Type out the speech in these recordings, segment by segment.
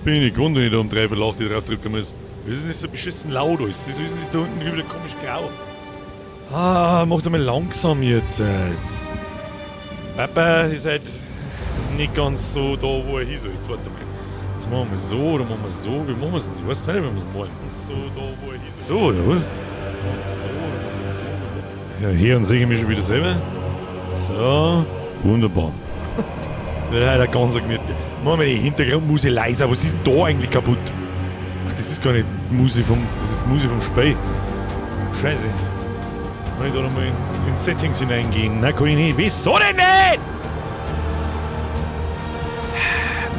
Bin ich nicht gewohnt, wenn ich da um 7:45 drauf drücken muss. Wieso ist das so beschissen laut alles? Wieso ist denn das da unten wieder komisch grau? Ah, macht's einmal langsam jetzt. Papa ist halt nicht ganz so da, wo er hin soll. Jetzt warte mal. Jetzt machen wir so oder machen wir so. Wie machen wir es denn? Ich weiß nicht, wie wir es machen. So da, wo er hin soll. So, oder was? So, oder machen wir so. Ja, hier und sehe ich mich schon wieder selber. So, wunderbar. Wird heute ganz gemütlich. Machen wir die Hintergrundmusik leiser. Was ist denn da eigentlich kaputt? Ach, das ist gar nicht Musik vom, das ist Musik vom Spiel. Scheiße. Kann ich da nochmal in Settings hineingehen? Nein, kann ich nicht. Wieso denn nicht?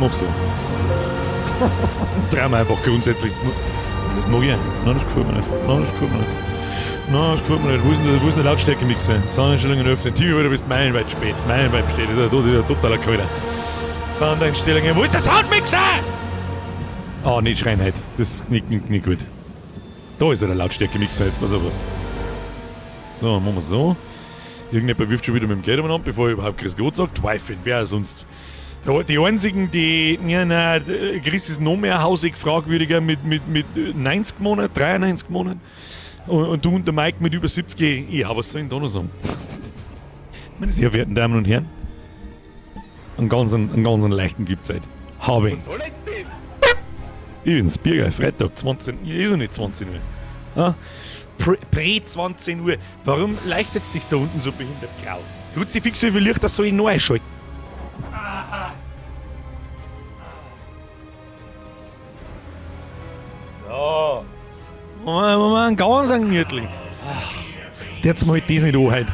Mach so. So. Drehen wir einfach grundsätzlich. Das mag ich nicht. Nein, das gefällt mir nicht. Nein, das gefällt mir nicht. Nein, das gefällt mir nicht. Wo ist denn der Lautstärke-Mixer? Soundeinstellungen öffnen. Timmy, du bist meilenweit spät. Meilenweit spät. Das ist ja totaler Kalter. Soundeinstellungen. Wo ist der Soundmixer? Ah, nicht schreien heute. Das ist nicht gut. Da ist ja der Lautstärke-Mixer. Jetzt pass auf. So, machen wir so. Irgendjemand wirft schon wieder mit dem Geld umeinander, bevor er überhaupt Grüß Gott sagt. Wife, wer sonst? Die einzigen, die. Ja, nein, Chris ist noch mehr hausig fragwürdiger mit 90 Monaten, 93 Monaten. Und du und der Mike mit über 70. Ja, was soll ich denn da noch sagen? Meine sehr verehrten Damen und Herren, einen ganz leichten gibt's heute. Habe ich. Was soll jetzt das? Übrigens, Birger, Freitag, 20, ja, ist noch nicht 20 Uhr. Ah, Prä 20 Uhr. Warum leuchtet das da unten so behindert grau? Kruzifix, wie viel Licht das soll ich noch einschalten? So. Moment, Moment, ganz gemütlich. Jetzt mal das nicht an heute.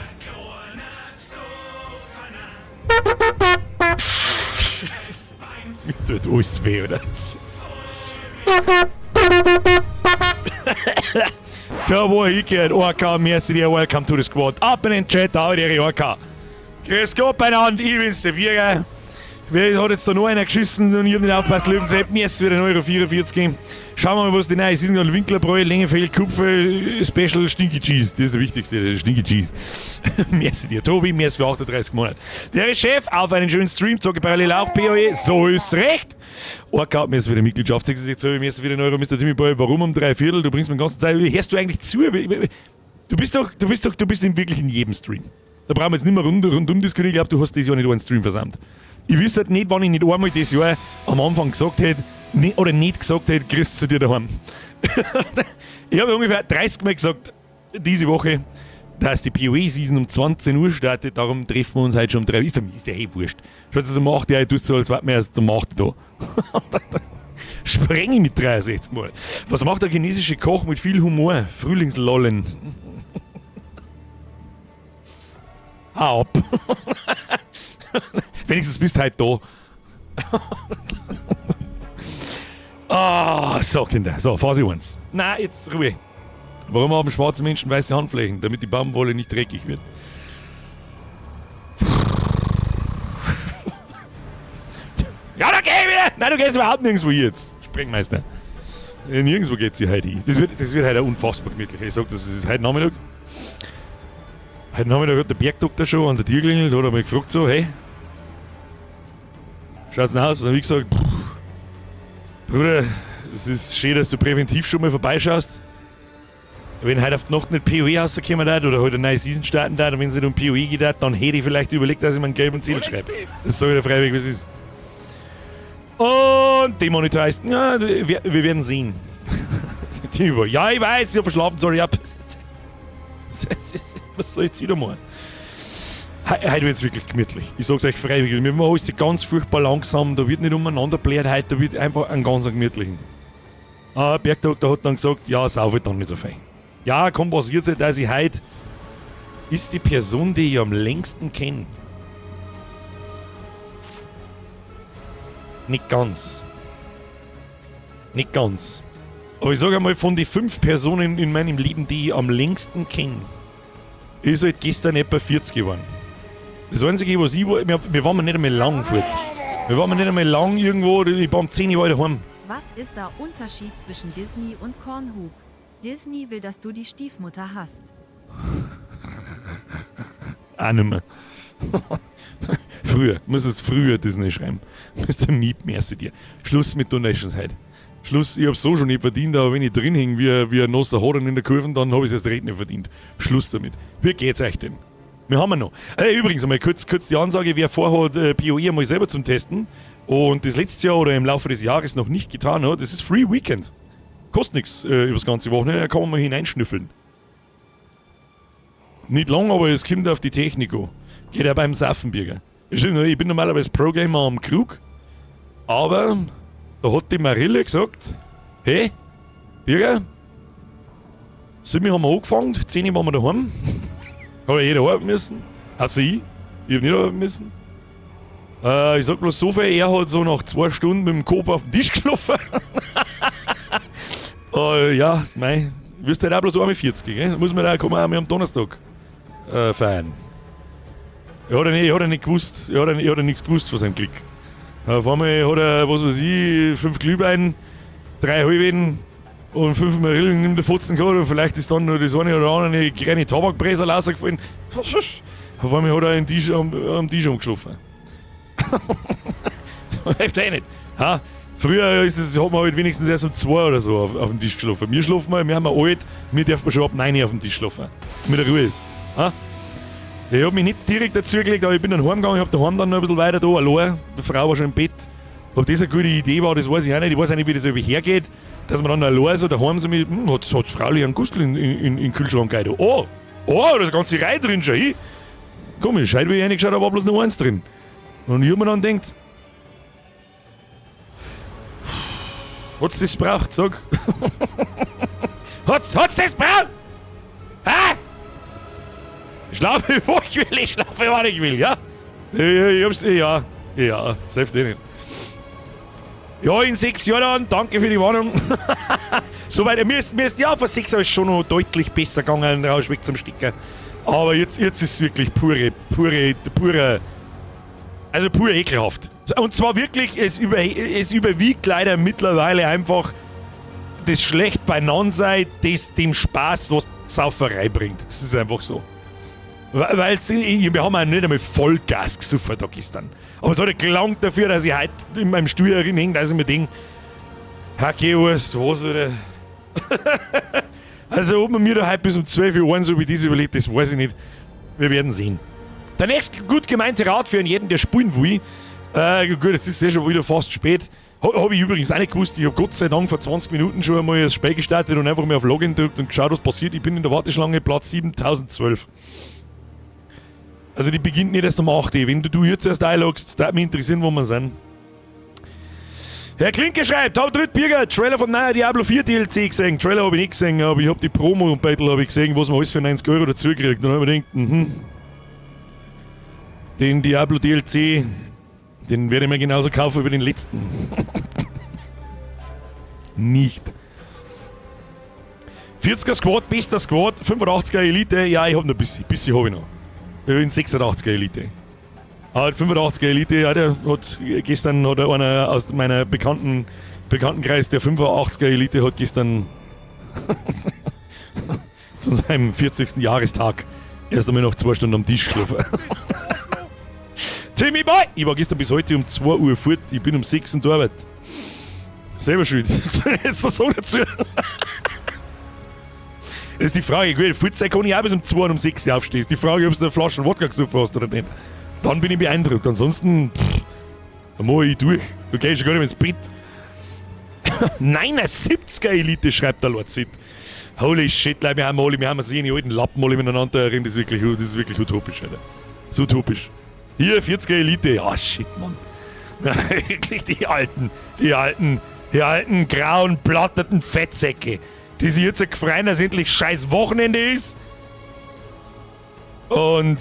Mir tut alles weh, oder? Da wo ich gehört, OK, merci dir, welcome to the squad. Ab in den Chat, da ihre OK. Grüß Gott beieinander, ich bin's, der Birger. Wer hat jetzt da noch einer geschissen und ich hab nicht aufgepasst, Löwensepp, mir ist wieder 1,44 Euro geben. Schauen wir mal, was die neue ist. Ist Winklerbräu, Längefeld, Kupfer, Special, Stinky Cheese. Das ist der wichtigste, der Stinky Cheese. Merci dir, Tobi, merci für 38 Monate. Der Chef, auf einen schönen Stream, zocke parallel auch PoE, so ist recht. Orca, mir ist wieder Mitgliedschaft, 66 mir ist wieder ein Euro, Mr. Timmy Boy, warum um 3/4? Du bringst mir die ganze Zeit, hörst du eigentlich zu? Du bist doch, du bist wirklich in jedem Stream. Da brauchen wir jetzt nicht mehr rundum diskutieren. Ich glaube, du hast dieses Jahr nicht einen Stream versammelt. Ich wüsste halt nicht, wann ich nicht einmal das Jahr am Anfang gesagt hätte, ne, oder nicht gesagt hätte, grüß zu dir daheim. Ich habe ungefähr 30 Mal gesagt, diese Woche, dass die PoE-Season um 20 Uhr startet, darum treffen wir uns heute schon um 3 Uhr. Ist der eh wurscht. Schaut es um 8 Uhr, tust du so, als wären wir erst um 8 da. Spreng ich mit 63 Mal. Was macht der chinesische Koch mit viel Humor? Frühlingslollen. Hau ab. Wenigstens bist du heute da. Ah, so Kinder. So, Phase 1. Na, jetzt Ruhe. Warum haben schwarze Menschen weiße Handflächen? Damit die Baumwolle nicht dreckig wird. Ja, da geh ich wieder! Nein, du gehst überhaupt nirgendwo jetzt. Sprengmeister. Nirgendwo geht sie heute hin. Das wird heute unfassbar gemütlich. Ich sag, das ist heute Nachmittag. Heute Nachmittag hat der Bergdoktor schon an der Tür geklingelt, hat er mal gefragt so, hey, schaut's denn aus? Und dann hab ich gesagt, Bruder, es ist schön, dass du präventiv schon mal vorbeischaust. Wenn heute auf die Nacht nicht PoE rausgekommen hat oder heute eine neue Season starten hat und wenn es nicht um PoE geht, dann hätte ich vielleicht überlegt, dass ich mir einen gelben Zettel schreibe. Das sage ich dir freiwillig, wie es ist. Und demonetized, ja, wir werden sehen. Ja, ich weiß, ich hab verschlafen, sorry. Ja. Was soll ich jetzt wieder machen? Heute wird es wirklich gemütlich. Ich sag's euch freiwillig. Wir machen alles ganz furchtbar langsam. Da wird nicht umeinander blärt heute, da wird einfach einen ganz gemütlichen. Ah, Bergdoktor hat dann gesagt, ja, sauf halt dann nicht so fein. Ja, komm, passiert halt, dass ich heute ist die Person, die ich am längsten kenne. Nicht ganz. Nicht ganz. Aber ich sage einmal, von den 5 Personen in meinem Leben, die ich am längsten kenne, ist halt gestern etwa 40 geworden. Das Einzige, was ich war, wir waren nicht einmal lang fort. Wir waren nicht einmal lang irgendwo, ich war um 10 Uhr daheim. Was ist der Unterschied zwischen Disney und Kornhub? Disney will, dass du die Stiefmutter hast. Auch nicht mehr. Früher, muss jetzt früher Disney schreiben. Mr. Meep, merci dir. Schluss mit Donations heute. Schluss, ich hab's so schon nicht verdient, aber wenn ich drin häng wie ein nasser Hodern in der Kurve, dann hab ich's erst recht nicht verdient. Schluss damit. Wie geht's euch denn? Wir haben noch. Übrigens einmal kurz die Ansage, wer vorhat, PoE einmal selber zum Testen und das letztes Jahr oder im Laufe des Jahres noch nicht getan hat, das ist Free Weekend. Kostet nichts über das ganze Wochenende, da kann man mal hineinschnüffeln. Nicht lang, aber es kommt auf die Technik an. Geht ja beim Saffenbürger. Stimmt, ich bin normalerweise Pro-Gamer am Krug, aber da hat die Marille gesagt: "Hey, Birger, 7 haben wir angefangen, 10 waren wir daheim." Hat ja jeder arbeiten müssen. Also ich. Ich hab nicht arbeiten müssen. Ich sag bloß so viel, er hat so nach 2 Stunden mit dem Kopf auf den Tisch geschlafen. Ja, mei, wirst halt auch bloß 41, gell? Muss man da, kann man auch mal am Donnerstag feiern. Er hat ja nicht gewusst, er hat ja nichts gewusst von seinem Glück. Auf einmal hat er, was weiß ich, fünf Glühwein, drei Halben und fünf Marillen in der Fotzen gehabt und vielleicht ist dann noch das eine oder andere kleine Tabakbrezel rausgefallen. Auf einmal hat er am Tisch umgeschlafen. Hilft eh nicht. Ha? Früher hat man halt wenigstens erst um 2 oder so auf dem Tisch geschlafen. Wir schlafen mal, wir haben alt, wir dürfen schon ab 9 auf dem Tisch schlafen. Mit der Ruhe ist. Ha? Ich hab mich nicht direkt dazu gelegt, aber ich bin dann heimgegangen, ich hab daheim dann noch ein bisschen weiter da, allein. Die Frau war schon im Bett. Ob das eine gute Idee war, das weiß ich auch nicht. Ich weiß auch nicht, wie das über hergeht, dass man dann allein so daheim so mit, hat Fraulich einen Gustel in den Kühlschrank gehabt. Oh, da ist eine ganze Reihe drin schon. Ich. Komisch, heute, wie ich reingeschaut habe, war bloß noch eins drin. Und ich hab mir dann gedacht, hat's das gebraucht, sag. Hat's das gebraucht? Ha? Ich schlafe, wo ich will, ich schlafe, wann ich will, ja? Ich hab's, ja, safe eh nicht. Ja, in 6 Jahren dann, danke für die Warnung. Soweit, mir ist, ja, vor 6 Jahren ist schon noch deutlich besser gegangen, raus weg zum Stecker. Aber jetzt ist es wirklich pure, pure, pure, also pur ekelhaft. Und zwar wirklich, es überwiegt leider mittlerweile einfach das schlecht Beinandersein, das dem Spaß, was Sauferei bringt. Es ist einfach so. Weil wir haben auch nicht einmal Vollgas gesoffen da gestern. Aber es hat gelangt dafür, dass ich heute in meinem Stuhl hänge, dass ich mir denke, okay, was, oder? Also, ob man mir da heute bis um 12 Uhr so wie das überlebt, das weiß ich nicht. Wir werden sehen. Der nächste gut gemeinte Rat für jeden, der spielen will. Gut, jetzt ist es eh schon wieder fast spät. Habe ich übrigens auch nicht gewusst. Ich habe Gott sei Dank vor 20 Minuten schon einmal das Spiel gestartet und einfach mal auf Login gedrückt und geschaut, was passiert. Ich bin in der Warteschlange Platz 7012. Also die beginnt nicht erst um 8 Uhr. Wenn du jetzt erst einloggst, würde mich interessieren, wo wir sind. Herr Klinke schreibt, hab dritt Birger, Trailer vom neuen Diablo 4 DLC gesehen. Trailer habe ich nicht gesehen, aber ich habe die Promo und Battle habe ich gesehen, was man alles für 90 Euro dazu kriegt. Dann habe ich mir gedacht, den Diablo DLC, den werde ich mir genauso kaufen wie den letzten. Nicht. 40er Squad, bester Squad, 85er Elite, ja, ich hab noch ein bisschen habe ich noch. Ich bin 86er Elite. Aber 85er Elite, ja, der hat gestern hat einer aus meiner Bekanntenkreis, der 85er Elite, hat gestern zu seinem 40. Jahrestag erst einmal noch 2 Stunden am Tisch geschlafen. Timmy Boy! Ich war gestern bis heute um 2 Uhr fort, ich bin um 6 in der Arbeit. Selber schuld. Jetzt so dazu. Das ist die Frage, gut, Vollzeit kann ich auch bis um 2 und um 6 Uhr aufstehen. Ist die Frage, ob du eine Flasche Wodka gesoffen hast oder nicht. Dann bin ich beeindruckt. Ansonsten, pff, dann mach ich durch. Du gehst schon gar nicht mehr ins Bett. 79er Elite, schreibt der Lord Sid. Holy shit, Leute, wir haben uns die alten Lappen alle miteinander erinnert. Das ist wirklich utopisch, Alter. Das ist utopisch. Hier, 40er Elite. Ja, shit, Mann. Wirklich die alten grauen, platterten Fettsäcke, die sich jetzt gefreien, dass endlich scheiß Wochenende ist. Und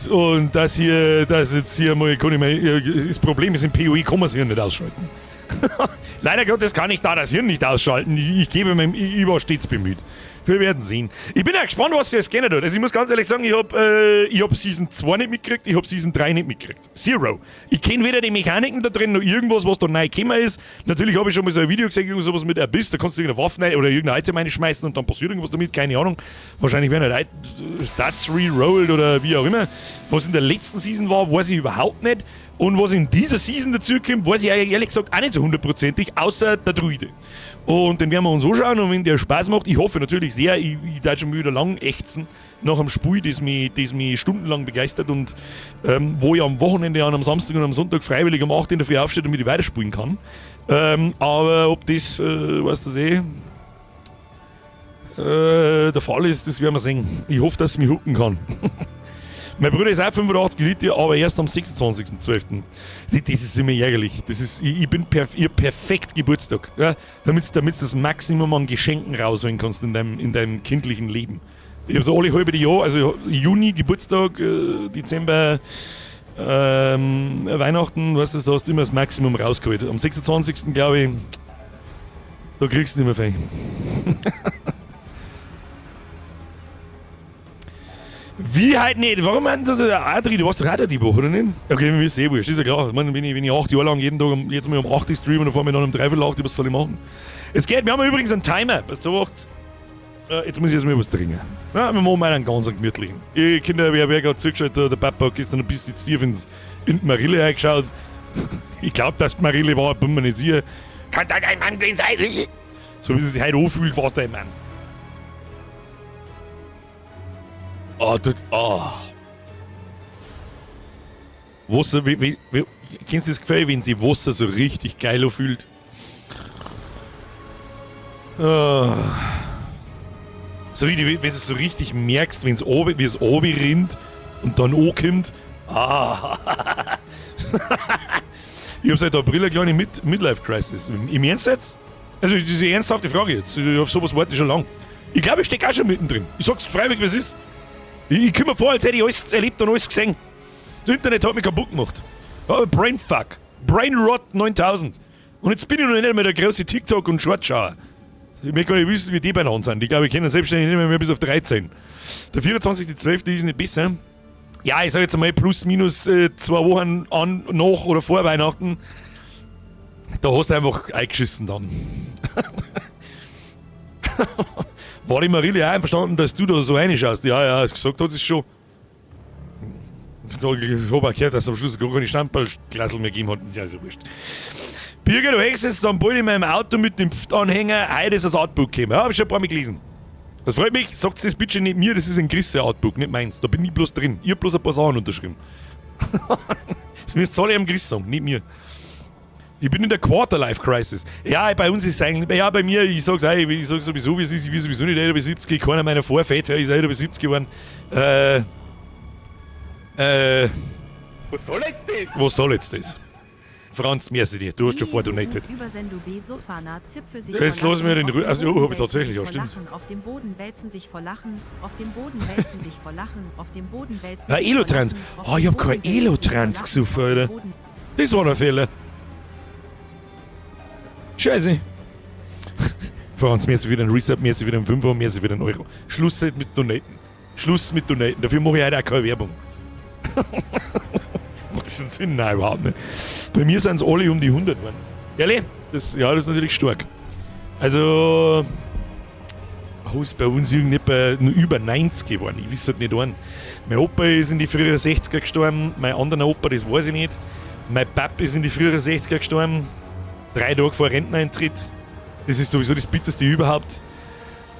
das hier, das jetzt hier mal, kann ich mal, das Problem ist, im PoE kann man das Hirn nicht ausschalten. Leider Gottes kann ich da das Hirn nicht ausschalten. Ich gebe mir, ich war stets bemüht. Wir werden sehen. Ich bin ja gespannt, was sich jetzt geändert hat. Also ich muss ganz ehrlich sagen, ich habe hab Season 2 nicht mitgekriegt, ich habe Season 3 nicht mitgekriegt. Zero. Ich kenne weder die Mechaniken da drin noch irgendwas, was da neu gekommen ist. Natürlich habe ich schon mal so ein Video gesehen, irgend sowas mit Abyss, da kannst du irgendeine Waffe rein oder irgendein Item reinschmeißen und dann passiert irgendwas damit, keine Ahnung. Wahrscheinlich werden halt Stats rerolled oder wie auch immer. Was in der letzten Season war, weiß ich überhaupt nicht. Und was in dieser Season dazukommt, weiß ich ehrlich gesagt auch nicht so hundertprozentig, außer der Druide. Und den werden wir uns anschauen und wenn der Spaß macht, ich hoffe natürlich sehr, ich darf schon wieder lang ächzen nach einem Spiel, das mich stundenlang begeistert und wo ich am Wochenende, an am Samstag und am Sonntag freiwillig um 8 in der Früh aufstehe, damit ich weiterspielen kann. Aber ob das, weißt du eh, der Fall ist, das werden wir sehen. Ich hoffe, dass es mich hooken kann. Mein Bruder ist auch 85 Liter, aber erst am 26.12. Das ist immer ärgerlich. Das ist, ich, ich bin perf ich hab perfekt Geburtstag. Ja, damit du das Maximum an Geschenken rausholen kannst in deinem kindlichen Leben. Ich habe so alle halbe Jahr, also Juni Geburtstag, Dezember Weihnachten, weißt du, da hast du immer das Maximum rausgeholt. Am 26. glaube ich, da kriegst du nicht mehr viel. Wie halt nicht? Warum meint das Adri, du warst doch auch da die Woche, oder nicht? Okay, mir ist eh wurscht, ist ja klar. Ich meine, wenn ich 8 Jahre lang jeden Tag jetzt mal um 8 Uhr streame und dann fahren wir dann um dreiviertel acht, was soll ich machen? Es geht, wir haben übrigens einen Timer. Pass auf, jetzt muss ich erstmal was trinken. Ja, wir machen mal einen ganz gemütlichen. Ich, Kinder, wer gerade zugeschaut hat, der Papa hat gestern ein bisschen tief in die Marille eingeschaut. Ich glaube, dass die Marille war, bin mir nicht sicher. Kann da dein Mann gewesen sein? So wie es sich heute anfühlt, war es dein Mann. Ah, oh, ah. Wasser, wie, kennst du das Gefühl, wenn sich Wasser so richtig geil anfühlt? Ah. So richtig, wenn du es so richtig merkst, wenn's obi, wie es obi rinnt und dann ankommt. Ah. Ich habe seit April eine kleine Midlife Crisis. Im Ernst jetzt? Also, das ist eine ernsthafte Frage jetzt. Auf sowas warte ich schon lang. Ich glaube, ich stecke auch schon mittendrin. Ich sag's freiwillig, wie es ist. Ich komme mir vor, als hätte ich alles erlebt und alles gesehen. Das Internet hat mich kaputt gemacht. Ja, Brainfuck. Brain Rot 9000. Und jetzt bin ich noch nicht einmal der große TikTok- und Shortschauer. Ich möchte gar nicht wissen, wie die beieinander sind. Ich glaube, ich kenne selbstständig nicht mehr bis auf 13. Der 24.12. ist nicht besser. Ja, ich sage jetzt einmal plus minus 2 Wochen an, nach oder vor Weihnachten. Da hast du einfach eingeschissen dann. War die Marille auch einverstanden, dass du da so reinschaust? Ja, gesagt hat sie es schon. Ich habe auch gehört, dass es am Schluss gar keine Stamperlglasel mehr gegeben hat. Ja, ist ja wurscht. Birger, du hängst jetzt dann bald in meinem Auto mit dem Pft-Anhänger. Heute ist das Artbook gekommen. Ja, hab ich schon ein paar Mal gelesen. Das freut mich. Sagt das bitte nicht mir, das ist ein Chris sein Artbook, nicht meins. Da bin ich bloß drin. Ich hab bloß ein paar Sachen unterschrieben. Das müsst ihr alle am Chris sagen, nicht mir. Ich bin in der Quarter-Life Crisis. Ja, bei uns ist es eigentlich, ja, bei mir, ich sag's auch, ich sag sowieso, wie es ist, ich will sowieso nicht älter wie 70, keiner meiner Vorväter ist älter wie 70 geworden. Was soll jetzt das? Was soll jetzt das? Franz, merci dir, du hast schon vordonated. Jetzt lass mir den Ruhe. Also, oh, hab ich tatsächlich, ja, stimmt. Auf dem Boden wälzen sich vor Lachen, auf dem Boden wälzen sich vor Lachen, auf dem Boden wälzen Ah, sich vor Elotrans. Lachen, auf Oh, ich dem hab kein Boden wälzen sich vor Elotrans Lachen, gesoffen, auf dem Alter. Boden. Das war der Fehler. Scheiße. Franz, merci für den Resub, merci für den 5er, merci für den Euro. Schluss mit Donaten. Schluss mit Donaten. Dafür mache ich heute auch keine Werbung. Macht das einen Sinn? Nein, überhaupt nicht. Bei mir sind es alle um die 100 geworden. Ehrlich? Das, ja, das ist natürlich stark. Also, ist bei uns irgendwie bei nur über 90 geworden. Ich weiß halt nicht an. Mein Opa ist in die früheren 60er gestorben, mein anderer Opa, das weiß ich nicht. Mein Pap ist in die früheren 60er gestorben. 3 Tage vor Renteneintritt. Das ist sowieso das Bitterste überhaupt.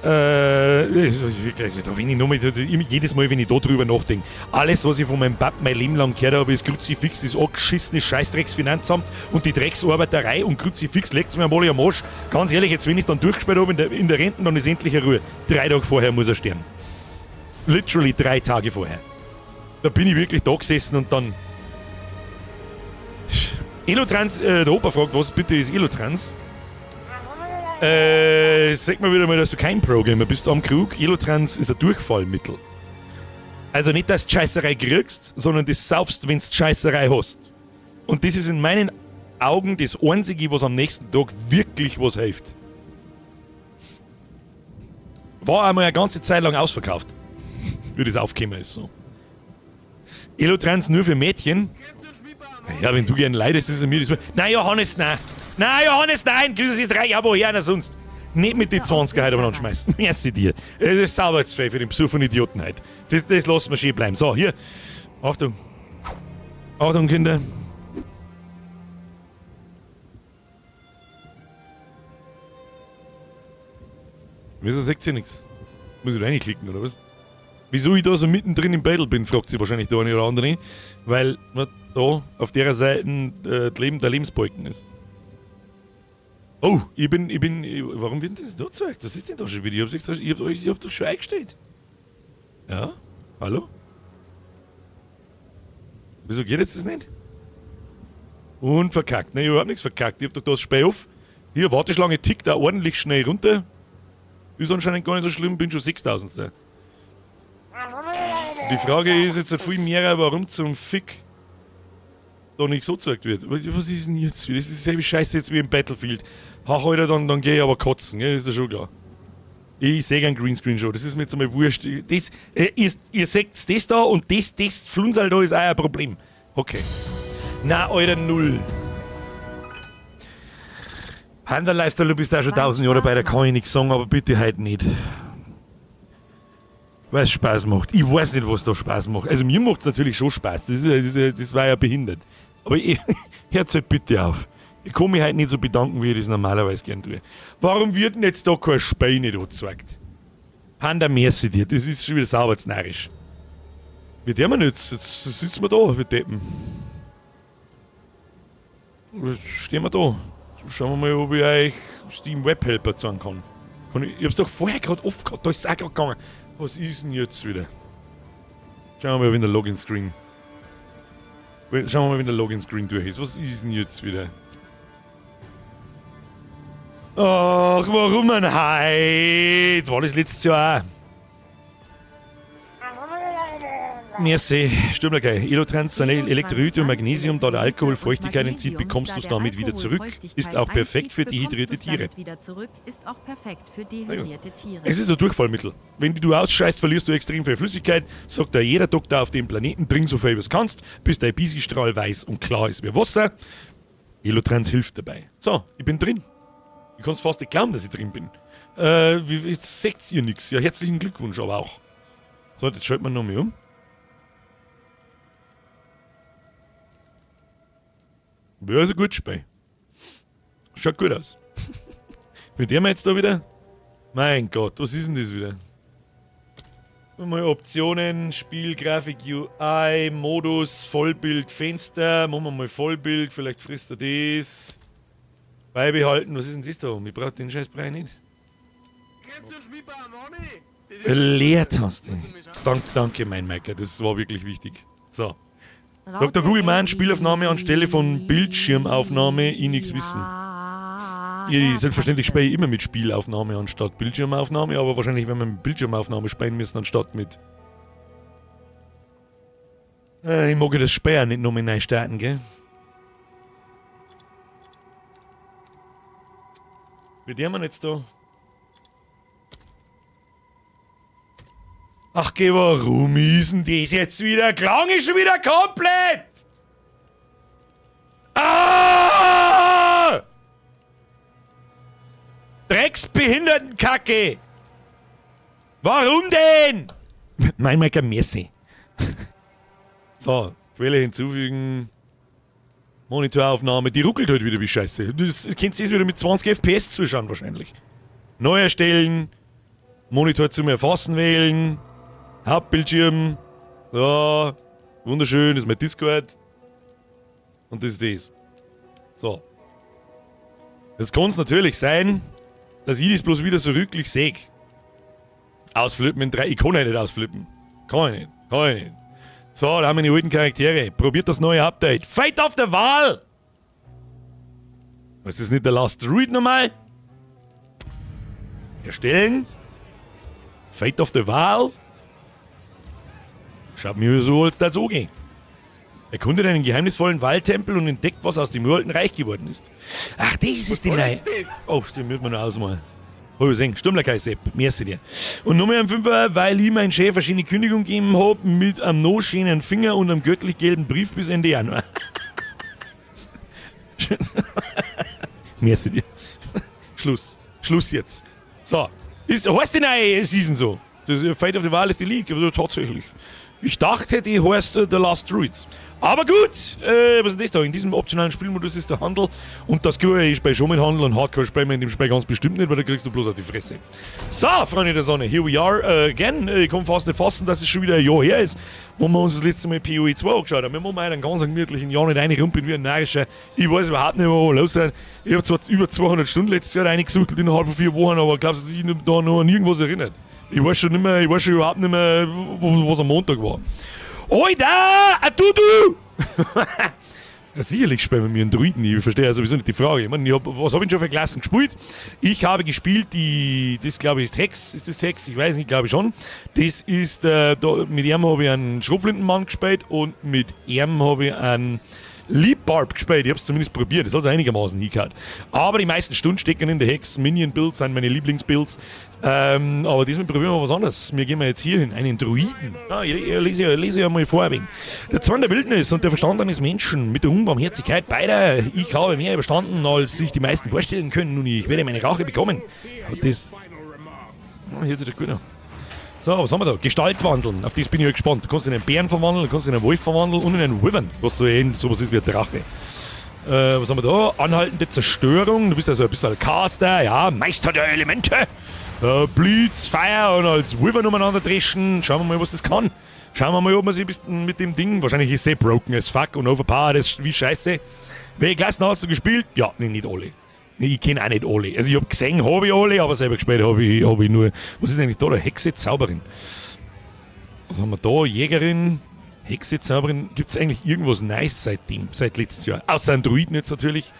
Das ist wirklich, also da, wenn ich noch mal, jedes Mal, wenn ich da drüber nachdenke, alles, was ich von meinem Pap mein Leben lang gehört habe, ist Kruzifix, das angeschissene Scheißdrecksfinanzamt und die Drecksarbeiterei und Kruzifix legt mir mal am Arsch. Ganz ehrlich, jetzt, wenn ich es dann durchgespielt habe in der Rente, dann ist endlich eine Ruhe. 3 Tage vorher muss er sterben. Literally 3 Tage vorher. Da bin ich wirklich da gesessen und dann. Elotrans, der Opa fragt, was bitte ist Elotrans? Sag mal wieder mal, dass du kein Programmer bist am Krug. Elotrans ist ein Durchfallmittel. Also nicht, dass du Scheißerei kriegst, sondern das saufst, wenn du Scheißerei hast. Und das ist in meinen Augen das Einzige, was am nächsten Tag wirklich was hilft. War einmal eine ganze Zeit lang ausverkauft. Wie das aufgekommen ist so. Elotrans nur für Mädchen. Ja, wenn du gern leidest, ist es mir das. Nein, Johannes, nein. Nein, Johannes, nein. Grüße ist drei. Ja, woher denn sonst? Nicht mit den 20er heute umeinander schmeißen. Merci dir. Das ist sauber zu viel für den Besuch von Idioten heute. Das lassen wir schön bleiben. So, hier. Achtung. Achtung, Kinder. Wieso seht ihr nichts? Muss ich da reinklicken, oder was? Wieso ich da so mittendrin im Battle bin, fragt sich wahrscheinlich der eine oder andere. Weil da auf der Seite der Lebensbalken ist. Oh, ich bin, warum wird denn das da gezeigt? Was ist denn da schon wieder? Ich hab doch schon eingestellt. Ja? Hallo? Wieso geht jetzt das nicht? Und verkackt. Ne, ich hab nichts verkackt. Ich hab doch da das Spiel auf. Hier, Warteschlange tickt da ordentlich schnell runter. Ist anscheinend gar nicht so schlimm, bin schon 6000. Die Frage ist jetzt viel mehr, warum zum Fick da nichts so gezeigt wird. Was ist denn jetzt? Das ist dieselbe Scheiße jetzt wie im Battlefield. Hach, Alter, dann geh ich aber kotzen, gell? Das ist ja schon klar. Ich seh keinen Greenscreen schon, das ist mir jetzt einmal wurscht. Ihr seht das da und das Flunsal da ist auch ein Problem. Okay. Na, Alter, null. Panda Lifestyle, du bist auch schon 1000 Jahre dabei, da kann ich nichts sagen, aber bitte heute nicht. Weil es Spaß macht. Ich weiß nicht, was da Spaß macht. Also mir macht's natürlich schon Spaß, das war ja behindert. Aber hört halt bitte auf. Ich kann mich heute nicht so bedanken, wie ich das normalerweise gern tue. Warum wird denn jetzt da kein Spiel nicht angezeigt? Panda, merci dir, das ist schon wieder sauber narrisch. Wie der wir jetzt? Jetzt sitzen wir da, wir Deppen. Jetzt stehen wir da. Schauen wir mal, ob ich euch Steam Web Helper zeigen kann. Ich hab's doch vorher grad off gehabt, da ist es auch grad gegangen. Was ist denn jetzt wieder? Schauen wir mal, wenn der Login-Screen. Schauen wir mal, wenn der Login-Screen durch ist. Was ist denn jetzt wieder? Ach, warum denn heute? War das letztes Jahr auch? Merci. Stimmt, okay. Elotrans sind Elektrolyte und Magnesium, da der Alkohol Feuchtigkeit entzieht, bekommst du's damit wieder zurück. Ist auch perfekt für dehydrierte Tiere. Na gut. Es ist ein Durchfallmittel. Wenn du ausscheißt, verlierst du extrem viel Flüssigkeit. Sagt da jeder Doktor auf dem Planeten, trink so viel, wie du kannst, bis dein Bisistrahl weiß und klar ist wie Wasser. Elotrans hilft dabei. So, ich bin drin. Ich kann's fast nicht glauben, dass ich drin bin. Jetzt seht ihr nix. Ja, herzlichen Glückwunsch aber auch. So, jetzt schalten wir nochmal um. Ja, also gut, Spiel. Schaut gut aus. Mit dem jetzt da wieder? Mein Gott, was ist denn das wieder? Mal Optionen, Spiel, Grafik, UI, Modus, Vollbild, Fenster. Machen wir mal Vollbild, vielleicht frisst er das. Beibehalten, was ist denn das da? Ich brauch den scheiß Brei nicht. Leertaste. Danke, mein Meiker, das war wirklich wichtig. So. Doktor Kugelmann, Spielaufnahme anstelle von Bildschirmaufnahme, ich nix wissen. Ich, selbstverständlich spiele ich immer mit Spielaufnahme anstatt Bildschirmaufnahme, aber wahrscheinlich werden wir mit Bildschirmaufnahme spielen müssen anstatt mit. Ich mag ja das Spiel nicht nochmal neu starten, gell? Wie der man jetzt da? Ach geh, warum ist denn das jetzt wieder? Klang ist schon wieder komplett! Ah! Drecksbehindertenkacke! Warum denn? Mein Maker, merci. So, Quelle hinzufügen. Monitoraufnahme, die ruckelt halt wieder wie Scheiße. Das könnt ihr jetzt wieder mit 20 FPS zuschauen wahrscheinlich. Neu erstellen. Monitor zum Erfassen wählen. Hauptbildschirm. So. Wunderschön, das ist mein Discord. Und das ist das. So. Jetzt kann's natürlich sein, dass ich das bloß wieder so rücklich seh. Ausflippen in 3. Ich kann ja nicht ausflippen. Kann ich nicht. Kann ich nicht. So, da haben wir die alten Charaktere. Probiert das neue Update. Fate of the Vaal! Was ist das nicht der Last Druid nochmal? Erstellen. Fate of the Vaal. Schaut mir so, als das so ging. Erkundet einen geheimnisvollen Waldtempel und entdeckt, was aus dem uralten Reich geworden ist. Ach, das ist die neue. Oh, den müssen wir noch ausmalen. Hab ich gesehen. Stummler Sepp. Merci dir. Und nochmal am 5er, weil ich meinem Chef eine schöne Kündigung gegeben hab, mit einem noch schönen Finger und einem göttlich gelben Brief bis Ende Januar. Merci dir. Schluss. Schluss jetzt. So. Ist, heißt die neue Season so? Das Fate of the Vaal ist die League, aber tatsächlich. Ich dachte, die heißt The Last Druids. Aber gut, was ist das da? In diesem optionalen Spielmodus ist der Handel und das Gute, ich spiele schon mit Handel und Hardcore spielen wir in dem Spiel ganz bestimmt nicht, weil da kriegst du bloß auf die Fresse. So, Freunde der Sonne, here we are again. Ich kann fast nicht fassen, dass es schon wieder ein Jahr her ist, wo wir uns das letzte Mal PoE 2 angeschaut haben. Wir machen einen ganz gemütlichen Jahr nicht reinrumpeln wie ein narischer. Ich weiß überhaupt nicht, wo wir los sind. Ich habe zwar über 200 Stunden letztes Jahr reingesucht innerhalb von 4 Wochen, aber glaubst du, dass ich mich da noch an irgendwas erinnert? Ich weiß schon nicht mehr, ich weiß schon überhaupt nicht mehr, was am Montag war. Oida! A du du! Ja, sicherlich spielen wir mir einen Druiden. Ich verstehe ja sowieso nicht die Frage. Ich meine, was habe ich schon für Klassen gespielt? Ich habe gespielt, die, das glaube ich ist Hex. Ist das Hex? Ich weiß nicht, glaube ich schon. Das ist, da, mit ihm habe ich einen Schrotflintenmann gespielt und mit ihm habe ich einen Leap Barb gespielt. Ich habe es zumindest probiert. Das hat einigermaßen hingehauen. Aber die meisten Stunden stecken in der Hex. Minion Builds sind meine Lieblingsbuilds. Aber diesmal probieren wir was anderes. Wir gehen mal jetzt hier hin, einen Druiden. Ah, ich lese ja mal vor ein wenig. Der Zorn der Wildnis und der Verstand eines Menschen mit der Unbarmherzigkeit beider. Ich habe mehr überstanden, als sich die meisten vorstellen können. Und ich werde meine Rache bekommen. Und das. Oh, hier ist der gut an. So, was haben wir da? Gestalt wandeln. Auf das bin ich ja gespannt. Du kannst in einen Bären verwandeln, du kannst in einen Wolf verwandeln und in einen Wyvern, was so eben sowas ist wie ein Drache. Was haben wir da? Anhaltende Zerstörung. Du bist also ein bisschen Caster, ja, Meister der Elemente. Blitz, Feuer und als Wyvern umeinander dreschen. Schauen wir mal, was das kann. Schauen wir mal, ob man sich mit dem Ding. Wahrscheinlich ist es eh broken as fuck und overpowered ist wie Scheiße. Welche Klassen hast du gespielt? Ja, nee, nicht alle. Nee, ich kenne auch nicht alle. Also ich hab gesehen, habe ich alle, aber selber gespielt habe ich nur. Was ist denn eigentlich da? Der Hexe, Zauberin. Was haben wir da? Jägerin, Hexe, Zauberin. Gibt's eigentlich irgendwas Neues seitdem, seit letztes Jahr? Außer einen Druiden jetzt natürlich.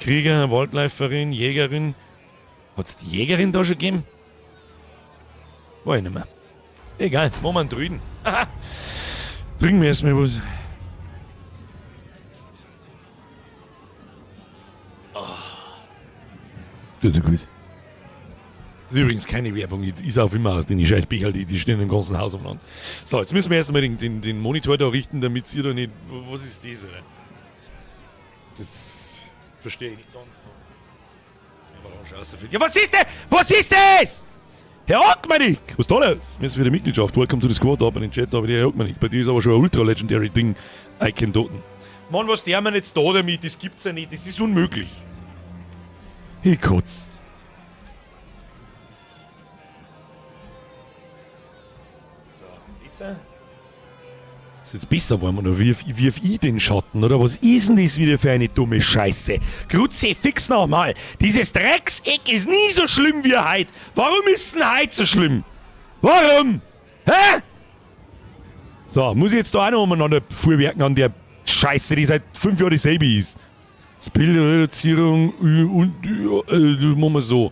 Krieger, Waldläuferin, Jägerin. Hat's die Jägerin da schon gegeben? Weiß ich nicht mehr. Egal, machen wir einen Druiden. Aha. Trinken wir erstmal was. Das ist ja gut. Das ist übrigens keine Werbung, ich ist auf immer aus den scheiß Becher, die stehen im ganzen Haus umeinander. So, jetzt müssen wir erstmal den Monitor da richten, damit ihr da nicht. Was ist das, oder? Das verstehe ich nicht ganz. Ja, was ist denn? Was ist das? Herr Ockmanik! Was ist da los? Mir ist wieder Mitgliedschaft. Welcome to the Squad, up in den Chat, aber der Herr Ockmanik. Bei dir ist aber schon ein ultra legendary Ding. Icon Toten. Mann, was der mir jetzt da damit? Das gibt's ja nicht. Das ist unmöglich. Ich kotz. So, besser? Ist jetzt besser geworden, oder wirf ich den Schatten, oder? Was ist denn das wieder für eine dumme Scheiße? Kruzifix nochmal! Dieses Dreckseck ist nie so schlimm wie heute. Warum ist denn heute so schlimm? Warum? Hä? So, muss ich jetzt da auch noch umeinander fuhrwerken an der Scheiße, die seit 5 Jahren dieselbe ist? Das Bildreduzierung und machen wir so.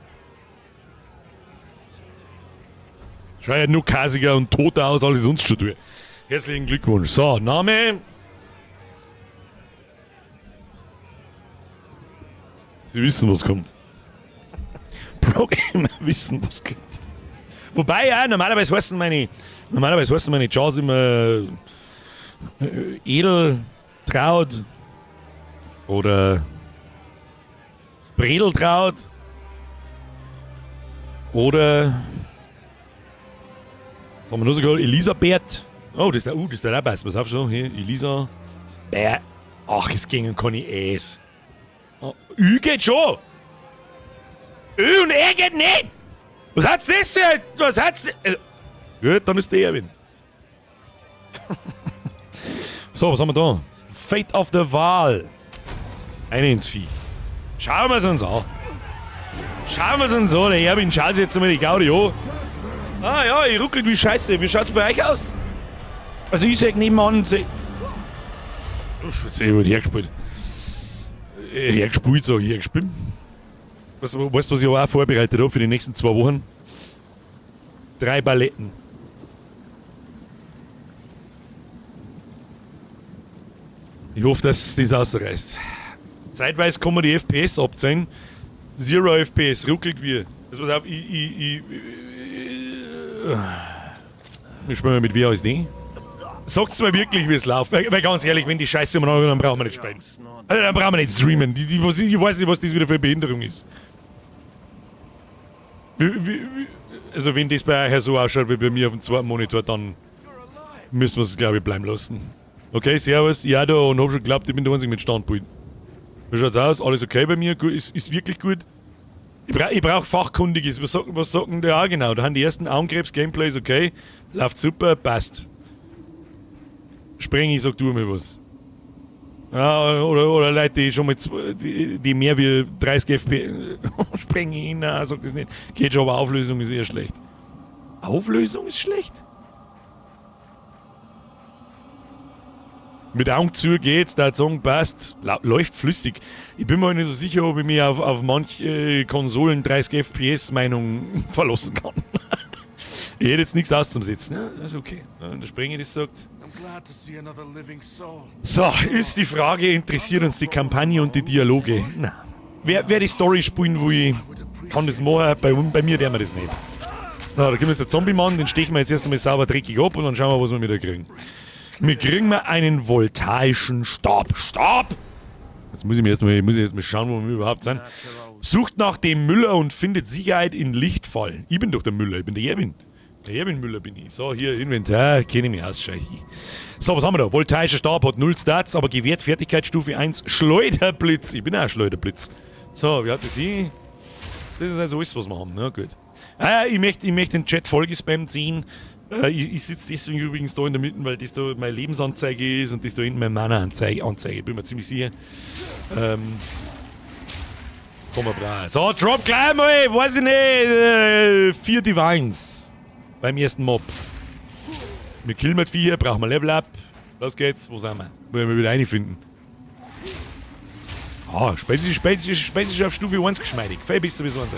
Schau ja nur kasiger und toter aus, als ich sonst schon tue. Herzlichen Glückwunsch. So, Name. Sie wissen, was kommt. Pro-Gamer wissen, was kommt. Wobei, ja, normalerweise heißen meine Chars immer Edeltraut oder Bredeltraut oder was haben wir noch so gehabt? Elisabeth. Oh, das ist der, das ist der auch passt. Pass auf schon, hier, Elisa. Bär. Ach, es gingen keine Äs. Oh, Ü geht schon. Ö und E geht nicht. Was hat's das denn? Was hat's denn? Also, gut, dann ist der Erwin. So, was haben wir da? Fate of the Vaal. Eine ins Vieh. Schauen wir's uns an. Schauen wir's uns an. Der Erwin schaut sich jetzt einmal die Gaudi an. Ah ja, ich ruckelt wie Scheiße. Wie schaut's bei euch aus? Also ich sag nebenan, seh oh, jetzt hab ich hergespielt. Hergespielt, sag ich, hergespielt. Weißt du, was ich aber auch vorbereitet hab für die nächsten 2 Wochen? 3 Balletten. Ich hoffe, dass das ausreißt. Zeitweise kann man die FPS abziehen. 0 FPS, ruckelt wie. Also pass auf, wir spielen mit WASD. Sagt's mir wirklich, wie es läuft. Weil ganz ehrlich, wenn die Scheiße umeinander, dann brauchen wir nicht spielen. Also, dann brauchen wir nicht streamen. Ich weiß nicht, was das wieder für eine Behinderung ist. Also wenn das bei euch so ausschaut wie bei mir auf dem zweiten Monitor, dann... Müssen wir es, glaube ich, bleiben lassen. Okay, servus. Ja, da und hab schon geglaubt, ich bin der Einzige mit Standbild. Wie schaut's aus? Alles okay bei mir? Gut, ist wirklich gut? Ich brauch Fachkundiges. Was sagen die? Ja, genau. Da haben die ersten Augenkrebs-Gameplays, okay. Läuft super, passt. Sprengi, sag du mir was. Ja, oder Leute, die schon mit die mehr wie 30 FP Sprengi, nein, sag das nicht. Geht schon, aber Auflösung ist eher schlecht. Auflösung ist schlecht? Mit Augen zu geht's, der Song passt, läuft flüssig. Ich bin mir nicht so sicher, ob ich mich auf manche Konsolen 30 FPS Meinung verlassen kann. Ich hätte jetzt nichts auszusetzen. Ja, das ist okay. Ja, wenn der Sprenger das sagt. So, ist die Frage, interessiert uns die Kampagne und die Dialoge? Na. Wer die Story spielen will, kann das machen. Bei mir der wir das nicht. So, da kommt jetzt der Zombie-Mann, den stechen wir jetzt erst einmal sauber dreckig ab und dann schauen wir, was wir wieder kriegen. Wir kriegen mal einen voltaischen Stab. Stab! Jetzt muss ich mir erst mal, muss ich erst mal schauen, wo wir überhaupt sind. Sucht nach dem Müller und findet Sicherheit in Lichtfall. Ich bin doch der Müller, ich bin der Erwin. Der Erwin Müller bin ich. So, hier, Inventar, kenne ich mich aus, Scheiche. So, was haben wir da? Voltaischer Stab hat 0 Stats, aber gewährt Fertigkeitsstufe 1. Schleuderblitz. Ich bin auch ein Schleuderblitz. So, wie hat das hier? Das ist also alles, was wir haben. Na gut. Ah, ich möchte den Chat vollgespammt sehen. Ich sitze deswegen übrigens da in der Mitte, weil das da meine Lebensanzeige ist und das da hinten meine Mana-Anzeige. Anzeige, bin mir ziemlich sicher. Komm mal brav. So, drop gleich mal, weiß ich nicht. 4 Divines. Beim ersten Mob. Wir killen mit 4, brauchen wir Level Up. Los geht's, wo sind wir? Wollen wir wieder reinfinden. Ah, spätestens auf Stufe 1 geschmeidig. Viel besser wie so unser.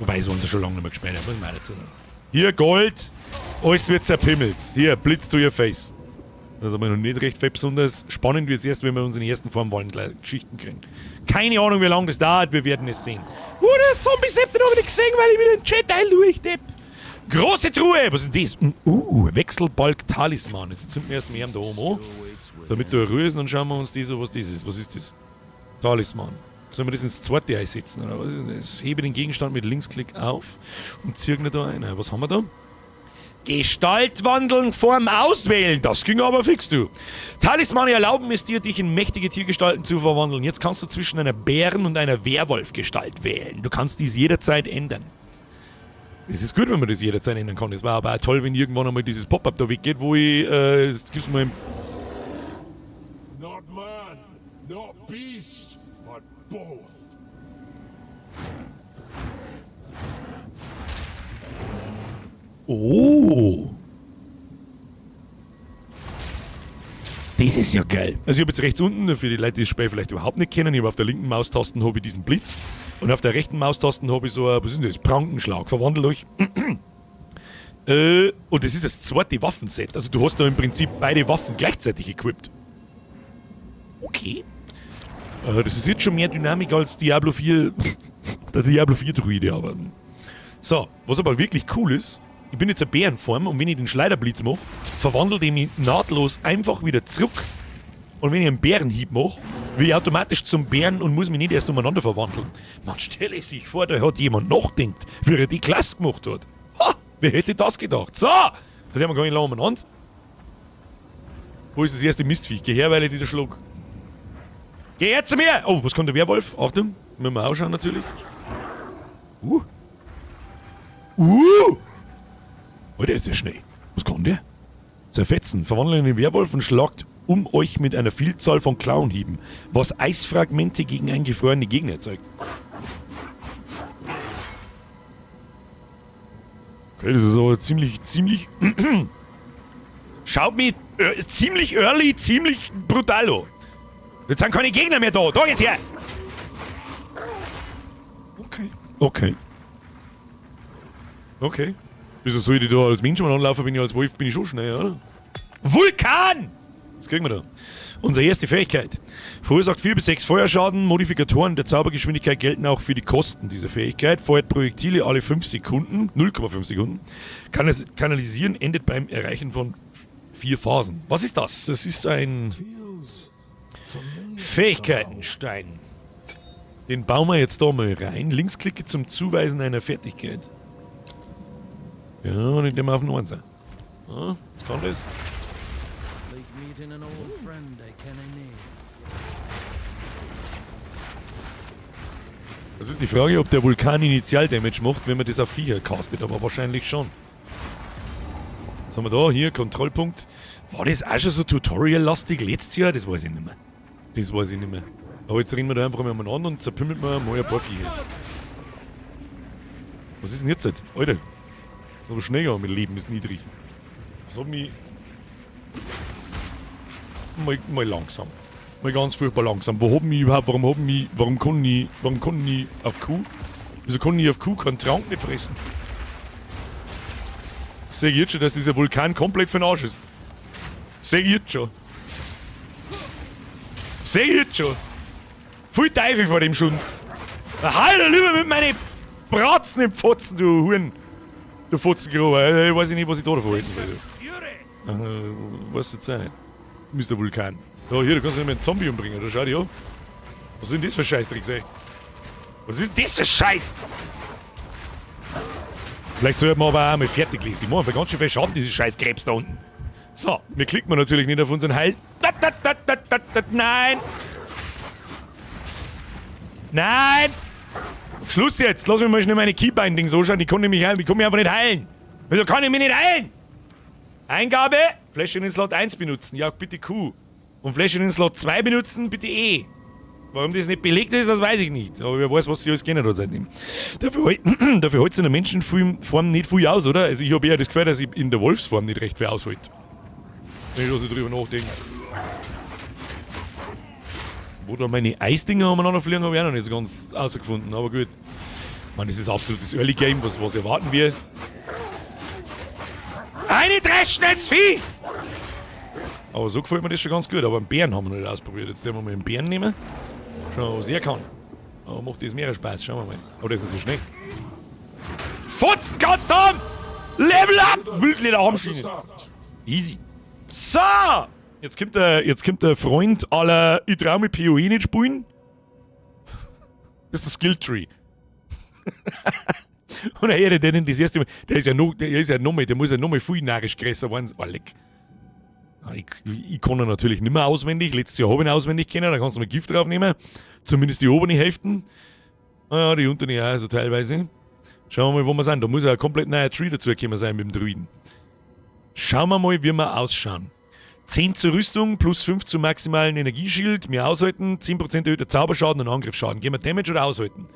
Wobei, so unser schon lange nicht mehr geschmeidig, muss man auch dazu sagen. Hier, Gold. Alles wird zerpimmelt. Hier, Blitz to your face. Das haben wir noch nicht recht viel besonders. Spannend wird's erst, wenn wir unsere ersten Formwandler-Geschichten kriegen. Keine Ahnung, wie lange das dauert, wir werden es sehen. Oh, der Zombie-Sepp, den hab ich nicht gesehen, weil ich wieder den Chat einleuchte. Große Truhe! Was ist denn das? Wechselbalg-Talisman. Jetzt zünden wir erst mehr da oben an. Damit da Ruhe ist, dann schauen wir uns das an, was das ist. Was ist das? Talisman. Sollen wir das ins zweite einsetzen, oder was ist das? Hebe den Gegenstand mit Linksklick auf und zieh ihn da ein. Was haben wir da? Gestalt wandeln, Form auswählen. Das ging aber fix, du. Talismane erlauben es dir, dich in mächtige Tiergestalten zu verwandeln. Jetzt kannst du zwischen einer Bären- und einer Werwolfgestalt wählen. Du kannst dies jederzeit ändern. Es ist gut, wenn man das jederzeit ändern kann. Es war aber auch toll, wenn irgendwann einmal dieses Pop-up da weggeht, wo ich, jetzt gibt's mal ein Not man, not beast, but both. Oh. Das ist ja geil. Also ich hab jetzt rechts unten, für die Leute, die das Spiel vielleicht überhaupt nicht kennen, ich hab auf der linken Maustasten hab ich diesen Blitz und auf der rechten Maustasten hab ich so ein, was ist denn das? Prankenschlag. Verwandelt euch. Und das ist das zweite Waffenset. Also du hast da im Prinzip beide Waffen gleichzeitig equipped. Okay. Das ist jetzt schon mehr Dynamik als Diablo 4. Der Diablo 4 Druide, aber. So, was aber wirklich cool ist, ich bin jetzt eine Bärenform und wenn ich den Schleuderblitz mache, verwandelt ich mich nahtlos einfach wieder zurück. Und wenn ich einen Bärenhieb mache, will ich automatisch zum Bären und muss mich nicht erst umeinander verwandeln. Man stelle sich vor, da hat jemand nachdenkt, wie er die Klasse gemacht hat. Ha! Wer hätte das gedacht? So! Das haben wir gar nicht lange umeinander. Wo ist das erste Mistviech? Geh her, weil ich dich da schlug. Geh her zu mir! Oh, was kommt der Werwolf? Achtung, müssen wir ausschauen natürlich. Alter, ist der schnell. Was kann der? Zerfetzen. Verwandeln in den Werwolf und schlagt um euch mit einer Vielzahl von Klauenhieben, was Eisfragmente gegen eingefrorene Gegner erzeugt. Okay, das ist aber ziemlich, ziemlich... Schaut mich ziemlich early, ziemlich brutalo. Jetzt sind keine Gegner mehr da. Da geht's her! Okay. Okay. Okay. Wieso soll ich da als Mensch mal anlaufen, bin ich als Wolf, bin ich schon schnell, oder? Vulkan! Was kriegen wir da? Unsere erste Fähigkeit. Verursacht 4 bis 6 Feuerschaden. Modifikatoren der Zaubergeschwindigkeit gelten auch für die Kosten dieser Fähigkeit. Feuert Projektile alle 5 Sekunden, 0,5 Sekunden. Kann es kanalisieren, endet beim Erreichen von 4 Phasen. Was ist das? Das ist ein Fähigkeitenstein. Den bauen wir jetzt da mal rein. Linksklicke zum Zuweisen einer Fertigkeit. Ja, und indem wir auf den 1. Ah, was kann das? Like meeting an old friend I kenna nae. Das ist die Frage, ob der Vulkan Initial-Damage macht, wenn man das auf Viecher castet, aber wahrscheinlich schon. Was haben wir da? Hier, Kontrollpunkt. War das auch schon so Tutorial-lastig letztes Jahr? Das weiß ich nicht mehr. Das weiß ich nicht mehr. Aber jetzt rennen wir da einfach mal umeinander und zerpümmelt wir mal ein paar Viecher. Was ist denn jetzt? Alter. Aber schnell gegangen mit Leben ist niedrig. Was hat mich... Mal langsam. Mal ganz furchtbar langsam. Wo haben mich überhaupt, warum haben mich, warum kann ich, warum kann ich auf Q? Wieso kann ich auf Q keinen Trank nicht fressen? Sehe ich jetzt schon, dass dieser Vulkan komplett für den Arsch ist. Sehe ich jetzt schon. Sehe ich jetzt schon. Viel Teufel vor dem Schund. Halt lieber mit meinen Bratzen im Fotzen, du Huren. Du Fotzengrube. Ich weiß nicht, was ich da davon halten soll. Weiß jetzt auch nicht. Mr. Vulkan. Ja, hier, du kannst nicht mehr einen Zombie umbringen, da schau dich an. Was ist denn das für Scheißdreck, ey? Was ist denn das für Scheiß? Vielleicht sollten wir aber auch mal fertig legen. Die machen ganz schön viel Schaden, diese scheiß Krebs da unten. So, wir klicken natürlich nicht auf unseren Heil. Da, da, da, da, da, da, nein! Nein! Schluss jetzt! Lass mich mal schnell meine Keybindings anschauen. Ich kann nämlich heilen. Ich kann mich einfach nicht heilen. Wieso kann ich mich nicht heilen? Eingabe! Fläschchen in Slot 1 benutzen. Ja, bitte Q. Und Fläschchen in Slot 2 benutzen, bitte E. Warum das nicht belegt ist, das weiß ich nicht. Aber wer weiß, was sie alles kennen hat seitdem. Dafür, dafür hält es in der Menschenform nicht viel aus, oder? Also ich habe eher das Gefühl, dass ich in der Wolfsform nicht recht viel aushalte. Wenn ich da so drüber nachdenke. Wo da meine Eisdinger umeinander fliegen, habe ich auch noch nicht so ganz rausgefunden, aber gut. Ich meine, das ist absolutes Early Game, was erwarten wir? Eine dreschen ins Vieh! Aber so gefällt mir das schon ganz gut. Aber einen Bären haben wir noch nicht ausprobiert. Jetzt werden wir mal einen Bären nehmen. Schauen wir, was er kann. Aber macht das mehr Spaß. Schauen wir mal. Aber der ist nicht so schnell. Fotzen kannst du haben! Level up! Wildleder Armschiene. Easy. So! Jetzt kommt der Freund aller ich trau mich PoE nicht spielen. Das ist der Skilltree. Und er hätte den das erste Mal, der ist ja noch, der ist ja noch mal, der muss ja noch mal viel narrisch größer werden. Oh, leck. Ich kann ihn natürlich nicht mehr auswendig. Letztes Jahr habe ich ihn auswendig kennen, da kannst du mal Gift drauf nehmen. Zumindest die oberen Hälften. Ah ja, die unteren auch, also teilweise. Schauen wir mal, wo wir sind. Da muss ja ein komplett neuer Tree dazu gekommen sein mit dem Druiden. Schauen wir mal, wie wir ausschauen. 10 zur Rüstung, plus 5 zum maximalen Energieschild, mehr aushalten, 10% erhöhter Zauberschaden und Angriffsschaden. Gehen wir Damage oder aushalten?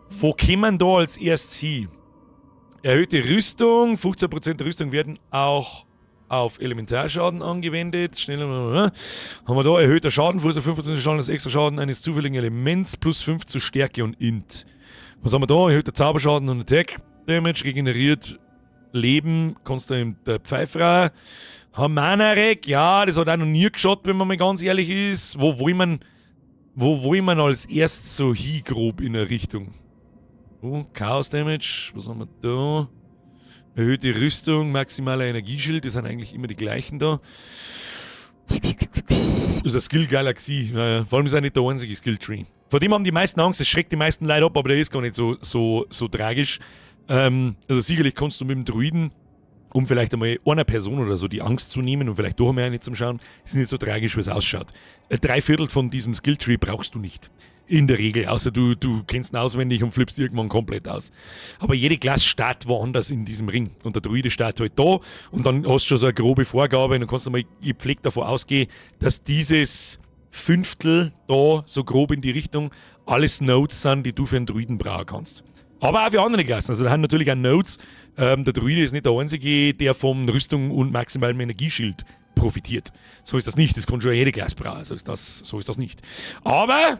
Wo kämen da als erstes hin? Erhöhte Rüstung, 15% der Rüstung werden auch auf Elementarschaden angewendet. Schneller, haben wir da erhöhter Schaden, 5% Schaden als extra Schaden eines zufälligen Elements, plus 5 zu Stärke und Int. Was haben wir da? Erhöhter Zauberschaden und Attack Damage, regeneriert Leben, kannst du in der Pfeifer. Haben Mana-Reg, ja, das hat auch noch nie geschaut, wenn man mal ganz ehrlich ist. Wo wollen wir als erstes so hin, grob in der Richtung? Oh, Chaos Damage, was haben wir da? Erhöhte Rüstung, maximaler Energieschild, das sind eigentlich immer die gleichen da. Das ist eine Skill-Galaxie, ja, ja. Vor allem ist er nicht der einzige Skill-Tree. Vor dem haben die meisten Angst, das schreckt die meisten Leute ab, aber der ist gar nicht so tragisch. Also sicherlich kannst du mit dem Druiden, um vielleicht einmal einer Person oder so die Angst zu nehmen und vielleicht doch einmal eine zum Schauen, ist nicht so tragisch, wie es ausschaut. 3/4 von diesem Skilltree brauchst du nicht. In der Regel, außer du kennst ihn auswendig und flippst irgendwann komplett aus. Aber jede Klasse startet woanders in diesem Ring. Und der Druide startet halt da und dann hast du schon so eine grobe Vorgabe und dann kannst du mal gepflegt davon ausgehen, dass dieses Fünftel da so grob in die Richtung alles Nodes sind, die du für einen Druiden brauchen kannst. Aber auch für andere Klassen. Also da haben natürlich auch Nodes. Der Druide ist nicht der einzige, der von Rüstung und maximalem Energieschild profitiert. So ist das nicht. Das kann schon jede Klasse brauchen. So ist das nicht. Aber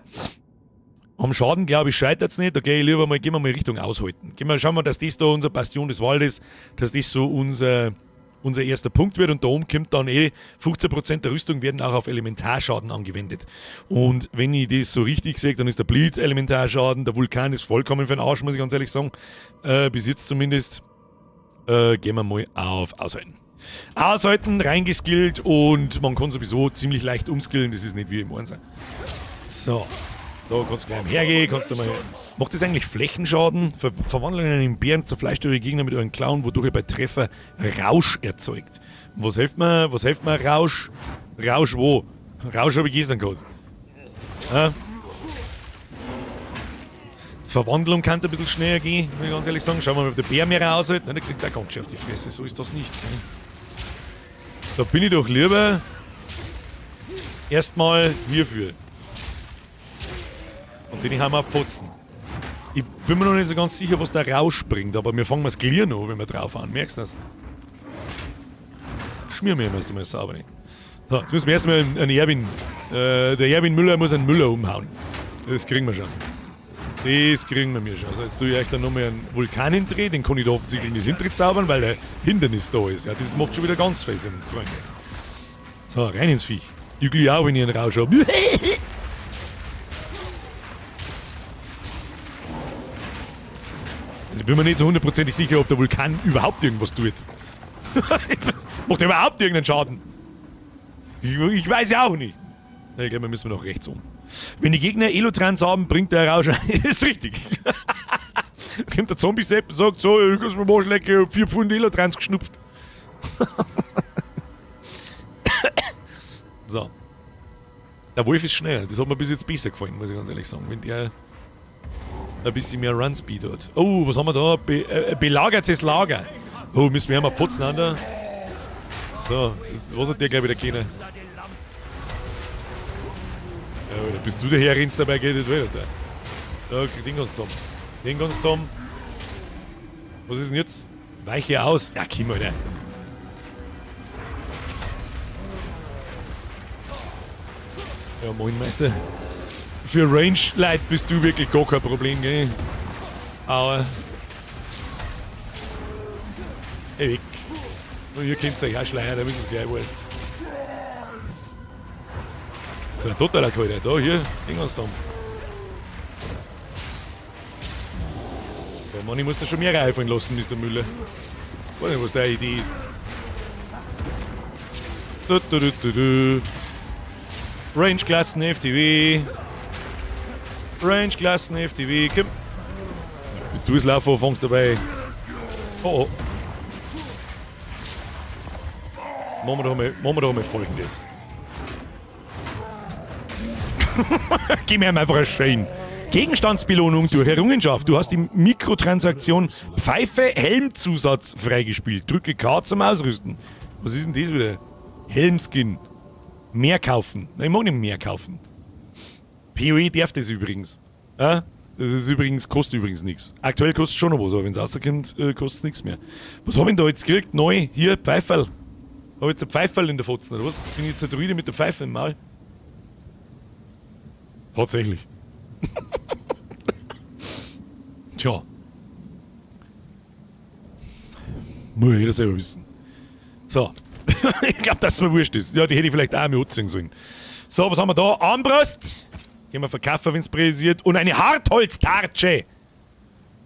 am Schaden, glaube ich, scheitert es nicht. Da gehe ich lieber mal, gehen wir mal Richtung Aushalten. Gehen wir, schauen wir, dass das da unser Bastion des Waldes, dass das so unser erster Punkt wird. Und da oben kommt dann 15% der Rüstung werden auch auf Elementarschaden angewendet. Und wenn ich das so richtig sehe, dann ist der Blitz Elementarschaden, der Vulkan ist vollkommen für den Arsch, muss ich ganz ehrlich sagen. Bis jetzt zumindest. Gehen wir mal auf Aushalten. Aushalten, reingeskillt und man kann sowieso ziemlich leicht umskillen, das ist nicht wie im Einser. So. Da kannst du gleich hergehen, kannst du mal. Macht das eigentlich Flächenschaden? Verwandeln einen Bären zerfleischt eure Gegner mit euren Klauen, wodurch ihr bei Treffer Rausch erzeugt. Und was hilft mir? Was hilft mir Rausch? Rausch wo? Rausch habe ich gestern gehabt. Ja? Verwandlung kann ein bisschen schneller gehen, muss ich ganz ehrlich sagen. Schauen wir mal, ob der Bär mehr raushält. Nein, der kriegt auch ganz schön auf die Fresse. So ist das nicht. Ne? Da bin ich doch lieber erstmal hierfür. Und den haben wir Pfotzen. Ich bin mir noch nicht so ganz sicher, was der Rausch bringt, aber wir fangen mal das Clear noch, wenn wir drauf an. Merkst du das? Schmier mir erst einmal sauber nicht. So, jetzt müssen wir erstmal einen Erwin. Der Erwin Müller muss einen Müller umhauen. Das kriegen wir schon. Das kriegen wir mir schon. Also jetzt tue ich euch dann nochmal einen Vulkan hindrehen, den kann ich da offensichtlich nicht hinterzaubern, weil der Hindernis da ist. Ja, das macht schon wieder ganz fest, Freunde. So, rein ins Viech. Ich glühe auch, wenn ich einen Rausch habe. Also ich bin mir nicht so hundertprozentig sicher, ob der Vulkan überhaupt irgendwas tut. Macht er überhaupt irgendeinen Schaden? Ich weiß ja auch nicht. Ich glaube, wir müssen noch rechts um. Wenn die Gegner Elotrans haben, bringt der Rausch ein. Ist richtig. Kommt der Zombie-Sepp und sagt so, ich muss mir mal schlecken, ich hab 4 Pfund Elotrans geschnupft. So. Der Wolf ist schneller. Das hat mir bis jetzt besser gefallen, muss ich ganz ehrlich sagen. Wenn der ein bisschen mehr Run-Speed hat. Oh, was haben wir da? Belagertes Lager. Oh, müssen wir einmal putzen, an. So, das, was hat der gleich wieder kennen? Ja, da bist du der Herr, rennst dabei, geht nicht weiter. Da, den ganz Tom. Den ganz Tom. Was ist denn jetzt? Weiche aus. Ja, komm, Alter. Ja, moin, Meister. Für Range-Light bist du wirklich gar kein Problem, gell? Aber. Ey, weg. Und ihr könnt euch auch schleiern, damit es gleich weißt. Das ist ein totaler Kalter. Da, hier, Ding uns da. Da, Mann, ich muss da schon mehr einfallen lassen, Mr. Müller. Ich weiß nicht, was deine Idee ist. Du, du, du, du, du. Range-Klassen FTW. Range-Klassen FTW. Komm. Bist du das Laufen anfängst dabei? Oh, oh. Machen wir doch mal Folgendes. Gib mir einfach einen Schein. Gegenstandsbelohnung durch Errungenschaft. Du hast die Mikrotransaktion Pfeife Helmzusatz freigespielt. Drücke K zum Ausrüsten. Was ist denn das wieder? Helmskin. Mehr kaufen. Nein, ich mag nicht mehr kaufen. PoE darf das übrigens. Ja? Das ist übrigens, kostet übrigens nichts. Aktuell kostet es schon noch was, aber wenn es rauskommt, kostet es nichts mehr. Was hab ich denn da jetzt gekriegt? Neu, hier, Pfeiferl. Hab ich jetzt ein Pfeiferl in der Fotzen, oder was? Bin ich jetzt ein Druide mit der Pfeife im Maul? Tatsächlich. Tja. Muss jeder selber wissen. So. Ich glaub, dass es mir wurscht ist. Ja, die hätte ich vielleicht auch mir anziehen sollen. So, was haben wir da? Armbrust. Gehen wir verkaufen, wenn's präsentiert. Und eine Hartholztartsche.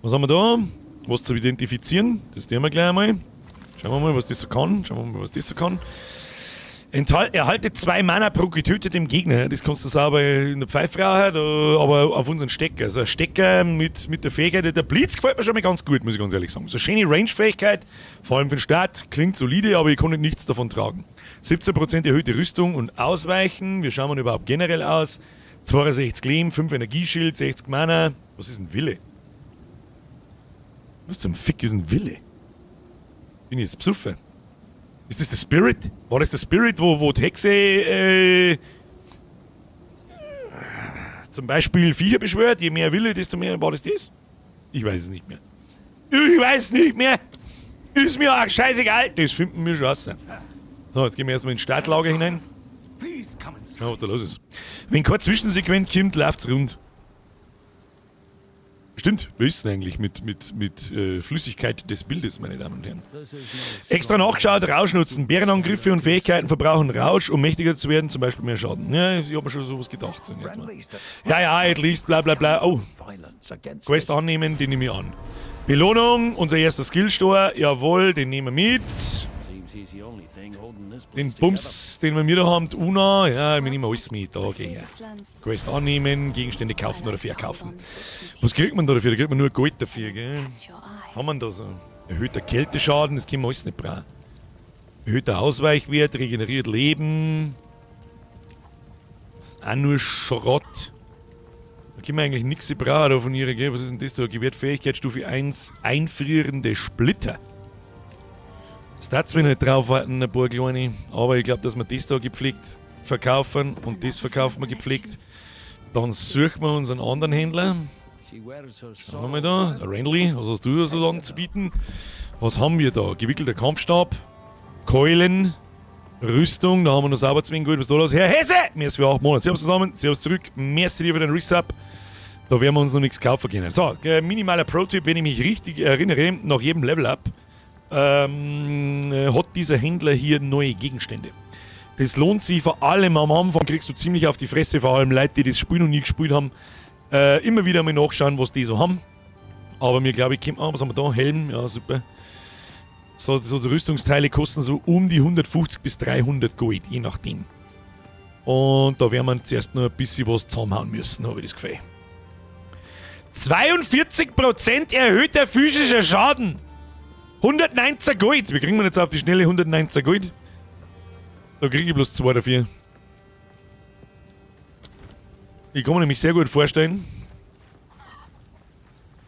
Was haben wir da? Was zu identifizieren? Das tun wir gleich einmal. Schauen wir mal, was das so kann. Schauen wir mal, was das so kann. Erhalte 2 Mana pro getötetem Gegner. Das kannst du sauber in der Pfeife rauchen, da, aber auf unseren Stecker. Also ein Stecker mit der Fähigkeit. Der Blitz gefällt mir schon mal ganz gut, muss ich ganz ehrlich sagen. So eine schöne Range-Fähigkeit, vor allem für den Start. Klingt solide, aber ich kann nichts davon tragen. 17% erhöhte Rüstung und Ausweichen. Wir schauen mal überhaupt generell aus. 62 Leben, 5 Energieschild, 60 Mana. Was ist ein Wille? Was zum Fick ist ein Wille? Bin ich jetzt besoffen? Ist das der Spirit? War das der Spirit, wo die Hexe zum Beispiel Viecher beschwört? Je mehr Wille, desto mehr. War das das? Ich weiß es nicht mehr. Ich weiß nicht mehr! Ist mir auch scheißegal! Das finden wir schon raus. So, jetzt gehen wir erstmal ins Startlager hinein. Schauen, was da los ist. Wenn keine Zwischensequenz kommt, läuft's rund. Stimmt, wir wissen eigentlich mit Flüssigkeit des Bildes, meine Damen und Herren. Extra nachgeschaut, Rausch nutzen. Bärenangriffe und Fähigkeiten verbrauchen Rausch, um mächtiger zu werden, zum Beispiel mehr Schaden. Ja, ich hab mir schon sowas gedacht. So in etwa. Ja, ja, at least, bla bla bla. Oh, Quest annehmen, den nehme ich an. Belohnung, unser erster Skillstore, jawohl, den nehmen wir mit. Den Bums, den wir mir da haben, die Una. Ja, wir nehmen alles mit. Da, geh her. Quest annehmen, Gegenstände kaufen oder verkaufen. Was kriegt man da dafür? Da kriegt man nur Gold dafür, gell? Was haben wir denn da so? Erhöhter Kälteschaden, das können wir alles nicht brauchen. Erhöhter Ausweichwert, regeneriert Leben. Das ist auch nur Schrott. Da können wir eigentlich nichts brauchen da von ihrer, gell? Was ist denn das da? Gewährt Fähigkeit Stufe 1, einfrierende Splitter. Stats will ich nicht drauf warten, ein paar kleine. Aber ich glaube, dass wir das da gepflegt verkaufen und das verkaufen wir gepflegt. Dann suchen wir uns einen anderen Händler. Schauen wir mal da. Randley, was hast du da so anzubieten? Was haben wir da? Gewickelter Kampfstab, Keulen, Rüstung, da haben wir noch sauber zwingen gut. Was ist da los? Herr Hesse! Merci für 8 Monate. Servus zusammen, servus zurück. Merci dir für den Resub. Da werden wir uns noch nichts kaufen können. So, minimaler Pro-Tipp, wenn ich mich richtig erinnere, nach jedem Level-Up hat dieser Händler hier neue Gegenstände. Das lohnt sich vor allem am Anfang, kriegst du ziemlich auf die Fresse, vor allem Leute, die das Spiel noch nie gespielt haben, immer wieder mal nachschauen, was die so haben. Aber mir glaube ich, kommt, ah, was haben wir da? Helm, ja super. So Rüstungsteile kosten so um die 150 bis 300 Gold, je nachdem. Und da werden wir zuerst noch ein bisschen was zusammenhauen müssen, habe ich das Gefühl. 42% erhöhter physischer Schaden. 119 Gold. Wie kriegen wir jetzt auf die schnelle 119 Gold? Da kriege ich bloß 2 dafür. Ich kann mir nämlich sehr gut vorstellen,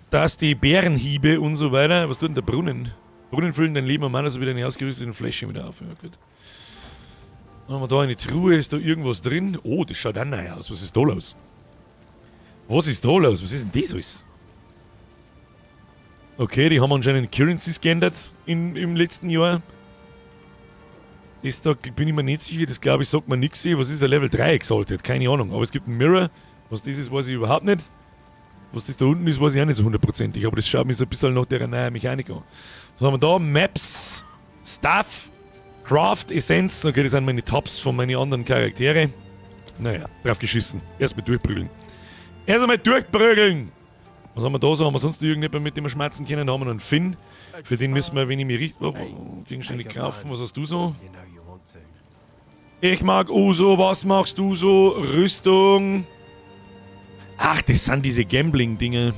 dass die Bärenhiebe und so weiter. Was tut denn der Brunnen? Brunnen füllen dein Leben am Mana sowie deine ausgerüsteten Fläschchen wieder auf. Ja, gut. Dann haben wir da eine Truhe. Ist da irgendwas drin? Oh, das schaut auch neu aus. Was ist da los? Was ist da los? Was ist denn das alles? Okay, die haben anscheinend Currencies geändert im letzten Jahr. Das da bin ich mir nicht sicher, das glaube ich sagt mir nichts. Was ist ein Level 3 Exalted? Keine Ahnung. Aber es gibt einen Mirror. Was das ist, weiß ich überhaupt nicht. Was das da unten ist, weiß ich auch nicht so hundertprozentig. Aber das schaut mir so ein bisschen nach der neuen Mechanik an. Was haben wir da? Maps, Staff, Craft, Essence. Okay, das sind meine Tops von meinen anderen Charaktere. Naja, drauf geschissen. Erstmal durchprügeln. Erst einmal durchprügeln! Was haben wir da so? Haben wir sonst irgendjemanden, mit dem wir schmerzen können? Da haben wir noch einen Finn. Für den müssen wir, wenn ich mich richtig. Oh, Gegenstände kaufen. Was hast du so? Ich mag Uso. Was machst du so? Rüstung. Ach, das sind diese Gambling-Dinge.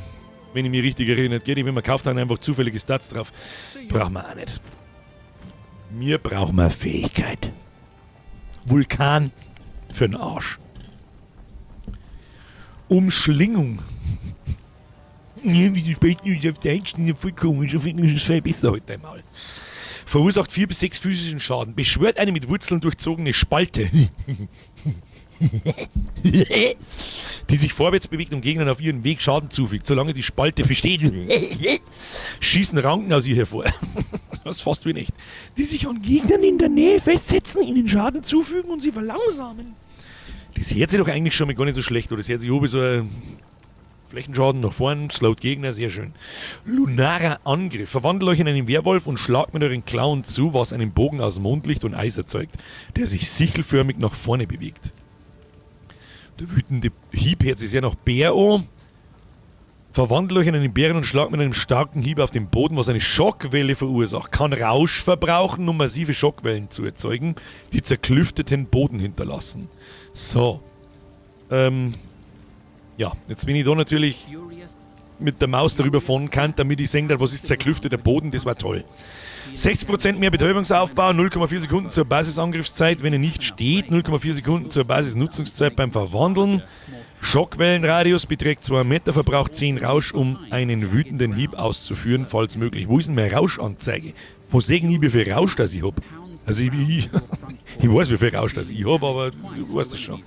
Wenn ich mich richtig erinnere. Geht, wenn man kauft, dann einfach zufällige Stats drauf. Brauchen wir auch nicht. Mir brauchen wir Fähigkeit. Vulkan für den Arsch. Umschlingung. Ja, wieso sprichst du auf Deutsch? Das ist ja voll komisch. Auf Englisch ist viel besser heute einmal. Verursacht 4 bis 6 physischen Schaden. Beschwört eine mit Wurzeln durchzogene Spalte, die sich vorwärts bewegt und Gegnern auf ihren Weg Schaden zufügt. Solange die Spalte besteht, schießen Ranken aus ihr hervor. Das ist fast wie nicht. Die sich an Gegnern in der Nähe festsetzen, ihnen Schaden zufügen und sie verlangsamen. Das hört sich doch eigentlich schon mal gar nicht so schlecht, oder? Das hört sich an wie so ein Flächenschaden nach vorn, slowt Gegner, sehr schön. Lunarer Angriff. Verwandelt euch in einen Werwolf und schlagt mit euren Klauen zu, was einen Bogen aus Mondlicht und Eis erzeugt, der sich sichelförmig nach vorne bewegt. Der wütende Hieb hört sich sehr nach Bär an. Verwandelt euch in einen Bären und schlagt mit einem starken Hieb auf den Boden, was eine Schockwelle verursacht. Kann Rausch verbrauchen, um massive Schockwellen zu erzeugen, die zerklüfteten Boden hinterlassen. So. Ja, jetzt bin ich da natürlich mit der Maus darüber fahren kann, damit ich sehen kann, was ist zerklüfteter Boden, das war toll. 60% mehr Betäubungsaufbau, 0,4 Sekunden zur Basisangriffszeit, wenn er nicht steht, 0,4 Sekunden zur Basisnutzungszeit beim Verwandeln. Schockwellenradius beträgt 2 Meter, verbraucht 10 Rausch, um einen wütenden Hieb auszuführen, falls möglich. Wo ist denn meine Rauschanzeige? Wo sehen ich, wie viel Rausch das ich hab? Also ich weiß, wie viel Rausch das ich hab, aber du weißt das schon.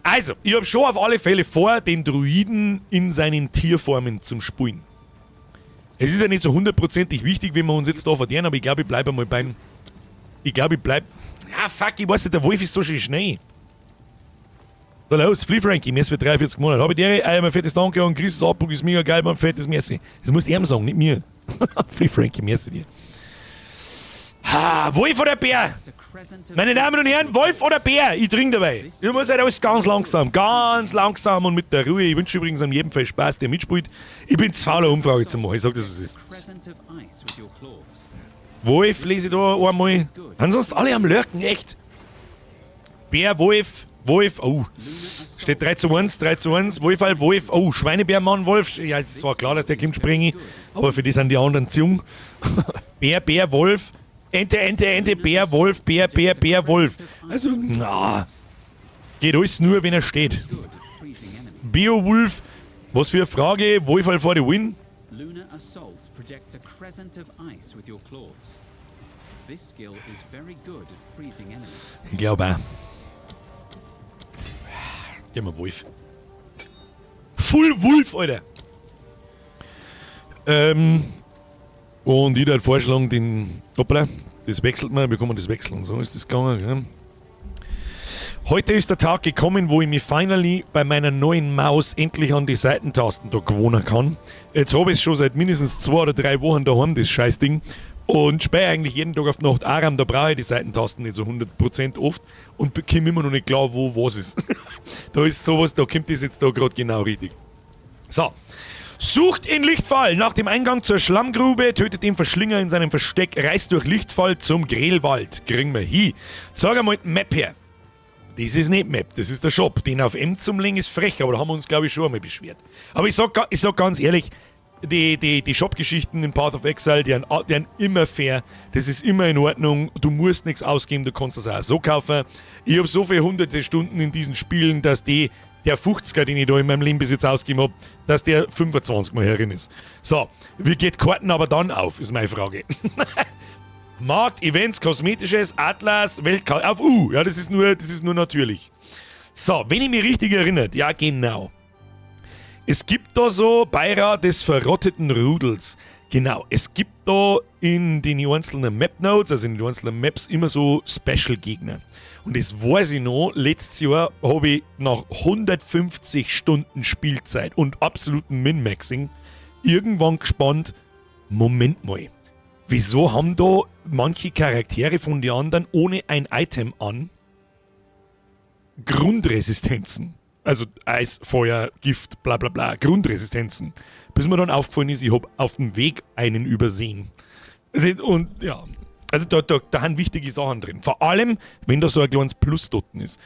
Also, ich hab schon auf alle Fälle vor, den Druiden in seinen Tierformen zum Spulen. Es ist ja nicht so hundertprozentig wichtig, wenn wir uns jetzt da verderben, aber ich glaube, ich bleib einmal beim... Ich glaube, ich bleib... Ja, fuck, ich weiß nicht, der Wolf ist so schön schnell. So, los, Flea Frankie, merci für 43 Monate. Hab ich dir einmal fettes Danke und Chris Abbuch ist mega geil, man, fettes Merci. Das musst du ihm sagen, nicht mir. Flea Frankie, merci dir. Ha, Wolf oder Bär? Meine Damen und Herren, Wolf oder Bär? Ich trinke dabei. Ich muss halt alles ganz langsam, ganz langsam und mit der Ruhe. Ich wünsche übrigens an jedem Fall Spaß, der mitspielt. Ich bin zu faul, eine Umfrage zu machen. Ich sag das, was es ist. Wolf lese ich da einmal. Ansonsten alle am Lurken, echt. Bär, Wolf, Wolf, oh. Steht 3:1, 3:1, Wolf, Wolf, oh, Schweinebärmann, Wolf. Ja, es war klar, dass der kommt springen, aber für die sind die anderen zu jung. Bär, Bär, Wolf, Ente, Ente, Ente, Bär, Wolf, Bär, Bär, Bär, Wolf. Also, na. Geht alles nur, wenn er steht. Beowulf, was für eine Frage, Wolf for the win. Lunar Assault projects a crescent of ice with your claws. This skill is very good at freezing enemies. Ich glaube auch. Gehen wir Wolf. Full Wolf, Alter! Und ich würde vorschlagen, den. Hoppla, das wechselt man, wir kommen das wechseln. So ist das gegangen. Gell? Heute ist der Tag gekommen, wo ich mich finally bei meiner neuen Maus endlich an die Seitentasten da gewohnen kann. Jetzt habe ich es schon seit mindestens 2 oder 3 Wochen daheim, das Scheißding. Und spiele eigentlich jeden Tag auf die Nacht Aram, da brauche ich die Seitentasten nicht so 100% oft und bekomme immer noch nicht klar, wo was ist. Da ist sowas, da kommt das jetzt da gerade genau richtig. So. Sucht in Lichtfall nach dem Eingang zur Schlammgrube, tötet den Verschlinger in seinem Versteck, reist durch Lichtfall zum Grellwald. Kriegen wir hin. Zeig einmal die Map her. Das ist nicht Map, das ist der Shop. Den auf M zum legen ist frech, aber da haben wir uns, glaube ich, schon einmal beschwert. Aber ich sag ganz ehrlich, die Shop-Geschichten in Path of Exile, die sind immer fair. Das ist immer in Ordnung. Du musst nichts ausgeben, du kannst das auch so kaufen. Ich hab so viele hunderte Stunden in diesen Spielen, dass der 50er, den ich da in meinem Leben bis jetzt ausgegeben hab, dass der 25 Mal herin ist. So, wie geht Karten aber dann auf, ist meine Frage. Markt, Events, Kosmetisches, Atlas, Weltkarte, auf U. Ja, das ist nur natürlich. So, wenn ich mich richtig erinnere, ja genau. Es gibt da so Beirat des verrotteten Rudels. Genau, es gibt da in den einzelnen Map Notes, also in den einzelnen Maps, immer so Special-Gegner. Und das weiß ich noch, letztes Jahr habe ich nach 150 Stunden Spielzeit und absolutem Min-Maxing irgendwann gespannt, Moment mal, wieso haben da manche Charaktere von den anderen ohne ein Item an Grundresistenzen? Also Eis, Feuer, Gift, bla bla bla, Grundresistenzen. Bis mir dann aufgefallen ist, ich hab auf dem Weg einen übersehen. Und ja, also da sind wichtige Sachen drin. Vor allem, wenn da so ein kleines Plus dort ist.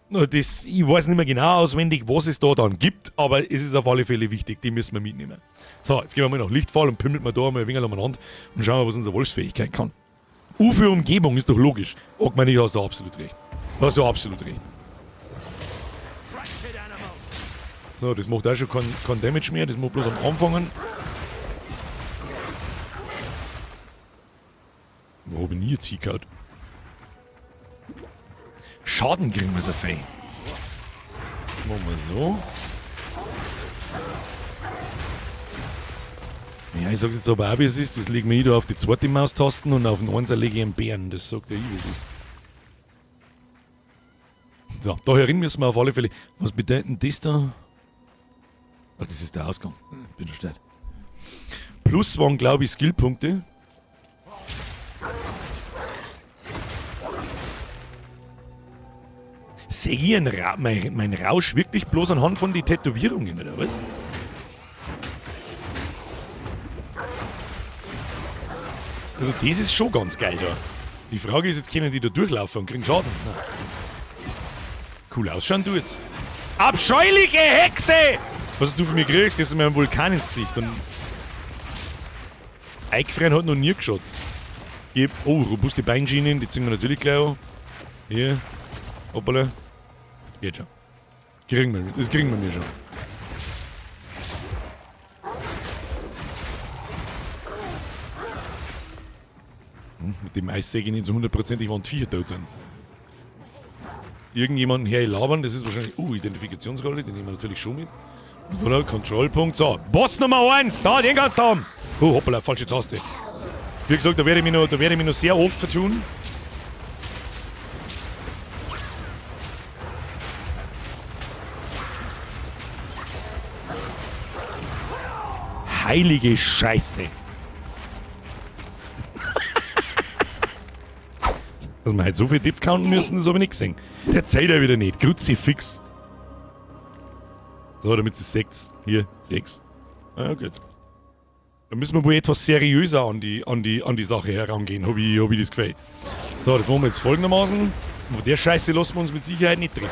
Das, ich weiß nicht mehr genau auswendig, was es da dann gibt, aber es ist auf alle Fälle wichtig, die müssen wir mitnehmen. So, jetzt gehen wir mal nach Lichtfall und pümmelt wir da mal ein wenig umeinander und schauen mal, was unsere Wolfsfähigkeit kann. U für Umgebung ist doch logisch. Oh, ich meine, du hast da absolut recht. Du hast da absolut recht. So, das macht auch schon kein Damage mehr, das macht bloß am Anfang. Wo hab ich denn jetzt hingehauen? Schaden kriegen wir so fein. Machen wir so. Ja, ich sag's jetzt aber auch, wie es ist. Das legen wir da auf die zweite Maustasten und auf den 1er lege ich einen Bären. Das sagt ja ich, wie es ist. So, da herin müssen wir auf alle Fälle. Was bedeutet denn das da? Ach, das ist der Ausgang. Bin schon stark. Plus waren, glaub ich, Skillpunkte. Sehe ich mein Rausch wirklich bloß anhand von den Tätowierungen, oder was? Also das ist schon ganz geil da. Die Frage ist jetzt, können die da durchlaufen und kriegen Schaden? Nein. Cool ausschauen du jetzt. Abscheuliche Hexe! Was du von mir kriegst, gehst du mir einen Vulkan ins Gesicht. Und Eikfreien hat noch nie geschaut. Gib, oh, robuste Beinschienen, die ziehen wir natürlich gleich an. Hier. Hoppala. Geht schon. Kriegen wir, das kriegen wir mir schon. Mit dem Eis sehe ich nicht so hundertprozentig, wann die Viecher tot sind. Irgendjemanden her labern, das ist wahrscheinlich. Identifikationsrolle, die nehmen wir natürlich schon mit. Oder? Kontrollpunkt. So, Boss Nummer 1, da, den kannst du haben. Oh, hoppala, falsche Taste. Wie gesagt, da werde ich mich noch sehr oft vertun. Heilige Scheiße. Dass wir heute so viel Depth counten müssen, das hab ich nicht gesehen. Der zählt ja wieder nicht. Kruzifix. So, damit sie 6. Hier, 6. Ah, gut. Da müssen wir wohl etwas seriöser an die Sache herangehen, hab ich das Gefühl. So, das machen wir jetzt folgendermaßen. Von der Scheiße lassen wir uns mit Sicherheit nicht treffen.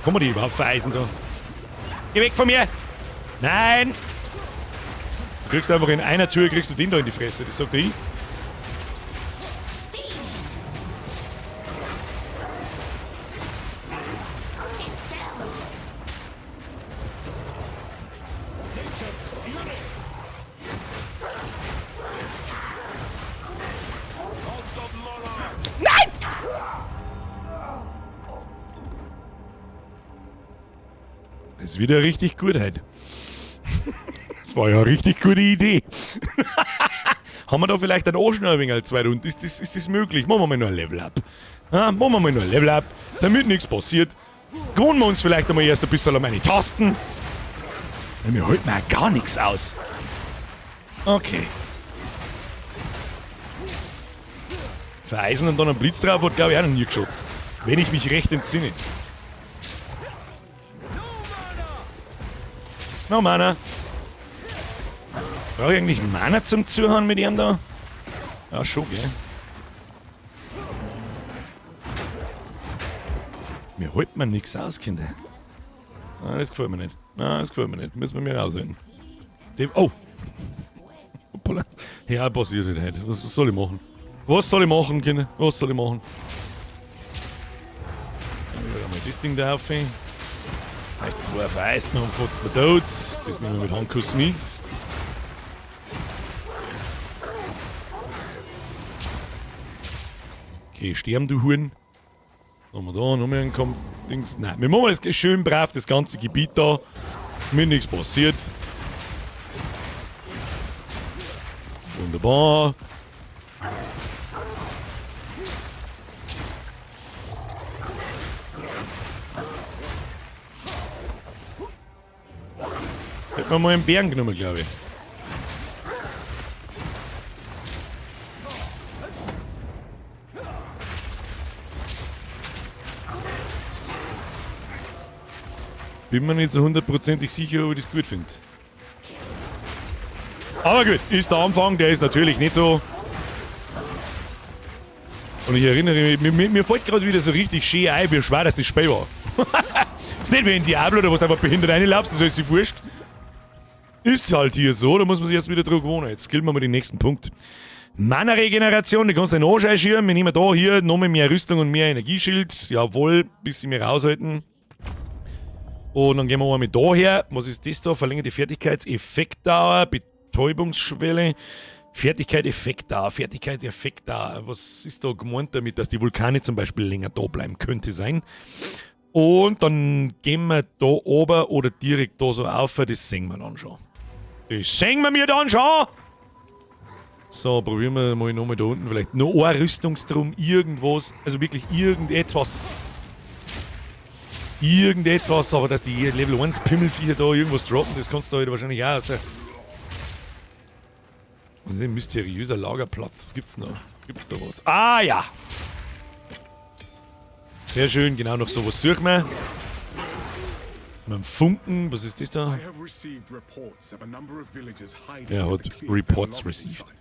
Kann man die überhaupt vereisen da? Geh weg von mir! Nein! Du kriegst einfach in einer Tür, kriegst du den da in die Fresse, das sagt ich. Nein! Das ist wieder richtig gut heute. Das war ja eine richtig gute Idee. Haben wir da vielleicht einen Ocean ein wenig als 2 Runden? Ist das möglich? Machen wir mal noch ein Level Up. Ah, machen wir mal noch ein Level Up, damit nichts passiert. Gewohnen wir uns vielleicht einmal erst ein bisschen an meine Tasten. Weil mir holt mir gar nichts aus. Okay. Vereisen und dann einen Blitz drauf hat, glaube ich, auch noch nie geschaut. Wenn ich mich recht entsinne. No Mana. Brauche ich eigentlich Mana zum Zuhören mit ihm da? Ja, schon, gell? Mir holt man nix aus, Kinder. Ah, das gefällt mir nicht. Nein, das gefällt mir nicht. Müssen wir mir raushalten. Dem, oh! Hoppala. Ja, passiert halt heute. Was soll ich machen? Was soll ich machen, Kinder? Was soll ich machen? Ja, mal das Ding da auf. Vielleicht 2 vereist, man fährt mir tot. Das nehmen wir mit Handkuss mit. Okay, sterben du Huren. Haben wir da noch mehr einen Dings. Nein, wir machen das schön brav, das ganze Gebiet da. Mir nichts passiert. Wunderbar. Hätten wir mal einen Bären genommen, glaube ich. Bin mir nicht so hundertprozentig sicher, ob ich das gut finde. Aber gut, ist der Anfang, der ist natürlich nicht so. Und ich erinnere mich, mir fällt gerade wieder so richtig schön ein, wie schwer das Spiel war. Ist nicht wie in Diablo, da wo du einfach behindert reinlaufst, das ist sich wurscht. Ist halt hier so, da muss man sich erst wieder drauf gewöhnen. Jetzt skillen wir mal den nächsten Punkt. Mana-Regeneration, die kannst du in den Arsch einschieben. Wir nehmen da hier nochmal mehr Rüstung und mehr Energieschild. Jawohl, bisschen mehr raushalten. Und dann gehen wir mal mit da her. Was ist das da? Verlängerte Fertigkeitseffektdauer, Betäubungsschwelle, Fertigkeit, Effektdauer, Fertigkeit, Effektdauer. Was ist da gemeint damit, dass die Vulkane zum Beispiel länger da bleiben? Könnte sein. Und dann gehen wir da oben oder direkt da so auf. Das sehen wir dann schon. Das sehen wir mir dann schon! So, probieren wir mal nochmal da unten vielleicht noch ein Rüstungsdrum, irgendwas. Also wirklich irgendetwas. Irgendetwas, aber dass die Level 1 Pimmelviecher da irgendwas droppen, das kannst du halt wahrscheinlich auch. Also, das ist ein mysteriöser Lagerplatz. Was gibt's noch? Gibt's da was? Ah ja! Sehr schön, genau noch sowas suchen wir. Mit dem Funken, was ist das da? I have received reports of a number of villagers hiding Er at hat the Clearfell Reports logging received. site.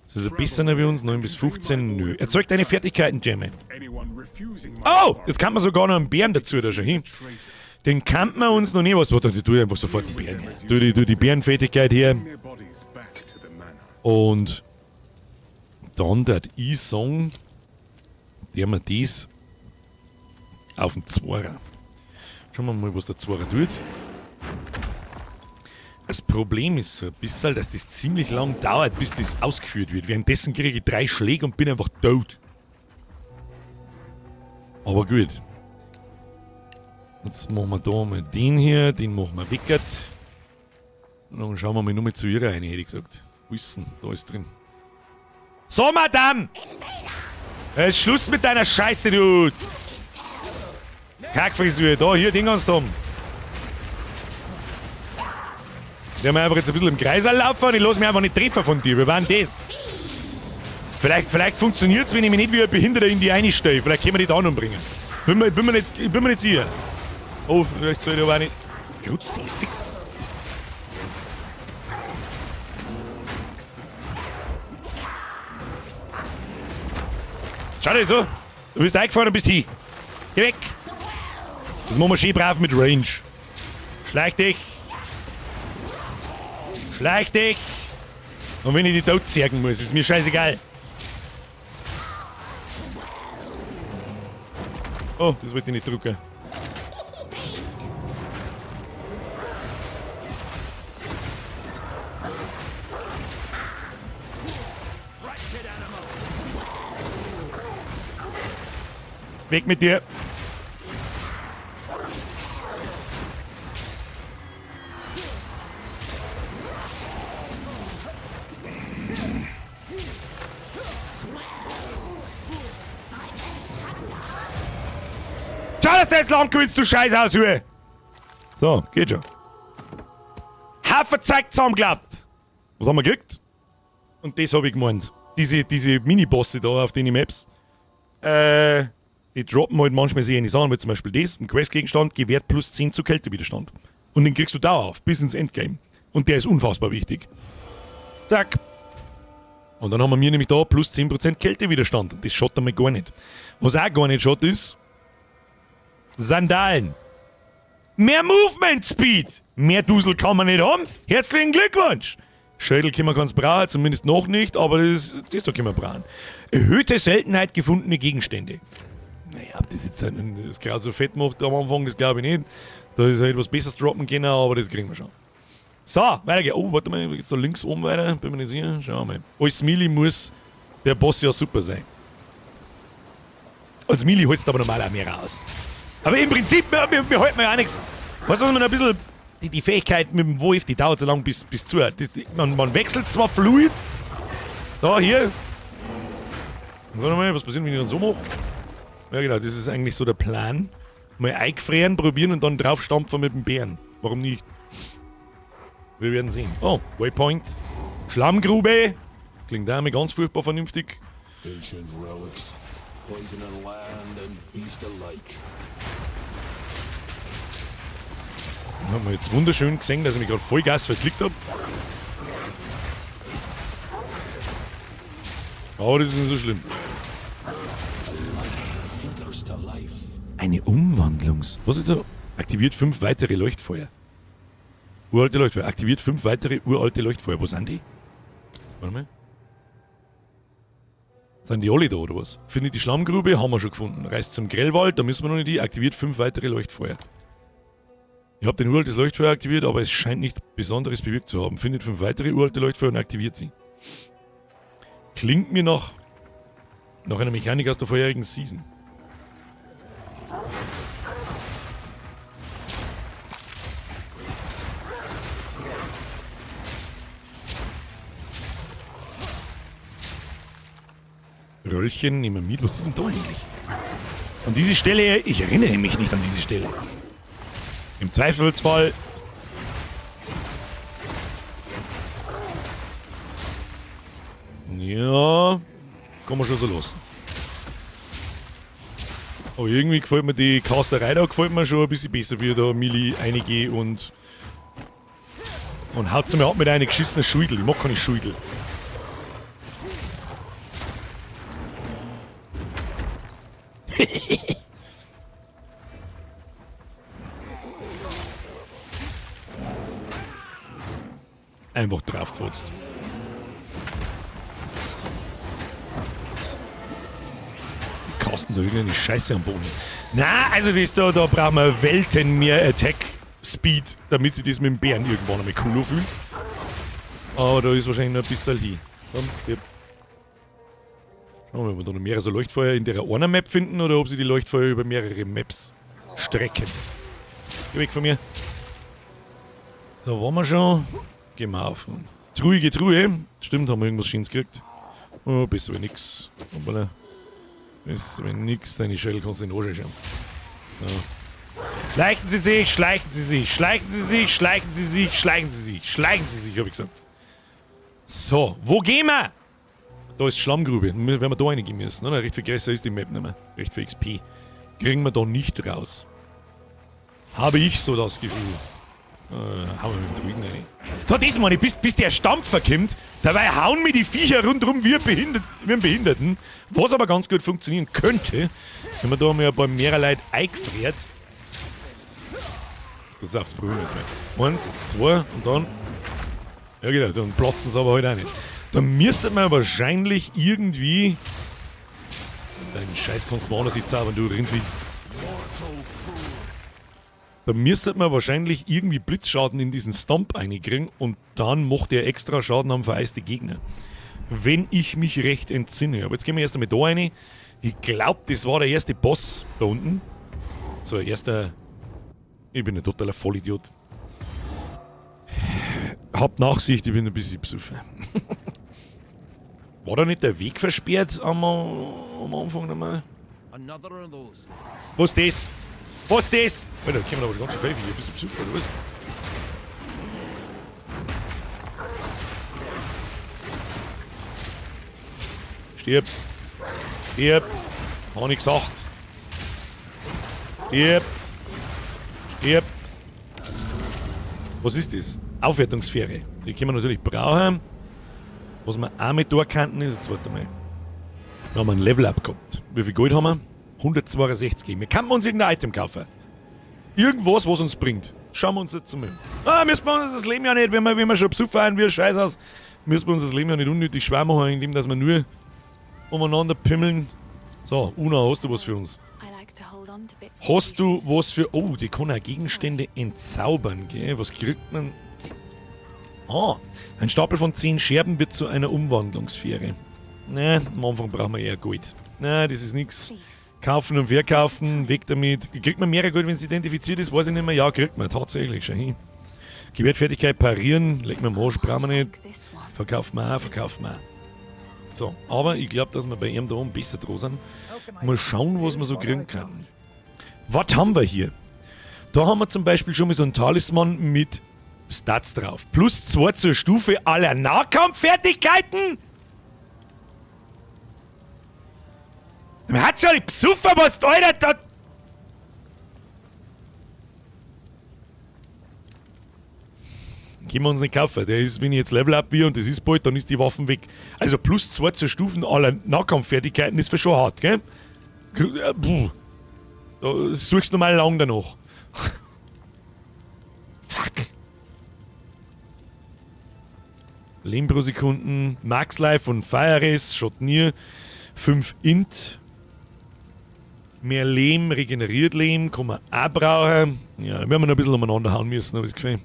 Das ist ein besser wie uns, 9 bis 15, nö. Erzeugt eine Fertigkeiten-Gemme. Anyone refusing my Oh, authority jetzt kann man sogar noch einen Bären dazu, da schon hin. traitor. Den kann man uns noch nicht. Was, warte, die tue ich einfach sofort die Bären her. Tu die Bärenfertigkeit her. Bring their bodies back to the manor. Und dann der ich sagen, der mir das auf den Zwarer. Schauen wir mal, was der Zwarer tut. Das Problem ist so ein bisschen, dass das ziemlich lang dauert, bis das ausgeführt wird. Währenddessen kriege ich 3 Schläge und bin einfach tot. Aber gut. Jetzt machen wir da mal den hier, den machen wir weg. Und dann schauen wir mal nochmal zu ihrer rein, hätte ich gesagt. Wo ist denn? Da ist drin. So, Madame! Es ist Schluss mit deiner Scheiße, du! Kackfrisur, da, hier, den kannst du haben. Der haben wir einfach jetzt ein bisschen im Kreis laufen und ich lass mich einfach nicht treffen von dir. Wir waren das. Vielleicht funktioniert's, wenn ich mich nicht wie ein Behinderter in die einstelle. Vielleicht können wir die da umbringen. Bin mir nicht sicher. Oh, vielleicht soll ich aber auch nicht. Kruzifix. Schau dir so. Du bist eingefahren und bist hin. Geh weg. Das machen wir schön brav mit Range. Schleich dich. Schleich dich. Und wenn ich die tot zergen muss, ist mir scheißegal. Oh, das wollte ich nicht drücken. Weg mit dir. Schau, dass du jetzt lang gewinnst, du Scheißhaushöhe. So, geht schon. Haufen Zeug zusammengeklappt. Was haben wir gekriegt? Und das habe ich gemeint. Diese Mini-Bosse da auf den Maps. Die droppen halt manchmal sehr eine Sachen, wie zum Beispiel das, ein Quest-Gegenstand, gewährt plus 10 zu Kältewiderstand. Und den kriegst du dauerhaft, bis ins Endgame. Und der ist unfassbar wichtig. Zack. Und dann haben wir nämlich da plus 10% Kältewiderstand. Und das schaut einmal gar nicht. Was auch gar nicht schaut, ist Sandalen. Mehr Movement Speed. Mehr Dusel kann man nicht haben. Herzlichen Glückwunsch. Schädel können wir ganz brauchen, zumindest noch nicht, aber das da können wir brauchen. Erhöhte Seltenheit gefundene Gegenstände. Naja, ob das jetzt das gerade so fett macht am Anfang, das glaube ich nicht. Da ist halt was Besseres droppen können, aber das kriegen wir schon. So, weiter geht's. Oh, warte mal, geht's da links oben weiter? Bin mir nicht sicher. Schauen wir mal. Als Melee muss der Boss ja super sein. Als Melee holst du aber normal auch mehr raus. Aber im Prinzip, wir halten ja auch nichts. Weißt du, was man ein bisschen. Die Fähigkeit mit dem Wolf, die dauert so lange bis zu. Man wechselt zwar fluid. Da, hier. Warte mal, was passiert, wenn ich dann so mache? Ja, genau, das ist eigentlich so der Plan. Mal eingefrieren, probieren und dann draufstampfen mit dem Bären. Warum nicht? Wir werden sehen. Oh, Waypoint. Schlammgrube. Klingt auch mal ganz furchtbar vernünftig. Ancient relics, poison and land and beast alike. Haben wir jetzt wunderschön gesehen, dass ich mich gerade Vollgas verklickt hab. Aber das ist nicht so schlimm. Eine Umwandlungs... Was ist da? Aktiviert 5 weitere Leuchtfeuer. Uralte Leuchtfeuer. Aktiviert 5 weitere uralte Leuchtfeuer. Wo sind die? Warte mal. Sind die alle da, oder was? Findet die Schlammgrube? Haben wir schon gefunden. Reist zum Grellwald, da müssen wir noch nicht hin. Aktiviert 5 weitere Leuchtfeuer. Ich hab den uraltes Leuchtfeuer aktiviert, aber es scheint nicht Besonderes bewirkt zu haben. Findet 5 weitere uralte Leuchtfeuer und aktiviert sie. Klingt mir nach einer Mechanik aus der vorherigen Season. Röllchen nehmen wir mit. Was ist denn da eigentlich? An diese Stelle, ich erinnere mich nicht an diese Stelle. Im Zweifelsfall. Ja, kann man schon so lassen. Aber irgendwie gefällt mir die Casterei da, gefällt mir schon ein bisschen besser, wie da Melee reingehe und haut sie mir ab mit einer geschissenen Schultel. Ich mag keine Schultel. Einfach draufgefotzt. Die Kasten da irgendeine Scheiße am Boden. Na, also das da brauchen wir Welten mehr Attack Speed, damit sich das mit dem Bären irgendwann einmal cool fühlt. Aber da ist wahrscheinlich noch ein bisschen hin. Komm, ja. Schauen wir mal, ob wir da noch mehrere so Leuchtfeuer in der einer Map finden oder ob sie die Leuchtfeuer über mehrere Maps strecken. Geh weg von mir. Da waren wir schon. Gehen wir auf. Truhige Truhe. Stimmt, haben wir irgendwas Schönes gekriegt. Oh, besser wie nix. Hoppala. Besser wie nix. Deine Schädel kannst du in den Arsch schauen. So. Schleichen Sie sich, schleichen Sie sich, schleichen Sie sich, schleichen Sie sich, schleichen Sie sich, schleichen Sie sich, hab ich gesagt. So, wo gehen wir? Da ist Schlammgrube. Werden wir da reingehen müssen. Ne? Recht viel größer ist die Map nicht mehr. Recht viel XP. Kriegen wir da nicht raus. Habe ich so das Gefühl. Hauen wir mit dem Druiden rein. So, das meine ich, bis der Stampfer kommt, dabei hauen mir die Viecher rundherum wie ein Behinderten. Was aber ganz gut funktionieren könnte, wenn man da mal ein paar mehrere Leute eingefriert. Jetzt pass auf, das probieren wir jetzt mal. 1, 2 und dann. Ja genau, dann platzen sie aber halt auch nicht. Dann müsste man wahrscheinlich irgendwie. Deinen Scheiß kannst du woanders nicht zaubern, du Rindvieh. Da müsste man wahrscheinlich irgendwie Blitzschaden in diesen Stomp einkriegen und dann macht er extra Schaden am vereiste Gegner. Wenn ich mich recht entsinne. Aber jetzt gehen wir erst einmal da rein. Ich glaub, das war der erste Boss da unten. So, erster. Ich bin ein totaler Vollidiot. Habt Nachsicht, ich bin ein bisschen besoffen. War da nicht der Weg versperrt am Anfang nochmal? Was ist das? Was ist das? Alter, da kommen aber ganz schön viel. Hier bist du besoffen, oder was? Stirb. Stirb. Hab ich gesagt. Stirb. Stirb. Was ist das? Aufwertungssphäre. Die können wir natürlich brauchen. Was wir auch mit da kannten, ist jetzt, warte mal. Da haben wir ein Level-Up gehabt. Wie viel Gold haben wir? 162. Wir können uns irgendein Item kaufen. Irgendwas, was uns bringt. Schauen wir uns jetzt mal. Ah, müssen wir uns das Leben ja nicht, wenn wir schon besoffen sind, wie scheiß aus, müssen wir uns das Leben ja nicht unnötig schwer machen, indem dass wir nur umeinander pimmeln. So, Una, hast du was für uns? Hast du was für... Oh, die kann auch Gegenstände entzaubern, gell? Was kriegt man? Ah, ein Stapel von 10 Scherben wird zu einer Umwandlungssphäre. Ne, am Anfang brauchen wir eher Gold. Ne, das ist nix. Kaufen und verkaufen, weg damit. Kriegt man mehr Gold, wenn es identifiziert ist? Weiß ich nicht mehr. Ja, kriegt man tatsächlich. Schau hin. Gewährtfertigkeit parieren, legt man am Arsch, brauchen wir nicht. Verkaufen wir auch, verkaufen wir auch. So, aber ich glaub, dass wir bei ihm da oben besser dran sind. Mal schauen, was man so kriegen kann. Was haben wir hier? Da haben wir zum Beispiel schon mal so einen Talisman mit Stats drauf. Plus 2 zur Stufe aller Nahkampffertigkeiten? Man hat's ja nicht besoffen, was da, Alter, da. Können wir uns nicht kaufen. Der ist, wenn ich jetzt Level Up will und das ist bald, dann ist die Waffen weg. Also plus 2 zur Stufen aller Nahkampffertigkeiten ist für schon hart, gell? Puh. Da suchst du mal lang danach. Fuck. Leben pro Sekunden, Max Life und Fire Res, Schotnier, 5 Int. Mehr Lehm, regeneriert Lehm, kann man auch brauchen. Ja, da werden wir noch ein bisschen umeinander hauen müssen, hab ich das Gefühl.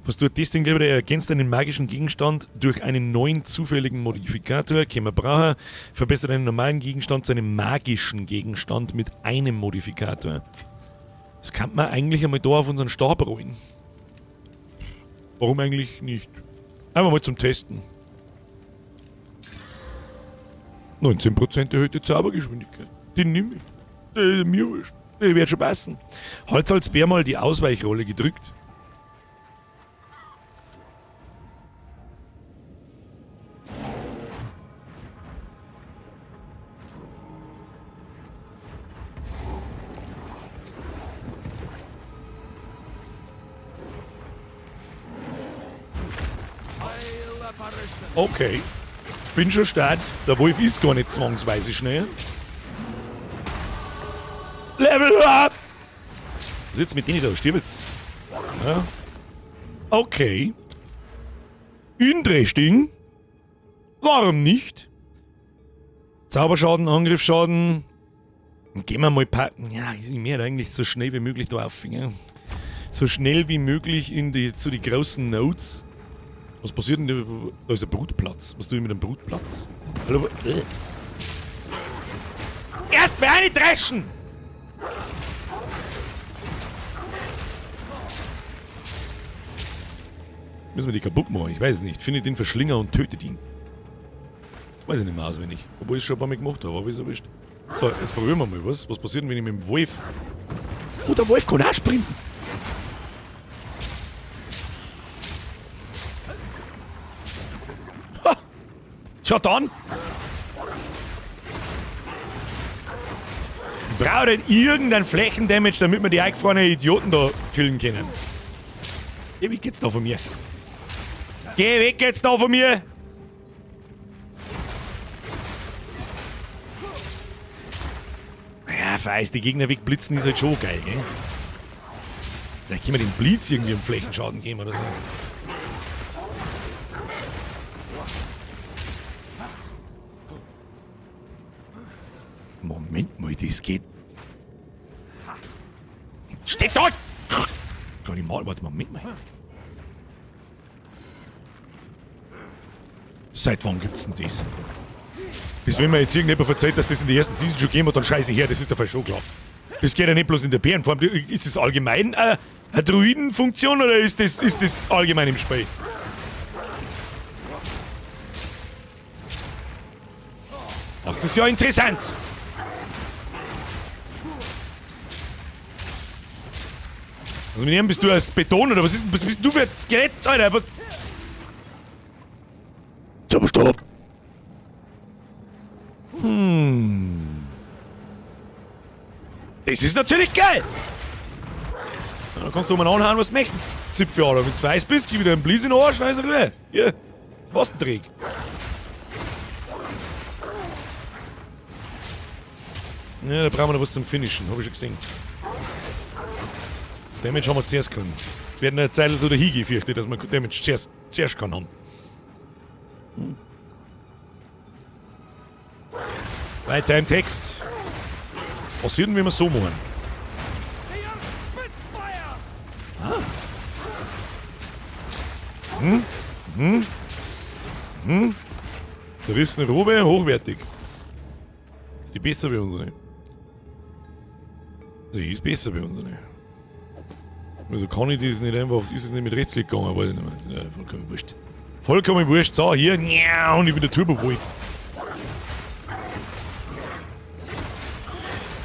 Was tut das Ding, glaube ich? Er ergänzt einen magischen Gegenstand durch einen neuen zufälligen Modifikator, kann man brauchen. Verbessert einen normalen Gegenstand zu einem magischen Gegenstand mit einem Modifikator. Das kann man eigentlich einmal da auf unseren Stab rollen. Warum eigentlich nicht? Einfach mal zum Testen. 19% erhöhte Zaubergeschwindigkeit. Den nehme ich. Der ist mir wurscht. Der wird schon passen. Holz als Bär mal die Ausweichrolle gedrückt. Okay. Bin schon stark. Der Wolf ist gar nicht zwangsweise schnell. Level up! Was ist jetzt mit denen da? Stirb jetzt. Ja. Okay. Interesting. Warum nicht? Zauberschaden, Angriffsschaden. Gehen wir mal paar. Ja, ich möchte eigentlich so schnell wie möglich da auf. Ja. So schnell wie möglich zu die großen Nodes. Was passiert denn da? Da ist ein Brutplatz. Was tue ich mit dem Brutplatz? Hallo? Erst mal eine dreschen! Müssen wir die kaputt machen? Ich weiß es nicht. Finde den Verschlinger und tötet ihn. Weiß ich nicht mehr auswendig. Obwohl ich es schon ein paar Mal gemacht habe, aber ist erwischt. So, jetzt probieren wir mal was. Was passiert denn, wenn ich mit dem Wolf... Oh, der Wolf kann auch sprinten! Ha! Tja, dann! Ich brauche denn irgendeinen Flächendamage, damit wir die eingefrorenen Idioten da killen können. Geh weg jetzt da von mir. Geh weg jetzt da von mir! Ja, feist, die Gegner wegblitzen ist halt schon geil, gell? Vielleicht können wir den Blitz irgendwie einen Flächenschaden geben oder so. Moment mal, das geht. Steht da! Kann ich mal, warte, Moment mal. Seit wann gibt's denn das? Das, wenn mir jetzt irgendjemand verzeiht, dass das in der ersten Season schon gegeben hat, dann scheiße her, das ist der schon klar. Das geht ja nicht bloß in der Bärenform. Ist das allgemein eine Druidenfunktion oder ist das allgemein im Spiel? Das ist ja interessant. Also mit dem bist du als Beton oder was ist denn? Was bist du für ein Skelett, Alter? Was? Stopp, stopp! Das ist natürlich geil! Na, dann kannst du mal anhauen, was du möchtest. Zipfel, Alter. Wenn du weiß bist, gib wieder einen Blies in den Arsch, dann ist er gleich. Hier, was denn Dreck? Ja, da brauchen wir noch was zum Finishen, hab ich schon gesehen. Damage haben wir zuerst können. Es werden eine Zeit so dahin fürchte, dass wir Damage zuerst kann haben. Weiter im Text. Was würden wir so machen? Ah. Zerrissene Robe, hochwertig. Ist die besser wie unsere? Die ist besser wie unsere. Also kann ich das nicht einfach, ist es nicht mit Rechtsklick gegangen, weiß ich nicht mehr. Ja, vollkommen wurscht. Vollkommen wurscht. So, hier, und ich bin der Turbo-Wolf.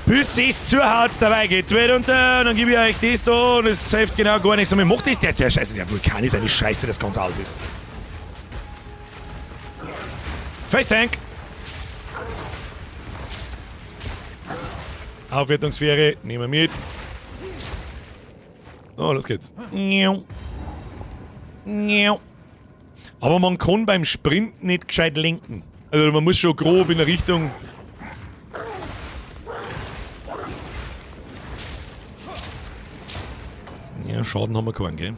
Bis es zuhaut, dabei geht wird und dann gebe ich euch das da und es hilft genau gar nichts. Und mir macht das, der Scheiße, der Vulkan ist eine Scheiße, das ganz aus ist. Face Tank! Aufwertungssphäre, nehmen wir mit. Oh, los geht's. Aber man kann beim Sprint nicht gescheit lenken. Also man muss schon grob in der Richtung... Ja, Schaden haben wir keinen, gell?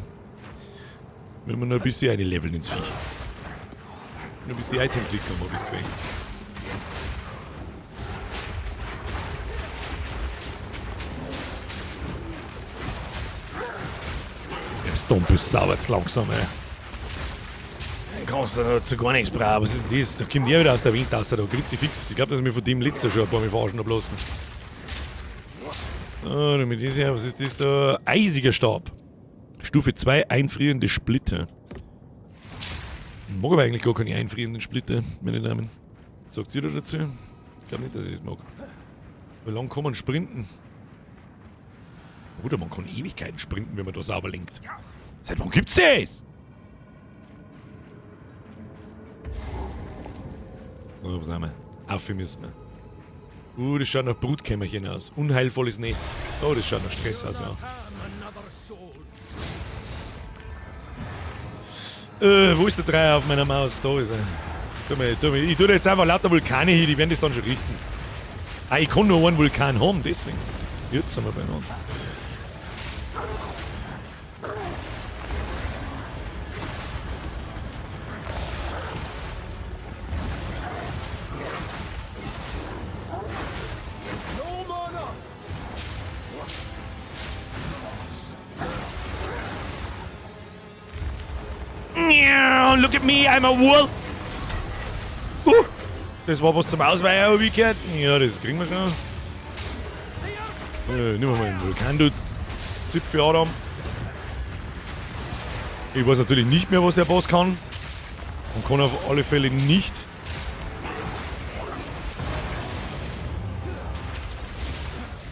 Wenn wir noch ein bisschen eine leveln ins Viech. Nur ein bisschen Item-Klick haben wir bis gefällt. Der Stomp ist sauber zu langsam, ey. Dann kannst du dazu gar nichts brauchen. Was ist denn das? Da kommt der wieder aus der Wind raus, da Kruzifix. Ich glaub, dass wir von dem letzten schon ein paar Mal verarschen haben lassen. Oh, damit ist ja, was ist das da? Eisiger Stab. Stufe 2, einfrierende Splitter. Ich mag aber eigentlich gar keine einfrierenden Splitter, meine Damen. Sagt ihr da dazu? Ich glaub nicht, dass ich das mag. Wie lange kann man sprinten? Oder man kann Ewigkeiten sprinten, wenn man da sauber lenkt. Seit wann gibt's das? So, was haben wir? Auf müssen wir. Das schaut nach Brutkämmerchen aus. Unheilvolles Nest. Oh, das schaut nach Stress aus, ja. Wo ist der Dreier auf meiner Maus? Da ist er. Tu mir, tu mir. Ich tue da jetzt einfach lauter Vulkane hin, die werden das dann schon richten. Ah, ich kann nur einen Vulkan haben, deswegen. Jetzt sind wir beieinander. Look at me, I'm a wolf! Das war was zum Ausweichen, hab ich gehört. Ja, das kriegen wir schon. Nehmen wir mal den Vulkan, du Zipfel Adam. Ich weiß natürlich nicht mehr, was der Boss kann. Und kann auf alle Fälle nicht.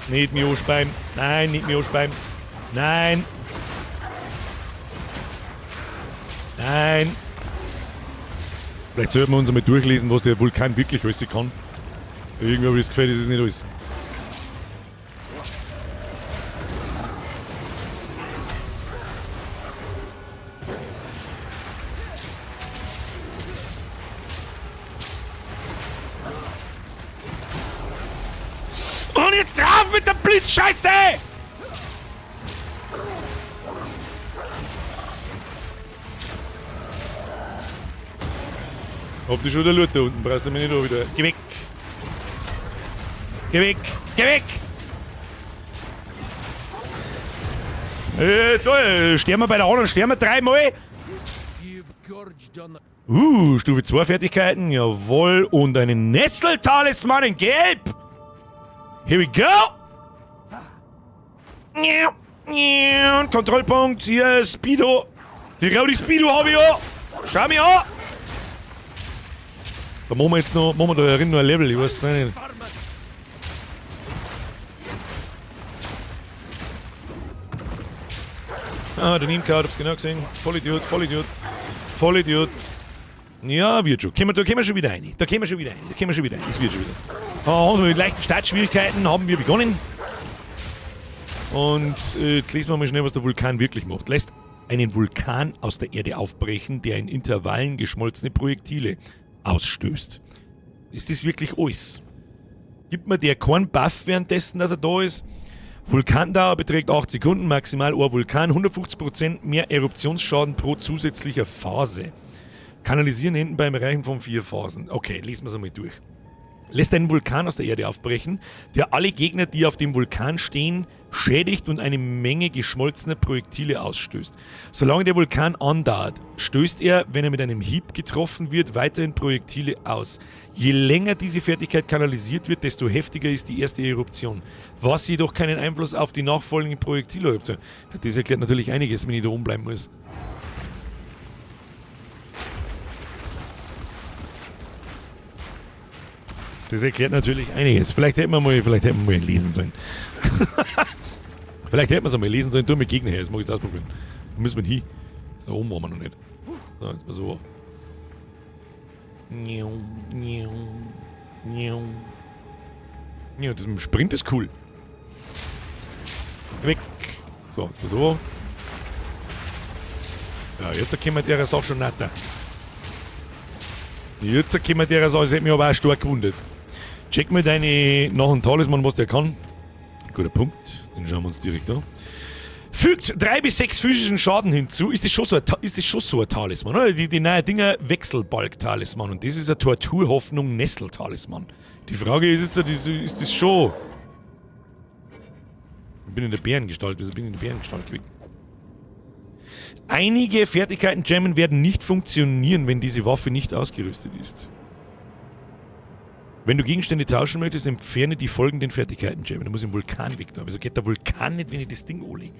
Nicht mich anspeien. Nein, nicht mich anspeien. Nein. Nein. Vielleicht sollten wir uns einmal durchlesen, was der Vulkan wirklich alles kann. Irgendwie habe ich das Gefühl, das ist nicht alles. Schon jetzt drauf mit der Blitzscheiße! Hab die schon der Loot da unten, brauchst du mich nicht auch wieder. Geh weg! Geh weg! Geh weg! Da, sterben wir bei der anderen, sterben wir dreimal! Stufe 2 Fertigkeiten, jawohl. Und einen Nesseltalisman in Gelb! Here we go! Kontrollpunkt, hier, Speedo. Die Rowdy Speedo hab ich ja! Schau mich an! Da machen wir jetzt noch, machen wir da drin noch ein Level, ich weiß es nicht. Ah, der Niemka, hab's genau gesehen. Vollidiot, Vollidiot, Vollidiot. Ja, wird schon. Da kommen wir schon wieder rein. Da kommen wir schon wieder rein. Da kommen wir schon wieder rein. Das wird schon wieder. Ah, mit leichten Startschwierigkeiten haben wir begonnen. Und jetzt lesen wir mal schnell, was der Vulkan wirklich macht. Lässt einen Vulkan aus der Erde aufbrechen, der in Intervallen geschmolzene Projektile ausstößt. Ist das wirklich alles? Gibt mir der keinen Buff währenddessen, dass er da ist? Vulkandauer beträgt 8 Sekunden, maximal ein Vulkan, 150% mehr Eruptionsschaden pro zusätzlicher Phase. Kanalisieren hinten beim Erreichen von 4 Phasen. Okay, lesen wir es einmal durch. Lässt einen Vulkan aus der Erde aufbrechen, der alle Gegner, die auf dem Vulkan stehen, schädigt und eine Menge geschmolzener Projektile ausstößt. Solange der Vulkan andauert, stößt er, wenn er mit einem Hieb getroffen wird, weiterhin Projektile aus. Je länger diese Fertigkeit kanalisiert wird, desto heftiger ist die erste Eruption, was jedoch keinen Einfluss auf die nachfolgenden Projektileruption hat. Das erklärt natürlich einiges, wenn ich da oben bleiben muss. Das erklärt natürlich einiges. Vielleicht hätten wir mal, lesen sollen. Vielleicht hätten wir es einmal lesen sollen. Du mit Gegner her, das mag ich jetzt ausprobieren. Wo müssen wir hin? Da oben waren wir noch nicht. So, jetzt mal so. Ja, das mit dem Sprint ist cool. Weg. So, jetzt mal so. Ja, jetzt erkennen wir der Sache schon nicht. Jetzt erkennen wir der Sache, das hätte mich aber auch stark gewundert. Check mal deine nach dem Talisman, was der kann. Guter Punkt. Den schauen wir uns direkt an. Fügt 3 bis 6 physischen Schaden hinzu. Ist das schon so ein, ist das schon so ein Talisman, oder? Die neuen Dinger Wechselbalg-Talisman. Und das ist eine Torturhoffnung Nessel-Talisman. Die Frage ist jetzt, ist das schon... Ich bin in der Bärengestalt. Wieso bin ich in der Bärengestalt gewesen? Einige Fertigkeiten jammen werden nicht funktionieren, wenn diese Waffe nicht ausgerüstet ist. Wenn du Gegenstände tauschen möchtest, entferne die folgenden Fertigkeiten, Jamie. Da muss ich den Vulkan weg da. Wieso geht der Vulkan nicht, wenn ich das Ding anlege?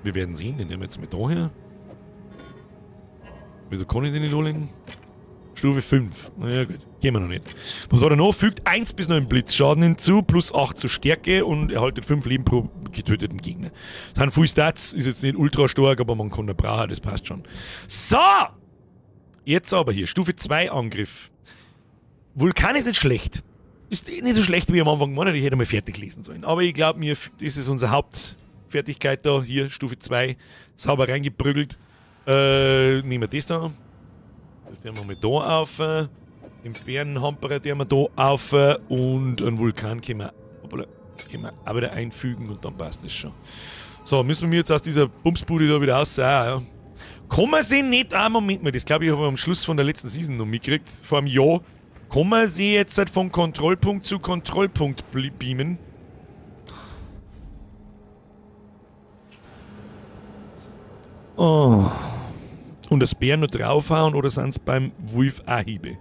Wir werden sehen, den nehmen wir jetzt mal da her. Wieso kann ich den nicht anlegen? Stufe 5. Na ja, gut. Gehen wir noch nicht. Was hat er noch? Fügt 1 bis 9 Blitzschaden hinzu, plus 8 zur Stärke und erhaltet 5 Leben pro getöteten Gegner. Das sind Full Stats, ist jetzt nicht ultra stark, aber man kann da brauchen, das passt schon. So! Jetzt aber hier, Stufe 2 Angriff. Vulkan ist nicht schlecht. Ist nicht so schlecht, wie ich am Anfang gemeint habe, ich hätte mal fertig lesen sollen. Aber ich glaub mir, das ist unsere Hauptfertigkeit da. Hier, Stufe 2, sauber reingeprügelt. Nehmen wir das da. Das nehmen wir mal da auf. Den Bärenhamperer, den wir da auf. Und einen Vulkan können wir, hoppala, können wir auch wieder einfügen und dann passt das schon. So, müssen wir jetzt aus dieser Bumsbude da wieder raus? Ah, ja. Kann man sie nicht auch, Moment mal, das glaube ich, habe ich am Schluss von der letzten Season noch mitgekriegt, vor einem Jahr. Kann man sie jetzt halt von Kontrollpunkt zu Kontrollpunkt beamen? Oh. Und das Bär noch draufhauen oder sind's beim Wolf auch Hiebe?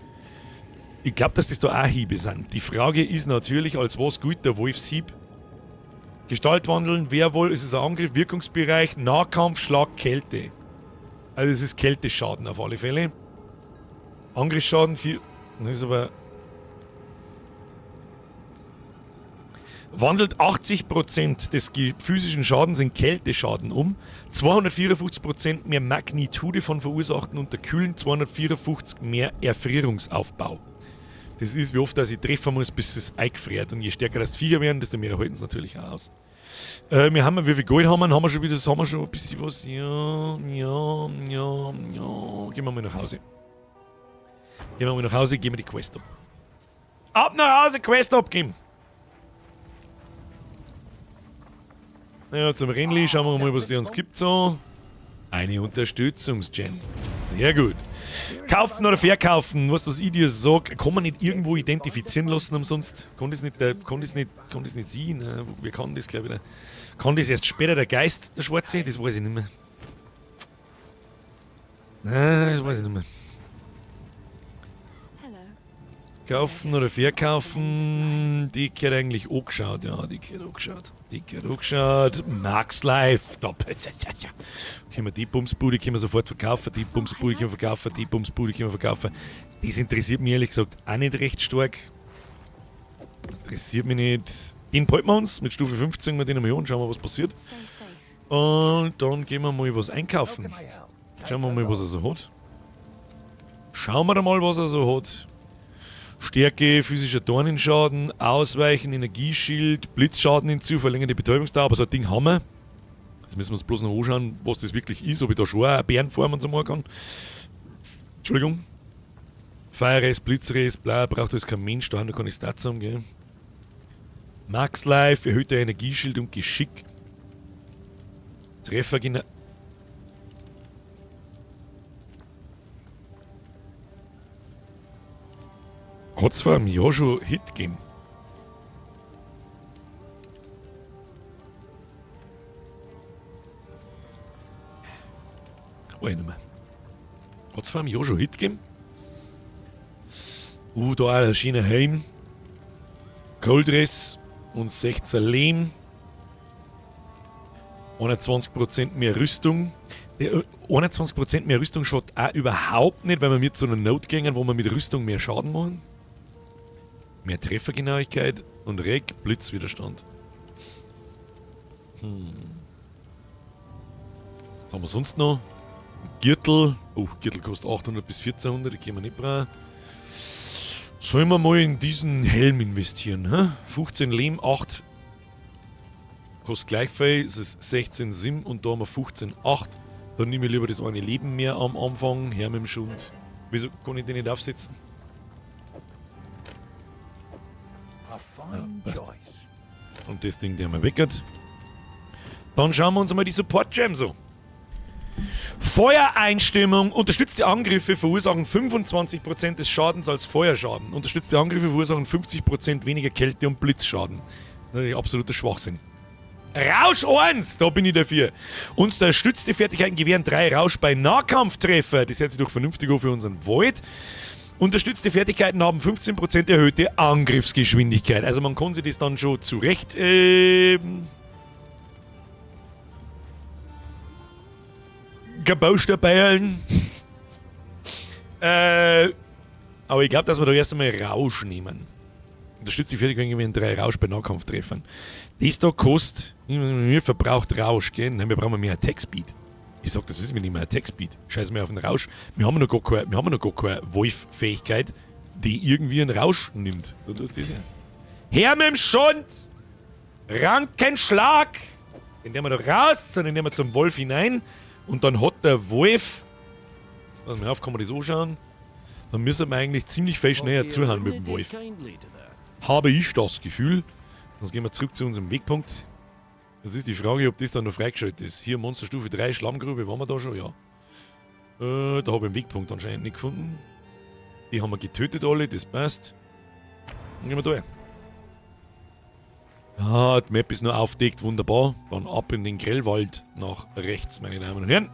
Ich glaub, dass das da auch Hiebe sind. Die Frage ist natürlich, als was gilt der Wolfshieb? Gestaltwandeln, Werwolf, ist es ein Angriff, Wirkungsbereich, Nahkampf, Schlag, Kälte. Also es ist Kälteschaden auf alle Fälle. Angriffsschaden, 4. Das ist aber... Wandelt 80% des physischen Schadens in Kälteschaden um. 254% mehr Magnitude von verursachten Unterkühlen, 254 mehr Erfrierungsaufbau. Das ist, wie oft dass ich treffen muss, bis es eingefriert. Und je stärker das Viecher werden, desto mehr halten es natürlich auch aus. Wir haben, wie viel Gold haben wir? Haben wir schon wieder, haben wir schon ein bisschen was? Ja, ja, ja, ja. Gehen wir mal nach Hause. Gehen wir mal nach Hause, gehen wir die Quest ab. Ab nach Hause, Quest abgeben. Ja, zum Renly schauen wir mal, was die uns gibt so. Eine Unterstützungsgem. Sehr gut. Kaufen oder verkaufen, weißt du, was ich dir sag? Kann man nicht irgendwo identifizieren lassen umsonst? Kann das nicht, kann das nicht, kann das nicht sie? Ne? Wer kann das, glaube ich? Kann das erst später der Geist, der Schwarze? Das weiß ich nicht mehr. Nein, das weiß ich nicht mehr. Kaufen oder verkaufen, die gehört eigentlich angeschaut, ja, die gehört angeschaut. Die gehört angeschaut. Max Life, top. Können wir die Bumsbude können wir sofort verkaufen, die Bumsbude können wir verkaufen, die Bumsbude können wir verkaufen. Das interessiert mich ehrlich gesagt auch nicht recht stark. Interessiert mich nicht. Den behalten wir uns mit Stufe 15, wir den einmal an, schauen wir, was passiert. Und dann gehen wir mal was einkaufen. Schauen wir mal, was er so hat. Schauen wir mal, was er so hat. Stärke, physischer Dornenschaden, Ausweichen, Energieschild, Blitzschaden hinzu, verlängerte Betäubungsdauer, aber so ein Ding haben wir. Jetzt müssen wir uns bloß noch anschauen, was das wirklich ist, ob ich da schon eine Bärenform und so machen kann. Entschuldigung. Feuerres, Blitzres, bla, braucht alles kein Mensch, da haben wir keine Stats haben, gell. Max Life, erhöhter Energieschild und Geschick. Treffer genau. Hat's vor einem Jahr schon Hit gegeben? Weiß ich nicht mehr. Hat's vor einem Jahr schon Hit gegeben? Da auch ein schöner Helm. Coldress und 16 Lehm. 21% mehr Rüstung. 21% mehr Rüstung schaut auch überhaupt nicht, weil wir mit so einer Note gehen, wo wir mit Rüstung mehr Schaden machen. Mehr Treffergenauigkeit und Reg, Blitzwiderstand. Was haben wir sonst noch? Gürtel. Oh, Gürtel kostet 800 bis 1400, die können wir nicht brauchen. Sollen wir mal in diesen Helm investieren? Hä? 15 Lehm, 8 kostet gleich viel, es ist 16 Sim und da haben wir 15,8. Dann nehme ich lieber das eine Leben mehr am Anfang, her mit dem Schund. Wieso kann ich den nicht aufsetzen? Ja, passt. Und das Ding, der haben wir weggehört. Dann schauen wir uns einmal die Support Gems an. Feuereinstimmung. Unterstützte Angriffe verursachen 25% des Schadens als Feuerschaden. Unterstützte Angriffe verursachen 50% weniger Kälte- und Blitzschaden. Natürlich absoluter Schwachsinn. Rausch 1, da bin ich dafür. Unterstützte Fertigkeiten gewähren 3 Rausch bei Nahkampftreffer. Das hört sich doch vernünftig an für unseren Wald. Unterstützte Fertigkeiten haben 15% erhöhte Angriffsgeschwindigkeit. Also man kann sich das dann schon zurecht, gebausterbeeilen. Aber ich glaub, dass wir da erst einmal Rausch nehmen. Unterstützt die Fertigkeiten gewähren 3 Rausch bei Nahkampftreffern. Das da kostet, mir verbraucht Rausch, gell? Nein, wir brauchen mehr Attack Speed. Ich sag, das wissen wir nicht mehr, Attack Speed. Scheiß mir auf den Rausch. Wir haben noch gar keine, wir haben noch gar keine Wolf-Fähigkeit, die irgendwie einen Rausch nimmt. Du tust das ja. Her mit dem Schund! Rankenschlag! Den nehmen wir da raus, sondern den nehmen wir zum Wolf hinein. Und dann hat der Wolf. Warte mal auf, kann man das anschauen? Dann müssen wir eigentlich ziemlich viel schneller zuhauen mit dem Wolf. Habe ich das Gefühl. Sonst gehen wir zurück zu unserem Wegpunkt. Jetzt ist die Frage, ob das dann noch freigeschaltet ist. Hier Monsterstufe 3, Schlammgrube, waren wir da schon? Ja. Da habe ich einen Wegpunkt anscheinend nicht gefunden. Die haben wir getötet alle, das passt. Dann gehen wir da rein. Ah, die Map ist noch aufdeckt, wunderbar. Dann ab in den Grellwald nach rechts, meine Damen und Herren.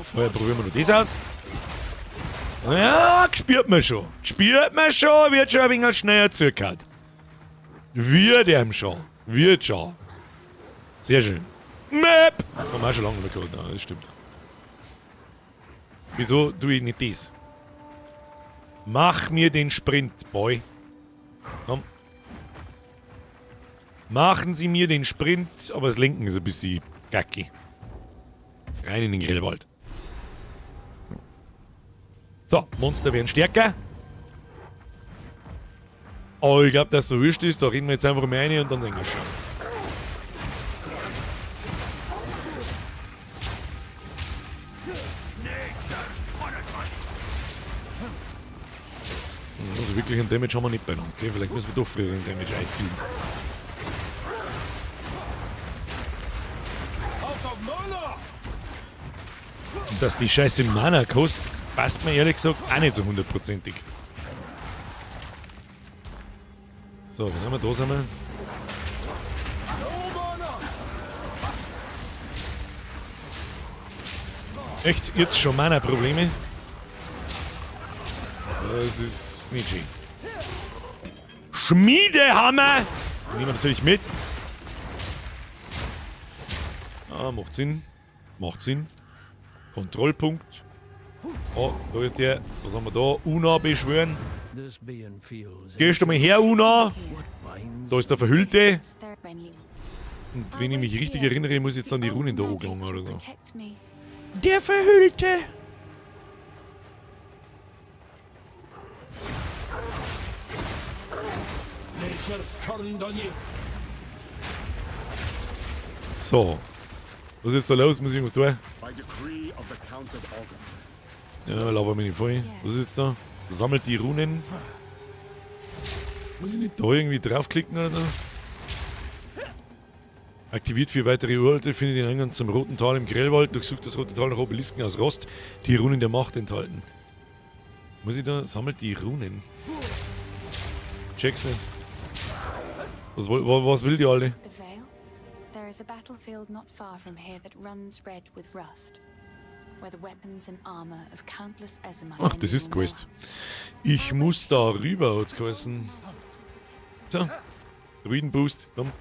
Vorher probieren wir noch das aus. Ja, spürt man schon. Spürt man schon, wird schon ein wenig schneller zurückgehauen. Wird ihm schon. Wird schon. Sehr schön. Map! Haben wir auch schon lange nicht mehr gehabt. Ja, das stimmt. Wieso tue ich nicht das? Mach mir den Sprint, Boy. Komm. Machen Sie mir den Sprint, aber das Lenken ist ein bisschen gacki. Rein in den Grillwald. So, Monster werden stärker. Oh, ich glaub, dass so wurscht ist. Da reden wir jetzt einfach mal rein und dann sehen wir schon. So wirklich einen Damage haben wir nicht beieinander, okay? Vielleicht müssen wir doch früher einen Damage einskillen. Und dass die scheiße Mana kostet, passt mir ehrlich gesagt auch nicht so hundertprozentig. So, was haben wir da? Sind wir? Echt? Jetzt schon Mana-Probleme? Das ist nicht schön. Schmiedehammer! Nehmen wir natürlich mit. Ah, macht Sinn. Macht Sinn. Kontrollpunkt. Oh, da ist der. Was haben wir da? Una beschwören. Gehst du mal her, Una? Da ist der Verhüllte. Und wenn ich mich richtig erinnere, muss ich jetzt dann die Runen da angelangen oder so. Der Verhüllte! So. Was ist jetzt da los? Muss ich irgendwas tun? Ja, laber mich nicht voll. Was ist jetzt da? Sammelt die Runen. Muss ich nicht da irgendwie draufklicken oder so? Aktiviert 4 weitere Uralte, findet den Eingang zum Roten Tal im Grellwald, durchsucht das Rote Tal nach Obelisken aus Rost, die Runen der Macht enthalten. Muss ich da? Sammelt die Runen. Check's nicht. Was will die alle? The Vale? There is a battlefield not far from here that runs red with rust, where the weapons and armor of countless Ezomyte Ach, das ist Quest. Ich muss da rüber, hat's geheißen. So. Druiden-Boost, komm.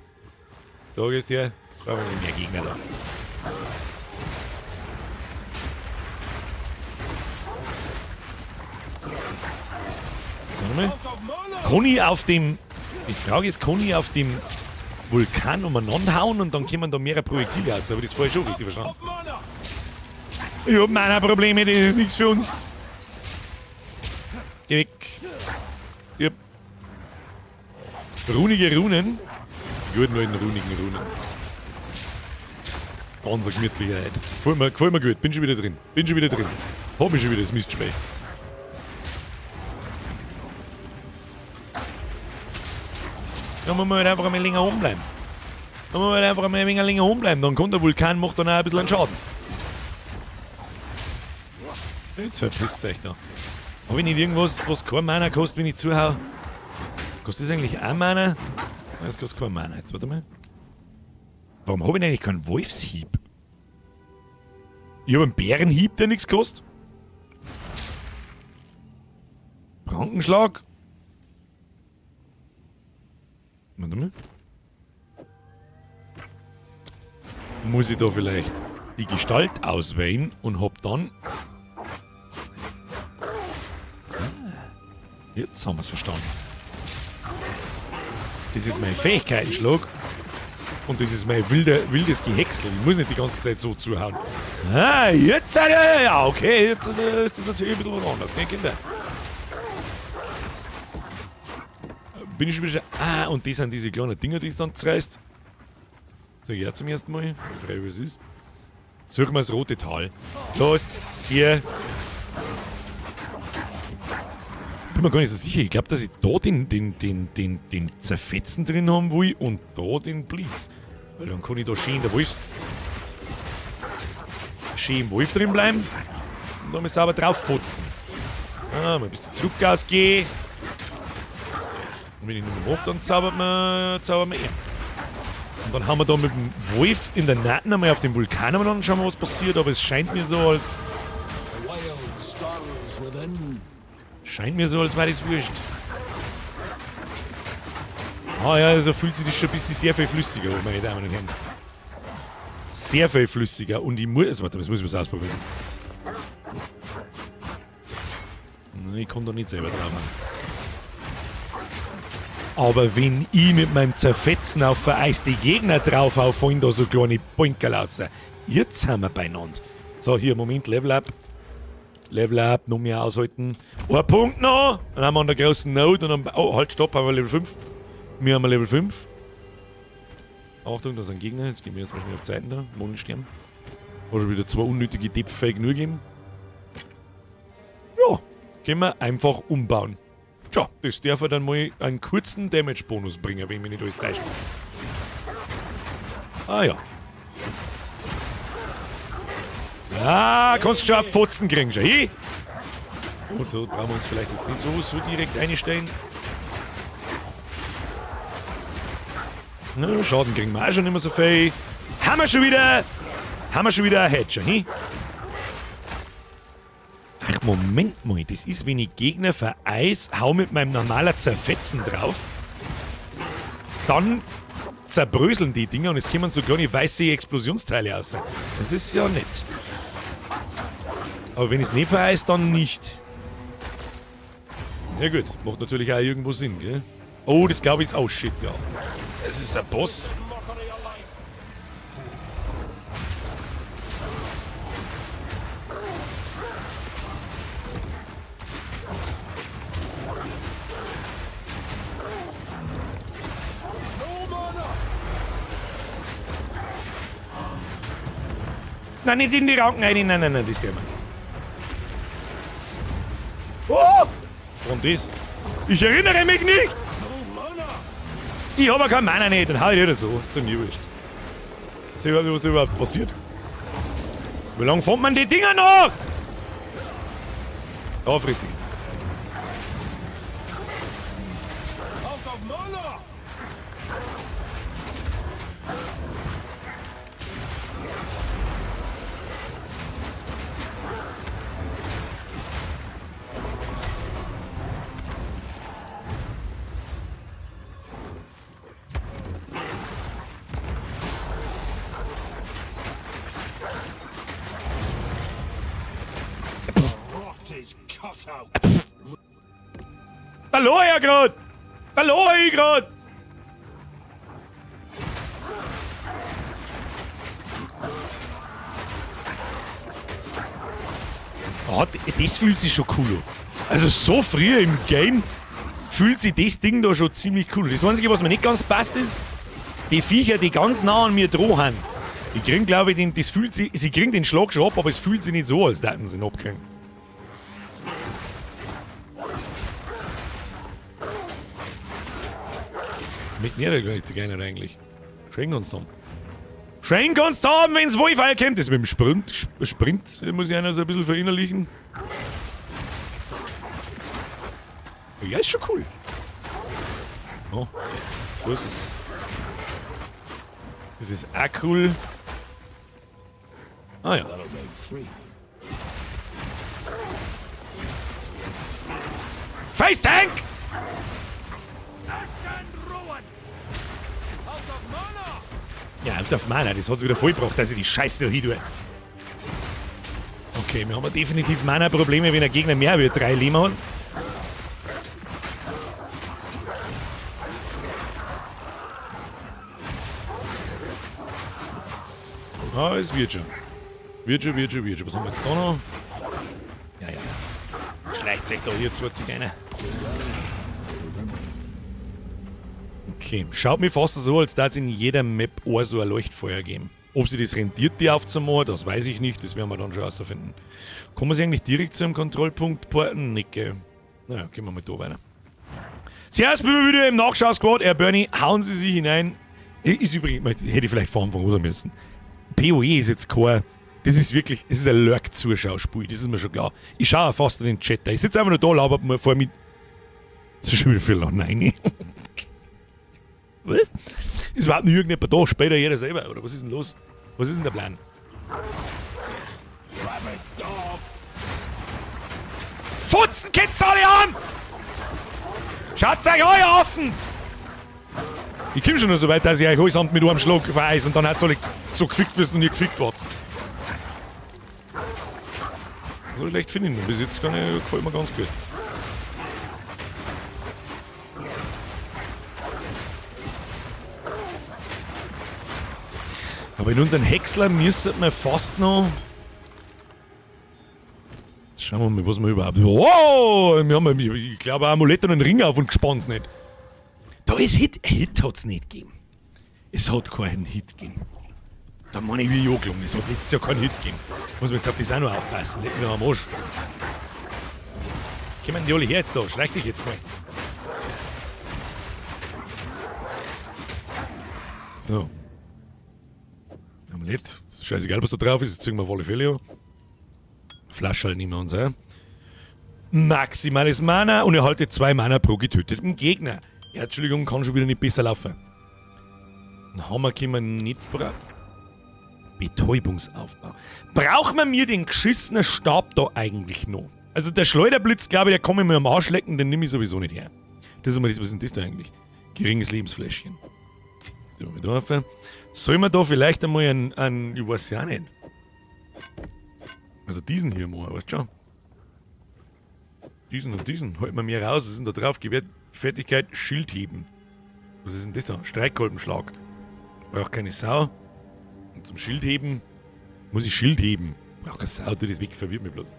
Da gehst du her. Brauchen wir mehr Gegner da. Warte mal. Kann ich auf dem... Die Frage ist, kann ich auf dem Vulkan umeinander hauen und dann kommen da mehrere Projektile raus? Habe ich das vorher schon richtig verstanden? Ich hab meine Probleme, das ist nichts für uns. Geh weg. Yep. Runige Runen. Die guten alten runigen Runen. Ganz eine Gemütlichkeit. Gefällt mir gut. Bin schon wieder drin. Bin schon wieder drin. Hab ich schon wieder das Mistspiel. Da muss man halt einfach einmal länger oben bleiben. Da muss man halt einfach einmal ein wenig länger oben bleiben. Dann kommt der Vulkan, macht dann auch ein bisschen einen Schaden. Jetzt verpisst euch da. Hab ich nicht irgendwas, was kein Mana kostet, wenn ich zuhau? Kostet das eigentlich auch Mana? Nein, das kostet kein Mana. Jetzt warte mal. Warum hab ich denn eigentlich keinen Wolfshieb? Ich hab einen Bärenhieb, der nichts kostet. Prankenschlag. Warte mal. Muss ich da vielleicht die Gestalt auswählen und hab dann... Ah, jetzt haben wir's verstanden. Das ist mein Fähigkeitenschlag. Und das ist mein wildes Gehäcksel. Ich muss nicht die ganze Zeit so zuhauen. Ah, jetzt, ja, ja, ja, okay, jetzt ist das natürlich ein bisschen was anderes, gell, Kinder? Bin ich schon wieder... Ah, und das sind diese kleinen Dinger, die es dann zerreißt. Sag ich auch zum ersten Mal. Ich frage, was es ist. Suchen wir das rote Tal. Los, hier. Bin mir gar nicht so sicher. Ich glaub, dass ich da den Zerfetzen drin haben will und da den Blitz. Weil dann kann ich da schön der Wolfs... schön im Wolf drin bleiben. Und dann mal sauber drauf fotzen. Ah, mal ein bisschen Druckgas gehen. Und wenn ich nicht mehr hab, dann zaubert man eh. Und dann haben wir da mit dem Wolf in der Naht einmal auf dem Vulkan und dann schauen wir, was passiert. Aber es scheint mir so, als... Scheint mir so, als wäre das wurscht. Ah ja, da fühlt sich das schon ein bisschen sehr viel flüssiger, meine Damen und Herren. Sehr viel flüssiger. Und ich muss... Also, warte, das muss ich was ausprobieren. Nein, ich komme da nicht selber drauf an. Aber wenn ich mit meinem Zerfetzen auf vereiste Gegner drauf hau, fallen da so kleine Poinkerl raus. Jetzt sind wir beieinander. So, hier, Moment, Level Up. Level Up, noch mehr aushalten. Ein Punkt noch! Dann haben wir an der großen Note und dann. Oh, halt, stopp, haben wir Level 5. Wir haben Level 5. Achtung, da sind Gegner. Jetzt gehen wir erstmal schnell auf Zeiten da. Mondstern. Hat schon wieder zwei unnötige Depfake nur gegeben. Ja, können wir einfach umbauen. Tja, das darf er dann mal einen kurzen Damage-Bonus bringen, wenn mich nicht alles täuscht. Ah ja. Ah, kannst du schon auf Pfotzen kriegen, schau hin. Oh, da brauchen wir uns vielleicht jetzt nicht so direkt einstellen. Na, Schaden kriegen wir auch schon nicht mehr so viel. Haben wir schon wieder. Haben wir schon wieder ein Hedge, hin? Ach, Moment mal, das ist, wenn ich Gegner vereis, hau mit meinem normaler Zerfetzen drauf. Dann zerbröseln die Dinger und es kommen so kleine weiße Explosionsteile raus. Das ist ja nett. Aber wenn ich es nicht vereis, dann nicht. Ja gut, macht natürlich auch irgendwo Sinn, gell? Oh, das glaube ich ist... Oh shit, ja. Das ist ein Boss. Nein, nicht in die Ranken rein. Nein, nein, nein, das der wir nicht. Oh! Und das? Ich erinnere mich nicht! Ich hab ja keinen Mana nicht, dann hau ich oder so. Ist doch mir wurscht. Ich weiß nicht, was da überhaupt passiert. Wie lange fährt man die Dinger noch? Da frisst dich. Hallo, ja grad! Hallo, ich grad! Ah, das fühlt sich schon cool an. Also so früh im Game fühlt sich das Ding da schon ziemlich cool an. Das Einzige, was mir nicht ganz passt, ist, die Viecher, die ganz nah an mir dran sind, die kriegen, glaube ich, den, das fühlt sich, sie kriegen den Schlag schon ab, aber es fühlt sich nicht so, als hätten sie ihn abkriegen. Möchten ja gar nicht so gerne eigentlich. Schenken uns dann. Schenk uns da, wenn's Wi-Fi kommt. Das mit dem Sprint muss ich einer so ein bisschen verinnerlichen. Ja, ist schon cool. Oh, was? Das ist auch cool. Ah ja. Face Tank! Ja, out of Mana, das hat's wieder vollgebracht, dass ich die Scheiße da hin tue. Okay, wir haben definitiv Mana-Probleme, wenn ein Gegner mehr wie 3 Leben hat. Ah, es wird schon. Wird schon, wird schon, wird schon. Was haben wir jetzt da noch? Ja, ja. Schleicht sich da hier 20 einer. Okay, schaut mir fast so, als würde es in jeder Map auch so ein Leuchtfeuer geben. Ob sich das rentiert, die aufzumachen, das weiß ich nicht, das werden wir dann schon rausfinden. Kann man sich eigentlich direkt zu einem Kontrollpunkt porten? Nicht, gell? Naja, gehen wir mal da weiter. Zuerst bin ich wieder im Nachschau-Squad. Herr Bernie, hauen Sie sich hinein. Ist übrigens, hätte ich vielleicht vor Anfang an müssen. PoE ist jetzt kein. Das ist wirklich, es ist ein Lurk-Zuschauspiel, das ist mir schon klar. Ich schaue fast in den Chat da. Ich sitze einfach nur da, laber mir vor mir. Das ist schon wieder viel lang. Nein. Was? Es war nicht irgendjemand da, später jeder selber, oder was ist denn los? Was ist denn der Plan? Futzen, geht's alle an! Schaut euch alle offen! Ich komm schon nur so weit, dass ich euch allesamt mit einem Schlag vereis und dann hat's alle so gefickt müssen und ihr gefickt wart. So schlecht finde ich ihn bis jetzt gar nicht, gefällt mir ganz gut. Aber in unseren Häcksler müsste man fast noch. Jetzt schauen wir mal, was wir überhaupt. Wow! Wir haben, ich glaube, ein Amulett und einen Ring auf und gespannt nicht. Da ist Hit. Hit hat's nicht gegeben. Es hat keinen Hit gegeben. Da meine ich wie ich angelogen. Es hat letztes Jahr keinen Hit gegeben. Muss man jetzt auf das auch noch aufpassen. Leck mich am Arsch. Kommen die alle her jetzt da? Schleich dich jetzt mal. So. Amulett. Ist scheißegal, was da drauf ist. Jetzt ziehen wir auf alle Fälle an. Flascherl nehmen wir uns, hä? Maximales Mana und erhalte 2 Mana pro getöteten Gegner. Ja, Entschuldigung, kann schon wieder nicht besser laufen. Einen Hammer können wir nicht brauchen. Betäubungsaufbau. Braucht man mir den geschissenen Stab da eigentlich noch? Also der Schleuderblitz, glaube ich, der kann mir am Arsch lecken, den nehme ich sowieso nicht her. Das ist immer das, was ist denn das da eigentlich? Geringes Lebensfläschchen. Soll man da vielleicht einmal einen, ich weiß ja auch nicht. Also diesen hier mal, weißt du schon? Diesen und diesen halten wir mir raus. Was ist denn da drauf? Fertigkeit Schild heben. Was ist denn das da? Streitkolbenschlag. Braucht keine Sau. Und zum Schild heben muss ich Schild heben. Braucht keine Sau, tu das weg, verwirrt mich bloß.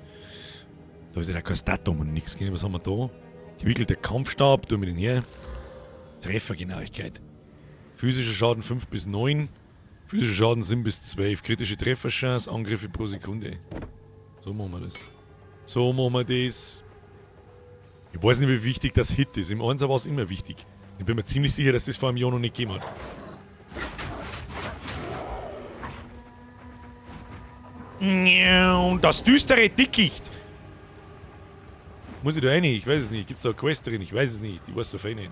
Da ist ja kein Datum und nix. Was haben wir da? Gewickelter Kampfstab, tun wir den her. Treffergenauigkeit. Physischer Schaden 5 bis 9. Physischer Schaden 7 bis 12. Kritische Trefferchance, Angriffe pro Sekunde. So machen wir das. So machen wir das. Ich weiß nicht, wie wichtig das Hit ist. Im 1er war es immer wichtig. Ich bin mir ziemlich sicher, dass das vor einem Jahr noch nicht gegeben hat. Das düstere Dickicht. Muss ich da rein? Ich weiß es nicht. Gibt's da eine Quest drin? Ich weiß es nicht. Ich weiß so viel nicht.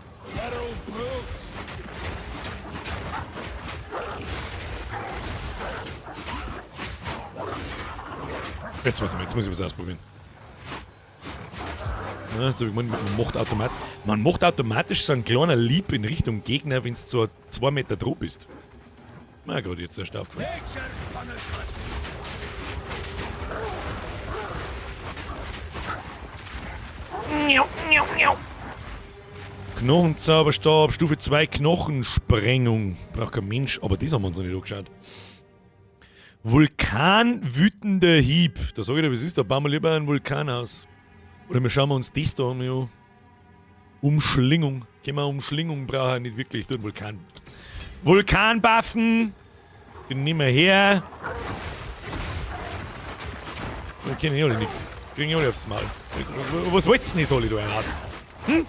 Jetzt warte mal, jetzt muss ich was ausprobieren. Ja, jetzt hab ich gemeint, man macht automatisch so einen kleinen Leap in Richtung Gegner, wenn's so 2 Meter drauf bist. Na Gott, jetzt erst aufgefallen. Knochenzauberstab, Stufe 2 Knochensprengung. Braucht kein Mensch, aber das haben wir uns noch nicht angeschaut. Vulkan wütender Hieb. Da sag ich dir, was ist da? Bauen wir lieber einen Vulkan aus. Oder wir schauen uns das da an, ja. Umschlingung. Können wir Umschlingung brauchen? Nicht wirklich, durch den Vulkan. Vulkanbuffen! Den nehmen wir her. Wir kennen eh alle nix. Kriegen eh alle aufs Maul. Was wollt's denn jetzt alle da einhaben? Hm?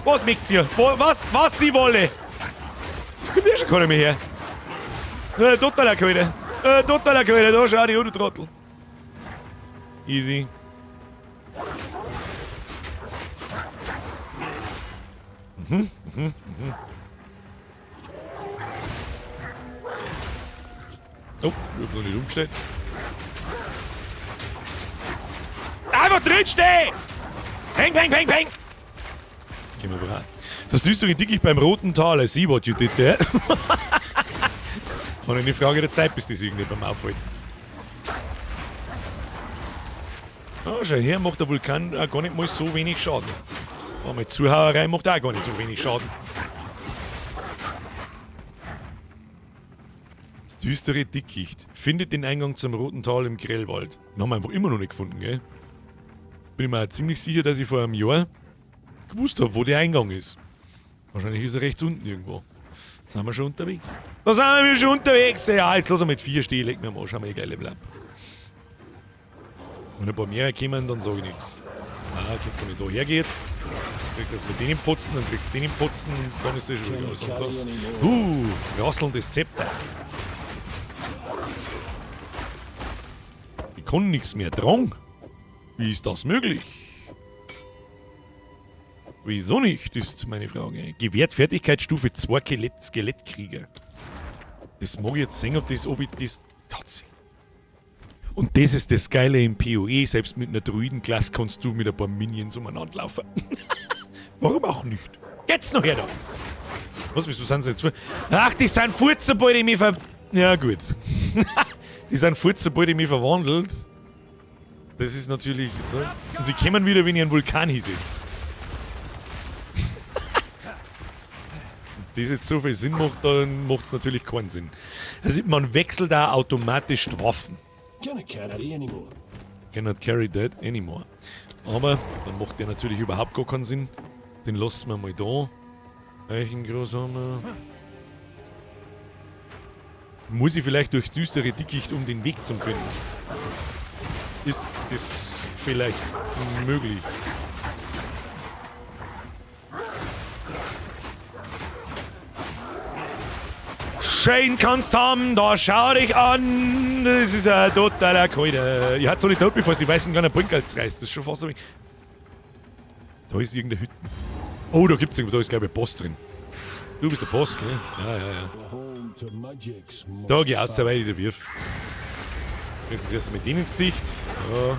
Was mögt ihr? Was sie wolle? Kommt ja schon keiner mehr her. Totaler Köder. Totaler Köder. Da schau dich an, du Trottel. Easy. Oh, ich hab noch nicht umgestellt. Einfach drinstehen! Peng, peng, peng, peng! Gehen wir bereit. Das düstere Dickicht beim Roten Tal. I see what you did there. Das war eine Frage der Zeit, bis das irgendjemand beim Aufhalten. Oh, schau her, macht der Vulkan auch gar nicht mal so wenig Schaden. Oh, meine Zuhauerei macht auch gar nicht so wenig Schaden. Das düstere Dickicht. Findet den Eingang zum Roten Tal im Grellwald. Den haben wir einfach immer noch nicht gefunden, gell? Bin ich mir auch ziemlich sicher, dass ich vor einem Jahr gewusst hab, wo der Eingang ist. Wahrscheinlich ist er rechts unten irgendwo. Da sind wir schon unterwegs. Da sind wir schon unterwegs! Ja, jetzt lass mal mit 4 stehen, leg mir mal, schau mal, die geile bleibt. Wenn ein paar mehr kommen, dann sag ich nix. Ah, geht's damit da her geht's. Kriegst das mit denen Pfotzen, dann kriegst du den Pfotzen, dann ist das schon wieder alles. Da. Rasselndes Zepter. Ich kann nix mehr tragen. Wie ist das möglich? Wieso nicht, ist meine Frage. Gewährt Fertigkeitsstufe 2 Skelettkrieger. Das mag ich jetzt sehen, ob das, ob ich das tatsächlich. Und das ist das Geile im PoE, selbst mit einer Druidenklasse kannst du mit ein paar Minions umeinander laufen. Warum auch nicht? Jetzt noch her da! Was, wieso sind sie jetzt? Ach, die sind Furzerball, die mich ver... Ja, gut. Die sind Furzerball, die mich verwandelt. Das ist natürlich... So. Und sie kommen wieder, wenn ich einen Vulkan hinsetze. Das jetzt so viel Sinn macht, dann macht's natürlich keinen Sinn. Also man wechselt da automatisch die Waffen. Cannot carry anymore. Cannot carry that anymore. Aber dann macht der natürlich überhaupt gar keinen Sinn. Den lassen wir mal da. Eichengroßhammer. Muss ich vielleicht durchs düstere Dickicht, um den Weg zu finden? Ist das vielleicht möglich? Schön kannst haben, da schau dich an. Das ist ein totaler Kalter. Ich hatte so nicht tot, bevor es die weißen kleinen Trinkgeld reißt. Das ist schon fast so. Da ist irgendeine Hütte. Oh, da gibt's irgendwo, da ist glaube ich ein Boss drin. Du bist der Boss, gell? Ja, ja, ja. Da geh aus, weil ich dir wirf. Kriegst du das erste mit denen ins Gesicht. So.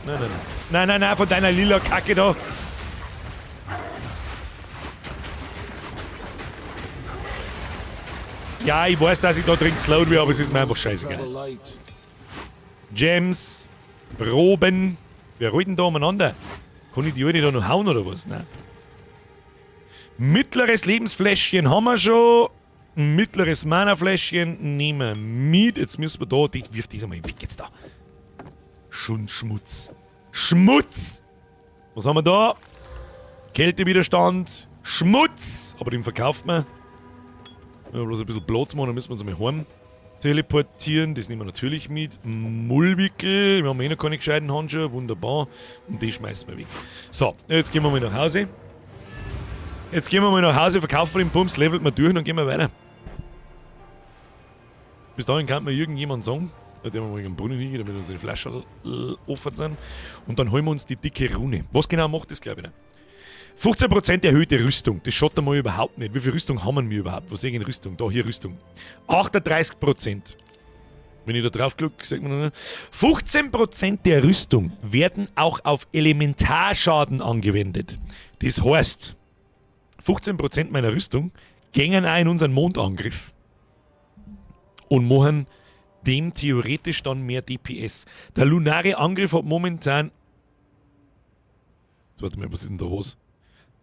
Nein, nein, nein. Nein, nein, nein, von deiner lila Kacke da. Ja, ich weiß, dass ich da drin geslowt werde, aber es ist mir einfach scheißegal. Gems, Roben. Wer rollt denn da umeinander? Kann ich die Alte da noch hauen oder was? Nein. Mittleres Lebensfläschchen haben wir schon. Mittleres Mana-Fläschchen nehmen wir mit. Jetzt müssen wir da. Das wirft das einmal weg jetzt da. Schon Schmutz. Schmutz! Was haben wir da? Kältewiderstand. Schmutz! Aber den verkauft man. Ja, bloß ein bisschen Platz machen, dann müssen wir uns einmal heim teleportieren. Das nehmen wir natürlich mit. Mullwickel. Wir haben eh noch keine gescheiten Handschuhe. Wunderbar. Und die schmeißen wir weg. So, jetzt gehen wir mal nach Hause. Jetzt gehen wir mal nach Hause, verkaufen den Bums, levelt wir durch und dann gehen wir weiter. Bis dahin kann mir irgendjemand sagen, der wir mal in den Brunnen hingehen, damit unsere Flaschen offen sind. Und dann holen wir uns die dicke Rune. Was genau macht das, glaube ich nicht. 15% erhöhte Rüstung. Das schaut einmal überhaupt nicht. Wie viel Rüstung haben wir überhaupt? Was sehe ich in Rüstung? Da, hier Rüstung. 38%. Wenn ich da drauf klicke, sagt man noch. 15% der Rüstung werden auch auf Elementarschaden angewendet. Das heißt, 15% meiner Rüstung gängen auch in unseren Mondangriff. Und machen dem theoretisch dann mehr DPS. Der lunare Angriff hat momentan... Jetzt warte mal, was ist denn da was?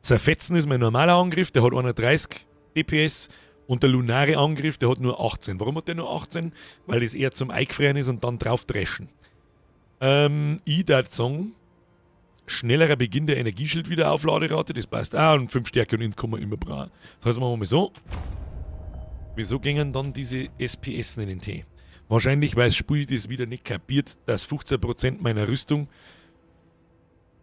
Zerfetzen ist mein normaler Angriff, der hat 130 DPS. Und der lunare Angriff, der hat nur 18. Warum hat der nur 18? Weil das eher zum Eingefrieren ist und dann drauf dreschen. Ich würd sagen, schnellerer Beginn der Energieschild-Wiederaufladerate, das passt auch. Und 5 Stärke und Int kann man immer brauchen. Das heißt, machen wir mal so. Wieso gingen dann diese SPS in den Tee? Wahrscheinlich, weil das Spiel das wieder nicht kapiert, dass 15% meiner Rüstung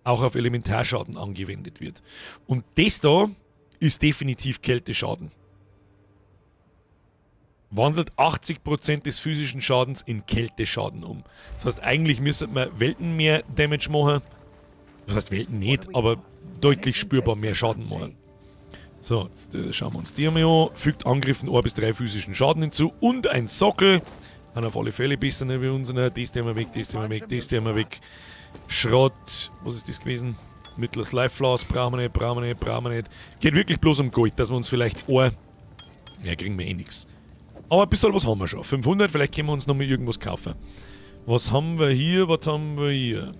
auch auf Elementarschaden angewendet wird. Und das da ist definitiv Kälteschaden. Wandelt 80% des physischen Schadens in Kälteschaden um. Das heißt, eigentlich müsste man Welten mehr Damage machen. Das heißt Welten nicht, aber deutlich spürbar mehr Schaden machen. So, jetzt schauen wir uns die einmal an. Fügt Angriffen 1 bis 3 physischen Schaden hinzu und ein Sockel. Haben auf alle Fälle besser wie unsere. Das tun wir weg, das tun wir weg, das tun wir weg. Schrott. Was ist das gewesen? Mittleres Life Flask. Brauchen wir nicht, brauchen wir nicht, brauchen wir nicht. Geht wirklich bloß um Gold, dass wir uns vielleicht ein... Ja, kriegen wir eh nix. Aber ein bisschen was haben wir schon. 500, vielleicht können wir uns nochmal irgendwas kaufen. Was haben wir hier? Was haben wir hier?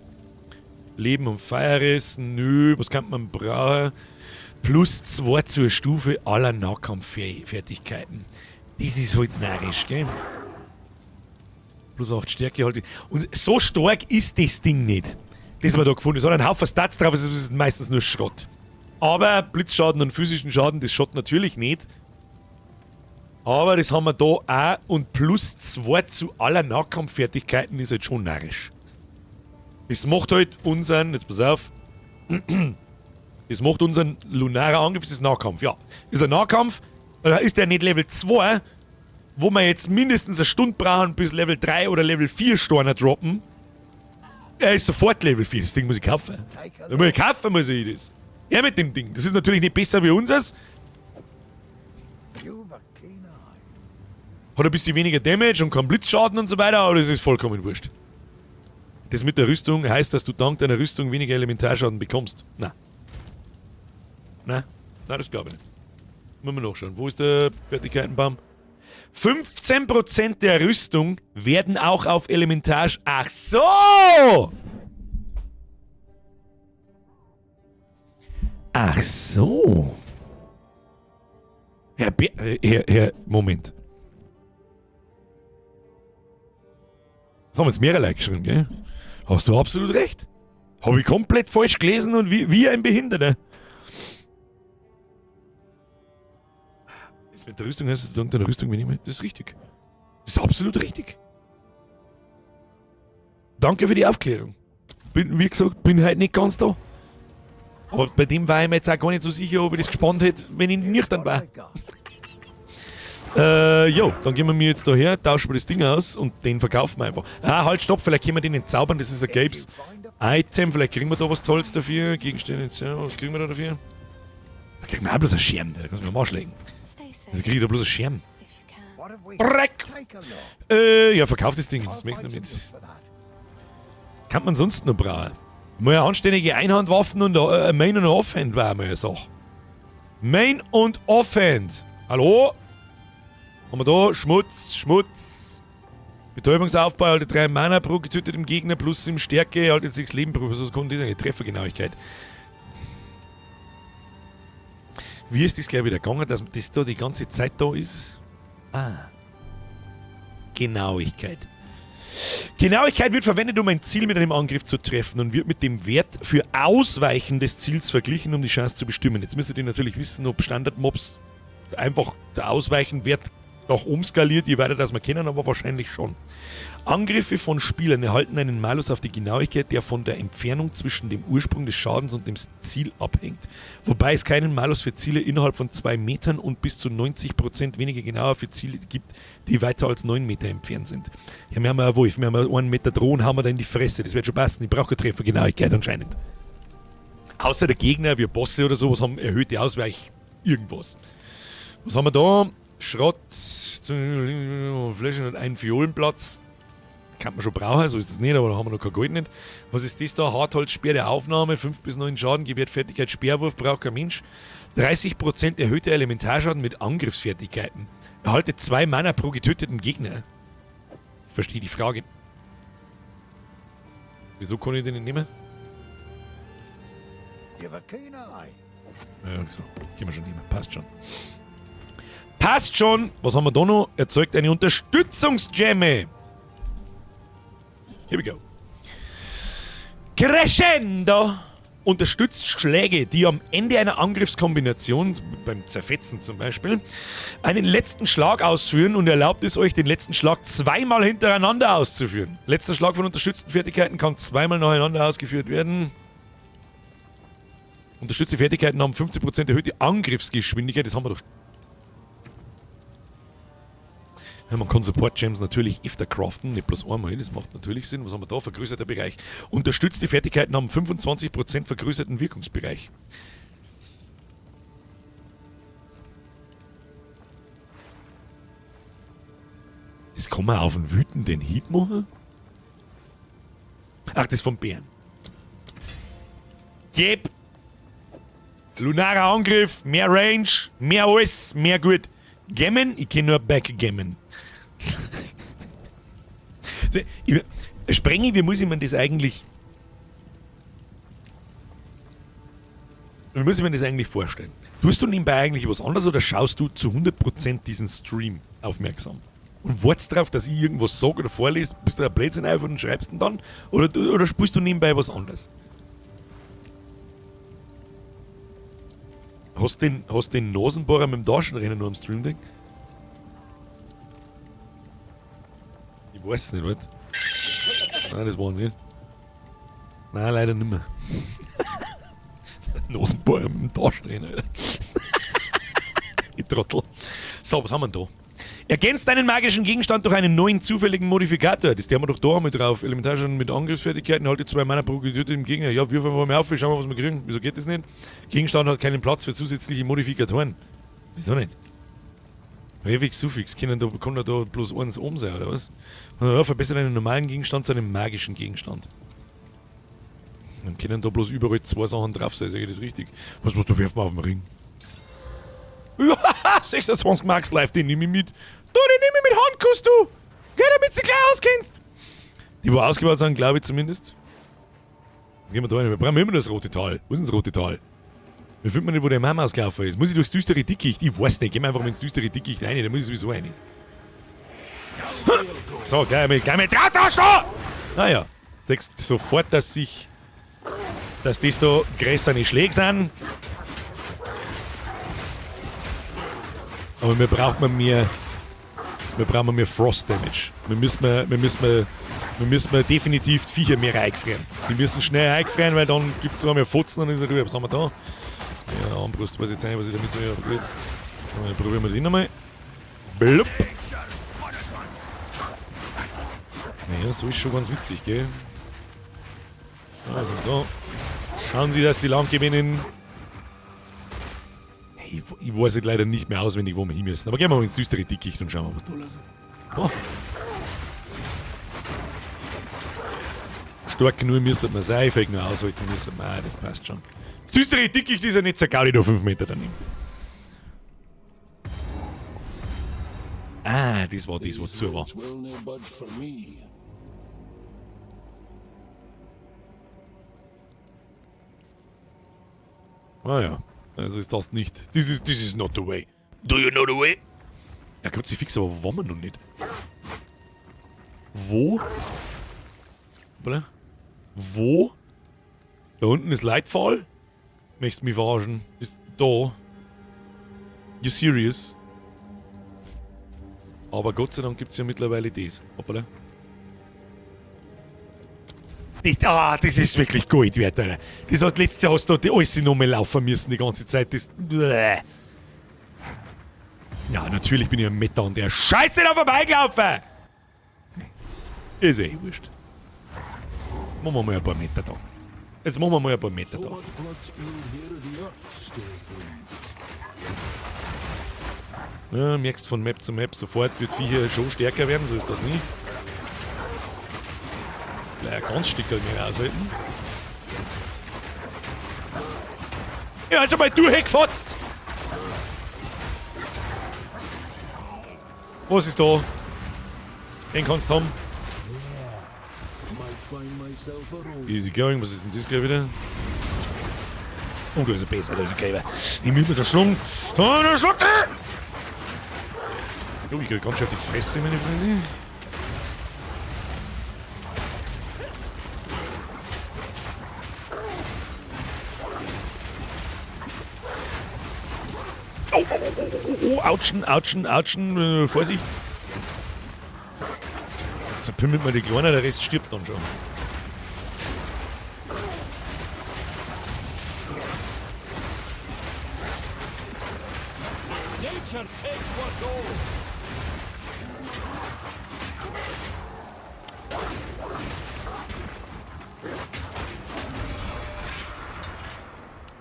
Leben und Feieres. Nö, was kann man brauchen? Plus 2 zur Stufe aller Nahkampffertigkeiten. Das ist halt narrisch, gell? Plus 8 Stärke halt. Und so stark ist das Ding nicht, das wir da gefunden haben. Es hat einen Haufen Stats drauf, es ist meistens nur Schrott. Aber Blitzschaden und physischen Schaden, das schaut natürlich nicht. Aber das haben wir da auch. Und plus 2 zu aller Nahkampffertigkeiten ist halt schon narrisch. Das macht halt unseren, jetzt pass auf, das macht unseren lunarer Angriff, das ist Nahkampf, ja. Ist ein Nahkampf, da ist der nicht Level 2, wo wir jetzt mindestens eine Stunde brauchen, bis Level 3 oder Level 4 Steine droppen. Er ist sofort Level 4, das Ding muss ich kaufen. Da muss ich kaufen, muss ich das. Ja, mit dem Ding. Das ist natürlich nicht besser wie unseres. Hat ein bisschen weniger Damage und keinen Blitzschaden und so weiter, aber das ist vollkommen wurscht. Das mit der Rüstung heißt, dass du dank deiner Rüstung weniger Elementarschaden bekommst. Nein. Nein, nein, das glaube ich nicht. Müssen wir nachschauen. Wo ist der Fertigkeitenbaum? 15% der Rüstung werden auch auf Elementarsch... Ach so! Ach so. Herr B... Herr... Moment. Das haben jetzt mehrere Leute geschrieben, gell? Hast du absolut recht. Hab ich komplett falsch gelesen und wie ein Behinderter. Das mit der Rüstung heißt, dank deiner Rüstung wenn ich mehr. Das ist richtig. Das ist absolut richtig. Danke für die Aufklärung. Bin, wie gesagt, bin halt nicht ganz da. Aber bei dem war ich mir jetzt auch gar nicht so sicher, ob ich das gespannt hätte, wenn ich nüchtern war. Jo, dann gehen wir mir jetzt da her, tauschen wir das Ding aus und den verkaufen wir einfach. Ah, halt, stopp, vielleicht können wir den entzaubern, das ist ein gelbes Item, vielleicht kriegen wir da was Tolles dafür. Gegenstände, ja, was kriegen wir da dafür? Da kriegen wir auch bloß einen Schirm, da kannst du mir am Arsch legen. Stay safe Also krieg ich da bloß einen Schirm. if you can. What have we Dreck! Take a look. Ja, verkauf das Ding, was I'll möchtest du find damit? some use for that. Kann man sonst noch brauchen? Mal eine anständige Einhandwaffen und Main und Offhand war mal eine Sache. Main und Offhand. Hallo? Haben wir da? Schmutz, Schmutz. Betäubungsaufbau, halte 3 Mana pro getötetem Gegner plus 7 Stärke, haltet 6 Leben pro. Was kommt das eigentlich? Treffergenauigkeit. Wie ist das gleich wieder gegangen, dass das da die ganze Zeit da ist? Ah. Genauigkeit. Genauigkeit wird verwendet, um ein Ziel mit einem Angriff zu treffen und wird mit dem Wert für Ausweichen des Ziels verglichen, um die Chance zu bestimmen. Jetzt müsstet ihr natürlich wissen, ob Standardmobs einfach der Ausweichenwert nach oben skaliert, je weiter das wir kennen, aber wahrscheinlich schon. Angriffe von Spielern erhalten einen Malus auf die Genauigkeit, der von der Entfernung zwischen dem Ursprung des Schadens und dem Ziel abhängt. Wobei es keinen Malus für Ziele innerhalb von 2 Metern und bis zu 90% weniger genauer für Ziele gibt, die weiter als 9 Meter entfernt sind. Ja, wir haben ja einen Wolf, wir haben ja 1 Meter Drohnen, haben wir da in die Fresse, das wird schon passen. Ich brauche keine Treffergenauigkeit anscheinend. Außer der Gegner, wie Bosse oder sowas, haben erhöhte Ausweich irgendwas. Was haben wir da? Schrott, Fläschchen hat einen Fiolenplatz. Kann man schon brauchen, so ist das nicht, aber da haben wir noch kein Gold nicht. Was ist das da? Hartholzspeer der Aufnahme, 5 bis 9 Schaden, gewährt Fertigkeit, Speerwurf, braucht kein Mensch. 30% erhöhter Elementarschaden mit Angriffsfertigkeiten. Erhalte 2 Mana pro getöteten Gegner. Verstehe die Frage. Wieso kann ich den nicht nehmen? You've a keen eye. Ja, so. Können wir schon nehmen. Passt schon. Passt schon! Was haben wir da noch? Erzeugt eine Unterstützungsgemme. Here we go. Crescendo unterstützt Schläge, die am Ende einer Angriffskombination, beim Zerfetzen zum Beispiel, einen letzten Schlag ausführen und erlaubt es euch, den letzten Schlag zweimal hintereinander auszuführen. Letzter Schlag von unterstützten Fertigkeiten kann zweimal nacheinander ausgeführt werden. Unterstützte Fertigkeiten haben 15% erhöhte Angriffsgeschwindigkeit, das haben wir doch. Ja, man kann Support Gems natürlich öfter craften, nicht bloß einmal, das macht natürlich Sinn. Was haben wir da? Vergrößerter Bereich. Unterstützte Fertigkeiten haben 25% vergrößerten Wirkungsbereich. Das kann man auf einen wütenden Hieb machen? Ach, das ist vom Bären. Jep! Lunarer Angriff, mehr Range, mehr alles, mehr gut. Gammon? Ich kenn nur Backgammon. Sprengi, wie muss ich mir das eigentlich... Wie muss ich mir das eigentlich vorstellen? Tust du nebenbei eigentlich was anderes oder schaust du zu 100% diesen Stream aufmerksam? Und wartest drauf, dass ich irgendwas sag oder vorlese, bist du ein Blödsinn einfach und schreibst ihn dann? Oder spielst du nebenbei was anderes? Hast du den Nasenbohrer mit dem Taschenrenner nur am Stream Deck? Ich weiß es nicht, was? Nein, das war nicht. Nein, leider nicht mehr. Nasenbohrer mit dem Taschenrenner, Alter. Ich Trottel. So, was haben wir denn da? Ergänzt einen magischen Gegenstand durch einen neuen zufälligen Modifikator. Das haben wir doch da einmal drauf. Elementarschaden mit Angriffsfertigkeiten, halte 2 Mana pro getötetem Gegner. Ja, wirf einfach mal auf, schauen wir, was wir kriegen. Wieso geht das nicht? Gegenstand hat keinen Platz für zusätzliche Modifikatoren. Wieso nicht? Präfix, Suffix, können da, kann da bloß eins oben sein, oder was? Ja, verbessert einen normalen Gegenstand zu einem magischen Gegenstand. Dann können da bloß überall 2 Sachen drauf sein, sag ich das richtig? Was, du wirf mal auf den Ring? 26 Max Life, den nehme ich mit. Du, den nehme ich mit Handkuss, du! Geh, damit du gleich auskennst! Die, wo ausgebaut sind, glaube ich zumindest. Jetzt gehen wir da rein. Wir brauchen immer das rote Tal. Wo ist denn das rote Tal? Wie findet man nicht, wo der Mama ausgelaufen ist? Muss ich durchs düstere Dickicht? Ich weiß nicht. Gehen wir einfach mal ins düstere Dickicht rein. Da muss ich sowieso rein. So, gleich mit, gleich mit. Da, da, da! Naja. Siehst sofort, dass das da größere Schläge sind. Aber wir brauchen mehr, wir brauchen mehr Frost Damage. Wir müssen definitiv die Viecher mehr eingefrieren. Die müssen schnell eingefrieren, weil dann gibt's sogar mehr Fotzen und ist er rüber. Was haben wir da? Ja, Armbrust weiß ich jetzt nicht, was ich damit soll. Aber gut. Dann probieren wir den nochmal. Blub. Naja, so ist schon ganz witzig, gell? Also da. Schauen Sie, dass Sie lang gewinnen. Hey, ich weiß jetzt leider nicht mehr auswendig, wo wir hin müssen. Aber gehen wir mal ins düstere Dickicht und schauen wir, was da los ist. Oh. Stark genug müsste man sein, fähig nur aushalten müssen wir auch, das passt schon. Das düstere Dickicht ist ja nicht so gaudi, da 5 Meter daneben. Ah, das war das, was zu war. These roads will nae budge for me. Ah ja, also ist das nicht. This is not the way. Do you know the way? Ja, Kruzifix, aber wo waren wir noch nicht? Wo? Oder? Wo? Da unten ist Lightfall? Möchtest du mich verarschen? Ist da. You serious? Aber Gott sei Dank gibt's ja mittlerweile das. Hoppala. Das ist wirklich Gold wert, Alter. Das hat letztes Jahr hast du die alles nochmal laufen müssen die ganze Zeit. Das, bläh. Ja, natürlich bin ich ein Meta und der Scheiße da vorbeigelaufen! Ist eh wurscht. Machen wir mal ein paar Meter da. Jetzt machen wir mal ein paar Meter So da. much blood spilled here, the earth still bleeds. Ja, merkst von Map zu Map sofort, wird Vieh hier schon stärker werden, so ist das nie. Gleich ein ganz Stück mehr aushalten. Ja, schon mal durchgefotzt! Was ist da? Den kannst du haben. Easy going, was ist denn das gleich wieder? Oh, da ist er besser, da ist er Gräber. Ich muss mir da schlagen. Da, da schlagt er! Oh, ich krieg ganz schön auf die Fresse, meine Freunde. Oh, oh, oh, oh, oh, oh, autschen, autschen, autschen, Vorsicht. Jetzt pimmelt man die Kleine, der Rest stirbt dann schon. Nature takes what's old.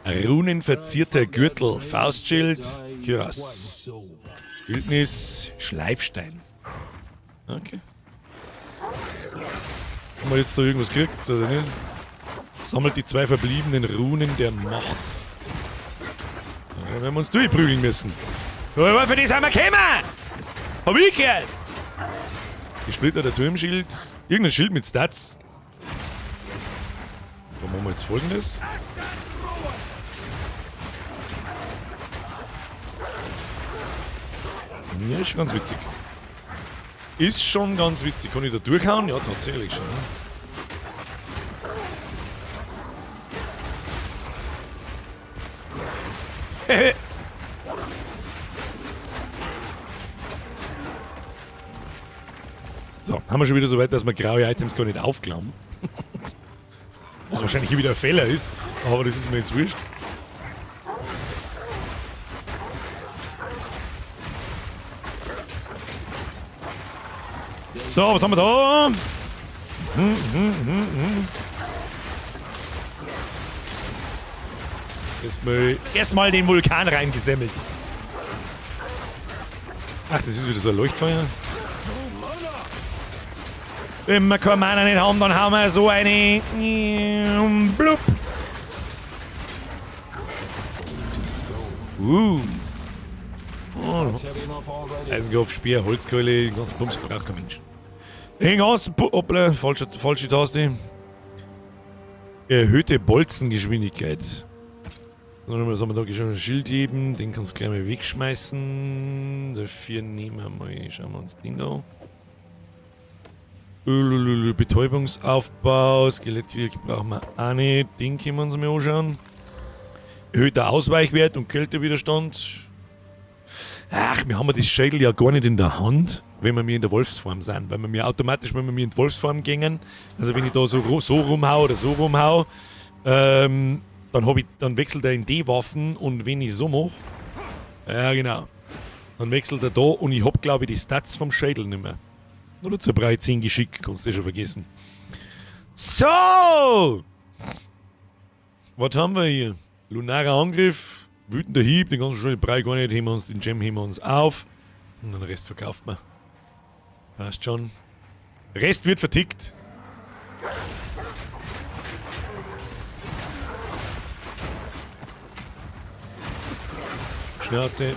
Runenverzierter Gürtel, Faustschild, Kürass. Bildnis, Schleifstein. Okay. Haben wir jetzt da irgendwas gekriegt, oder nicht? Sammelt die 2 verbliebenen Runen der Macht. Da werden wir uns durchprügeln müssen. Aber für das haben wir gekommen! Hab ich gehört! Gesplitterter Turmschild. Irgendein Schild mit Stats. Da machen wir jetzt Folgendes. Ja, ist schon ganz witzig. Ist schon ganz witzig. Kann ich da durchhauen? Ja, tatsächlich schon. Ne? So, haben wir schon wieder so weit, dass wir graue Items gar nicht aufklauen. Was wahrscheinlich hier wieder ein Fehler ist, aber das ist mir jetzt wurscht. So, was haben wir da? Erstmal den Vulkan reingesemmelt. Ach, das ist wieder so ein Leuchtfeuer. Wenn wir keinen Mana nicht haben, dann haben wir so eine... Blub. Oh. Eisenkopf, Speer, Holzkeule, den ganzen Bums braucht kein Mensch. Den ganzen hoppla, falsche Taste. Erhöhte Bolzengeschwindigkeit. Dann haben wir da schon ein Schild heben, den kannst du gleich mal wegschmeißen. Dafür nehmen wir mal, schauen wir uns den da an. Betäubungsaufbau, Skelettkrieg brauchen wir auch nicht. Den können wir uns mal anschauen. Erhöhter Ausweichwert und Kältewiderstand. Ach, wir haben ja das Schädel ja gar nicht in der Hand, wenn wir mir in der Wolfsform sind. Weil wir mir automatisch, wenn wir mir in die Wolfsform gingen, also wenn ich da so rumhau oder so rumhau, dann wechselt er in die Waffen und wenn ich so mach, ja genau. Dann wechselt er da und ich hab, glaube ich, die Stats vom Schädel nicht mehr. Nur dazu brauche ich 10 Geschick, kannst du eh schon vergessen. So! Was haben wir hier? Lunarer Angriff, wütender Hieb, den ganzen schönen Brei gar nicht, heben wir uns, den Gem heben wir uns auf. Und den Rest verkauft man. Passt schon. Rest wird vertickt. Schnauze.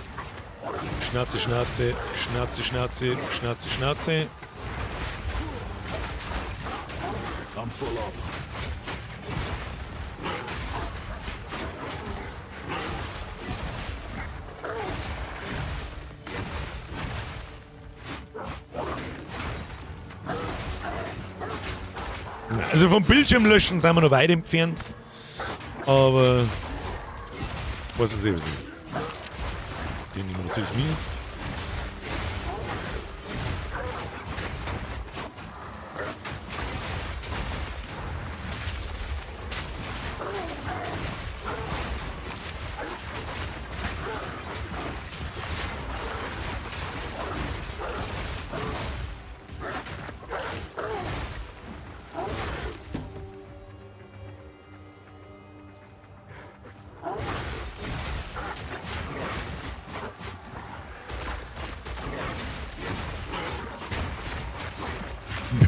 Schnauze, Schnauze, Schnauze, Schnauze, Schnauze, Schnauze. I'm full up. Also vom Bildschirm löschen sind wir noch weit entfernt. Aber was ist eh, was ist. Den nehmen wir natürlich mit.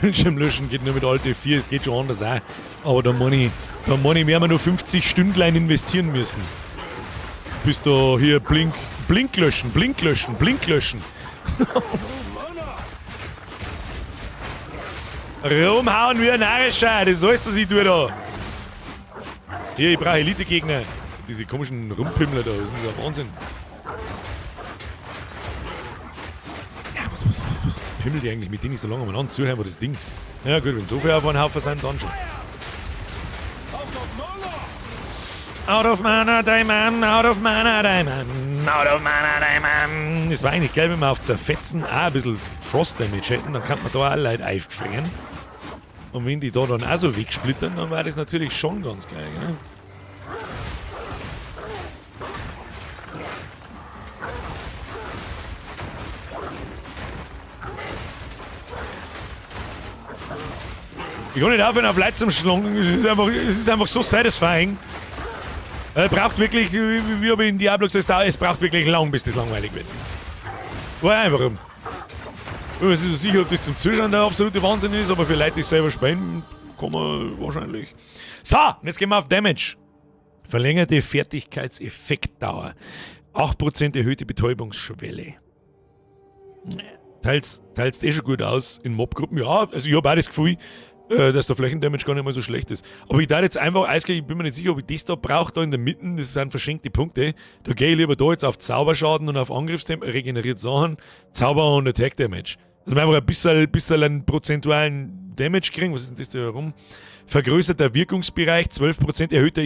Bildschirm löschen geht nur mit Alt F4, es geht schon anders auch. Aber da meine ich, werden wir nur 50 Stündlein investieren müssen. Bis da hier Blink, Blink löschen, Blink löschen, Blink löschen. Rumhauen wie ein Narrischer, das ist alles, was ich tue da. Hier, ich brauche Elite-Gegner. Diese komischen Rumpimmler da, das ist ja Wahnsinn. Ja, was pimmelt die eigentlich mit denen nicht so lange umeinander? Zuhören wir das Ding. Ja gut, wenn so viel auf einen Haufen sind, dann schon. Out of mana, Diamond, out of mana, Diamond, out of mana, Diamond. Es war eigentlich geil, wenn wir auf Zerfetzen auch ein bisschen Frost Damage hätten, dann kann man da auch Leute aufgefrieren. Und wenn die da dann auch so wegsplittern, dann war das natürlich schon ganz geil, gell? Ich kann nicht aufhören, auf Leute zum Schlagen. Es ist einfach so satisfying. Es braucht wirklich, wie habe ich in Diablo gesagt, es braucht wirklich lang, bis das langweilig wird. War einfach. Ich bin mir nicht so sicher, ob das zum Zuschauen der absolute Wahnsinn ist, aber für Leute, die selber spielen, kann man wahrscheinlich. So, und jetzt gehen wir auf Damage. Verlängerte Fertigkeitseffektdauer. 8% erhöhte Betäubungsschwelle. Teils eh schon gut aus in Mobgruppen. Ja, also ich habe auch das Gefühl, dass der Flächendamage gar nicht mal so schlecht ist. Aber ich darf jetzt einfach eiskalt, ich bin mir nicht sicher, ob ich das da brauche, da in der Mitte, das sind verschenkte Punkte. Da gehe ich lieber da jetzt auf Zauberschaden und auf Angriffstempo, regeneriert Sachen, Zauber und Attack Damage. Dass wir einfach ein bisschen einen prozentualen Damage kriegen. Was ist denn das da herum? Vergrößerter Wirkungsbereich, 12% erhöhter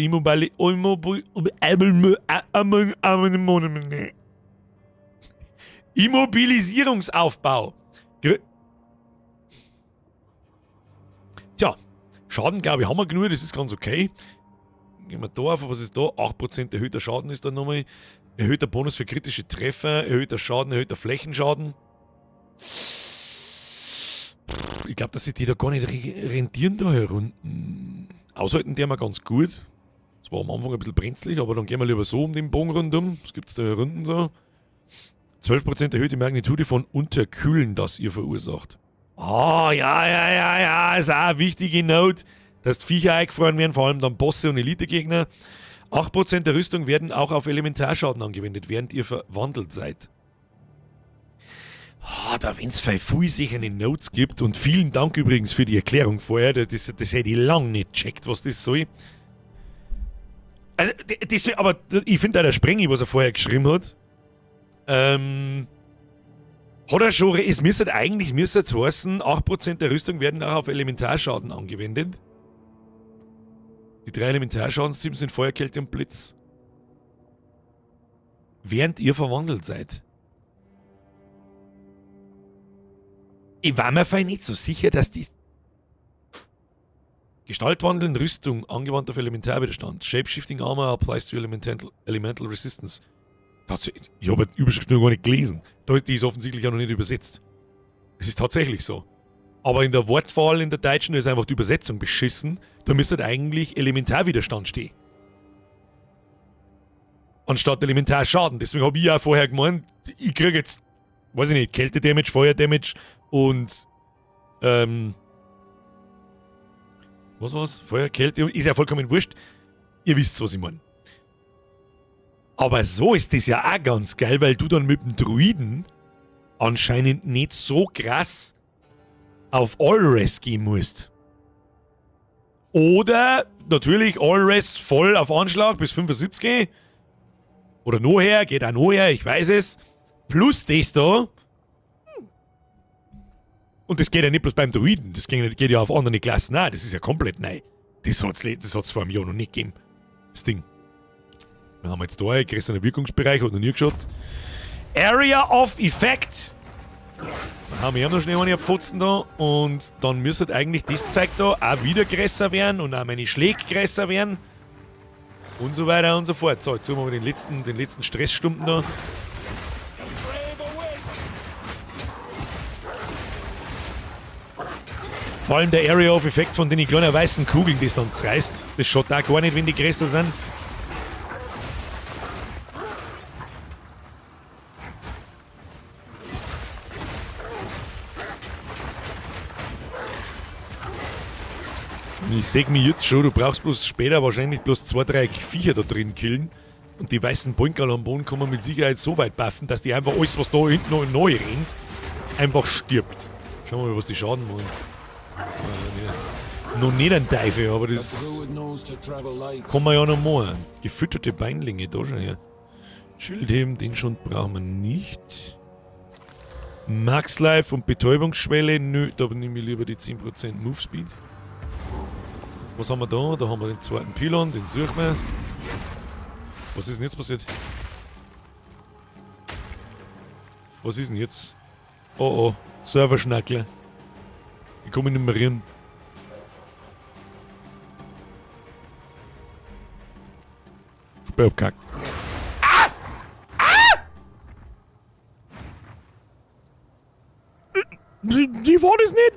Immobilisierungsaufbau. Tja, Schaden, glaube ich, haben wir genug, das ist ganz okay. Gehen wir da auf, was ist da? 8% erhöhter Schaden ist da nochmal. Erhöhter Bonus für kritische Treffer, erhöhter Schaden, erhöhter Flächenschaden. Ich glaube, dass sich die da gar nicht rentieren da herunten. Aushalten die wir ganz gut. Das war am Anfang ein bisschen brenzlig, aber dann gehen wir lieber so um den Bogen rundum. Was gibt's da herunten so? 12% erhöhte Magnitude von Unterkühlen, das ihr verursacht. Ah, ja, ja, ja, ja, ist auch eine wichtige Note, dass die Viecher eingefroren werden, vor allem dann Bosse und Elite-Gegner. 8% der Rüstung werden auch auf Elementarschaden angewendet, während ihr verwandelt seid. Ah, da wenn's viel sicher eine Notes gibt, und vielen Dank übrigens für die Erklärung vorher, das hätte ich lang nicht gecheckt, was das soll. Also, das, aber ich finde auch der Sprengi, was er vorher geschrieben hat, hat er schon, es müsste eigentlich, müsste es heißen, 8% der Rüstung werden auch auf Elementarschaden angewendet. Die 3 Elementarschadenstypen sind Feuer, Kälte und Blitz. Während ihr verwandelt seid. Ich war mir fein nicht so sicher, dass die Gestaltwandeln, Rüstung, angewandt auf Elementarwiderstand. Shapeshifting Armor applies to Elemental Resistance. Tatsächlich, ich habe die Überschrift noch gar nicht gelesen. Die ist offensichtlich auch noch nicht übersetzt. Es ist tatsächlich so. Aber in der Wortwahl in der Deutschen ist einfach die Übersetzung beschissen. Da müsste eigentlich Elementarwiderstand stehen. Anstatt Elementarschaden. Deswegen habe ich ja vorher gemeint, ich kriege jetzt, weiß ich nicht, Kälte-Damage, Feuer-Damage und was war's? Feuer, Kälte, ist ja vollkommen wurscht. Ihr wisst, was ich meine. Aber so ist das ja auch ganz geil, weil du dann mit dem Druiden anscheinend nicht so krass auf All-Res gehen musst. Oder natürlich All-Res voll auf Anschlag bis 75. Oder noch her, geht auch noch her, ich weiß es. Plus das da. Und das geht ja nicht bloß beim Druiden, das geht ja auf andere Klassen auch. Das ist ja komplett neu. Das hat's vor einem Jahr noch nicht gegeben. Das Ding. Wir haben jetzt da einen größeren Wirkungsbereich, hat noch nie geschaut. Area of Effect. Dann haben wir noch schnell eine Pfotzen da und dann müsste eigentlich das Zeug da auch wieder größer werden und auch meine Schläge größer werden. Und so weiter und so fort. So, jetzt suchen wir den letzten Stressstumpen da. Vor allem der Area of Effect von den kleinen weißen Kugeln, die es dann zerreißt. Das schaut auch gar nicht, wenn die größer sind. Ich seh mich jetzt schon, du brauchst bloß später wahrscheinlich bloß 2, 3 Viecher da drin killen. Und die weißen Poinkerl am Boden kann man mit Sicherheit so weit buffen, dass die einfach alles, was da hinten noch neu rennt, einfach stirbt. Schauen wir mal, was die Schaden machen. Noch nicht ein Teufel, aber das kann man ja noch machen. Gefütterte Beinlinge, da schon her. Schildheben, den schon brauchen wir nicht. Max Life und Betäubungsschwelle, nö, da nehme ich lieber die 10% Move Speed. Was haben wir da? Da haben wir den zweiten Pylon, den suchen wir. Was ist denn jetzt passiert? Was ist denn jetzt? Oh oh, Serverschnackler. Ich komme nicht mehr rein. Sperrkack. Ah! Ah! Die war das nicht!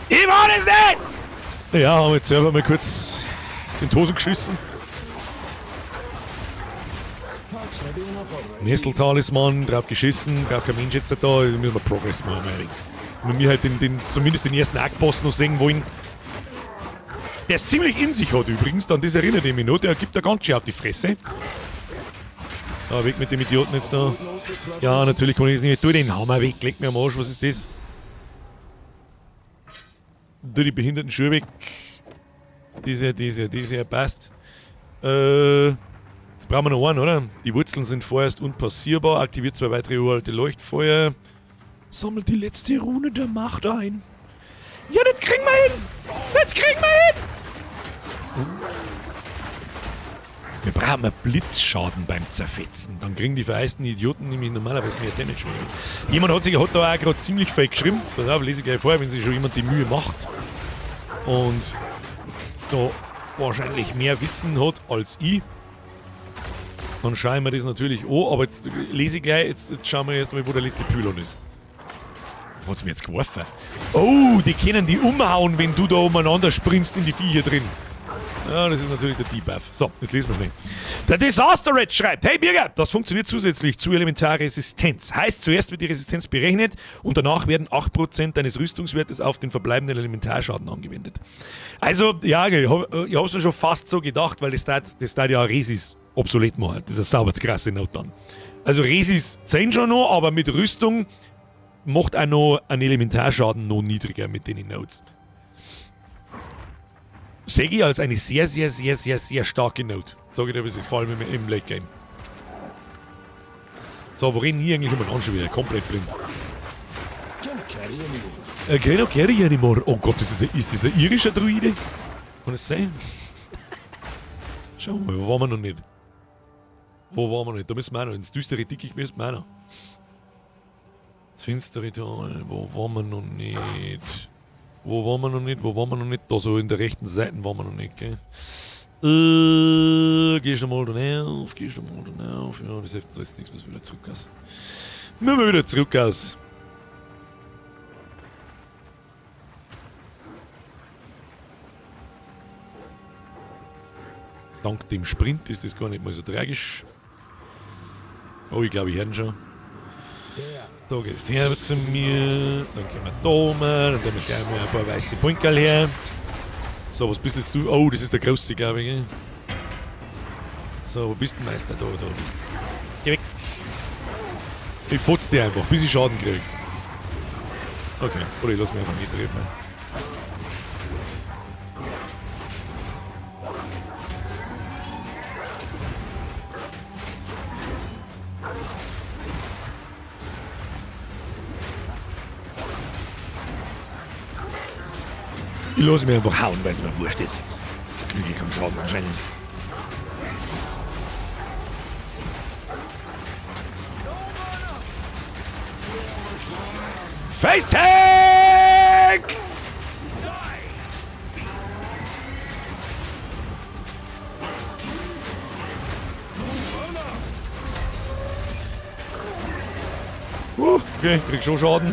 Ich war das nicht! Ja, haben wir jetzt selber mal kurz in die Hosen geschissen. Nesseltalisman, drauf geschissen, braucht kein Mensch jetzt da, da müssen wir Progress machen. Wenn wir halt zumindest den ersten Act-Boss noch sehen wollen. Der es ziemlich in sich hat übrigens, dann das erinnert ich mich noch, der gibt da ganz schön auf die Fresse. Ah, weg mit dem Idioten jetzt da. Ja, natürlich kann ich das nicht mehr. Tu den Hammer weg, leck mir am Arsch, was ist das? Tu die behinderten Schuhe weg. Diese, passt. Jetzt brauchen wir noch einen, oder? Die Wurzeln sind vorerst unpassierbar. Aktiviert 2 weitere uralte Leuchtfeuer. Sammelt die letzte Rune der Macht ein. Ja, das kriegen wir hin! Das kriegen wir hin! Wir brauchen einen Blitzschaden beim Zerfetzen. Dann kriegen die vereisten Idioten nämlich normalerweise mehr Damage. Jemand hat da auch gerade ziemlich viel geschrieben. Pass auf, lese ich gleich vor, wenn sich schon jemand die Mühe macht. Und da wahrscheinlich mehr Wissen hat als ich. Dann schauen wir das natürlich an, aber jetzt lese ich gleich, jetzt schauen wir erst mal, wo der letzte Pylon ist. Wo hat's mir jetzt geworfen? Oh, die können die umhauen, wenn du da umeinander springst in die Viecher drin. Ja, das ist natürlich der Debuff. So, jetzt lesen wir schnell. Der Disaster Red schreibt, hey Birger, das funktioniert zusätzlich zu Elementarresistenz. Heißt, zuerst wird die Resistenz berechnet und danach werden 8% deines Rüstungswertes auf den verbleibenden Elementarschaden angewendet. Also, ja, ich hab's mir schon fast so gedacht, weil das tat ja Resis obsolet machen. Das ist eine sauber krasse Note dann. Also Resis 10 schon noch, aber mit Rüstung macht auch noch einen Elementarschaden noch niedriger mit den Notes. Sehe ich als eine sehr, sehr, sehr, sehr, sehr starke Note. Sag ich dir, was ist vor allem im Late Game. So, wo reden hier eigentlich umeinander schon wieder? Komplett blind. Cannot carry anymore. Oh Gott, ist das ein irischer Druide? Kann das sein? Schauen wir mal, wo waren wir noch nicht? Wo waren wir noch nicht? Da müssen wir auch noch. Ins düstere Dickicht müssen wir auch noch. Das finstere Tal, wo waren wir noch nicht? Wo waren wir noch nicht? Wo waren wir noch nicht? Da so in der rechten Seite waren wir noch nicht, gell? Geh schon mal da auf, geh schon mal da auf. Ja, das hilft uns alles nichts, müssen wir wieder zurück aus. Müssen wir wieder zurück aus. Dank dem Sprint ist das gar nicht mal so tragisch. Oh, ich glaube, ich höre ihn schon. Da gehst du her zu mir, dann gehen wir da rum, dann nehmen wir gleich mal ein paar weiße Pinkerl her. So, was bist jetzt du? Oh, das ist der Große, glaube ich. Gell? So, wo bist du, Meister? Da, da bist du. Geh weg. Ich fotz dir einfach, bis ich Schaden krieg. Okay, oder ich lass mich einfach nicht treffen. Ich lass mich einfach hauen, weil es mir wurscht ist. Da kriege ich keinen Schaden anscheinend. Face Tank! Okay, krieg schon Schaden.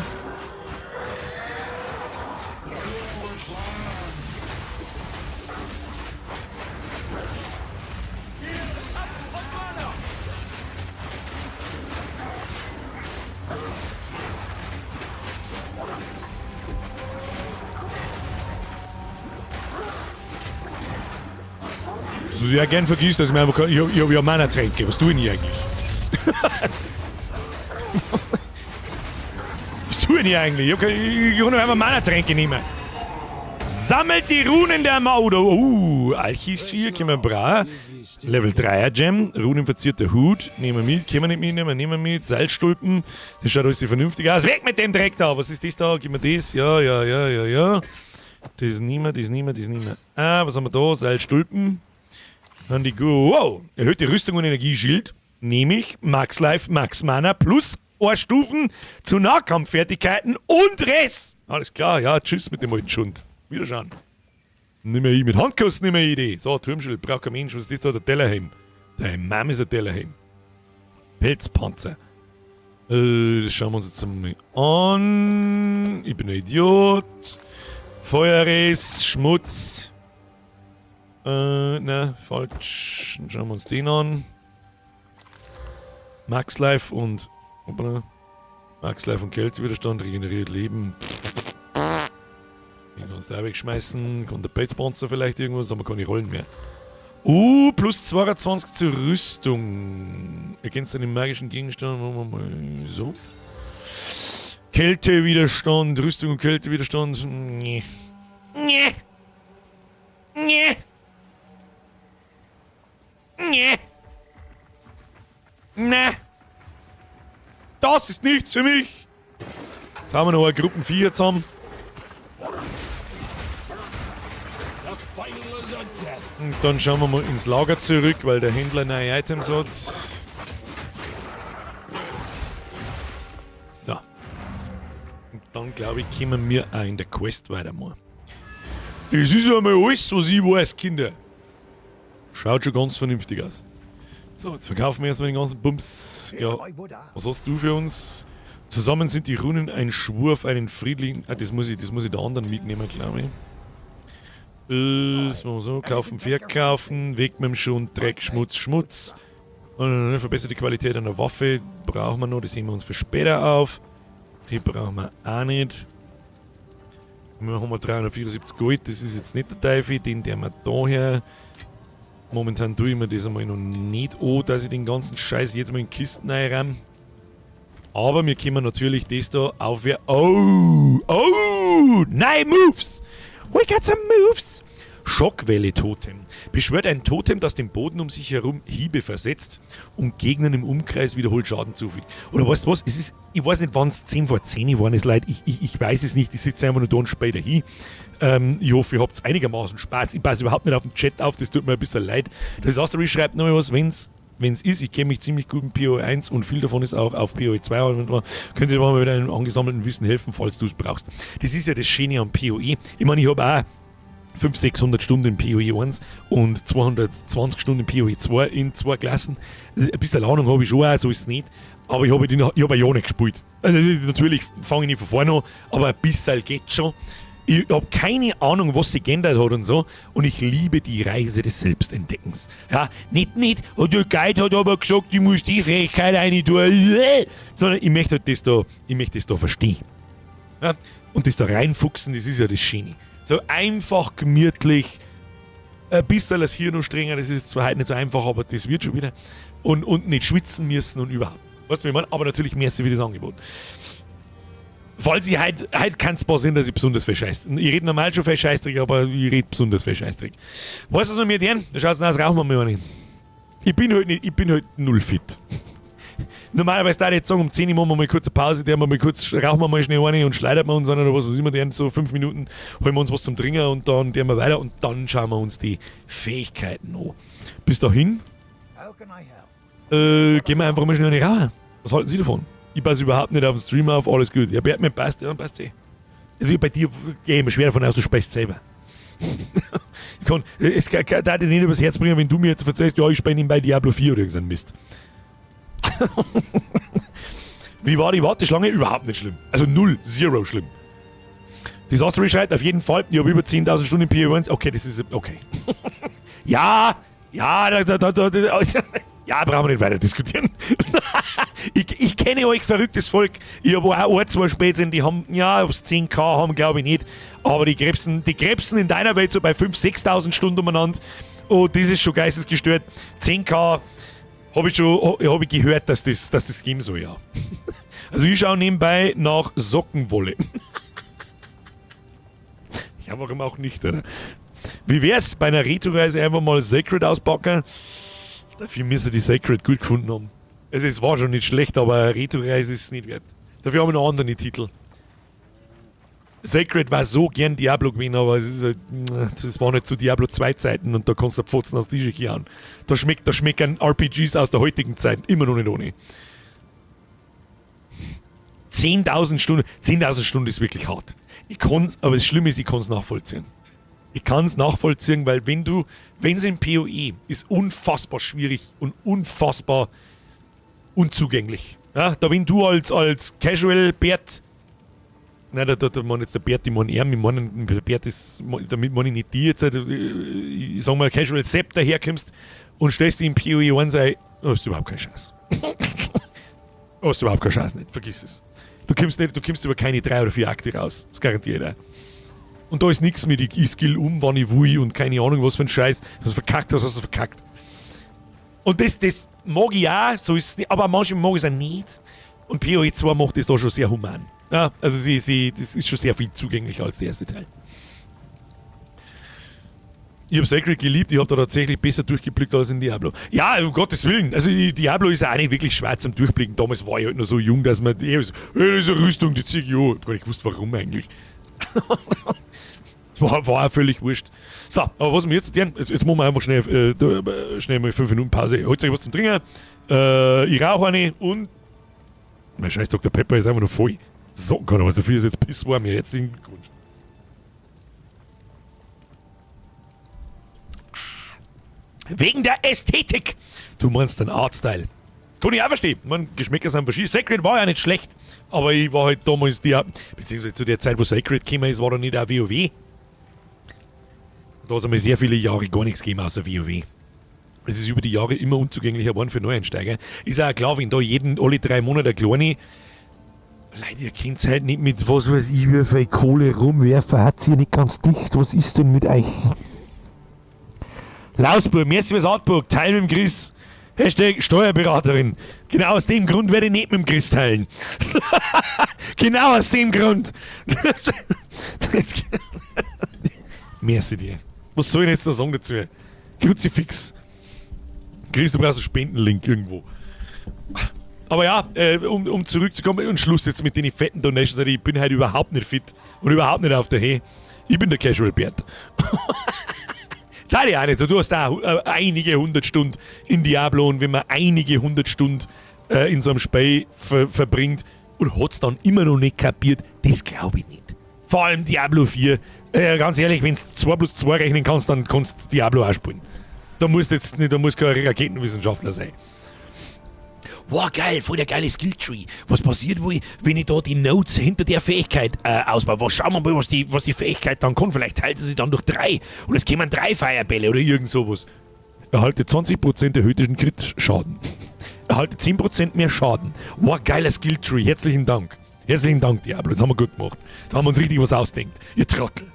Was ich ja gern vergisst, dass ich mir einfach, ich hab ja Mana-Tränke. Was tue ich denn eigentlich? Was tue ich eigentlich? Ich kann einfach Mana-Tränke nehmen. Sammelt die Runen der Mauder. Alchis 4, können wir brauchen. Level 3er Gem, runenverzierter Hut. Nehmen wir mit, können wir nicht mitnehmen, nehmen wir mit. Seilstulpen, das schaut alles vernünftig aus. Weg mit dem Dreck da! Was ist das da? Gib mir das. Ja, ja, ja, ja, ja. Das nehmen wir, das nehmen wir, das nehmen wir. Ah, was haben wir da? Seilstulpen. Dann die Go. Wow! Erhöhte Rüstung und Energieschild. Nehme ich. Max Life, Max Mana plus Ohrstufen zu Nahkampffertigkeiten und Res. Alles klar, ja, tschüss mit dem alten Schund. Wiederschauen. Nimm mir ich mit Handkosten, nimm mir Idee. So, Turmschild, braucht kein Mensch. Was ist das da? Der Tellerheim. Dein Mom ist ein Tellerheim. Pelzpanzer. Das schauen wir uns jetzt einmal an. Ich bin ein Idiot. Feuerriss, Schmutz. Ne, falsch. Dann schauen wir uns den an. Max Life und. Hoppala. Max Life und Kältewiderstand, regeneriert Leben. Den kannst du auch wegschmeißen. Kommt der Pelzpanzer vielleicht irgendwas, haben wir keine Rollen mehr. Plus 22 zur Rüstung. Erkennst du einen magischen Gegenstand? Machen wir mal so. Kältewiderstand, Rüstung und Kältewiderstand. Nee. Nee. Nee. Nee. Nee. Das ist nichts für mich. Jetzt haben wir noch eine Gruppen 4 zusammen. Und dann schauen wir mal ins Lager zurück, weil der Händler neue Items hat. So. Und dann, glaube ich, kommen wir auch in der Quest weiter mal. Das ist einmal alles, was ich weiß, Kinder. Schaut schon ganz vernünftig aus. So, jetzt verkaufen wir erstmal den ganzen Bums. Ja, was hast du für uns? Zusammen sind die Runen ein Schwur auf einen friedlichen... Ah, das muss ich der anderen mitnehmen, glaube ich. Das machen wir so. Kaufen, verkaufen. Weg mit dem Schund, Dreck, Schmutz, Schmutz. Verbesserte Qualität einer Waffe brauchen wir noch. Das heben wir uns für später auf. Die brauchen wir auch nicht. Wir haben 374 Gold. Das ist jetzt nicht der Teufel. Den der wir da her. Momentan tue ich mir das einmal noch nicht an, dass ich den ganzen Scheiß jetzt mal in Kisten einramme. Aber wir können natürlich das da auf. Oh! Oh! Nein, Moves! We got some moves! Schockwelle-Totem. Beschwört ein Totem, das dem Boden um sich herum Hiebe versetzt und Gegnern im Umkreis wiederholt Schaden zufügt. Oder weißt du was? Es ist, ich weiß nicht, wann's 10 vor 10 geworden ist, Leute. Ich weiß es nicht. Ich sitze einfach nur da und später hin. Ich hoffe, ihr habt einigermaßen Spaß. Ich passe überhaupt nicht auf den Chat auf, das tut mir ein bisschen leid. Das Astery schreibt noch mal was, wenn's Wenn es ist, ich kenne mich ziemlich gut mit PoE 1 und viel davon ist auch auf PoE 2 anwendbar. Könnte dir mal mit deinem angesammelten Wissen helfen, falls du es brauchst. Das ist ja das Schöne am PoE. Ich meine, ich habe auch 500, 600 Stunden in PoE 1 und 220 Stunden in PoE 2 in zwei Klassen. Also ein bisschen Ahnung habe ich schon auch, so ist es nicht. Aber ich habe hab ja nicht gespielt. Also natürlich fange ich nicht von vorne an, aber ein bisschen geht schon. Ich habe keine Ahnung, was sich geändert hat und so. Und ich liebe die Reise des Selbstentdeckens. Ja, nicht, oh, der Guide hat aber gesagt, ich muss die Fähigkeit rein tun. Sondern ich möchte halt das da, ich möchte das da verstehen. Ja, und das da reinfuchsen, das ist ja das Schöne. So einfach, gemütlich, ein bisschen das Hirn strenger, das ist zwar heute nicht so einfach, aber das wird schon wieder. Und nicht schwitzen müssen und überhaupt. Weißt du, wie ich meine? Aber natürlich merci für das Angebot. Falls ich heute kann es passieren, dass ich besonders viel scheiß. Ich rede normal schon viel Scheißdreck, aber ich rede besonders viel Scheißdreck. Weißt du, was wir mir tun? Da schaut's aus, rauchen wir mal eine. Ich bin halt nicht, ich bin halt null fit. Normalerweise da ich jetzt sagen, um 10 Uhr machen wir mal kurz eine Pause, der wir mal kurz, rauchen wir mal schnell eine und schleudern wir uns an oder was weiß immer, der so 5 Minuten, holen wir uns was zum Trinken und dann der wir weiter und dann schauen wir uns die Fähigkeiten an. Bis dahin, gehen wir einfach mal schnell eine rauchen. Was halten Sie davon? Ich passe überhaupt nicht auf den Stream auf, alles gut. Ja, Bert, mir passt, ja, passt eh. Also bei dir gehe ich mir schwer davon aus, du sprichst selber. Ich kann, es kann, darf dir nicht übers Herz bringen, wenn du mir jetzt erzählst, ja, ich spiele bei Diablo 4 oder irgendein Mist. Wie war die Warteschlange? Überhaupt nicht schlimm. Also null, zero schlimm. Disastery schreit auf jeden Fall, ich habe über 10.000 Stunden in PoE 1. Okay, das ist okay. Ja, ja, da, ja, brauchen wir nicht weiter diskutieren. Ich kenne euch, verrücktes Volk. Ich habe auch ein, zwei Spätzchen, die haben, ja, ob es 10k haben, glaube ich nicht. Aber die Krebsen in deiner Welt so bei 5.000, 6.000 Stunden umeinander. Oh, das ist schon geistesgestört. 10k habe ich schon hab ich gehört, dass das geben soll, ja. Also ich schaue nebenbei nach Sockenwolle. Ja, warum auch nicht, oder? Wie wär's bei einer Retro-Reise einfach mal Sacred auspacken? Dafür müssen die Sacred gut gefunden haben. Also es war schon nicht schlecht, aber Retro-Reise ist es nicht wert. Dafür haben wir noch andere Titel. Sacred war so gern Diablo gewesen, aber es ist halt, das war nicht zu Diablo 2 Zeiten und da kannst du Pfotzen aus die Schicke hauen. Da schmecken RPGs aus der heutigen Zeit immer noch nicht ohne. 10.000 Stunden, 10.000 Stunden ist wirklich hart. Ich kann's, aber das Schlimme ist, ich kann es nachvollziehen. Ich kann es nachvollziehen, weil wenn es in PoE ist, unfassbar schwierig und unfassbar unzugänglich. Ja, da wenn du als Casual Bert, nein, da meine jetzt der Bert, ich meine er, ich meine, der Bert ist, damit meine ich nicht die jetzt, ich sag mal, Casual Sepp daherkommst und stellst dich in PoE 1 ein, hast du überhaupt keine Chance. Hast du überhaupt keine Chance nicht, vergiss es. Du kommst nicht, du kommst über keine drei oder vier Akte raus. Das garantiere ich dir. Und da ist nichts mit, ich skill um, wann ich will und keine Ahnung, was für ein Scheiß. Was du verkackt hast, hast du verkackt. Und das mag ich auch, so ist es nicht, aber manchmal mag ich es auch nicht. Und PoE 2 macht das da schon sehr human. Ja, also das ist schon sehr viel zugänglicher als der erste Teil. Ich habe Sacred geliebt, ich habe da tatsächlich besser durchgeblickt als in Diablo. Ja, um Gottes Willen. Also Diablo ist ja auch nicht wirklich schwer zum Durchblicken. Damals war ich halt noch so jung, dass man, ey, so, hey, das ist eine Rüstung, die zieh ich an. Ich hab gar nicht gewusst, warum eigentlich. Das war auch völlig wurscht. So, aber was wir jetzt tun, jetzt machen wir einfach schnell, da, schnell mal 5 Minuten Pause. Holt euch was zum Trinken. Ich rauche eine und mein scheiß Dr. Pepper ist einfach nur voll. So kann aber so viel ist jetzt pisswarm hier. Herzlichen Glückwunsch. Wegen der Ästhetik. Du meinst den Artstyle. Kann ich auch verstehen. Ich mein, Geschmäcker sind verschieden. Sacred war ja nicht schlecht, aber ich war halt damals die, beziehungsweise zu der Zeit, wo Sacred gekommen ist, war da nicht auch WoW. Da hat es einmal sehr viele Jahre gar nichts gegeben außer WoW. Es ist über die Jahre immer unzugänglicher geworden für Neueinsteiger. Ist auch klar, wenn da alle 3 Monate eine kleine Leute, ihr kennt's halt nicht mit was weiß ich, wie viel Kohle rumwerfen, hat sie ja nicht ganz dicht. Was ist denn mit euch? Lausburg, merci fürs Artbook, teil mit dem Chris. Hashtag Steuerberaterin. Genau aus dem Grund werde ich nicht mit dem Chris teilen. Genau aus dem Grund. Merci dir. Was soll ich jetzt da sagen dazu? Kruzifix. Chris, du brauchst einen Spendenlink irgendwo. Aber ja, um zurückzukommen und Schluss jetzt mit den fetten Donations, also ich bin halt überhaupt nicht fit und überhaupt nicht auf der Höhe. Ich bin der Casual Bert. Da ich auch nicht. Du hast auch einige hundert Stunden in Diablo und wenn man einige hundert Stunden in so einem Spiel verbringt und hat's dann immer noch nicht kapiert, das glaube ich nicht. Vor allem Diablo 4. Ganz ehrlich, wenn du 2 plus 2 rechnen kannst, dann kannst du Diablo auch spielen. Da musst du jetzt nicht, da musst kein Raketenwissenschaftler sein. Wow, geil, voll der geile Skilltree. Was passiert wohl, wenn ich da die Notes hinter der Fähigkeit ausbaue? Was schauen wir mal, was die Fähigkeit dann kann. Vielleicht teilt sie sich dann durch 3 und es kämen 3 Feuerbälle oder irgend sowas. Erhalte 20% erhöhten Crit-Schaden. Erhalte 10% mehr Schaden. Wow, geiler Skilltree. Herzlichen Dank. Herzlichen Dank, Diablo. Das haben wir gut gemacht. Da haben wir uns richtig was ausdenkt. Ihr Trottel.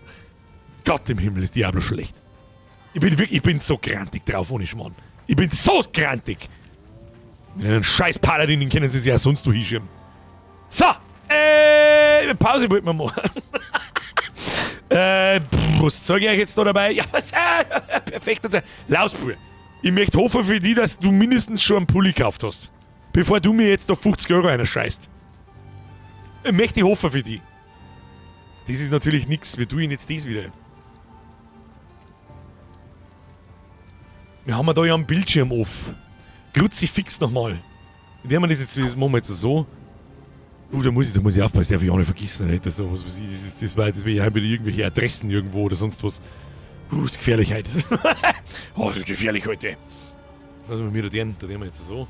Gott im Himmel, ist Diablo schlecht. Ich bin wirklich, ich bin so grantig drauf, ohne Schmarrn. Ich bin so grantig. Mit einem scheiß Paladin, den können sie sich ja sonst wo hinschieben. So, Pause wollten wir machen. Was zeige ich euch jetzt da dabei? Ja, was? Perfekt. Lausbub, ich möchte hoffen für dich, dass du mindestens schon einen Pulli gekauft hast. Bevor du mir jetzt da 50 Euro einer scheißt. Ich möchte hoffen für dich. Das ist natürlich nix. Wir tun jetzt das wieder. Wir haben ja da ja einen Bildschirm off. Kruzifix nochmal. Wie haben wir das jetzt? Das machen wir jetzt so. Da muss ich aufpassen, darf ich auch nicht vergessen. Nicht? Das, was weiß ich, das, ist, das war, das wäre ja wieder irgendwelche Adressen irgendwo oder sonst was. Ist gefährlich heute. Oh, das ist gefährlich heute. Also mit mir da den, da den wir jetzt so.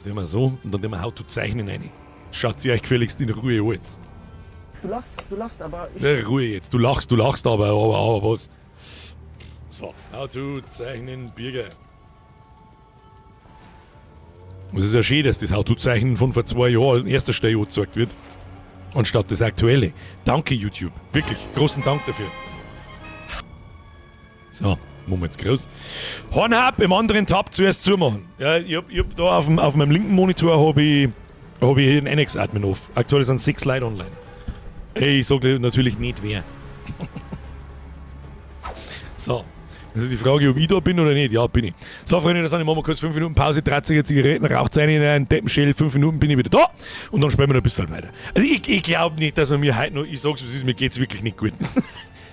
Da den wir so und dann den wir How to zeichnen rein. Schaut sie euch gefälligst in Ruhe an jetzt. Du lachst, aber ich. Ja, Ruhe jetzt. Du lachst aber was? So, How to zeichnen Birger. Es ist ja schön, dass das How-to-Zeichnen von vor 2 Jahren an erster Stelle angezeigt wird, anstatt das aktuelle. Danke, YouTube. Wirklich, großen Dank dafür. So, machen wir jetzt groß. Hornhub im anderen Tab zuerst zumachen. Ja, ich hab da auf meinem linken Monitor hab ich einen NX-Admin auf. Aktuell sind 6 Leute online. Ey, ich sag natürlich nicht wer. So. Das ist die Frage, ob ich da bin oder nicht. Ja, bin ich. So, Freunde, das sind ich machen wir kurz 5 Minuten Pause, dreht sich jetzt Zigaretten, raucht eine in einen Deppenschädel, 5 Minuten bin ich wieder da und dann spielen wir noch ein bisschen weiter. Also ich glaub nicht, dass man mir heute noch, ich sag's, was ist, mir geht's wirklich nicht gut.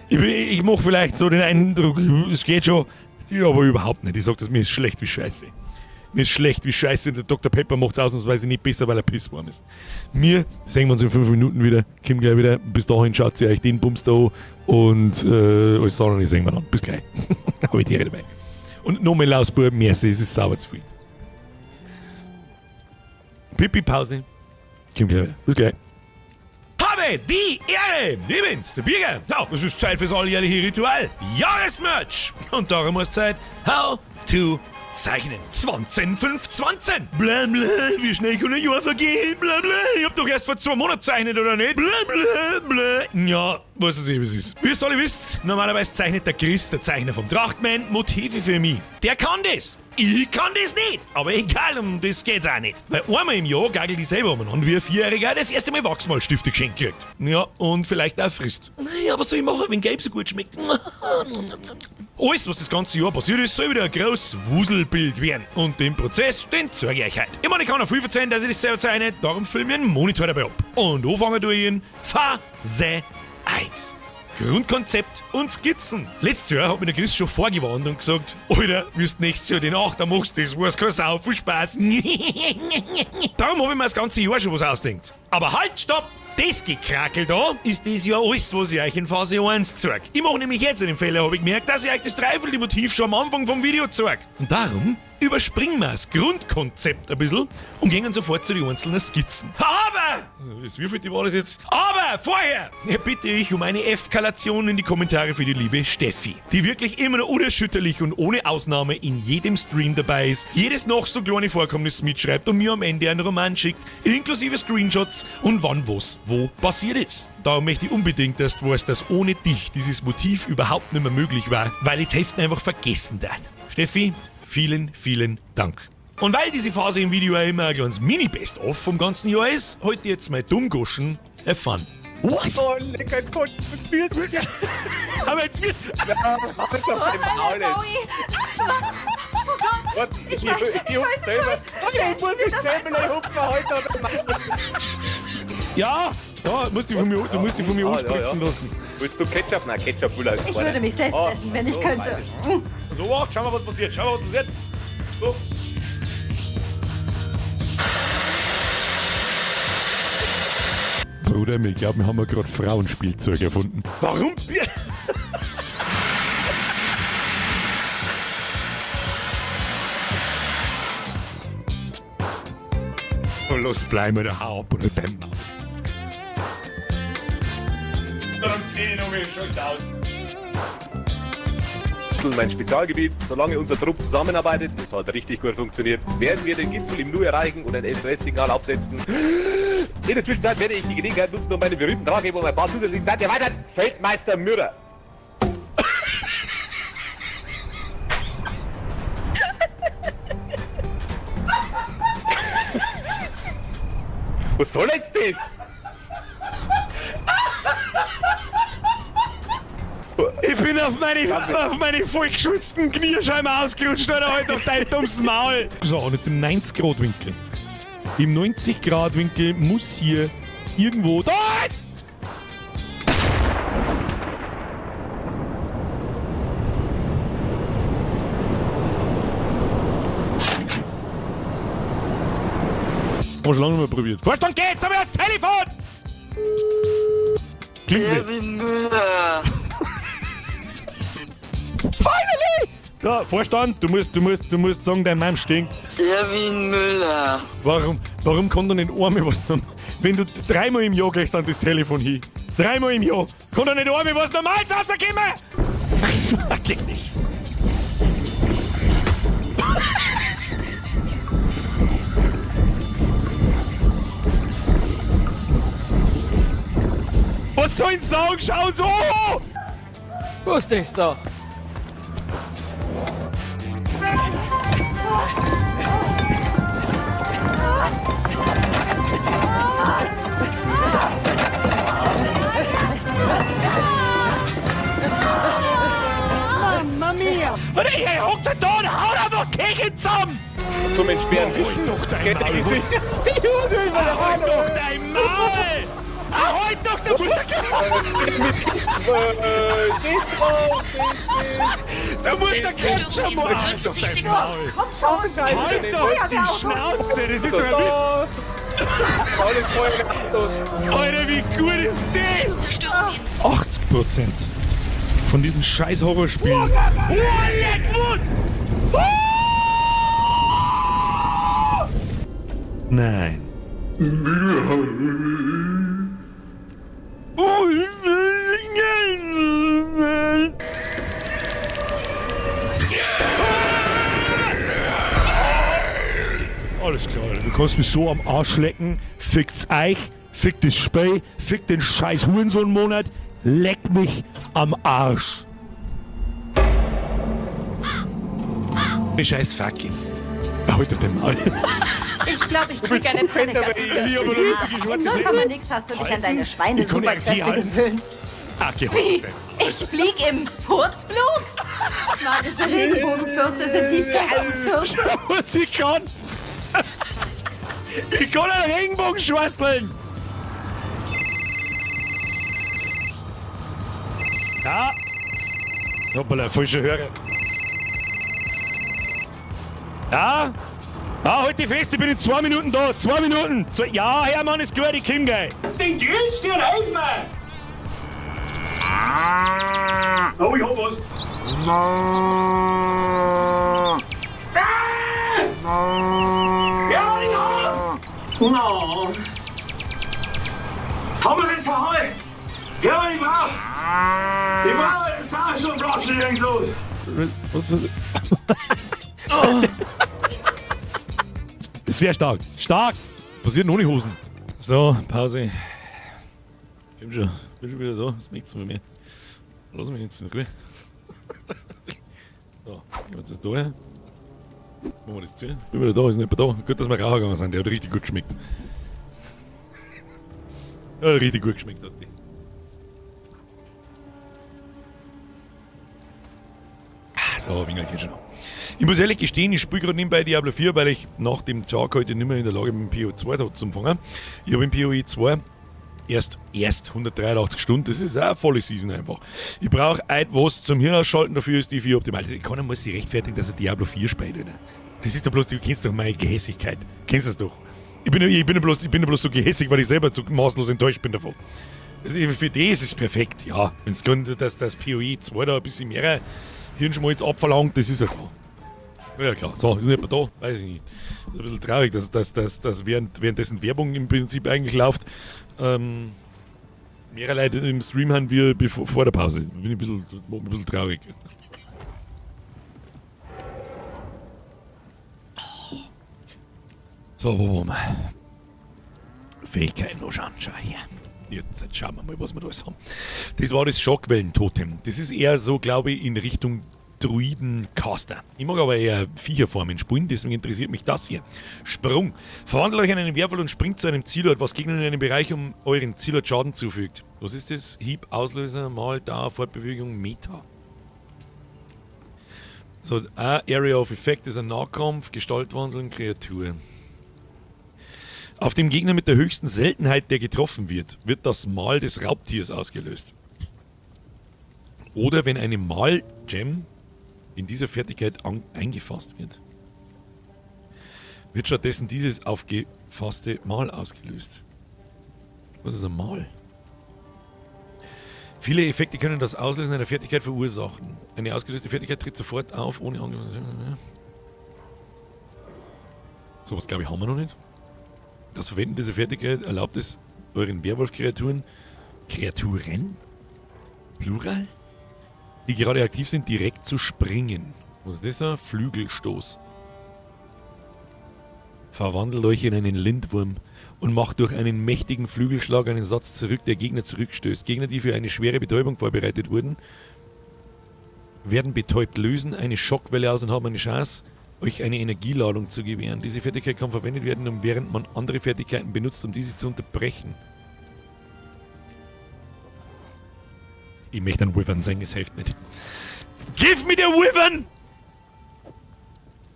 Ich mach vielleicht so den Eindruck, es geht schon, ja, aber überhaupt nicht. Ich sag das, mir ist schlecht wie Scheiße. Mir ist schlecht wie Scheiße und der Doktor Pepper macht's ausnahmsweise nicht besser, weil er pisswarm ist. Wir sehen uns in 5 Minuten wieder, kommen gleich wieder. Bis dahin schaut ihr euch den Bums da an und alles andere sehen wir dann. Bis gleich. Hab ich die Ehre dabei. Und nochmal Lausbub, merci, es ist sauber zu viel. Pipi-Pause. Komm gleich wieder. Bis gleich. Habe die Ehre! Ich bin's, der Birger. Ja, es ist Zeit fürs alljährliche Ritual. Jahresmerch! Und darum ist Zeit, how to zeichnen. 20, 5, 20. Bla, bla, wie schnell kann ein Jahr vergehen? Bla, bla, ich hab doch erst vor 2 Monaten gezeichnet, oder nicht? Bla, bla, bla. Ja, was es eh, was ist. Wie ihr alle wisst, normalerweise zeichnet der Chris, der Zeichner vom Trachtman, Motive für mich. Der kann das. Ich kann das nicht. Aber egal, um das geht's auch nicht. Weil einmal im Jahr gagel ich selber umeinander, wie ein 4-Jähriger das erste Mal Wachsmalstifte geschenkt kriegt. Ja, und vielleicht auch frisst. Naja, was soll ich machen, wenn Gelb so gut schmeckt? Alles, was das ganze Jahr passiert ist, soll wieder ein großes Wuselbild werden. Und den Prozess, den zeige ich euch heute. Ich meine, ich kann auch viel verzeihen, dass ich das selber zeichne, darum filme ich einen Monitor dabei ab. Und anfangen tue ich in Phase 1. Grundkonzept und Skizzen. Letztes Jahr hat mir der Chris schon vorgewarnt und gesagt, Alter, wirst nächstes Jahr den Achter machst, das war's keine Sau, viel Spaß. Darum hab ich mir das ganze Jahr schon was ausdenkt. Aber halt, stopp! Das Gekrakel da ist das ja alles, was ich euch in Phase 1 zeig. Ich mach nämlich jetzt einen Fehler, hab ich gemerkt, dass ich euch das Dreiviertel-Motiv schon am Anfang vom Video zeig. Und darum überspringen wir das Grundkonzept ein bisschen und gehen sofort zu den einzelnen Skizzen. Aber! Das wievielte war das jetzt? Aber vorher bitte ich um eine Eskalation in die Kommentare für die liebe Steffi, die wirklich immer noch unerschütterlich und ohne Ausnahme in jedem Stream dabei ist, jedes noch so kleine Vorkommnis mitschreibt und mir am Ende einen Roman schickt, inklusive Screenshots und wann was wo passiert ist. Darum möchte ich unbedingt, dass du weißt, dass ohne dich dieses Motiv überhaupt nicht mehr möglich war, weil ich die Hälfte einfach vergessen darf. Steffi, vielen, vielen Dank. Und weil diese Phase im Video ja immer ein kleines Mini-Best-of vom ganzen Jahr ist, heute jetzt mal Dummgoschen erfahren. Was? Oh, lecker Gott, mit mir. Aber jetzt wird. Ja, halt doch im Maul jetzt. Zoe! Was? Oh Gott! Warte, Ich weiß, ich ich hupf weiß, ich selber. weiß. Ich muss jetzt selber, ich hupfe heute oder Ja! Ja, du musst dich von mir Ah, ja, anspritzen ja. lassen. Willst du Ketchup? Nein, Ketchup will er Ich würde mich selbst essen, wenn ich könnte. beides. So macht, schauen wir, was passiert. Schauen wir, was passiert. So. Bruder, ich glaube, wir haben gerade Frauenspielzeug erfunden. Warum? Oh, los, bleib mir da, hau ab oder dein Maul. Dann 10 Uhr schon down. Mein Spezialgebiet, solange unser Trupp zusammenarbeitet, das hat richtig gut funktioniert, werden wir den Gipfel im Nu erreichen und ein SOS-Signal absetzen. In der Zwischenzeit werde ich die Gelegenheit nutzen, um meine berühmten Tragheber um ein paar zusätzlichen Seiten erweitern. Feldmeister Mürrer. Was soll jetzt das? Ich bin auf meine vollgeschwitzten Kniescheiben ausgerutscht, Alter, halt doch dein dummes Maul. So, und jetzt im 90-Grad-Winkel. Im 90-Grad-Winkel muss hier irgendwo... Da ist! Haben wir schon lange nicht mehr probiert. Vorstand geht's, aber das Telefon! Klingt sie. Erwin Müller. Finally! Da, Vorstand, du musst sagen, dein Mann stinkt. Erwin Müller. Warum kann da nicht einmal was wenn du dreimal im Jahr gehst an das Telefon hin? Dreimal im Jahr. Kann da nicht einmal was Normales rauskommen? Geht nicht. Was soll ich sagen? Schauen Sie! Oh! Wusste ich's doch. Mamma mia! Und ich hockt da und haut einfach Kirchen zusammen! Zum Entsperren Halt doch dein Maul! Halt doch dein Maul! Halt doch, du musst Du musst der Ketchup machen! 50 Sekunden. Komm schon! Halt doch die Schnauze! Das ist doch ein Witz! Alles Feuerwehrautos. Alter, wie gut ist das? Zerstörung in 80% von diesen scheiß Horrorspielen. Oh, Leckmund! Oh! Nein. Alles klar, Alter. Du kannst mich so am Arsch lecken. Fickt's euch, fickt das Spiel, fickt den scheiß Hurensohn-Monat. Leck mich am Arsch. Scheiß fucking. Halt doch den Maul. Ich glaube, ich krieg eine Panikattacke. Ich hab eine lustige schwarze In 0, Flecke. nix hast du dich an deine Ich kann nicht Schweine-Superkräfte halten. gewöhnt. Ach, geh Wie? halt. Ich flieg im Furzflug? Magische Regenbogenfürze sind die besten Fürze. Was ich kann. Ich kann einen Regenbogen schwasteln. Ja. Hoppala, falsche Hörer. Ja. Ah, halt die fest, ich bin in 2 Minuten da. 2 Minuten. Ja, Hermann ist gut, ich komm gleich. Den Grillstirn helf mir! Oh, ich hab was. Ja, ich hab's! No. Haben wir das verhauen? Ja, ich brauch. Ich brauch eine Sauerstoffflasche, irgend so. Was für. Sehr stark. Stark! Passiert ohne Hosen. So, Pause. Komm schon. Bin schon wieder da. Was möchtest du von mir? Lass mich jetzt in Ruhe. So, gehen wir jetzt da her. Machen wir das zu. Bin wieder da, ist nicht mehr da. Gut, dass wir rauchen gegangen sind. Der hat richtig gut geschmeckt. Der hat richtig gut geschmeckt, hat die. So, Winger geht schon noch. Ich muss ehrlich gestehen, ich spiele gerade nebenbei Diablo 4, weil ich nach dem Tag heute nicht mehr in der Lage bin, PoE 2 da zu fangen. Ich habe in PoE 2 Erst 183 Stunden, das ist auch eine volle Season einfach. Ich brauche etwas zum Hirn ausschalten, dafür ist die 4 optimal. Keiner muss sich rechtfertigen, dass er Diablo 4 spielt, oder? Das ist doch bloß, du kennst doch meine Gehässigkeit. Kennst das doch? Ich bin bloß so gehässig, weil ich selber so maßlos enttäuscht bin davon. Das, für die ist es perfekt, ja. Wenn es dass das PoE 2 da ein bisschen mehr Hirnschmalz abverlangt, das ist ja klar. Ja klar, so, ist nicht mehr da, weiß ich nicht. Ist ein bisschen traurig, dass währenddessen Werbung im Prinzip eigentlich läuft. Mehrere Leute im Stream haben wir vor der Pause. Bin ich ein bisschen traurig. So, wo wollen wir? Fähigkeiten anschauen, schau her. Jetzt schauen wir mal, was wir da alles haben. Das war das Schockwellentotem. Das ist eher so, glaube ich, in Richtung Druidencaster. Ich mag aber eher Viecherformen spielen, deswegen interessiert mich das hier. Sprung. Verwandelt euch in einen Werwolf und springt zu einem Zielort, was Gegnern in einem Bereich um euren Zielort Schaden zufügt. Was ist das? Hieb, Auslöser, Mal, Da, Fortbewegung, Meta. So, Area of Effect ist ein Nahkampf, Gestaltwandeln, Kreatur. Auf dem Gegner mit der höchsten Seltenheit, der getroffen wird, wird das Mal des Raubtiers ausgelöst. Oder wenn eine Mal-Gem in dieser Fertigkeit eingefasst wird, wird stattdessen dieses aufgefasste Mal ausgelöst. Was ist ein Mal? Viele Effekte können das Auslösen einer Fertigkeit verursachen. Eine ausgelöste Fertigkeit tritt sofort auf, ohne Angriff. So was, glaube ich, haben wir noch nicht. Das Verwenden dieser Fertigkeit erlaubt es euren Werwolf-Kreaturen, Kreaturen? Plural? Die gerade aktiv sind, direkt zu springen. Was ist das da? Flügelstoß. Verwandelt euch in einen Lindwurm und macht durch einen mächtigen Flügelschlag einen Satz zurück, der Gegner zurückstößt. Gegner, die für eine schwere Betäubung vorbereitet wurden, werden betäubt, lösen eine Schockwelle aus und haben eine Chance, euch eine Energieladung zu gewähren. Diese Fertigkeit kann verwendet werden, um während man andere Fertigkeiten benutzt, um diese zu unterbrechen. Ich möchte einen Wyvern sehen, es hilft nicht. Give me the Wyvern!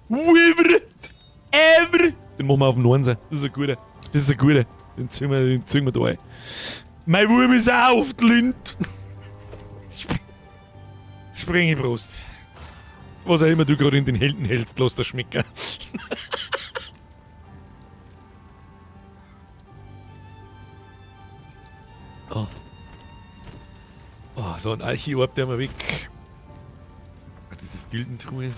Wyvern! Ever! Den machen wir auf dem Einser. Das ist ein guter. Das ist ein guter. Den ziehen wir da ein. Mein Wurm ist auch auf die Lint. Springebrust. Was auch immer du gerade in den Händen hältst, lass das schmecken. Oh. Oh, so ein Archi-Orb, der mal weg. Das ist Gildentruhe.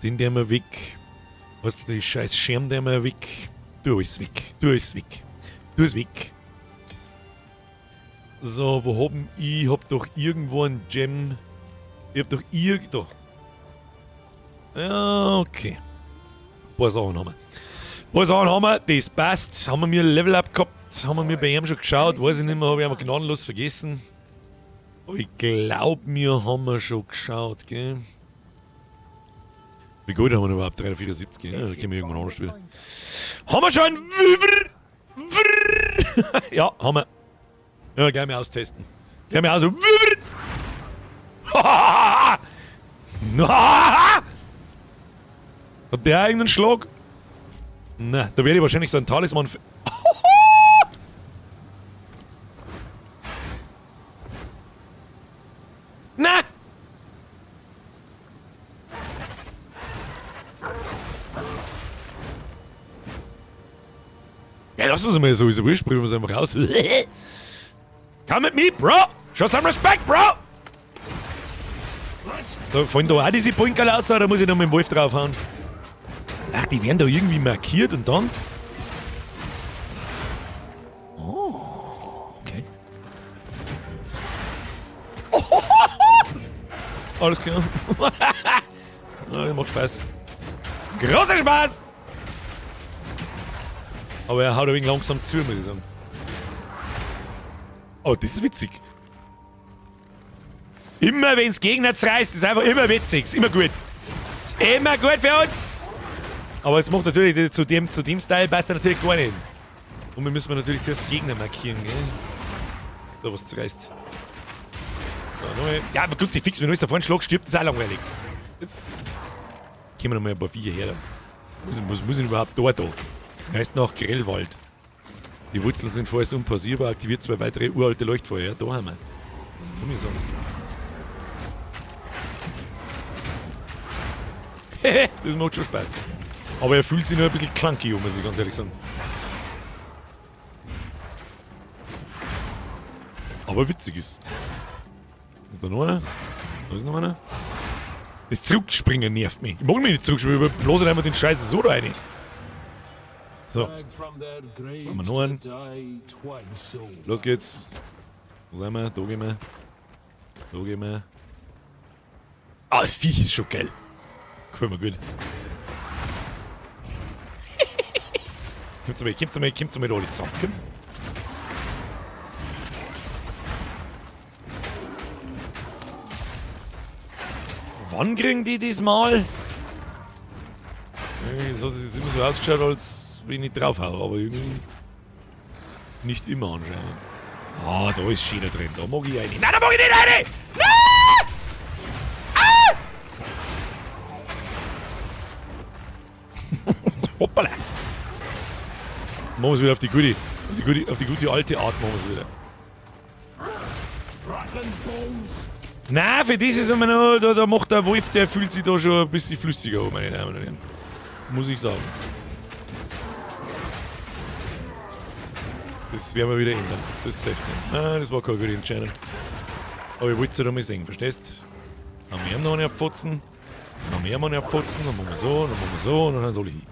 Den der mal weg. Was ist die scheiß Schirm, der mal weg. Du ist weg. Du ist weg. Du ist weg. So, wo haben ich? Hab doch irgendwo ein Gem. Ich hab doch irgendwo. Ja, okay. Ein paar Sachen haben wir. Ein paar Sachen haben wir, das passt. Haben wir mir Level Up gehabt? Haben wir bei ihm schon geschaut? Weiß ich nicht mehr, habe ich aber gnadenlos vergessen. Aber ich glaube, mir haben wir schon geschaut, gell? Wie gut haben wir überhaupt? 374, ja, da können wir irgendwann anders wieder. Haben wir schon ein Wr? Ja, haben wir. Ja, gleich mal austesten. Gleich mal aus. Hat der irgendeinen Schlag? Na, da werde ich wahrscheinlich so einen Talisman. Na! Ja, lassen wir es mal so, ist ja wurscht, probieren wir es einfach raus. Come at me, bro! Show some respect, bro! Da fallen da auch diese Poinkerl raus, oder muss ich noch mit dem Wolf draufhauen? Ach, die werden da irgendwie markiert und dann... Oh, okay. Oh, alles klar. Ja, macht Spaß. Großer Spaß! Aber er haut ein wenig langsam zu, muss ich sagen. Oh, das ist witzig. Immer wenn's Gegner zerreißt, ist einfach immer witzig. Ist immer gut. Ist immer gut für uns! Aber es macht natürlich zu dem Style passt er natürlich gar nicht. Und wir müssen natürlich zuerst Gegner markieren, gell? So, was zerreißt. So, nochmal. Ja, aber gut, sie fix, wenn alles davor einen Schlag stirbt, ist auch langweilig. Jetzt kommen wir nochmal ein paar Viecher her. Da. Was muss ich denn überhaupt da? Heißt noch Grellwald. Die Wurzeln sind vorerst unpassierbar. Aktiviert zwei weitere uralte Leuchtfeuer. Ja, da haben wir. Was tu mir sonst? Hehe, das macht schon Spaß. Aber er fühlt sich nur ein bisschen clunky, muss ich ganz ehrlich sagen. Aber witzig ist. Ist da noch einer? Da ist noch einer. Das Zurückspringen nervt mich. Ich mag mich nicht zurückspringen, ich bloß einfach den Scheiß so da rein. So. Machen wir noch einen. Los geht's. Wo sind wir? Da gehen wir. Da gehen wir. Ah, das Viech ist schon geil. Gefällt mir gut. Kommt's mal, alle zusammen. Komm. Wann kriegen die das mal? Das hat jetzt immer so ausgeschaut, als wenn ich draufhau, aber irgendwie nicht immer anscheinend. Ah, da ist Schiene drin, da mag ich eine. Nein, da mag ich nicht eine! Nein! Ah! Hoppala! Machen wir es wieder auf die gute, auf die gute alte Art machen wir es wieder. Nein, für das ist immer noch, da macht der Wolf, der fühlt sich da schon ein bisschen flüssiger, meine Damen und Herren. Muss ich sagen. Das werden wir wieder ändern. Das ist safe. Nein, das war keine gute Entscheidung. Aber ich wollte es ja mal sehen, verstehst? Dann haben wir noch eine abfotzen. Dann haben wir noch eine abfotzen. Dann machen wir so, dann machen wir so und dann soll ich hin.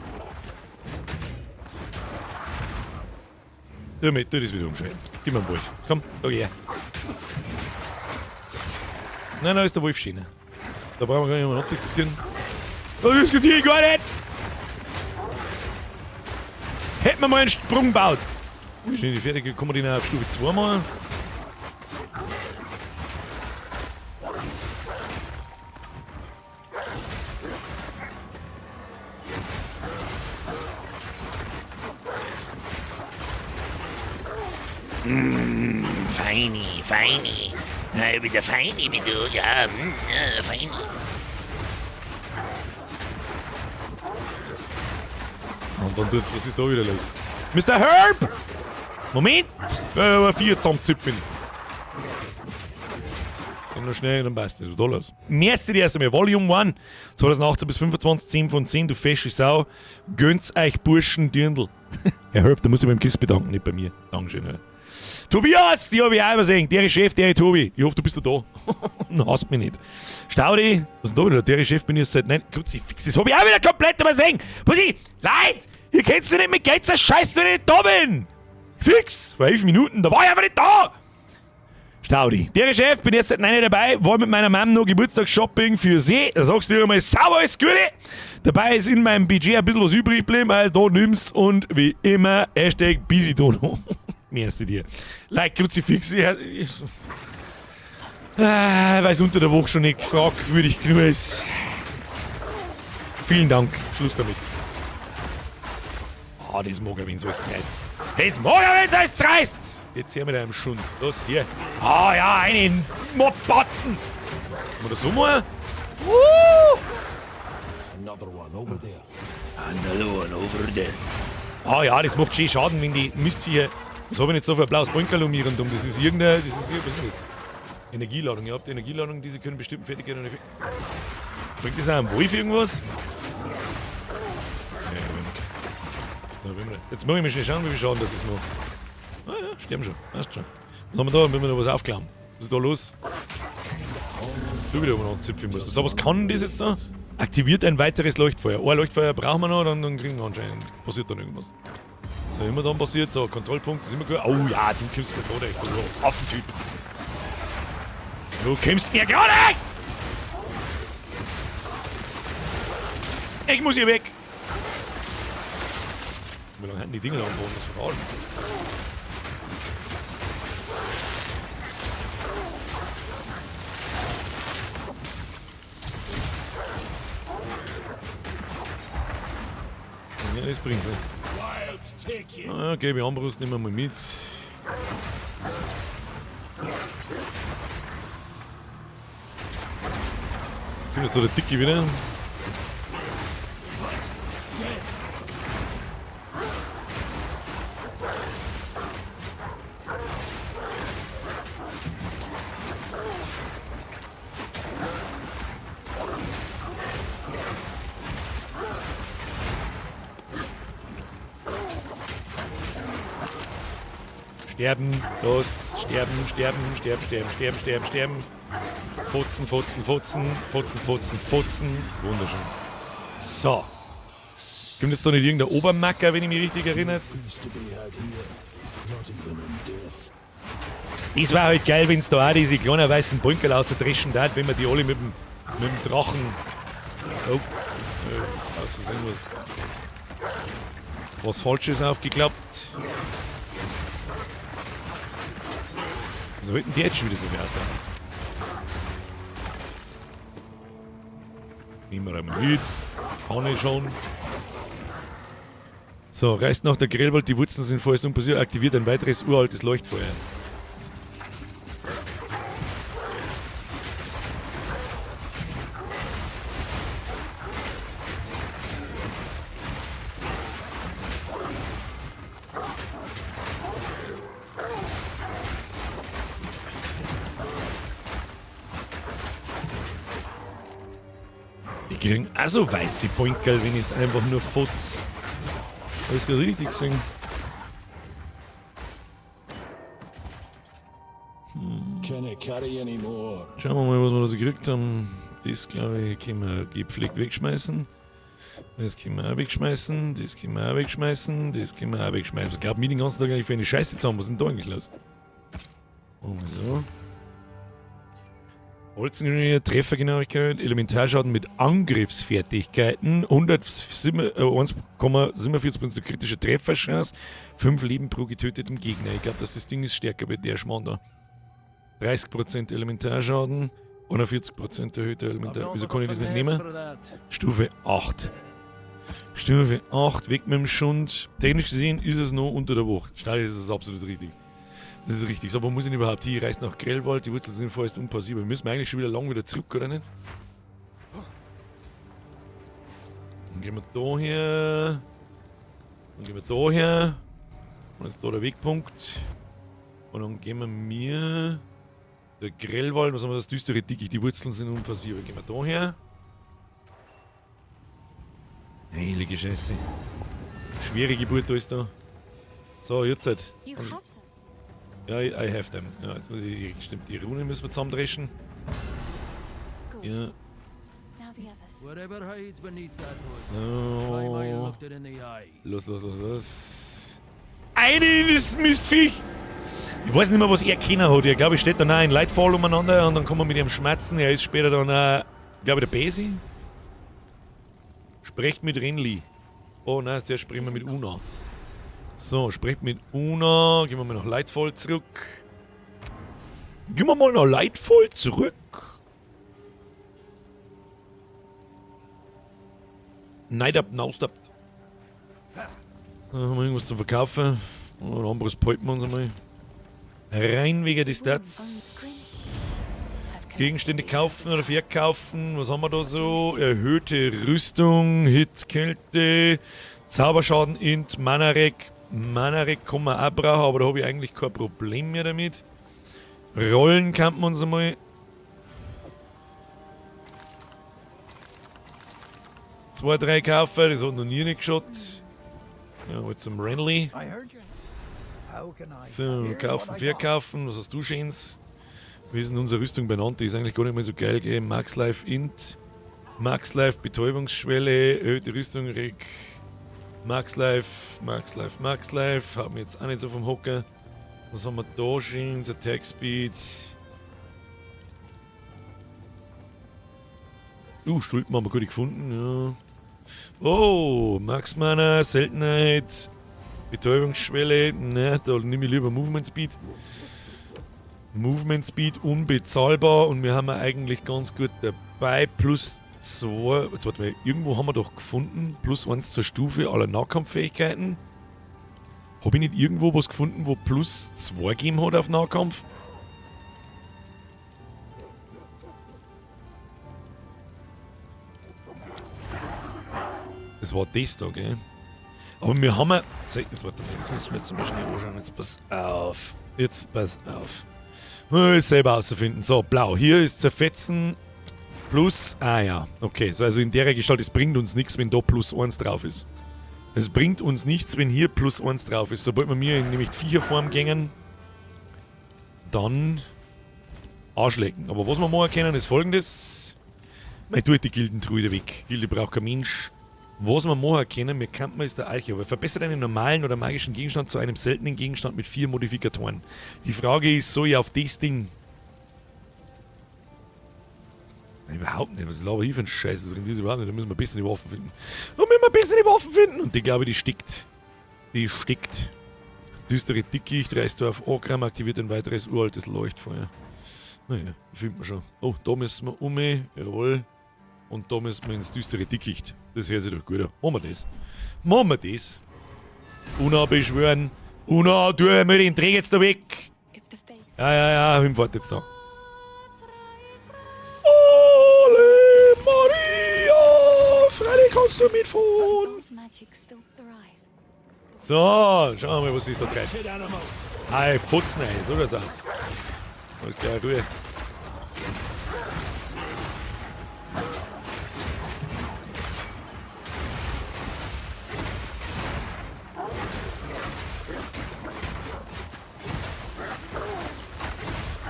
Tu das wieder umschalten. Gib mir einen Wolf. Komm, da geh her. Nein, da ist der Wolf schöner. Da brauchen wir gar nicht mehr abdiskutieren. Da diskutiere ich gar nicht! Hätten wir mal einen Sprung gebaut! Schnell die fertige, kommen wir den auf Stufe 2 mal. Feini, feini. Ja, ich bin der Feini, bin du. Ja, feini. Und dann tut's, was ist da wieder los? Mr. Herb! Moment! Ja, 4 zusammenzipfen. Dann noch schnell, dann passt das. Was ist da los? Merci dir erst einmal. Volume 1. 2018 bis 25, 10 von 10, du fesche Sau. Gönnt's euch Burschen Dirndl. Herr Herb, da muss ich beim Chris bedanken, nicht bei mir. Dankeschön. Ja. Tobias, die hab ich auch übersehen. Der Chef, der Tobi. Ich hoffe, du bist da. Und hast mich nicht. Staudi, was ist denn da wieder? Der Chef bin ich seit. Nein, Kruzifix, das hab ich auch wieder komplett übersehen. Pussy, Leute, ihr kennt's mir nicht mit Geld zerscheißen, wenn ich nicht da bin. Fix, vor 11 Minuten, da war ich einfach nicht da. Staudi, der Chef, bin jetzt seit 9 dabei, war mit meiner Mom noch Geburtstagsshopping für sie. Da sagst du dir einmal, sauber ist Gute. Dabei ist in meinem Budget ein bisschen was übrig geblieben, also da nimm's und wie immer, Hashtag BusyDono. Merci dir. Like Kruzifix, weil es unter der Woche schon nicht fragwürdig genug ist. Vielen Dank. Schluss damit. Ah, das mag er, wenn es alles zerreißt. Das mag er, wenn es alles zerreißt! Jetzt her mit einem Schund. Los, hier. Ah ja, einen Mobbatzen! Machen wir das so mal? Another one over there. Another one over there. Ah ja, das macht schön Schaden, wenn die Mistviecher. Was hab ich jetzt da für ein blaues Brinkerl um mich rundum? Das ist irgendeine. Das ist, was ist das? Energieladung. Ihr habt Energieladung, diese können bestimmten Fertigkeiten und Effekte. Bringt das auch einem Wolf irgendwas? Nee, da will man nicht. Jetzt muss ich mir schnell schauen, wie viel Schaden das ist macht. Ah ja, sterben schon. Passt schon. Was haben wir da? Müssen wir noch was aufklauen? Was ist da los? Du wieder umeinander zipfen musst. So, was kann das jetzt da? Aktiviert ein weiteres Leuchtfeuer. Ein Leuchtfeuer brauchen wir noch, dann kriegen wir anscheinend. Passiert dann irgendwas. So, immer dann passiert. So, Kontrollpunkt, das ist immer gut. Oh ja, du kommst mir gerade echt. Du Affentyp. Du kommst mir gerade echt! Ich muss hier weg! Wie lange halten die Dinger am Boden? Das verarschen. Ja, das bringt's nicht. Ah, okay, die Armbrust nehmen wir mal mit. Kommt jetzt so der Dicke wieder. Sterben, los, sterben, sterben, sterben, sterben, sterben, sterben, sterben. Fotzen, fotzen, fotzen, fotzen, fotzen, fotzen. Wunderschön. So. Kommt jetzt da nicht irgendein Obermacker, wenn ich mich richtig erinnere? Das war halt geil, wenn es da auch diese kleinen weißen Bunkel ausdreschen hat, wenn man die alle mit dem Drachen. Oh, aus Versehen was Falsches aufgeklappt. Wieso wollten die jetzt schon wieder so viel aus? Nehmen wir einmal mit. Kann ich schon. So, reißt nach der Grellwald, die Wurzeln sind vorerst unpassiert, aktiviert ein weiteres uraltes Leuchtfeuer. Die kriegen auch so weiße Poinkerl, wenn ich es einfach nur fotz. Hab ich's gerade richtig gesehen? Anymore? Schauen wir mal, was wir da so gekriegt haben. Das, glaube ich, können wir gepflegt wegschmeißen. Das können wir auch wegschmeißen. Das können wir auch wegschmeißen. Das können wir auch wegschmeißen. Ich glaube, mir den ganzen Tag eigentlich für eine Scheiße zusammen. Was ist denn da eigentlich los? Oh, so. Holzengenauigkeit, Treffergenauigkeit, Elementarschaden mit Angriffsfertigkeiten, 1,47% kritische Trefferchance, 5 Leben pro getöteten Gegner. Ich glaube, dass das Ding ist stärker bei der Schmarrn da. 30% Elementarschaden, 41% erhöhter Elementar. Wieso kann ich das nicht nehmen? Stufe 8. Stufe 8, weg mit dem Schund. Technisch gesehen ist es noch unter der Woche. Schnell ist es absolut richtig. Das ist richtig. So, wo muss ich denn überhaupt hin? Ich reise nach Grellwald, die Wurzeln sind vorerst unpassibel. Müssen wir eigentlich schon wieder lang wieder zurück, oder nicht? Dann gehen wir da her. Dann gehen wir da her. Und ist da der Wegpunkt. Und dann gehen wir mir. Der Grellwald, was haben wir das düstere Dickicht, die Wurzeln sind unpassibel. Gehen wir da her. Heilige Scheiße. Schwere Geburt, da ist da. So, jetzt halt. Ja, I have them. Ja, jetzt muss ich, stimmt, die Rune müssen wir zusammendreschen. Ja. So. Los, los, los, los. Eine ist Mistviech! Ich weiß nicht mehr, was er kennen hat. Ich glaube, ich steht dann auch in Lightfall umeinander und dann kommen wir mit ihm schmerzen. Er ist später dann auch, glaube ich, der Besi. Sprecht mit Renly. Oh nein, zuerst sprechen wir mit Una. So, sprecht mit Una. Gehen wir mal nach Lightfall zurück. Gehen wir mal nach Lightfall zurück. Neid ab, naust ab. Da haben wir irgendwas zum Verkaufen. Ein anderes polten wir uns einmal. Rein wegen des Stats. Gegenstände kaufen oder verkaufen. Was haben wir da so? Erhöhte Rüstung, Hit, Kälte, Zauberschaden, Int, Manarek. Manarek kann man auch brauchen, aber da habe ich eigentlich kein Problem mehr damit. Rollen kann man uns einmal. 2, 3 kaufen, das hat noch nie nicht geschaut. Ja, jetzt zum Renly. So, kaufen, verkaufen. Was hast du Schönes? Wie ist denn unsere Rüstung benannt? Die ist eigentlich gar nicht mehr so geil, gell? Max Life Int, Max Life Betäubungsschwelle, erhöhte Rüstung, Reg, Max Life, Max Life, Max Life. Haben wir jetzt auch nicht so vom Hocker. Was haben wir da schön? Attack Speed. Stulpen haben wir gut gefunden, ja. Oh, Max Mana, Seltenheit, Betäubungsschwelle. Ne, da nehme ich lieber Movement Speed. Movement Speed unbezahlbar und wir haben ja eigentlich ganz gut dabei. Plus 2, jetzt warte mal, irgendwo haben wir doch gefunden, plus 1 zur Stufe aller Nahkampffähigkeiten. Hab ich nicht irgendwo was gefunden, wo plus 2 gegeben hat auf Nahkampf? Das war das da, gell? Aber wir haben ja... Jetzt warte mal, das müssen wir jetzt mal schnell anschauen. Jetzt pass auf. Jetzt pass auf. Selber herausfinden. So, blau. Hier ist zerfetzen plus... Ah ja, okay. So, also in der Gestalt, es bringt uns nichts, wenn da plus 1 drauf ist. Es bringt uns nichts, wenn hier plus 1 drauf ist. Sobald wir mir in nämlich die Viecherform gängen... Dann Arschlecken. Aber was wir machen können, ist folgendes. Man tut die Gildentruhe weg. Gilde braucht kein Mensch. Was wir machen können, wir könnten ist der Eiche, aber verbessert einen normalen oder magischen Gegenstand zu einem seltenen Gegenstand mit 4 Modifikatoren. Die Frage ist, soll ich auf das Ding? Nein, überhaupt nicht. Was laber ich für ein Scheiß? Das rentiert sich überhaupt nicht. Da müssen wir besser die Waffen finden. Da müssen wir besser die Waffen finden. Und die, glaube ich, die stickt. Die stickt. Düstere Dickicht, Reisdorf, Okram aktiviert ein weiteres uraltes Leuchtfeuer. Naja, finden wir schon. Oh, da müssen wir um. Jawohl. Und da müssen wir ins düstere Dickicht. Das hört sich doch gut an. Machen wir das. Machen wir das. Una beschwören. Una, tu mir den Dreck jetzt da weg. Ja, ja, ja, hinfahrt jetzt da. Ole Maria! Freilich kannst du mitfahren. So, schauen wir mal, was sich da treibt. Hi, Futzen, ey, so schaut's aus. Alles klar, Ruhe.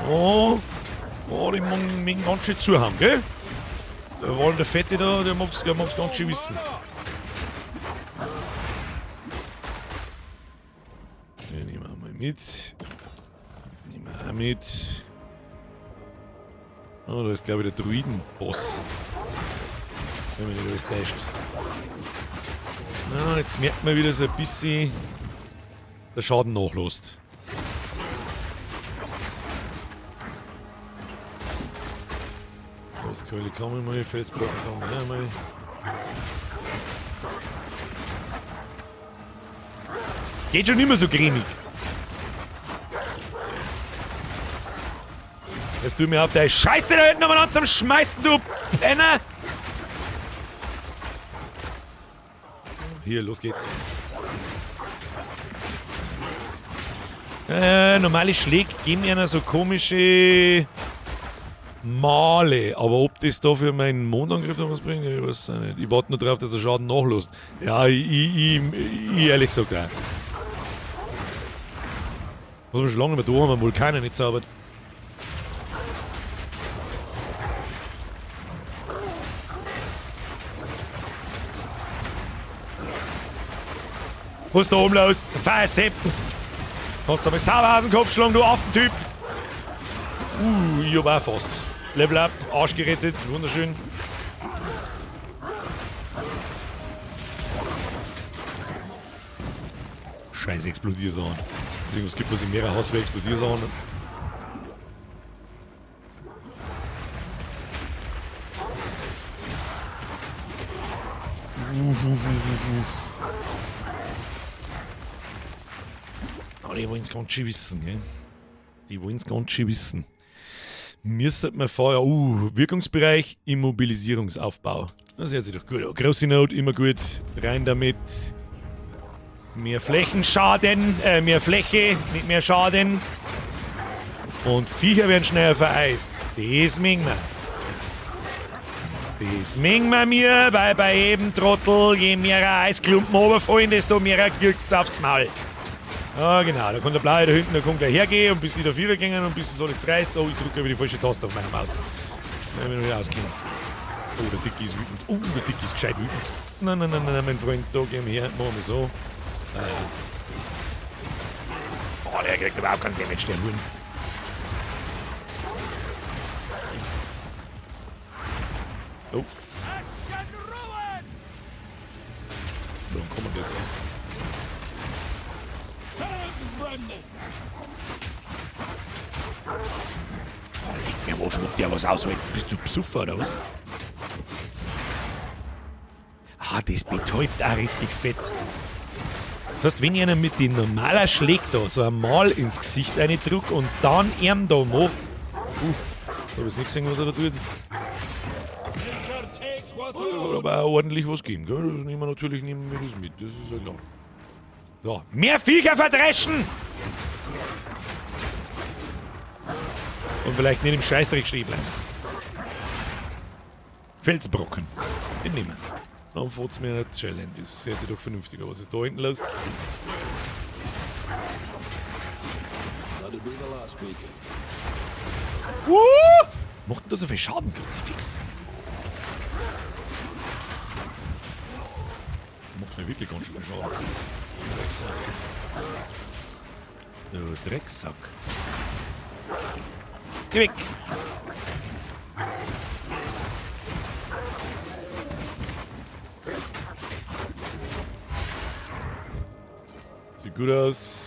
Oh, oh, die mögen ganz schön zuhauen, gell? Der Wal, der Fette da, der mag's ganz schön wissen. Den nehmen wir mal mit. Nehmen wir auch mit. Oh, da ist, glaube ich, der Druidenboss. Wenn mich nicht alles täuscht. Na, jetzt merkt man wieder so ein bisschen, der Schaden nachlässt. Das Keule kann man mal, Felsbrocken kann man auch mal. Geht schon immer so cremig. Jetzt tu mir auf der Scheiße da hinten nochmal an zum Schmeißen, du Penner! Hier, los geht's. Normale Schläge geben einer so komische Male. Aber ob das da für meinen Mondangriff noch was bringt, ich weiß es nicht. Ich warte nur drauf, dass der Schaden nachlässt. Ja, ich ehrlich gesagt auch. Was wir schon lange nicht mehr da haben, haben Vulkane nicht zaubert. Was ist da oben los? Feiersepp! Hast du mal sauber aus dem Kopf geschlagen, du Affentyp! Ich hab auch fast. Level up, Arsch gerettet, wunderschön. Scheiße, Explodiersachen. Irgendwas gibt, was in mehrere Hauswerk Explodiersachen. Aber die wollen's ganz schön wissen, gell? Die wollen's ganz schön wissen. Mir sollte man vorher, Wirkungsbereich, Immobilisierungsaufbau. Das hört sich doch gut an. Große Not, immer gut. Rein damit. Mehr Flächenschaden, mehr Fläche, nicht mehr Schaden. Und Viecher werden schneller vereist. Das mögen wir. Das mögen wir mir, weil bei jedem Trottel, je mehr Eisklumpen runterfallen, desto mehr kriegt's aufs Maul. Ah, genau, da kommt der Blaue da hinten, da kommt gleich hergehen und bis die da vierer gehen und bis das alles reißt. Oh, ich drücke über die falsche Taste auf meiner Maus. Da bin ich wieder ausgekommen. Oh, der Dicke ist wütend. Oh, der Dicke ist gescheit wütend. Nein, nein, nein, nein, mein Freund, da gehen wir her. Machen wir so. Oh, der kriegt überhaupt keinen Damage, der Huhn. Oh. Dann kann man das. Leg mir was, macht der was aus, Alter. Bist du Psuffer oder was? Ah, das betäubt auch richtig fett. Das heißt, wenn ich einer mit dem normalen Schläg da so einmal ins Gesicht reindrück und dann ihm da mach. Da hab ich nicht gesehen, was er da tut. Oh, aber auch ordentlich was geben, gell? Das nehmen wir natürlich nehmen wir das mit, das ist ja klar. So, mehr Viecher verdreschen! Und vielleicht nicht im Scheißdreck stehen bleiben. Felsbrocken. Den nehmen wir. Dann fährt's mir nicht Challenge. Das hört sich doch vernünftig an. Was ist da hinten los? That'd be the last beacon. Macht denn da so viel Schaden, Kruzifix? Macht mir wirklich ganz schön viel Schaden. Drecksack. Du Drecksack. Geh weg! Sieht gut aus.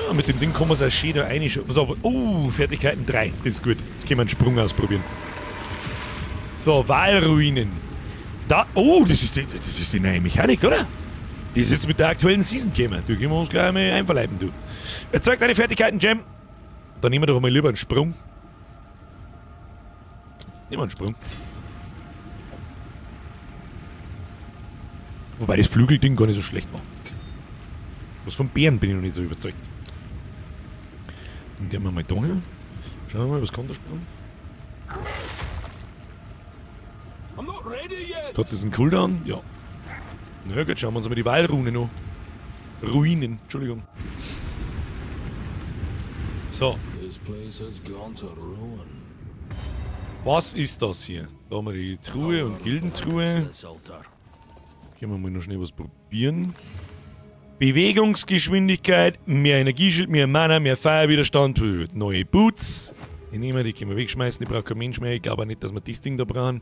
Ja, mit dem Ding kann man es auch schön da rein. So, oh, Fertigkeiten 3. Das ist gut. Jetzt können wir einen Sprung ausprobieren. So, Wahlruinen. Da, oh, das ist die neue Mechanik, oder? Die ist jetzt mit der aktuellen Season gekommen. Die können wir uns gleich mal einverleiben, du. Erzeug deine Fertigkeiten, Gem. Dann nehmen wir doch mal lieber einen Sprung. Nehmen wir einen Sprung. Wobei das Flügelding gar nicht so schlecht war. Was vom Bären bin ich noch nicht so überzeugt. Und den haben wir mal da hin. Schauen wir mal, was kann der Sprung? Hat das einen Cooldown? Ja. Na gut, schauen wir uns mal die Wahlrune noch. Ruinen, Entschuldigung. So. Was ist das hier? Da haben wir die Truhe und Gildentruhe. Jetzt können wir mal noch schnell was probieren. Bewegungsgeschwindigkeit, mehr Energieschild, mehr Mana, mehr Feuerwiderstand, neue Boots. Die nehmen wir, die können wir wegschmeißen, die braucht kein Mensch mehr. Ich glaube auch nicht, dass wir das Ding da brauchen.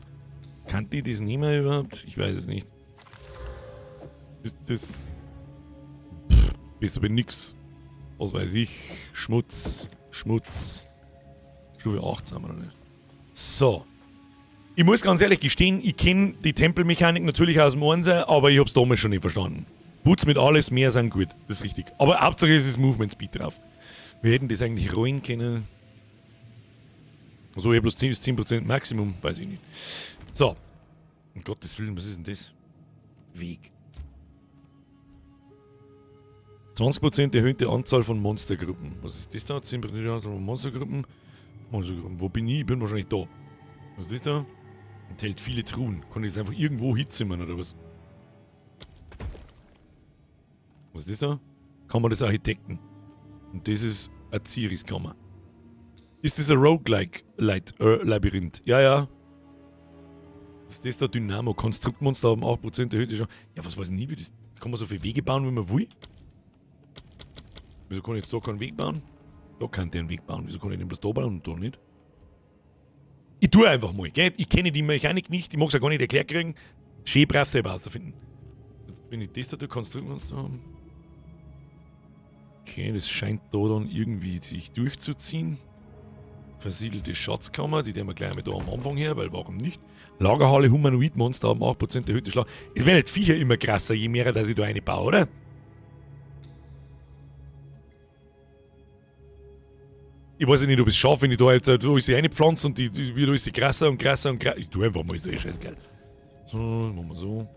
Kann die das nehmen überhaupt? Ich weiß es nicht. Ist das... Pff, ist aber nix. Was weiß ich. Schmutz. Schmutz. Stufe 8 sind wir noch nicht. So. Ich muss ganz ehrlich gestehen, ich kenne die Tempelmechanik natürlich aus dem Einser, aber ich hab's damals schon nicht verstanden. Boots mit alles, mehr sind gut. Das ist richtig. Aber Hauptsache es ist Movement Speed drauf. Wir hätten das eigentlich rollen können. So, ich hab bloß 10 bis 10% Maximum, weiß ich nicht. So. Um Gottes Willen, was ist denn das? Weg. 20% erhöhte Anzahl von Monstergruppen. Was ist das da? 10% erhöhte Anzahl von Monstergruppen. Monstergruppen. Wo bin ich? Ich bin wahrscheinlich da. Was ist das da? Enthält viele Truhen. Kann ich das einfach irgendwo hinzimmern oder was? Was ist das da? Kammer des Architekten. Und das ist Aziris-Kammer. Ist das ein Roguelike Labyrinth? Ja, ja. Was ist das da? Dynamo. Konstruktmonster haben 8% erhöhte Chance. Ja, was weiß ich nie, wie das. Kann man so viele Wege bauen, wie man will? Wieso kann ich jetzt da keinen Weg bauen? Da kann der einen Weg bauen. Wieso kann ich den bloß da bauen und da nicht? Ich tue einfach mal, gell? Ich kenne die Mechanik nicht, ich mag es ja gar nicht erklärt kriegen. Schön brav selber herausfinden. Jetzt bin ich das da, Konstruktmonster haben. Okay, das scheint da dann irgendwie sich durchzuziehen. Versiegelte Schatzkammer, die nehmen wir gleich mal da am Anfang her, weil warum nicht? Lagerhalle, Humanoid-Monster haben 8% erhöhte Schlag. Es werden nicht Viecher immer krasser, je mehr, dass ich da eine baue, oder? Ich weiß ja nicht, ob ich es schaffe, wenn ich da jetzt alles reinpflanze und die wird alles krasser und krasser und krasser. Ich tue einfach mal, ist doch eh scheißegal. So, machen wir so.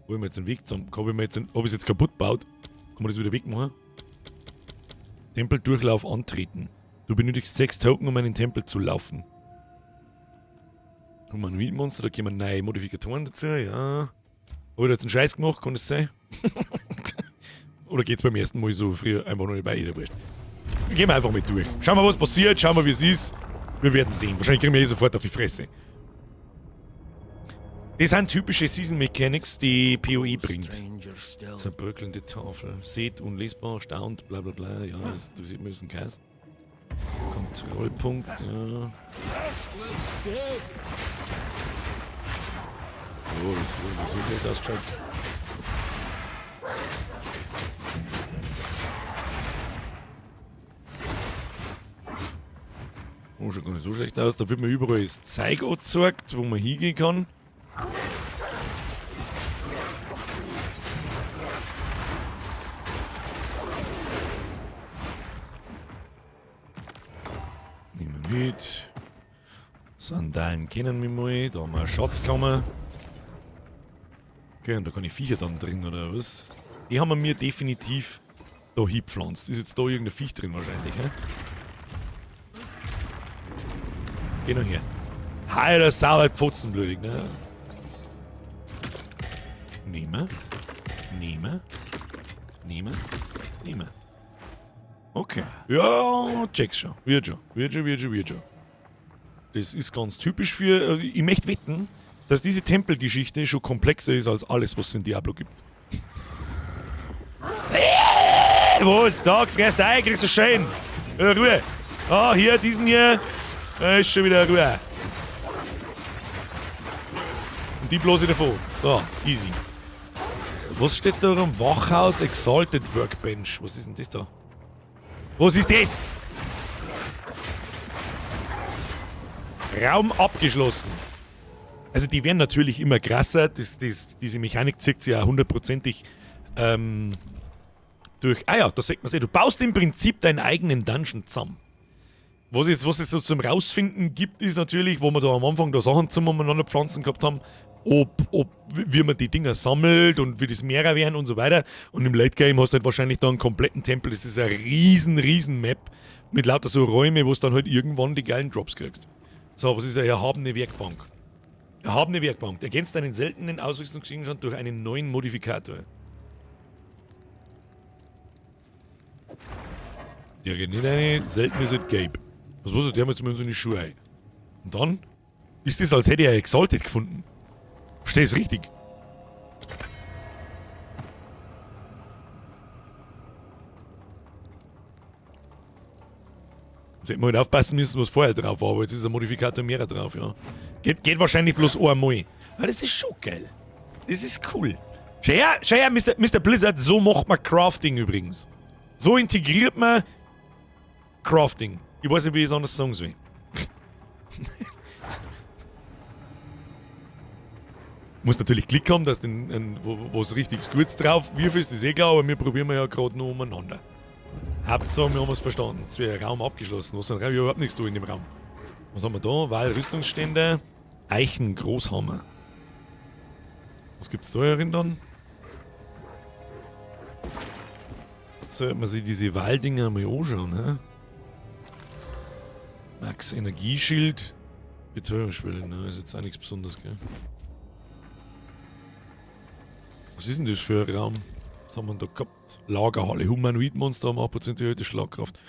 Holen wir jetzt einen Weg zusammen. Hab ich es jetzt kaputt gebaut? Kann man das wieder wegmachen? Tempeldurchlauf antreten. Du benötigst 6 Token, um einen Tempel zu laufen. Humanoid-Monster, da kommen neue Modifikatoren dazu, ja. Hab ich da jetzt einen Scheiß gemacht, kann das sein? Oder geht's beim ersten Mal so früh einfach noch nicht bei? Ist ja wurscht. Gehen wir einfach mal durch. Schauen wir, was passiert, schauen wir, wie es ist. Wir werden sehen. Wahrscheinlich kriegen wir eh sofort auf die Fresse. Das sind typische Season Mechanics, die PoE bringt. Zerbröckelnde Tafel. Seht, unlesbar, staunt, bla bla bla. Ja, das interessiert mich ein Käse. Kontrollpunkt, ja. Oh, das wird so schlecht ausgeschaut. Oh, schaut gar nicht so schlecht aus. Da wird mir überall das Zeug angezeigt, wo man hingehen kann. Nehmen wir mit. Sandalen kennen wir mal. Da haben wir eine Schatzkammer. Okay, und da kann ich Viecher dann drin, oder was? Die haben wir mir definitiv da hingepflanzt. Ist jetzt da irgendein Viech drin wahrscheinlich, hä? Geh noch her. Heiler, sauer, pfotzenblödig, ne? Nehme. Nehme. Nehme. Nehme. Okay. Ja, check's schon. Wird schon. Wird schon, wird schon, wird schon. Das ist ganz typisch für... Ich möchte wetten, dass diese Tempelgeschichte schon komplexer ist als alles, was es in Diablo gibt. Was? Da, fress ein, kriegst du schön. Ruhe. Ah, hier, diesen hier. Ist schon wieder Ruhe. Und die bloße davon. So, easy. Was steht da rum? Wachhaus Exalted Workbench. Was ist denn das da? Was ist das? Raum abgeschlossen. Also die werden natürlich immer krasser. Diese Mechanik zieht sich ja hundertprozentig durch. Ah ja, da sieht man es eh. Du baust im Prinzip deinen eigenen Dungeon zusammen. Was es jetzt so zum Rausfinden gibt, ist natürlich, wo wir da am Anfang da Sachen zum umeinander pflanzen gehabt haben, ob wie man die Dinger sammelt und wie das mehrer werden und so weiter. Und im Late Game hast du halt wahrscheinlich da einen kompletten Tempel. Das ist eine riesen, riesen Map mit lauter so Räume, wo du dann halt irgendwann die geilen Drops kriegst. So, was ist eine erhabene Werkbank? Erhabene Werkbank. Ergänzt einen seltenen Ausrüstungsgegenstand durch einen neuen Modifikator. Der geht nicht rein, selten ist halt gelb. Was muss der? Der haben jetzt mal so eine Schuhe ein. Und dann ist das, als hätte er Exalted gefunden. Versteh ich's richtig? Jetzt hätten wir halt aufpassen müssen, was vorher drauf war, aber jetzt ist ein Modifikator mehrer drauf, ja. Geht wahrscheinlich bloß einmal. Aber das ist schon geil. Das ist cool. Schau her, schau her, Mister Blizzard, so macht man Crafting übrigens. So integriert man Crafting. Ich weiß nicht, wie ich es anders sagen soll. Muss natürlich Klick haben, dass wo es richtig kurz drauf wirfst, ist eh klar, aber wir probieren ja gerade nur umeinander. Hauptsache, wir haben es verstanden. Jetzt wird der Raum abgeschlossen. Was ist denn Raum? Ich hab überhaupt nichts da in dem Raum. Was haben wir da? Wahl, Rüstungsständer, Eichen, Großhammer. Was gibt's da herin dann? Sollte man sich diese Wahldinger mal anschauen, hä? Max Energieschild. Betäubungsschwelle, ne? Ist jetzt auch nichts Besonderes, gell? Was ist denn das für ein Raum? Was haben wir denn da gehabt? Lagerhalle, Humanoid-Monster haben 8% erhöhte Schlagkraft.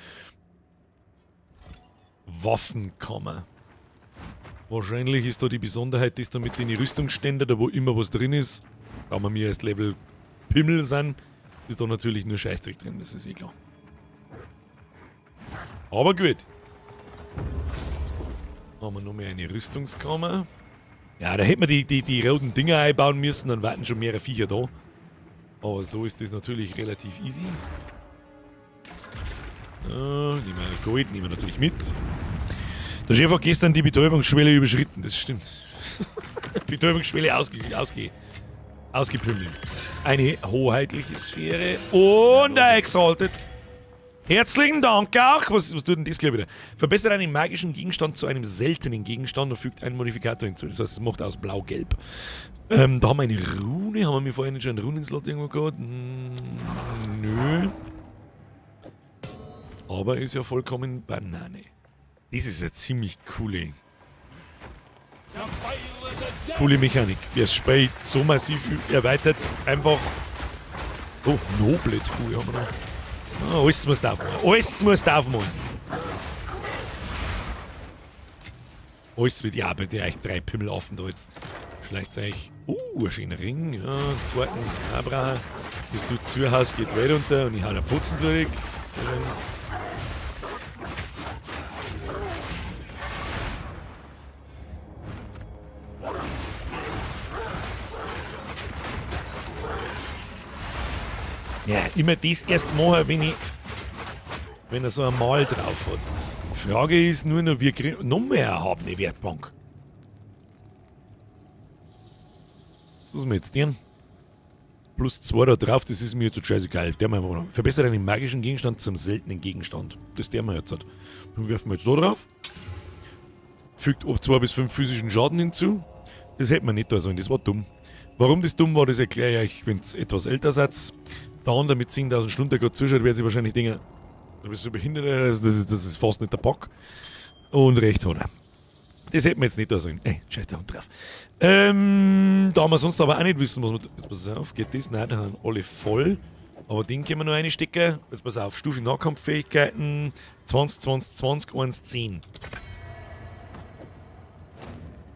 Waffenkammer. Wahrscheinlich ist da die Besonderheit, dass da mit den Rüstungsständern, da wo immer was drin ist, da wir mir erst Level Pimmel sind, ist da natürlich nur Scheißdreck drin, das ist eh klar. Aber gut. Haben wir noch mehr eine Rüstungskammer. Ja, da hätten wir die roten Dinger einbauen müssen, dann warten schon mehrere Viecher da. Aber so ist das natürlich relativ easy. Ja, nehmen wir Gold, nehmen wir natürlich mit. Der Chef hat gestern die Betäubungsschwelle überschritten, das stimmt. Betäubungsschwelle ausgepümmelt. Eine hoheitliche Sphäre und ein Exalted. Herzlichen Dank auch. Was tut denn das gleich wieder? Verbessert einen magischen Gegenstand zu einem seltenen Gegenstand und fügt einen Modifikator hinzu. Das heißt, es macht aus Blau-Gelb. Da haben wir eine Rune. Haben wir vorhin schon einen Runenslot irgendwo gehabt? Nö. Aber ist ja vollkommen Banane. Das ist eine ziemlich coole Mechanik. Das Spiel so massiv erweitert. Einfach. Oh, noble Truhe haben wir noch. Ah, alles muss drauf machen. Alles muss drauf machen. Alles wird ja bei dir echt 3 Pimmelaffen da jetzt. Vielleicht sag ich. Ein schöner Ring. Ja, einen zweiten. Abra. Bis du zuhaust, geht Welt unter und ich hau den Pfotzen durch. Sehr schön. Ja, immer das erst machen, wenn er so ein Mal drauf hat. Die Frage ist nur noch, wir kriegen noch mehr erhabene Werkbank. Was muss man jetzt tun? Plus 2 da drauf, das ist mir jetzt scheißegal. Der machen wir noch. Verbessert einen magischen Gegenstand zum seltenen Gegenstand. Das der wir jetzt hat. Dann werfen wir jetzt da drauf. Fügt ob 2 bis 5 physischen Schaden hinzu. Das hätte man nicht da sollen, das war dumm. Warum das dumm war, das erkläre ich euch, wenn's etwas älter seid. Der andere mit 10.000 Stunden, der gerade zuschaut, wird sich wahrscheinlich denken, du bist so behindert, das ist fast nicht der Pack. Und recht hat er. das hätten wir jetzt nicht da sollen. Ey, scheiß der Hund drauf. Da haben wir sonst aber auch nicht wissen, was wir... Jetzt pass auf, geht das? Nein, da haben alle voll. Aber den können wir noch reinstecken. Jetzt pass auf, Stufe Nahkampffähigkeiten 20, 20, 20, 1, 10.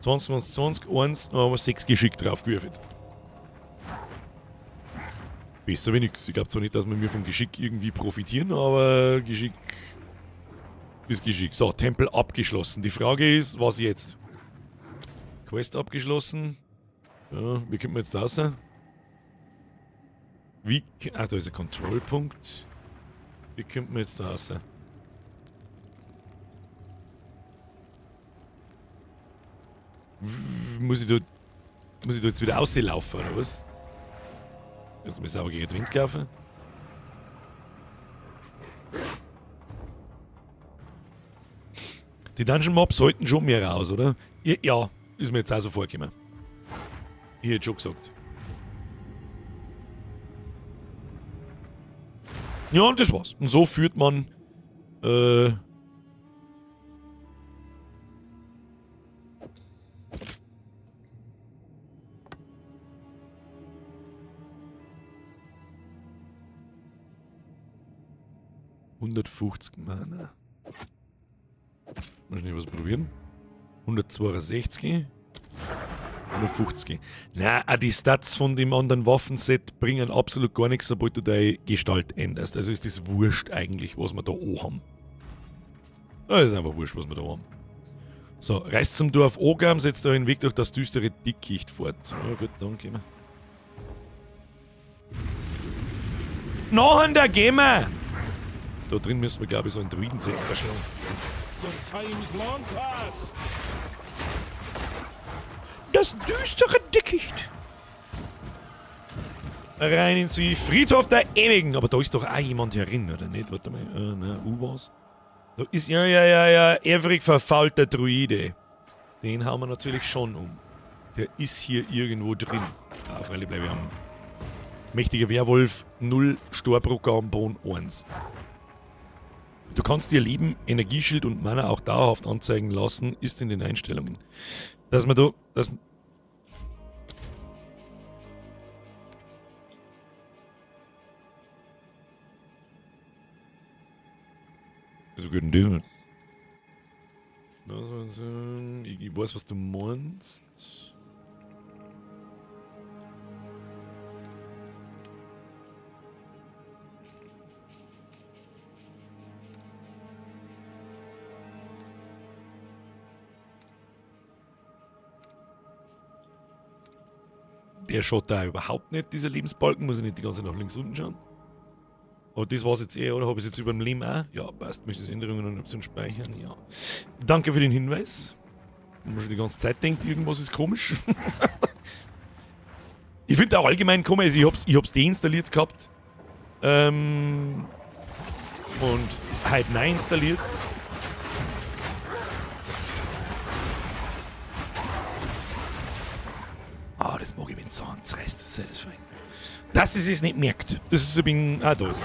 20, 20, 20, 1, da haben wir 6 Geschick drauf gewürfelt. Besser wie nix. Ich glaub zwar nicht, dass wir mir vom Geschick irgendwie profitieren, aber Geschick ist Geschick. So, Tempel abgeschlossen. Die Frage ist, was jetzt? Quest abgeschlossen. Ja, wie kommt man jetzt da raus? Wie ah, da ist ein Kontrollpunkt. Wie kommt man jetzt da raus? Muss ich da jetzt wieder rauslaufen, oder was? Jetzt muss ich sauber gegen den Wind laufen. Die Dungeon Mobs sollten schon mehr raus, oder? Ja, ja, ist mir jetzt auch so vorgekommen. Ich hätte schon gesagt. Ja, und das war's. Und so führt man 150 Mana. Muss ich was probieren? 162. 150. Na, auch die Stats von dem anderen Waffenset bringen absolut gar nichts, sobald du deine Gestalt änderst. Also ist das wurscht eigentlich, was wir da auch haben. Das ist einfach wurscht, was wir da haben. So, reist zum Dorf Ogam, setzt euren Weg durch das düstere Dickicht fort. Ja, gut, dann gehen wir. Noch da gehen wir! Da drin müssen wir, glaub ich, so einen Druidensektor verschlagen. Das düstere Dickicht. Rein ins Friedhof der Ewigen. Aber da ist doch auch jemand herin, oder nicht? Warte mal. Na, was? Da ist, ja, ja, ja, ja, ewig verfaulter Druide. Den hauen wir natürlich schon um. Der ist hier irgendwo drin. Ah, freilich bleibe ich am. Mächtiger Werwolf, 0, Storbrucker am Boden, 1. Du kannst dir Leben, Energieschild und Mana auch dauerhaft anzeigen lassen, ist in den Einstellungen. Dass man da, dass Wieso geht denn das nicht? Ich weiß, was du meinst. Der schaut da überhaupt nicht, dieser Lebensbalken. Muss ich nicht die ganze Zeit nach links unten schauen. Aber das war's jetzt eh, oder? Hab ich's jetzt über dem Leben auch? Ja, passt. Möchtest du Änderungen und Optionen speichern? Ja. Danke für den Hinweis. Wenn man schon die ganze Zeit denkt, irgendwas ist komisch. Ich find auch allgemein komisch, also ich hab's deinstalliert gehabt. Und halt neu installiert. Ah, das mag ich, wenn es so anzerreißt. Das ist satisfying. Dass es es nicht merkt. Das ist ein bisschen. Ah, da ist er.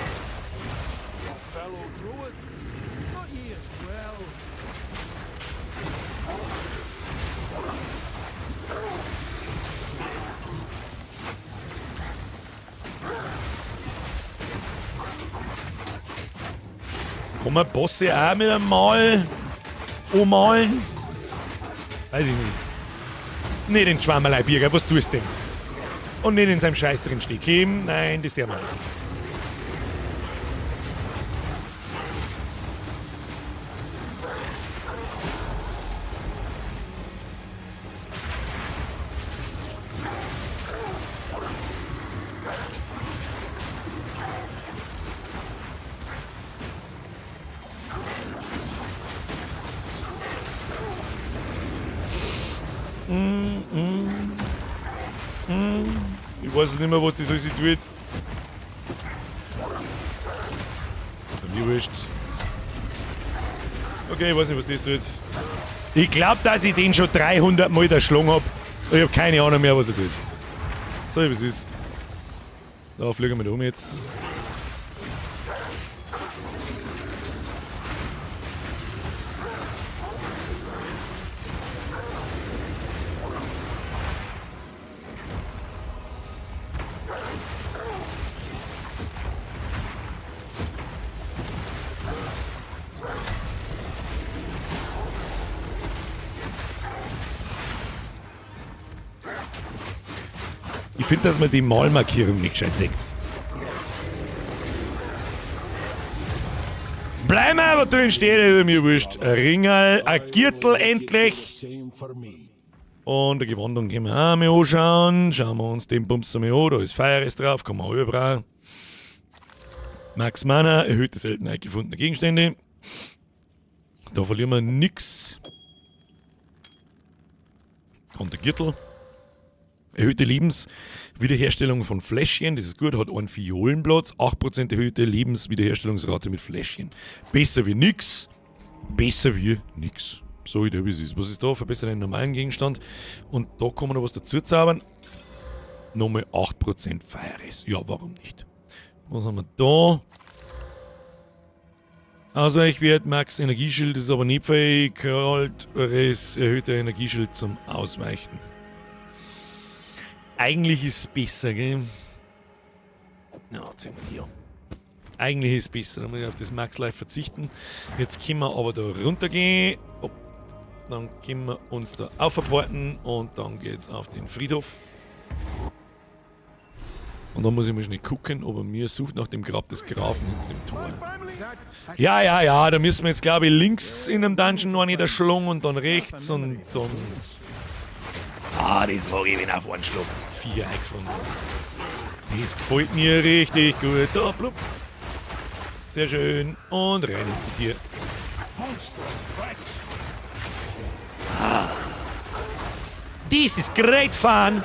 Kann man Bosse auch mit einem Mal ummalen? Weiß ich nicht. Nicht den Schwammerlei, Birger, was tust du denn? Und nicht in seinem Scheiß drin stehen. Kim, nein, das ist der Mann. Ich weiß nicht mehr, was das alles tut. Bei mir wurscht. Okay, ich weiß nicht, was das tut. Ich glaub, dass ich den schon 300 Mal erschlagen hab. Ich hab keine Ahnung mehr, was er tut. So, was ist. Da fliegen wir da um jetzt. Ich finde, dass man die Malmarkierung nicht gescheit sieht. Bleiben wir aber drin stehen, ist mir wurscht. Ein Ringerl, ein Gürtel endlich. Und eine Gewandung können wir auch mal anschauen. Schauen wir uns den Bums einmal an. Da ist Feieres drauf, kann man auch überbrauchen. Max Mana, erhöhte Seltenheit gefundener Gegenstände. Da verlieren wir nix. Und der Gürtel. Erhöhte Lebenswiederherstellung von Fläschchen, das ist gut, hat einen Fiolenplatz, 8% erhöhte Lebenswiederherstellungsrate mit Fläschchen. Besser wie nix, besser wie nix. So wie es ist. Was ist da? Verbessert einen normalen Gegenstand. Und da kann man noch was dazu zaubern. Nochmal 8% Feieres. Ja, warum nicht? Was haben wir da? Ausweichwert, Max Energieschild ist aber nicht fähig. Kalt, Res, erhöhter Energieschild zum Ausweichen. Eigentlich ist es besser, gell? Ja, ziehen wir die an. Eigentlich ist es besser, da muss ich auf das Max Life verzichten. Jetzt können wir aber da runtergehen. Oh. Dann können wir uns da aufporten und dann geht's auf den Friedhof. Und dann muss ich mal schnell gucken, ob er mir sucht nach dem Grab des Grafen hinter dem Tor. Ja, ja, ja, da müssen wir jetzt, glaube ich, links in einem Dungeon noch nicht erschlungen und dann rechts und dann. Ah, das mag ich, wenn auf einen Schlag 4 eingefunden. Das gefällt mir richtig gut. Da, blub. Sehr schön. Und rein ins Getier. Ah. This is great fun.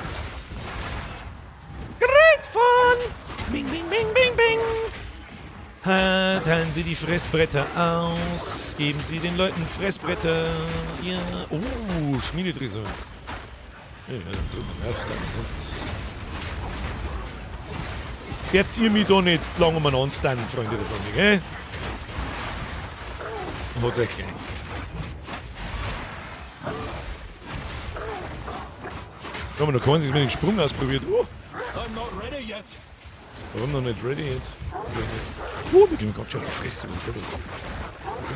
Great fun! Bing, bing, bing, bing, bing! Teilen Sie die Fressbretter aus. Geben Sie den Leuten Fressbretter. Ja. Oh, Schmiededrisse. Ja, sonst. Jetzt ihr mich da nicht lange umeinander standen, Freunde der Sonne, gell? Und hat's euch gleich. Da haben wir noch keinen sich mit dem Sprung ausprobiert. Oh. I'm not ready yet. Warum noch nicht ready yet? Oh, wir gehen ganz schön auf die Fresse. Was ist da los?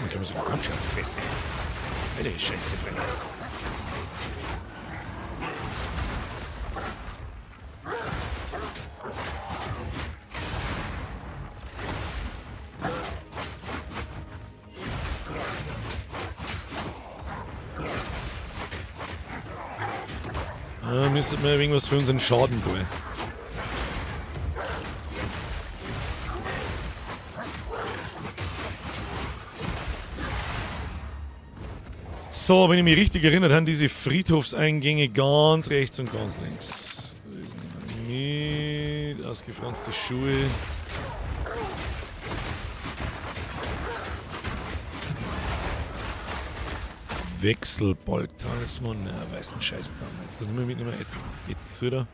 Wir gehen sogar ganz schön auf die Fresse. Alter, Scheiße, Freunde. Ah, müsste man irgendwas für unseren Schaden tun. So, wenn ich mich richtig erinnert habe, diese Friedhofseingänge ganz rechts und ganz links. Mit ausgefranste Schuhe. Wechselbalg-Talisman. Na, weißen Scheiß brauchen wir jetzt. Da nehmen wir mitnehmen. Jetzt wieder.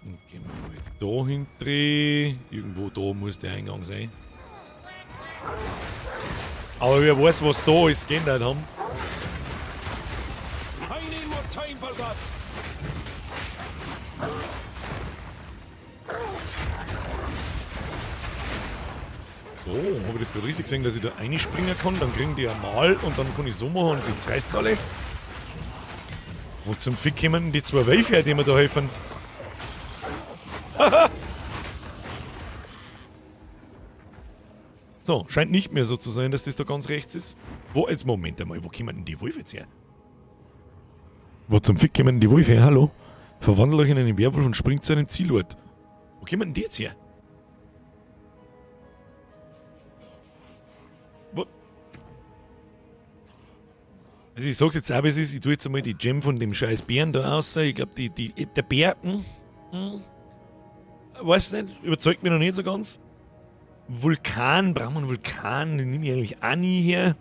Und gehen wir mal da hinten. Irgendwo da muss der Eingang sein. Aber wer weiß, was da alles geändert haben. I need more time for that. So, habe ich das gerade richtig gesehen, dass ich da reinspringen kann? Dann kriegen die ein Mal und dann kann ich so machen und sie zerreißt alle. Wo zum Fick kommen denn die zwei Wölfe her, die mir da helfen? So, scheint nicht mehr so zu sein, dass das da ganz rechts ist. Wo, jetzt Moment einmal, wo kommen denn die Wölfe jetzt her? Wo zum Fick kommen denn die Wölfe her? Hallo? Verwandelt euch in einen Werwolf und springt zu einem Zielort. Wo kommen denn die jetzt her? Wo? Also ich sag's jetzt auch, wie es ist, ich tue jetzt einmal die Gem von dem scheiß Bären da raus. Ich glaub, der Bär, weiß nicht, überzeugt mich noch nicht so ganz. Vulkan, brauchen wir einen Vulkan, den nehme ich eigentlich auch nie her.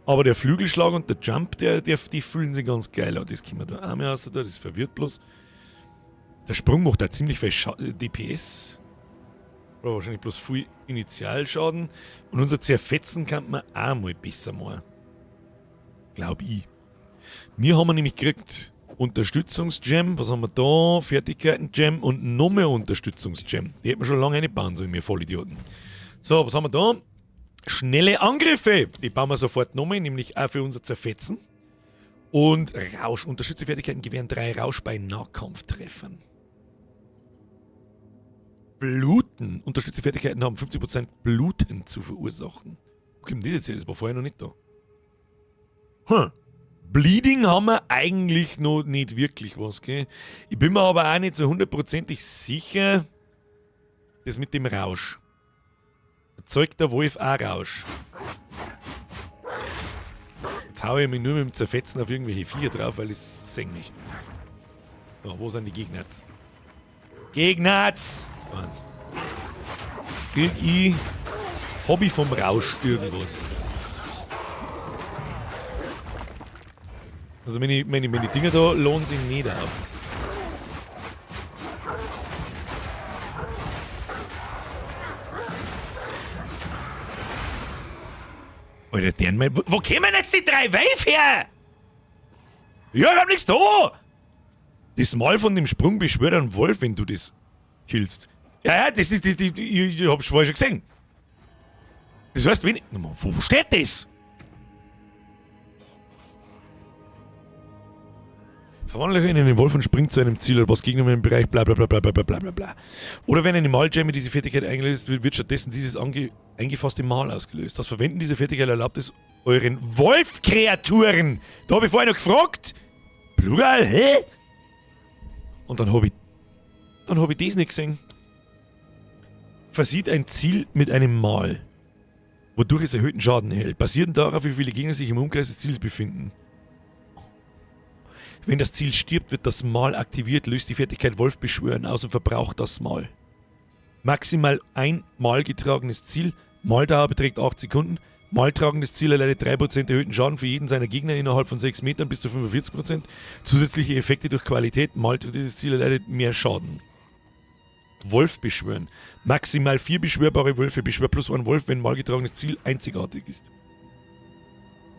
Aber der Flügelschlag und der Jump, die fühlen sich ganz geil an. Das können wir da auch mal raus, das verwirrt bloß. Der Sprung macht da ziemlich viel DPS. Oder wahrscheinlich bloß viel Initialschaden. Und unser Zerfetzen kann man auch mal besser machen. Glaub ich. Wir haben nämlich gekriegt Unterstützungsgem, was haben wir da? Fertigkeiten-Gem und noch mehr Unterstützungsgem. Die hätten wir schon lange nicht bauen sollen, wir Vollidioten. So, was haben wir da? Schnelle Angriffe! Die bauen wir sofort nochmal, nämlich auch für unser Zerfetzen. Und Rausch. Unterstützte Fertigkeiten gewähren 3 Rausch bei Nahkampftreffern. Bluten. Unterstützte Fertigkeiten haben 50% Bluten zu verursachen. Wo kommt das jetzt her? Das war vorher noch nicht da. Bleeding haben wir eigentlich noch nicht wirklich was, gell? Ich bin mir aber auch nicht so hundertprozentig sicher, das mit dem Rausch. Erzeugt der Wolf auch Rausch? Jetzt hau ich mich nur mit dem Zerfetzen auf irgendwelche Viecher drauf, weil ich's seh nicht. So, wo sind die Gegner? Gegner! Eins. Krieg ich Hobby vom Rausch irgendwas? Also meine Dinger da lohnen sich nicht auf. Alter, deren mein, wo kommen jetzt die 3 Wölfe her? Ja, wir haben nichts da! Das Mal von dem Sprung beschwört einen Wolf, wenn du das killst. Ja, ja, das ist, das, das, ich, ich hab's vorher schon gesehen. Das heißt, wenn ich, na, Mann, wo steht das? Verwandle euch in einen Wolf und springt zu einem Ziel oder was Gegner im Bereich, bla bla bla bla bla bla bla bla. Oder wenn eine Malgemme diese Fertigkeit eingelöst wird, wird stattdessen dieses eingefasste Mal ausgelöst. Das Verwenden dieser Fertigkeit erlaubt es euren Wolfkreaturen. Da hab ich vorher noch gefragt. Plural, hä? Und dann hab ich das nicht gesehen. Versieht ein Ziel mit einem Mal, wodurch es erhöhten Schaden erhält. Basierend darauf, wie viele Gegner sich im Umkreis des Ziels befinden. Wenn das Ziel stirbt, wird das Mal aktiviert, löst die Fertigkeit Wolf beschwören aus und verbraucht das Mal. Maximal ein Mal getragenes Ziel, Maldauer beträgt 8 Sekunden, Maltragendes Ziel erleidet 3% erhöhten Schaden für jeden seiner Gegner innerhalb von 6 Metern bis zu 45%. Zusätzliche Effekte durch Qualität, maltragendes Ziel erleidet mehr Schaden. Wolf beschwören. Maximal 4 beschwörbare Wölfe. Beschwör plus 1 Wolf, wenn malgetragenes Ziel einzigartig ist.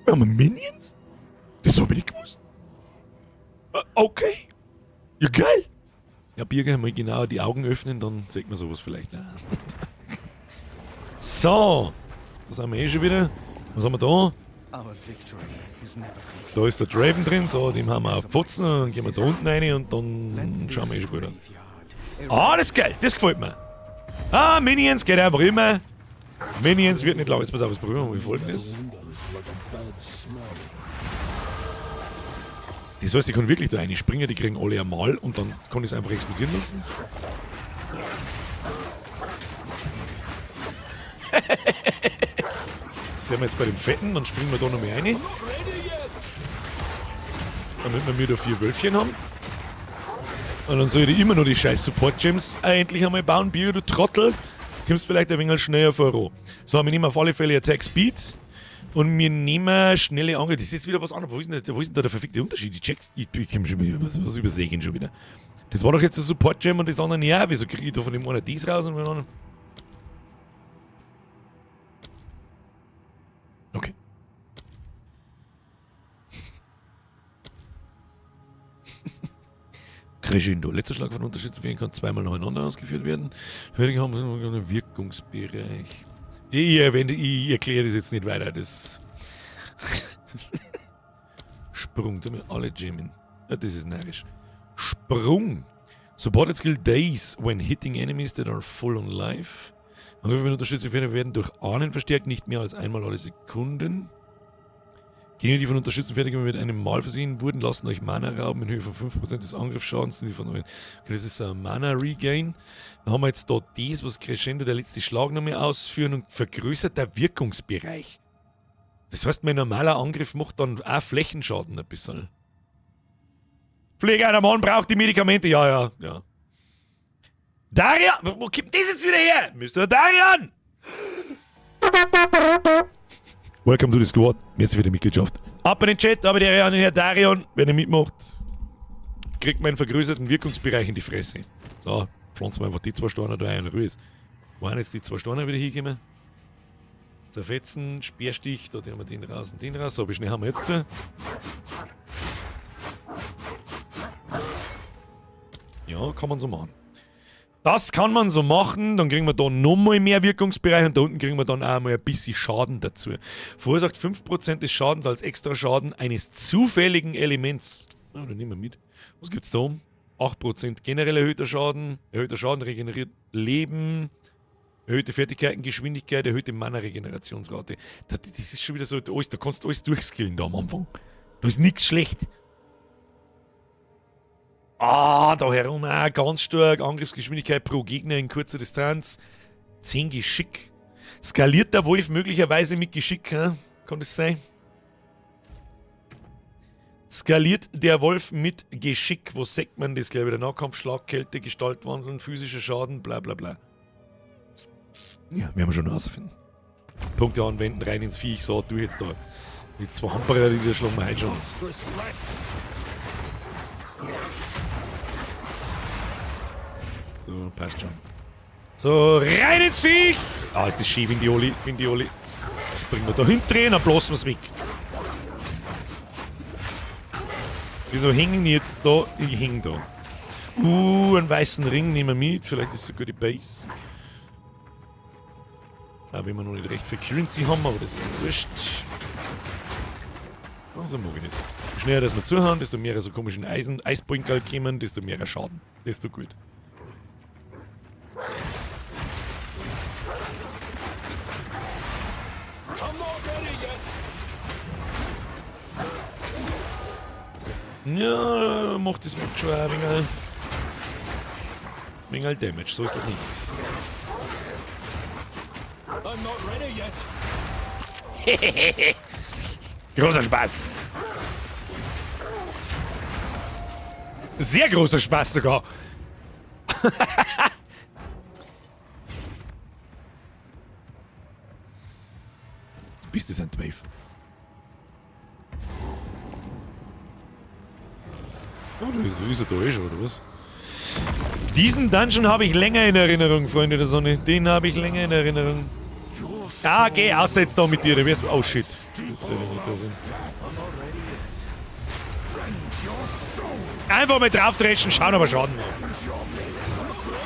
Wir haben Minions? Das hab ich nicht gewusst. Okay. Ja, geil. Ja, Birger, mal genau die Augen öffnen, dann sieht man sowas vielleicht. Ja. So. Da sind wir eh schon wieder. Was haben wir da? Da ist der Draven drin. So, dem haben wir auf Pfotzen. Und dann gehen wir da unten rein und dann schauen wir eh schon gut aus. Ah, das ist geil. Das gefällt mir. Ah, Minions geht einfach immer. Minions wird nicht lang. Jetzt pass auf, jetzt probieren wir mal Folgendes. Das heißt, ich kann wirklich da reinspringen, die kriegen alle einmal und dann kann ich es einfach explodieren lassen. Das werden wir jetzt bei dem Fetten, dann springen wir da noch mal rein. Damit wir wieder 4 Wölfchen haben. Und dann soll ich immer noch die scheiß Support-Gems endlich einmal bauen. Bio, du Trottel. Kommst vielleicht ein wenig schneller voran. So, wir nehmen auf alle Fälle Attack Speed. Und wir nehmen schnelle Angriffe. Das ist jetzt wieder was anderes. Wo ist denn da der verfickte Unterschied? Ich check's. Ich komm schon wieder. Was übersehe ich denn schon wieder? Das war doch jetzt der Support Gem und das andere. Ja, wieso krieg ich da von dem einen das raus und von dem anderen? Okay. Crescendo. Letzter Schlag von Unterstützung kann zweimal nacheinander ausgeführt werden. Fertig haben wir einen Wirkungsbereich. Ich erkläre das jetzt nicht weiter. Das Sprung. Da wir alle jammen. Ja, das ist närrisch. Sprung. Supported Skill Daze when hitting enemies that are full on life. Angriffe mit Unterstützung werden durch Ahnen verstärkt, nicht mehr als einmal alle Sekunden. Gegner, die von Unterstützung fertig mit einem Mal versehen wurden, lassen euch Mana rauben in Höhe von 5% des Angriffsschadens. Die von euch. Okay, das ist ein Mana Regain. Dann haben wir jetzt da das, was Crescendo, der letzte Schlag noch mehr ausführen und vergrößert der Wirkungsbereich. Das heißt, mein normaler Angriff macht dann auch Flächenschaden ein bisschen. Pfleger, der Mann braucht die Medikamente. Ja, ja, ja. Darian! Wo kommt das jetzt wieder her? Mister Darian! Welcome to the squad. Merci für die Mitgliedschaft. Ab in den Chat, aber der Herr Darion, wenn er mitmacht, kriegt meinen vergrößerten Wirkungsbereich in die Fresse. So, pflanzen wir einfach die 2 Steine da ein und Ruhe ist. Wo sind jetzt die 2 Steine wieder hingekommen? Zerfetzen, Speerstich, da haben wir den raus und den raus. So, wie schnell haben wir jetzt zu? Ja, kann man so machen. Das kann man so machen, dann kriegen wir da nochmal mehr Wirkungsbereich und da unten kriegen wir dann auch mal ein bisschen Schaden dazu. Verursacht 5% des Schadens als Extraschaden eines zufälligen Elements. Oh, dann nehmen wir mit. Was gibt's da oben? 8% generell erhöhter Schaden regeneriert Leben, erhöhte Fertigkeiten, Geschwindigkeit, erhöhte Mana-Regenerationsrate. Das ist schon wieder so, alles, da kannst du alles durchskillen da am Anfang. Da ist nichts schlecht. Ah, da herum auch ganz stark. Angriffsgeschwindigkeit pro Gegner in kurzer Distanz. 10 Geschick. Skaliert der Wolf möglicherweise mit Geschick, hä? Kann das sein? Skaliert der Wolf mit Geschick. Wo sagt man das gleich wieder? Nahkampf, Schlag, Kälte, Gestaltwandeln, physischer Schaden, bla bla bla. Ja, werden wir schon rausfinden. Punkte anwenden, rein ins Viech. So, du jetzt da. Die zwei Handbretter, die da schlagen wir heute schon. So, passt schon. So, rein ins Viech! Ah, ist das schön, Vindioli, Vindioli. Springen wir da hinten, dann blasen wir's weg. Wieso hängen die jetzt da? Ich häng da. Einen weißen Ring nehmen wir mit. Vielleicht ist es sogar die Base. Auch wenn wir noch nicht recht viel Currency haben, aber das ist wurscht. Also mag ich das. Je schneller dass wir zuhauen, desto mehr so komischen Eisbrinkerl kommen, desto mehr Schaden. Desto gut. Ja, macht das mit schon ein wenig Damage, so ist das nicht. I'm not ready yet. Großer Spaß. Sehr großer Spaß sogar. Bist du ein 12? Oh, da ist er da eh schon, oder was? Diesen Dungeon habe ich länger in Erinnerung, Freunde der Sonne. Den habe ich länger in Erinnerung. Ah, geh, außer jetzt da mit dir. Da wirst du. Oh shit. Das soll nicht da sein. Einfach mal draufdreschen, schauen, ob er Schaden macht.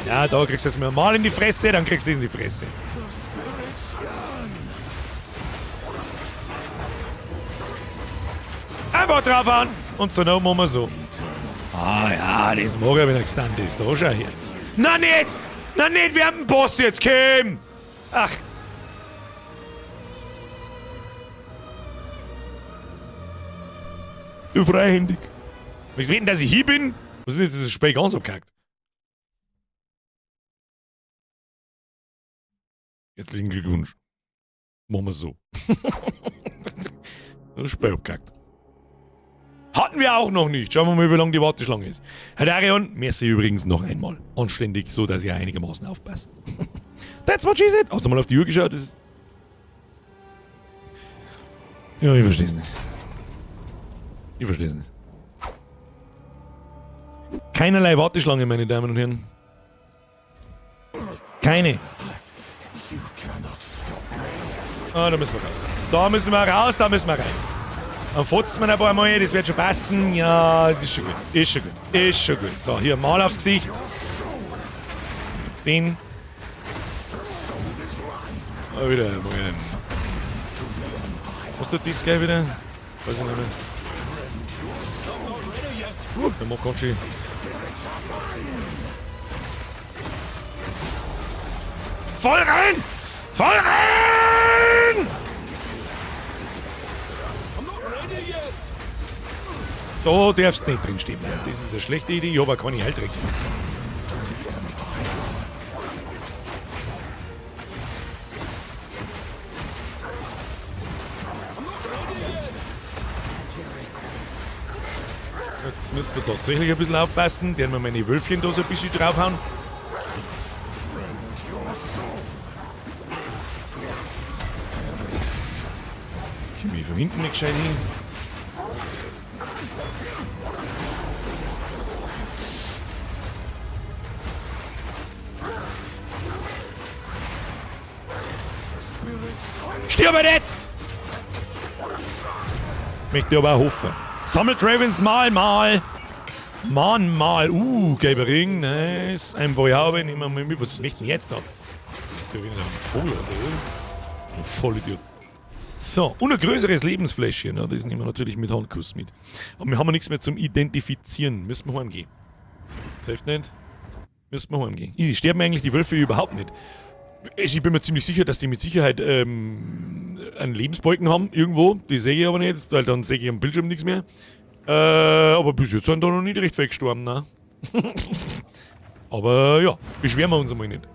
Ja, da kriegst du es mal in die Fresse, dann kriegst du es in die Fresse. Einfach draufhauen und zur Not machen wir so. Ah ja, das mag ich, wenn er gestunt ist. Da schau her. Na nicht! Na nicht, wir haben einen Boss jetzt, Kim! Ach. Du freihändig. Willst du wetten, dass ich hier bin? Was ist jetzt dieses Spiel ganz abgehackt? Herzlichen Glückwunsch. Machen wir so. Das Spiel abgehackt. Hatten wir auch noch nicht. Schauen wir mal, wie lange die Warteschlange ist. Herr Darion, merci übrigens noch einmal. Anständig, so dass ich einigermaßen aufpasse. That's what she said. Hast du mal auf die Uhr geschaut? Das ist ja, ich versteh's nicht. Ich versteh's nicht. Keinerlei Warteschlange, meine Damen und Herren. Keine. Ah, da müssen wir raus. Da müssen wir raus, da müssen wir rein. Dann fotzen wir ein paar Mal, das wird schon passen. Ja, das ist schon gut. Ist schon gut. Ist schon gut. So, hier mal aufs Gesicht. Gibt's den. Ah, wieder mal einen. Was tut das gleich wieder? Weiß ich nicht mehr. Der macht ganz schön. Voll rein! Voll rein! Da darfst du nicht drin stehen bleiben. Das ist eine schlechte Idee. Ich habe auch keine Heiltränke. Jetzt müssen wir tatsächlich ein bisschen aufpassen. Werden wir meine Wölfchen da so ein bisschen draufhauen. Jetzt komme ich von hinten nicht gescheit hin. Stirb jetzt! Möchte aber auch hoffen. Sammelt Ravens mal. Mann, mal. Gelber Ring. Nice. Einfache Haube. Nehmen wir mal mit. Was möchte ich denn jetzt noch? Das ist ja wieder ein Vogel, also, oder? Vollidiot. So, und ein größeres Lebensfläschchen. Ja, das nehmen wir natürlich mit Handkuss mit. Aber wir haben ja nichts mehr zum Identifizieren. Müssen wir heimgehen. Das hilft nicht. Müssen wir heimgehen. Easy. Sterben eigentlich die Wölfe überhaupt nicht? Ich bin mir ziemlich sicher, dass die mit Sicherheit einen Lebensbalken haben, irgendwo. Die sehe ich aber nicht, weil dann sehe ich am Bildschirm nichts mehr. Aber bis jetzt sind da noch nicht recht weggestorben, ne? Aber ja, beschweren wir uns einmal nicht.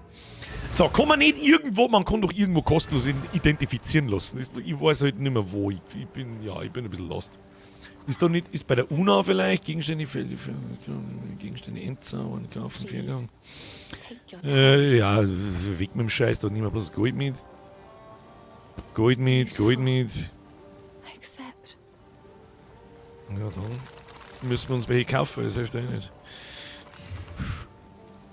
So, kann man nicht irgendwo, man kann doch irgendwo kostenlos identifizieren lassen. Das, ich weiß halt nicht mehr wo. Ich bin ein bisschen lost. Ist da nicht, ist bei der UNA vielleicht Gegenstände für, für, Gegenstände entzaubern, kaufen, Vergang. Ja, weg mit dem Scheiß, da nehmen wir bloß Gold mit. Gold mit, Gold mit. Ja, dann müssen wir uns welche kaufen, das hilft eh nicht.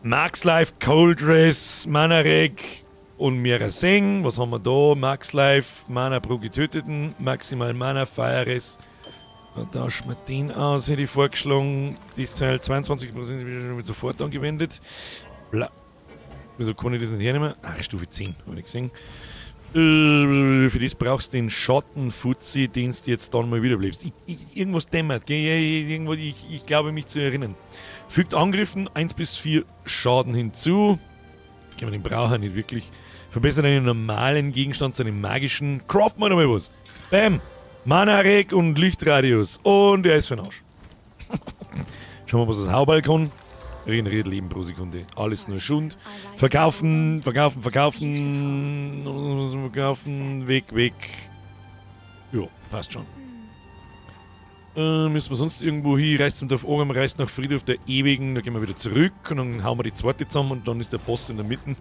Max Life, Cold Dress, Mana Reg und Mira Singh. Was haben wir da? Max Life, Mana pro Getöteten, maximal Mana, Fire Res. Da tauschen wir den aus, hätte ich vorgeschlagen. Das Teil 22% wird sofort angewendet. Bla. Wieso kann ich das nicht hernehmen? Ach, Stufe 10, hab ich nicht gesehen. Für das brauchst du den Schattenfuzzi, den du jetzt dann mal wiederbelebst. Irgendwas dämmert, gell? Ja, ja, irgendwo, ich glaube mich zu erinnern. Fügt Angriffen 1 bis 4 Schaden hinzu. Kann man den brauchen nicht wirklich. Verbessert einen normalen Gegenstand zu einem magischen. Craft mal nochmal was. Bam! Mana-Reg und Lichtradius. Und er ist für den Arsch. Schauen wir mal, was das Hauball kann. Regeneriert Leben pro Sekunde. Alles nur Schund. Verkaufen, verkaufen, verkaufen. Verkaufen. Weg, weg. Jo, passt schon. Müssen wir sonst irgendwo hin? Reist zum Dorf Orem, reist nach Friedhof der Ewigen. Da gehen wir wieder zurück und dann hauen wir die zweite zusammen und dann ist der Boss in der Mitte.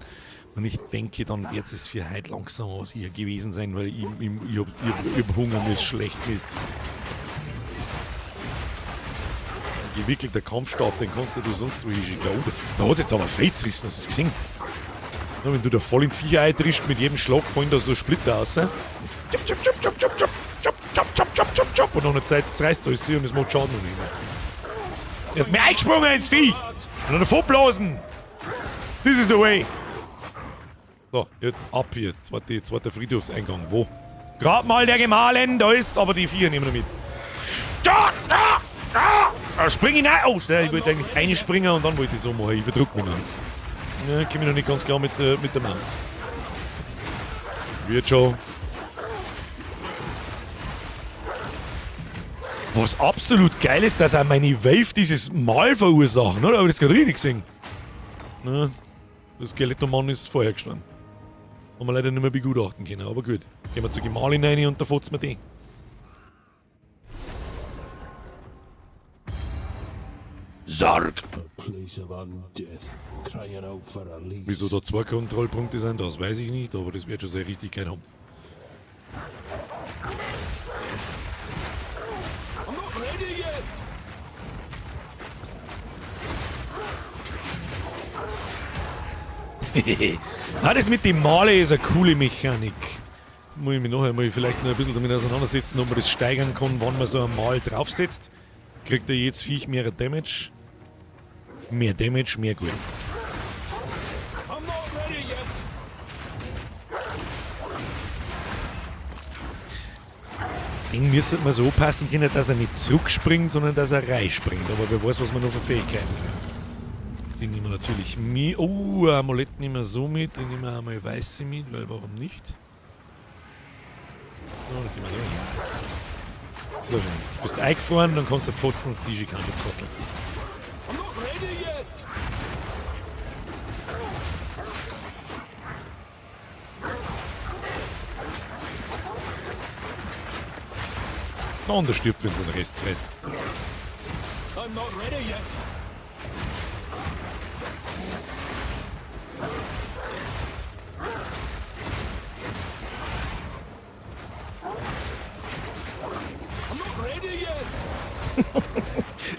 Und ich denke, dann wird es für heute langsam was hier gewesen sein, weil ich hab Hunger, mir ist schlecht. Mir ist ein gewickelter Kampfstab, den kannst du sonst wo hinschicken. Oh, da hat's jetzt aber Fels gerissen, hast du das gesehen? Ja, wenn du da voll in die Viecher eintrischst, mit jedem Schlag fallen da so Splitter raus. Tschop, tschop, tschop, tschop, tschop, tschop, tschop, tschop, tschop, tschop, tschop, tschop. Und nach einer Zeit reißt alles und es macht Schaden noch nicht mehr. Er ist mir eingesprungen ins Viech! Und dann davonblasen! This is the way! So, jetzt ab hier. Zweiter Friedhofseingang. Wo? Grad mal der Gemahlin, da ist aber die 4 nehmen wir mit. Da, da, da! Da spring ich rein. Oh, schnell, ich wollte eigentlich eine springen und dann wollte ich so machen. Ich verdrück mich noch. Ja, komm ich noch nicht ganz klar mit der Maus. Wird schon. Was absolut geil ist, dass auch meine Wave dieses Mal verursachen, oder? Hab ich das gerade richtig gesehen? Na, das Skelettomann ist vorher gestorben. Haben wir leider nicht mehr begutachten können, aber gut. Gehen wir zur Gemahlin rein und da fotzen wir die. Sarg! Place of undeath, crying out for release. Wieso da 2 Kontrollpunkte sind, das weiß ich nicht, aber das wird schon seine Richtigkeit haben. I'm not ready yet. Ah, das mit dem Male ist eine coole Mechanik. Muss ich mich nachher mal vielleicht noch ein bisschen damit auseinandersetzen, ob man das steigern kann, wann man so ein Mal draufsetzt. Kriegt er jetzt Viech mehr Damage. Mehr Damage, mehr Gold. I'm not ready yet. Den müsste man so anpassen können, dass er nicht zurückspringt, sondern dass er reinspringt. Aber wer weiß, was man noch für Fähigkeiten kriegt. Den nehmen wir natürlich mit. Oh, Amulett nehmen wir so mit. Den nehmen wir einmal weiße mit, weil warum nicht? So, dann gehen wir da hin. So schön. Jetzt bist du eingefahren, dann kannst du Pfotzen und die Schikane trotteln. I'm not ready yet. Na, und er stirbt, wenn es den Rest zerreißt. I'm not ready yet. I'm not ready yet.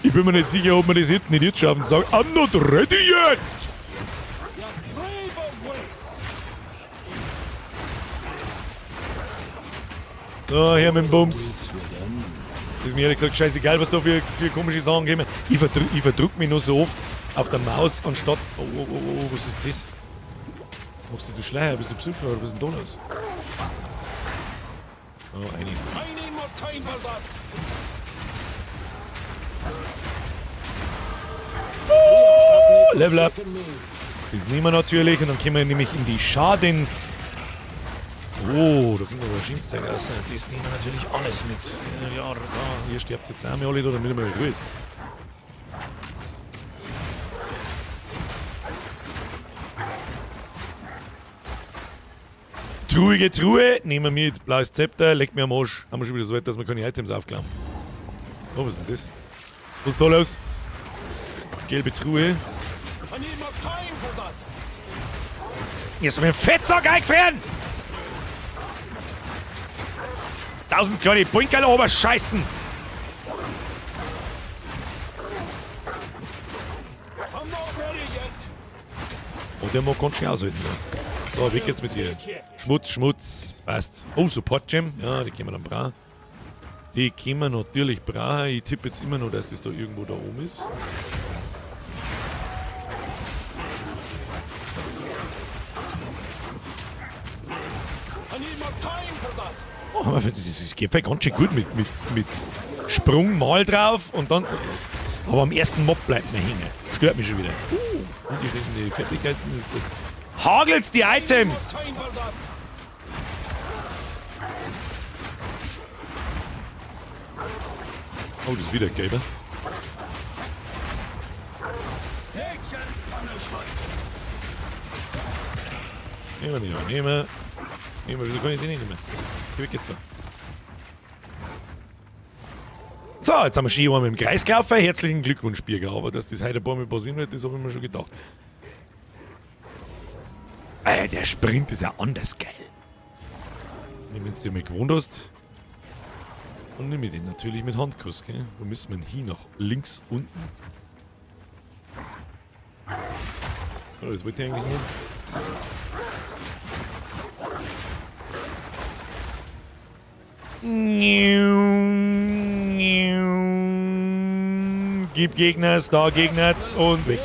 Ich bin mir nicht sicher, ob wir das hinten nicht jetzt schaffen. Sagen, I'm not ready yet! So, her mit dem Bums. Ist mir ehrlich gesagt scheißegal, was da für komische Sachen kommen. Ich verdrück mich nur so oft auf der Maus, anstatt... Oh, oh, oh, oh, was ist das? Machst du Schleier? Bist du Besucher oder was ist denn da los? Oh, eine jetzt. Oh, Level up. Das nehmen wir natürlich und dann kommen wir nämlich in die Schadens... Oh, da kommt aber ein Schiensteig raus. Das nehmen wir natürlich alles mit. Ja, da, hier stirbt jetzt auch mal alle da, damit ich mal ruhig ist. Truhe, Truhe, nehmen wir mit. Blaues Zepter, legt mir am Arsch. Haben wir schon wieder so weit, dass wir keine Items aufklauen. Oh, was ist denn das? Was ist da los? Gelbe Truhe. Hier ist mir ein Fettsack eingefroren! 1000 kleine Bunkerl oberscheißen! Oh, der mag ganz schön aushalten. Ja. So, weg jetzt mit dir. Schmutz, Schmutz. Passt. Oh, Support Gem. Ja, die können wir dann brauchen. Die können wir natürlich brauchen. Ich tippe jetzt immer noch, dass das da irgendwo da oben ist. Oh, das geht vielleicht ganz schön gut mit Sprung mal drauf und dann. Aber am ersten Mob bleibt mir hängen. Stört mich schon wieder. Und die schließen die Fertigkeiten. Hagelt's die Items! Oh, das ist wieder gelber. Nehmen wir, nehmen wir. Nehmen wir, wieso kann ich den nicht nehmen? Geh weg jetzt da. So, jetzt haben wir schön einmal im Kreis gelaufen. Herzlichen Glückwunsch, Birger. Aber dass das heute ein paar Mal passieren wird, das habe ich mir schon gedacht. Alter, der Sprint ist ja anders geil. Wenn du dir mal gewohnt hast. Und nehme ich den natürlich mit Handkuss, gell? Wo müssen wir denn hin? Nach links unten. Oh, das wollte ich eigentlich nicht. Gib Gegner, da Gegner und weg.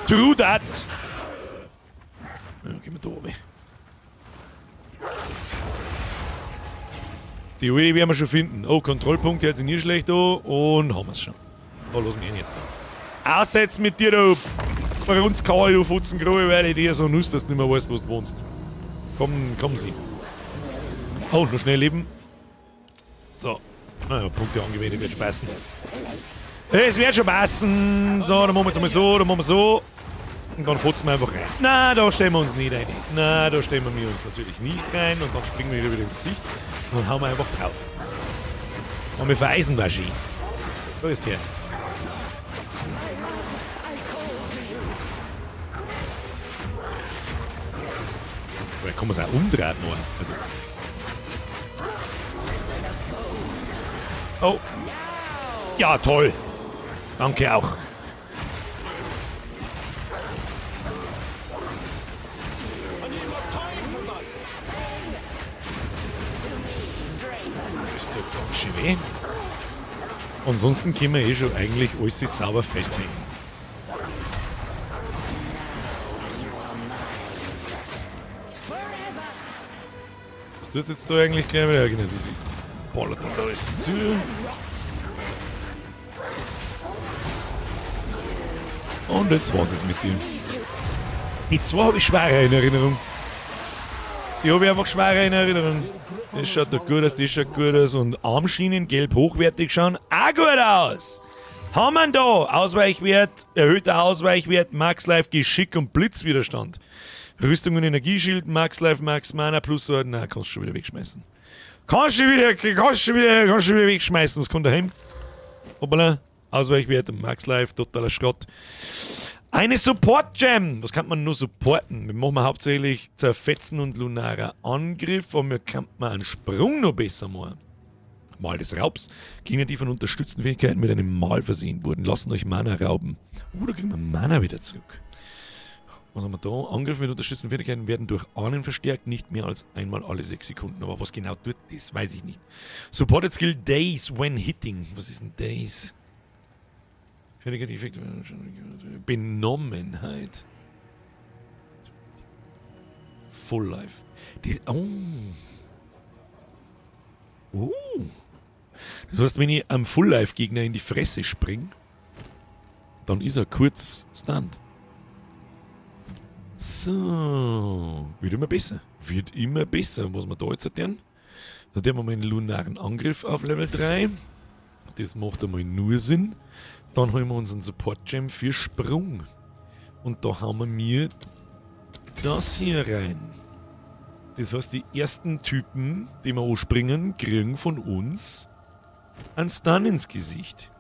True that! Ja, gehen wir da runter. Die Uli werden wir schon finden. Oh, Kontrollpunkt hört sich nicht schlecht an. Und haben wir es schon. Oh, lass mich ihn jetzt da. Aussetzen mit dir, du Bei uns kann ich, du Futzengrube, weil ich dir so nutzt, dass du nicht mehr weißt, wo du wohnst. Komm, kommen Sie. Oh, noch schnell leben. So. Naja, Punkte angewendet, wird schon passen. Es wird schon passen. So, dann machen wir es mal so, dann machen wir so. Und dann futzen wir einfach rein. Na, da stellen wir uns nicht rein. Na, da stellen wir uns natürlich nicht rein. Und dann springen wir wieder ins Gesicht. Und dann hauen wir einfach drauf. Und wir vereisen das schön. Da ist der. Da kann man es auch umdrehen noch. Also. Oh. Ja, toll. Danke auch. Das tut ganz schön weh. Ansonsten können wir eh schon eigentlich alles sauber festhängen. Was tut jetzt da eigentlich gleich wieder? Ja, genau, die ballert dann da alles zu. Und jetzt war's es mit ihm. Die zwei habe ich schwerer in Erinnerung. Die habe ich einfach schwerer in Erinnerung. Das schaut doch gut aus, das schaut gut aus. Und Armschienen, gelb hochwertig, schauen auch gut aus. Haben wir da Ausweichwert, erhöhter Ausweichwert, Max Life, Geschick und Blitzwiderstand. Rüstung und Energieschild, Max Life, Max Mana, plus so. Na, kannst du schon wieder wegschmeißen. Kannst du wieder wegschmeißen. Was kommt daheim? Hoppala. Ausweichwert, Max Life, totaler Schrott. Eine Support Gem! Was kann man nur supporten? Wir machen hauptsächlich Zerfetzen und lunarer Angriff, und wir könnten einen Sprung noch besser machen. Mal des Raubs. Gegner, die von unterstützten Fähigkeiten mit einem Mal versehen wurden, lassen euch Mana rauben. Da kriegen wir Mana wieder zurück. Was haben wir da? Angriffe mit unterstützten Fähigkeiten werden durch Ahnen verstärkt, nicht mehr als einmal alle 6 Sekunden. Aber was genau tut, das weiß ich nicht. Supported Skill Daze when hitting. Was ist denn Daze? Fähigkeit, Effekt, Benommenheit. Full Life. Das, oh. Oh. Das heißt, wenn ich am Full Life Gegner in die Fresse spring, dann ist er kurz stunned. So, wird immer besser. Wird immer besser. Was wir da jetzt tun? Da tun wir mal einen lunaren Angriff auf Level 3. Das macht einmal nur Sinn. Dann holen wir uns einen Support Gem für Sprung. Und da hauen wir mir das hier rein. Das heißt, die ersten Typen, die wir anspringen, kriegen von uns einen Stun ins Gesicht.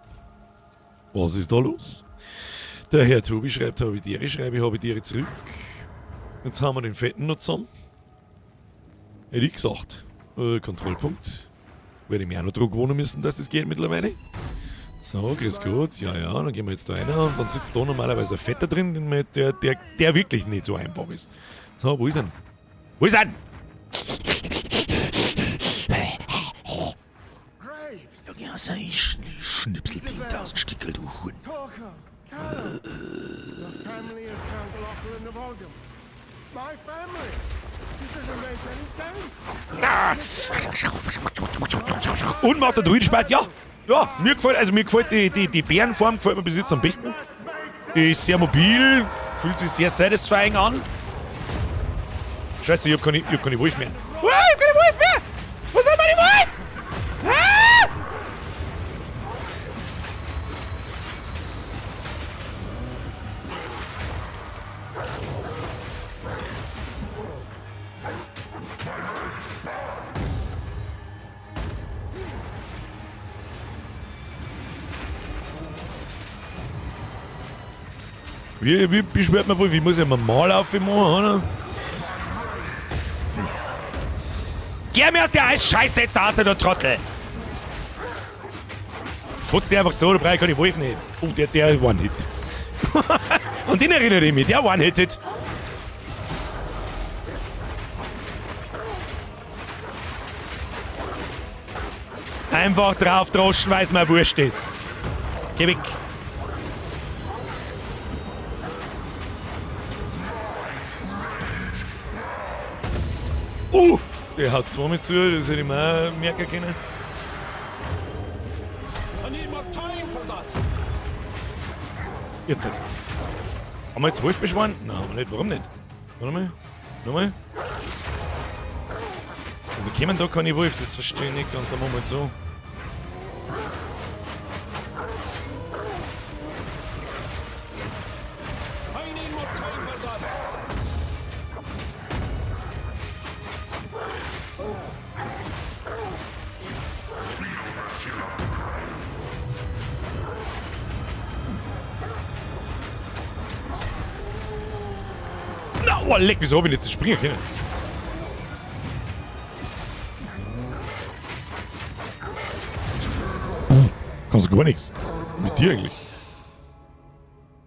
Was ist da los? Der Herr Tobi schreibt, habe ich Tiere, schreibe ich, habe Tiere zurück. Jetzt haben wir den Fetten noch zusammen. Hätte ich gesagt. Kontrollpunkt. Werde ich mir auch noch dran gewohnen müssen, dass das geht mittlerweile. So, grüß Gott. Ja, ja, dann gehen wir jetzt da rein. Und dann sitzt da normalerweise ein Fetter drin, der wirklich nicht so einfach ist. So, wo ist er? Wo ist er? Ja, so, ich schnipsel die 1000 Stickel, du Huhn. Und macht der Druide Spaß? Ja, ja, mir gefällt, also mir gefällt die Bärenform gefällt mir bis jetzt am besten. Die ist sehr mobil, fühlt sich sehr satisfying an. Scheiße, ich hab keine Wolf mehr. Oh, ich hab keine Wolf mehr! Wo sind meine Wolf? Ah! Wie beschwert man wohl? Wie muss ich mal Mal aufmachen, oder? Geh mir aus der Eis-Scheiße jetzt da raus, du Trottel! Futz dich einfach so, du brauchst keine Wolf nicht. Oh, der One-Hit. An den erinnere ich mich, der One-Hitted. Einfach drauf droschen, weil's mir wurscht ist. Geh weg. Der hat zweimal zu, das hätte ich mir auch merken können. Jetzt. Haben wir jetzt Wolf beschworen? Nein, haben wir nicht. Warum nicht? Warte mal. Nochmal. Also kommen da keine Wolf, das verstehe ich nicht. Und dann machen wir halt so. Oh, leck, wieso hab ich nicht zu springen können? Kannst du gar nichts. Mit dir eigentlich.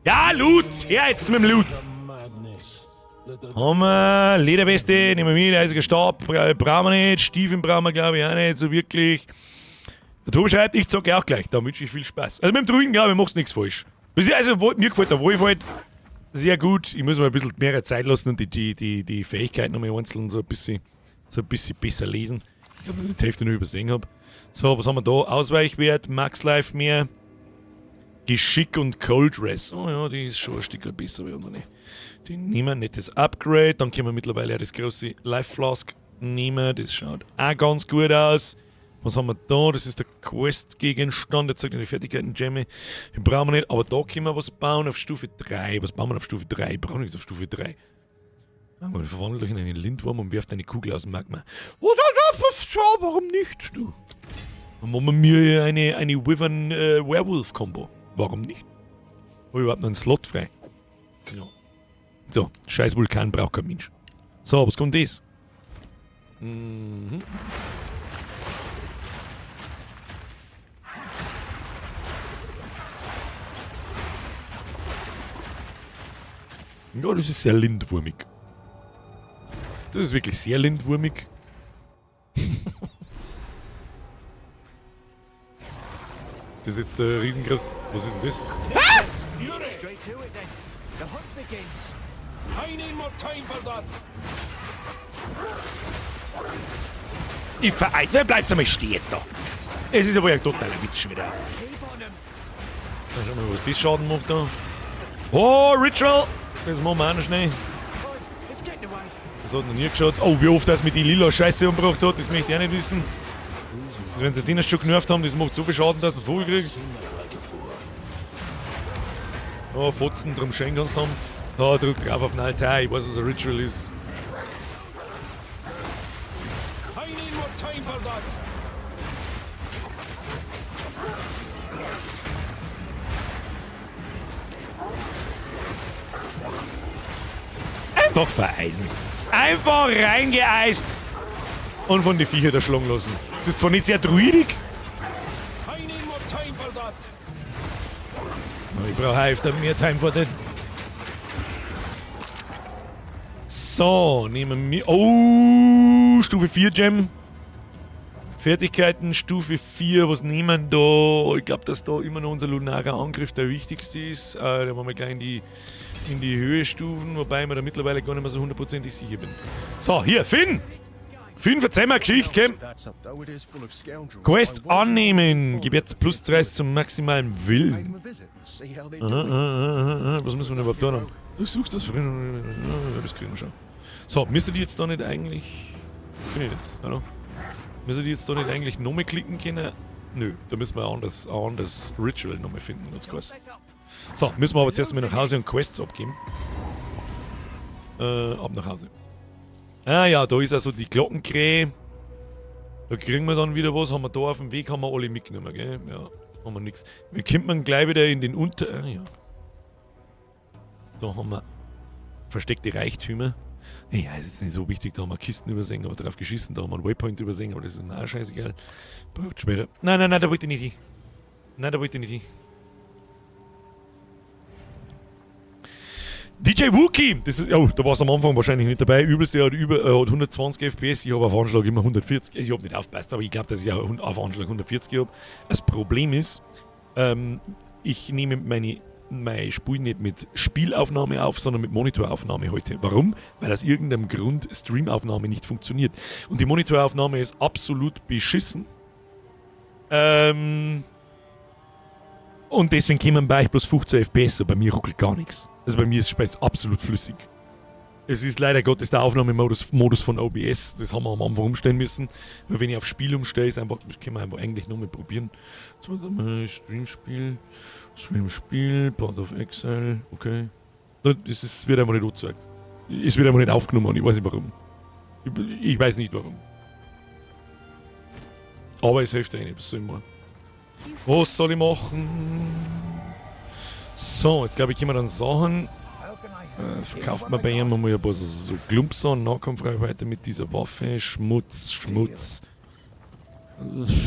Ja, Loot! Her jetzt mit dem Loot! Haben wir Lederweste, nehmen wir mit, eisiger Stab, brauchen wir nicht, Stiefel brauchen wir, glaube ich, auch nicht so wirklich. Der Tobi schreibt, ich zocke auch gleich, da wünsche ich viel Spaß. Also mit dem Druiden, glaube ich, machst du nichts falsch. Also, mir gefällt der Wolf halt sehr gut. Ich muss mir ein bisschen mehr Zeit lassen und die Fähigkeiten nochmal einzeln so ein bisschen besser lesen. Ich glaube, dass ich die Hälfte nur übersehen habe. So, was haben wir da? Ausweichwert, Max Life mehr, Geschick und Cold Rest. Oh ja, die ist schon ein Stück besser wie unsere. Die nehmen wir, nettes Upgrade. Dann können wir mittlerweile auch das große Life Flask nehmen. Das schaut auch ganz gut aus. Was haben wir da? Das ist der Quest-Gegenstand. Der zeigt die Fertigkeiten, Jamie. Den brauchen wir nicht. Aber da können wir was bauen auf Stufe 3. Was bauen wir auf Stufe 3? Brauchen wir nichts auf Stufe 3. Wir verwandeln euch in einen Lindwurm und werft eine Kugel aus dem Magma. Oh, warum nicht, du? Dann machen wir mir eine Wyvern Werewolf-Kombo. Warum nicht? Habe ich überhaupt noch einen Slot frei? Ja. So, scheiß Vulkan braucht kein Mensch. So, was kommt das? Mhm. Ja, das ist sehr lindwurmig. Das ist wirklich sehr lindwurmig. Das ist jetzt der riesengroß. Was ist denn das? Ah! Straight to it then. The hunt begins. I need more time for that. Ich vereite, bleibt einmal stehen jetzt da. Es ist aber ja totaler Witz schon wieder. Dann schauen wir mal, was das Schaden macht da. Oh, Ritual! Das machen wir auch noch schnell. Das hat noch nie geschaut. Oh, wie oft das mit die lila Scheiße umgebracht hat, das möchte ich auch nicht wissen. Also wenn sie den schon genervt haben, das macht so viel Schaden, dass du einen Vogel kriegst. Oh, Fotzen, drum schön kannst du haben. Da, drück drauf auf den Altar, ich weiß, was ein Ritual ist. I need more time for that. Einfach vereisen. Einfach reingeeist. Und von den Viecher da schlagen lassen. Das ist zwar nicht sehr druidig. I need more time for that. Ich brauche öfter mehr Time for that. So, nehmen wir. Oh, Stufe 4 Gem. Fertigkeiten, Stufe 4, was nehmen wir da? Ich glaub, dass da immer noch unser lunarer Angriff der wichtigste ist. Da wollen wir gleich in die Höhe stufen, wobei ich mir da mittlerweile gar nicht mehr so hundertprozentig sicher bin. So, hier, Finn! Finn, verzeih mir eine Geschichte, komm! Quest annehmen! Gib jetzt plus 30 zum maximalen Willen. Aha, aha, aha, aha. Was müssen wir denn überhaupt da noch? Du suchst das früher. Das kriegen wir schon. So, müsste die jetzt da nicht eigentlich. Bin ich jetzt? Hallo? Müsste die jetzt da nicht eigentlich nochmal klicken können? Nö, da müssen wir ein anderes Ritual nochmal finden als Quest. So, müssen wir aber zuerst mal nach Hause und Quests abgeben. Ab nach Hause. Ah ja, da ist also die Glockenkrähe. Da kriegen wir dann wieder was. Haben wir da auf dem Weg, haben wir alle mitgenommen, gell? Ja, haben wir nix. Wir kommen gleich wieder in den Unter... Ah, ja. Da haben wir versteckte Reichtümer. Naja, ist jetzt nicht so wichtig, da haben wir Kisten übersehen, aber drauf geschissen, da haben wir einen Waypoint übersehen, aber das ist mir auch scheißegal. Braucht später. Nein, nein, nein, da wollte ich nicht hin. Nein, da wollte ich nicht hin. DJ Wookie, das ist, oh, da warst du am Anfang wahrscheinlich nicht dabei. Übelst, der hat 120 FPS, ich habe auf Anschlag immer 140. Also ich hab nicht aufgepasst, aber ich glaub, dass ich auch auf Anschlag 140 hab. Das Problem ist, ich nehme mein Spiel nicht mit Spielaufnahme auf, sondern mit Monitoraufnahme heute. Warum? Weil aus irgendeinem Grund Streamaufnahme nicht funktioniert. Und die Monitoraufnahme ist absolut beschissen. Und deswegen kommen bei euch bloß 15 FPS, so bei mir ruckelt gar nichts. Also bei mir ist es absolut flüssig. Es ist leider Gottes der Aufnahmemodus Modus von OBS, das haben wir am Anfang umstellen müssen. Weil wenn ich auf Spiel umstelle, ist einfach, das können wir einfach eigentlich nur mal probieren. So, warte mal, Streamspiel, Streamspiel, Path of Exile, okay. Das wird einfach nicht angezeigt. Es wird einfach nicht aufgenommen und ich weiß nicht warum. Ich weiß nicht warum. Aber es hilft eh nicht, was soll ich machen? Was soll ich machen? So, jetzt glaube ich, können wir dann Sachen. Verkauft man bei ihm mal ein paar so Klumps an. Nahkampfreichweite mit dieser Waffe. Schmutz, Schmutz.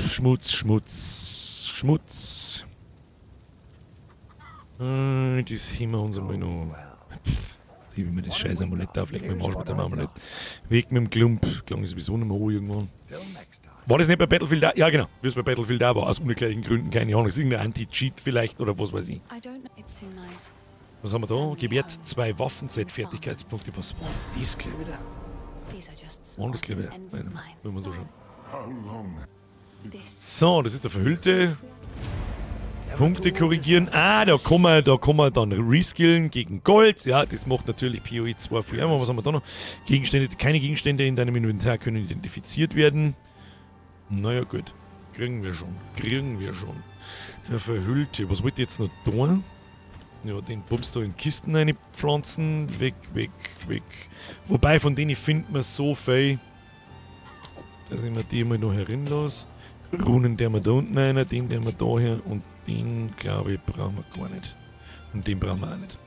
Schmutz, Schmutz, Schmutz. Das heben wir uns einmal noch. Pff, sieh, wie mir das scheiß Amulett auflegt mit dem Arsch mit dem Amulett. Weg mit dem Klump. Klang ist sowieso nicht mehr hoch irgendwann. War das nicht bei Battlefield auch? Ja, genau. Wie es bei Battlefield auch war. Aus unerklärlichen Gründen, keine Ahnung. Ist irgendein Anti-Cheat vielleicht oder was weiß ich. I don't know. It's in my Was haben wir da? Gewährt 2 Waffenset-Fertigkeitspunkte. Was war denn das gleich wieder? These are just War das gleich wieder? odds and ends of Nein, mine. wenn wir so schauen. This So, das ist der verhüllte. Punkte korrigieren. Ah, da kann man dann reskillen gegen Gold. Ja, das macht natürlich PoE 2 viel einfacher. Was haben wir da noch? Gegenstände, keine Gegenstände in deinem Inventar können identifiziert werden. Naja, gut. Kriegen wir schon. Kriegen wir schon. Der verhüllte. Was wollt ihr jetzt noch tun? Ja, den Bums da in Kisten reinpflanzen. Weg, weg, weg. Wobei, von denen findet man so viel, dass ich mir die mal noch herinlasse. Runen der wir da unten einer, den der wir da her und den, glaube ich, brauchen wir gar nicht. Und den brauchen wir auch nicht.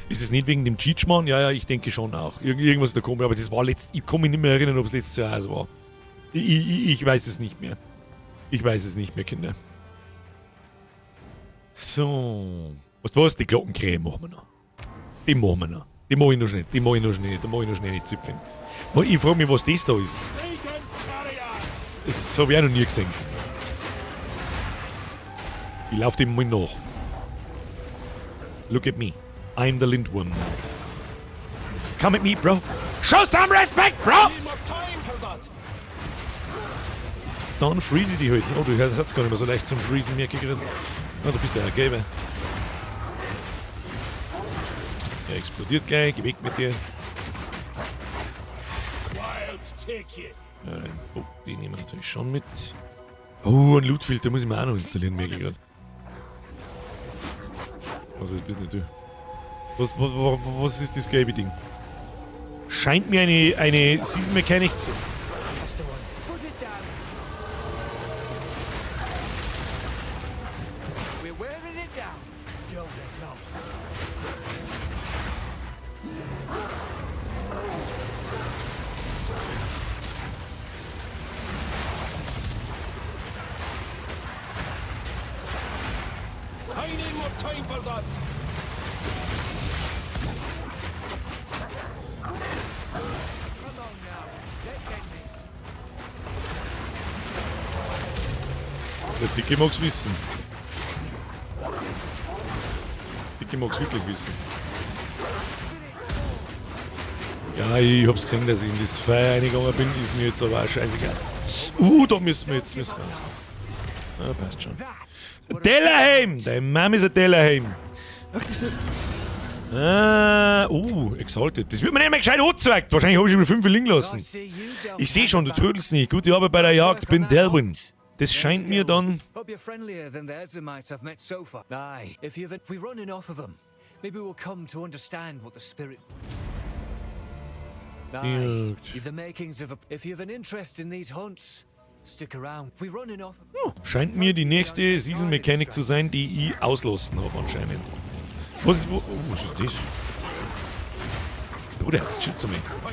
Ist es nicht wegen dem Cheatschmann? Ja, ja, ich denke schon auch. Irgendwas ist da komisch, aber das war letzt, ich kann mich nicht mehr erinnern, ob es letztes Jahr so war. Ich weiß es nicht mehr. Ich weiß es nicht mehr, Kinder. So. Was war's? Die Glockenkrähe machen wir noch. Die machen wir noch. Die mach ich noch schnell. Die mach ich noch schnell. Da mach ich noch schnell nicht zipfeln. Ich frage mich, was das da ist. Das habe ich auch noch nie gesehen. Ich laufe dem mal nach. Look at me. I'm the Lindworm now. Come at me, bro. Show some respect, bro! Dann freeze ich die halt. Oh, du hast gar nicht mehr so leicht zum Freezen, merke ich gerade. Ah, du bist ja ein Gelber. Er explodiert gleich, geh weg mit dir. Oh, die nehmen wir natürlich schon mit. Oh, ein Lootfilter muss ich mir auch noch installieren, merke ich gerade. Also, das bist nicht du. Was ist das gelbe Ding? Scheint mir eine Season Mechanic zu. Der Dicke mag's wissen. Dicke mag's wirklich wissen. Ja, ich hab's gesehen, dass ich in das Feuer reingegangen bin, ist mir jetzt aber auch scheißegal. Da müssen wir jetzt, müssen wir jetzt. Ah, passt schon. Tellerheim! Dein Mom ist ein Tellerheim. Ach, das ist. Ah, Exalted. Das wird mir nicht mehr gescheit angezeigt. Wahrscheinlich habe ich schon wieder 5 liegen lassen. Ich sehe schon, du trödelst nicht. Gute Arbeit bei der Jagd, bin Delwyn. Das scheint mir dann. Ja, scheint mir die nächste Season Mechanic zu sein, die ich auslassen habe anscheinend. Was ist, was ist das? Oh, der hat Shit zu mir. Oh,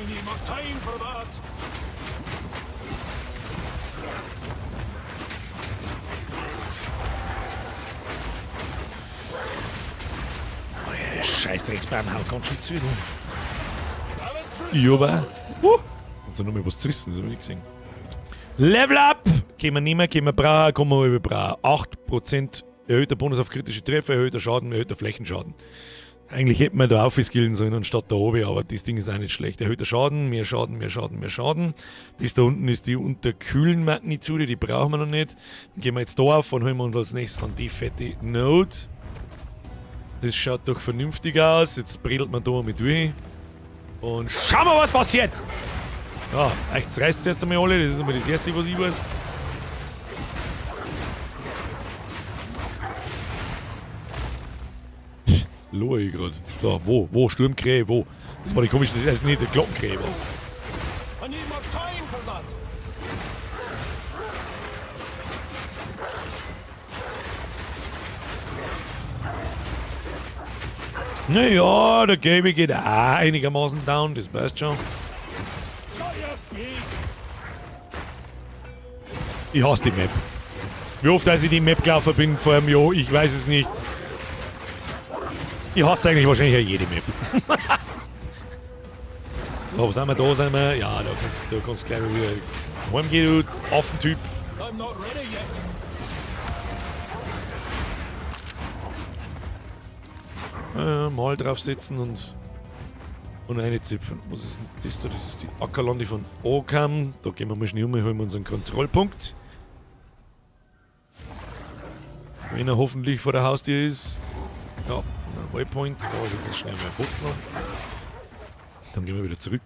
Scheiß Drecksbaum, hau ganz schön zu, du. Ja, aber. Also noch mal was zerrissen, das hab ich nicht gesehen. Level up! Können wir nehmen, können wir brauchen, kommen wir über brauchen. 8% erhöhter Bonus auf kritische Treffer, erhöhter Schaden, erhöhter Flächenschaden. Eigentlich hätten wir da aufskillen sollen anstatt da oben, aber das Ding ist auch nicht schlecht. Erhöhter Schaden, mehr Schaden, mehr Schaden, mehr Schaden. Das da unten ist die unterkühlen Magnitude, die brauchen wir noch nicht. Dann gehen wir jetzt da auf und holen wir uns als nächstes dann die fette Node. Das schaut doch vernünftig aus. Jetzt bredelt man da mal durch. Und schauen wir, was passiert! Ja, echt reißt erst einmal alle. Das ist einmal das Erste, was ich weiß. Lohe ich grad. So, wo? Wo? Sturmkrähe, wo? Das war die komische, das ist nicht der Glockenkrähe, was? Naja, der Gelbe geht auch einigermaßen down, das passt schon. Ich hasse die Map. Wie oft, als ich die Map gelaufen bin vor einem Jahr, ich weiß es nicht. Ich hasse eigentlich wahrscheinlich auch jede Map. So, was haben wir da? Sind wir? Ja, da kannst du gleich mal wieder heimgehen, du Affentyp. Mal draufsetzen und eine zipfen. Was ist denn das da? Das ist die Ackerlande von Ogham. Da gehen wir mal schnell um, holen wir unseren Kontrollpunkt. Wenn er hoffentlich vor der Haustür ist. Ja, ein Waypoint. Da ist das schnell mal putzen. Dann gehen wir wieder zurück.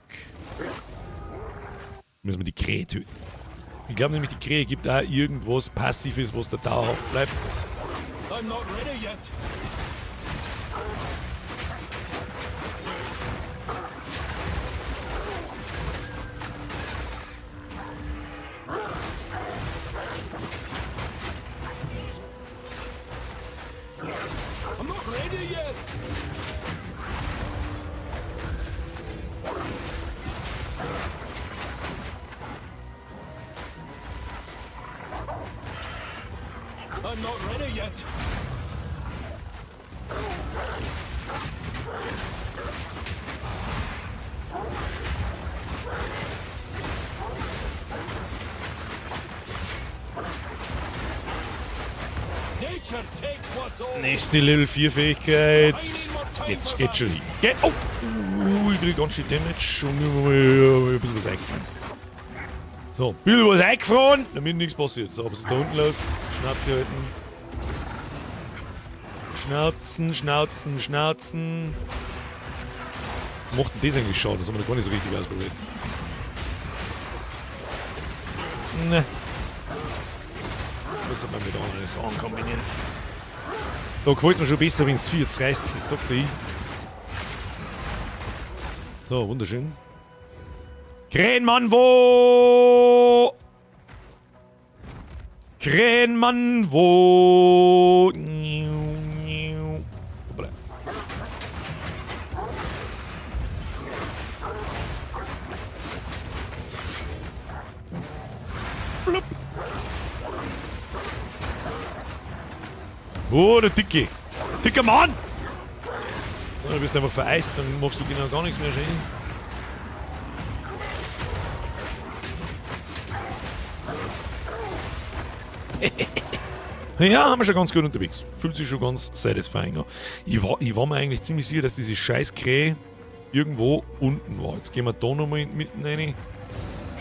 Müssen wir die Krähe töten. Ich glaube nämlich, die Krähe gibt auch irgendwas Passives, was da dauerhaft bleibt. I'm not ready yet. I'm not ready yet. I'm not ready yet. Nächste Level 4 Fähigkeit. Jetzt geht's schon hin. Geht. Oh! Ich krieg ganz schön Damage. Und mir ein bisschen was eingefallen. So, ein bisschen was eingefroren, damit nichts passiert. So, was ist da unten los? Schnauze halten. Schnauzen, Schnauzen, Schnauzen. Was macht denn das eigentlich schon? Das haben wir noch gar nicht so richtig ausprobiert. Ne. Das hat man mit anderen Sachen kombinieren. Da gefällt es mir schon besser, wenn es 4 reißt, das sagt ich. So, wunderschön. Krähenmann, wo? Krähenmann, wo? Hoppala. Blub. Oh, der Dicke. Dicker Mann! Du bist einfach vereist, dann machst du genau gar nichts mehr schön. Ja, haben wir schon ganz gut unterwegs. Fühlt sich schon ganz satisfying an. Ich war mir eigentlich ziemlich sicher, dass diese scheiß Krähe irgendwo unten war. Jetzt gehen wir da nochmal mitten rein.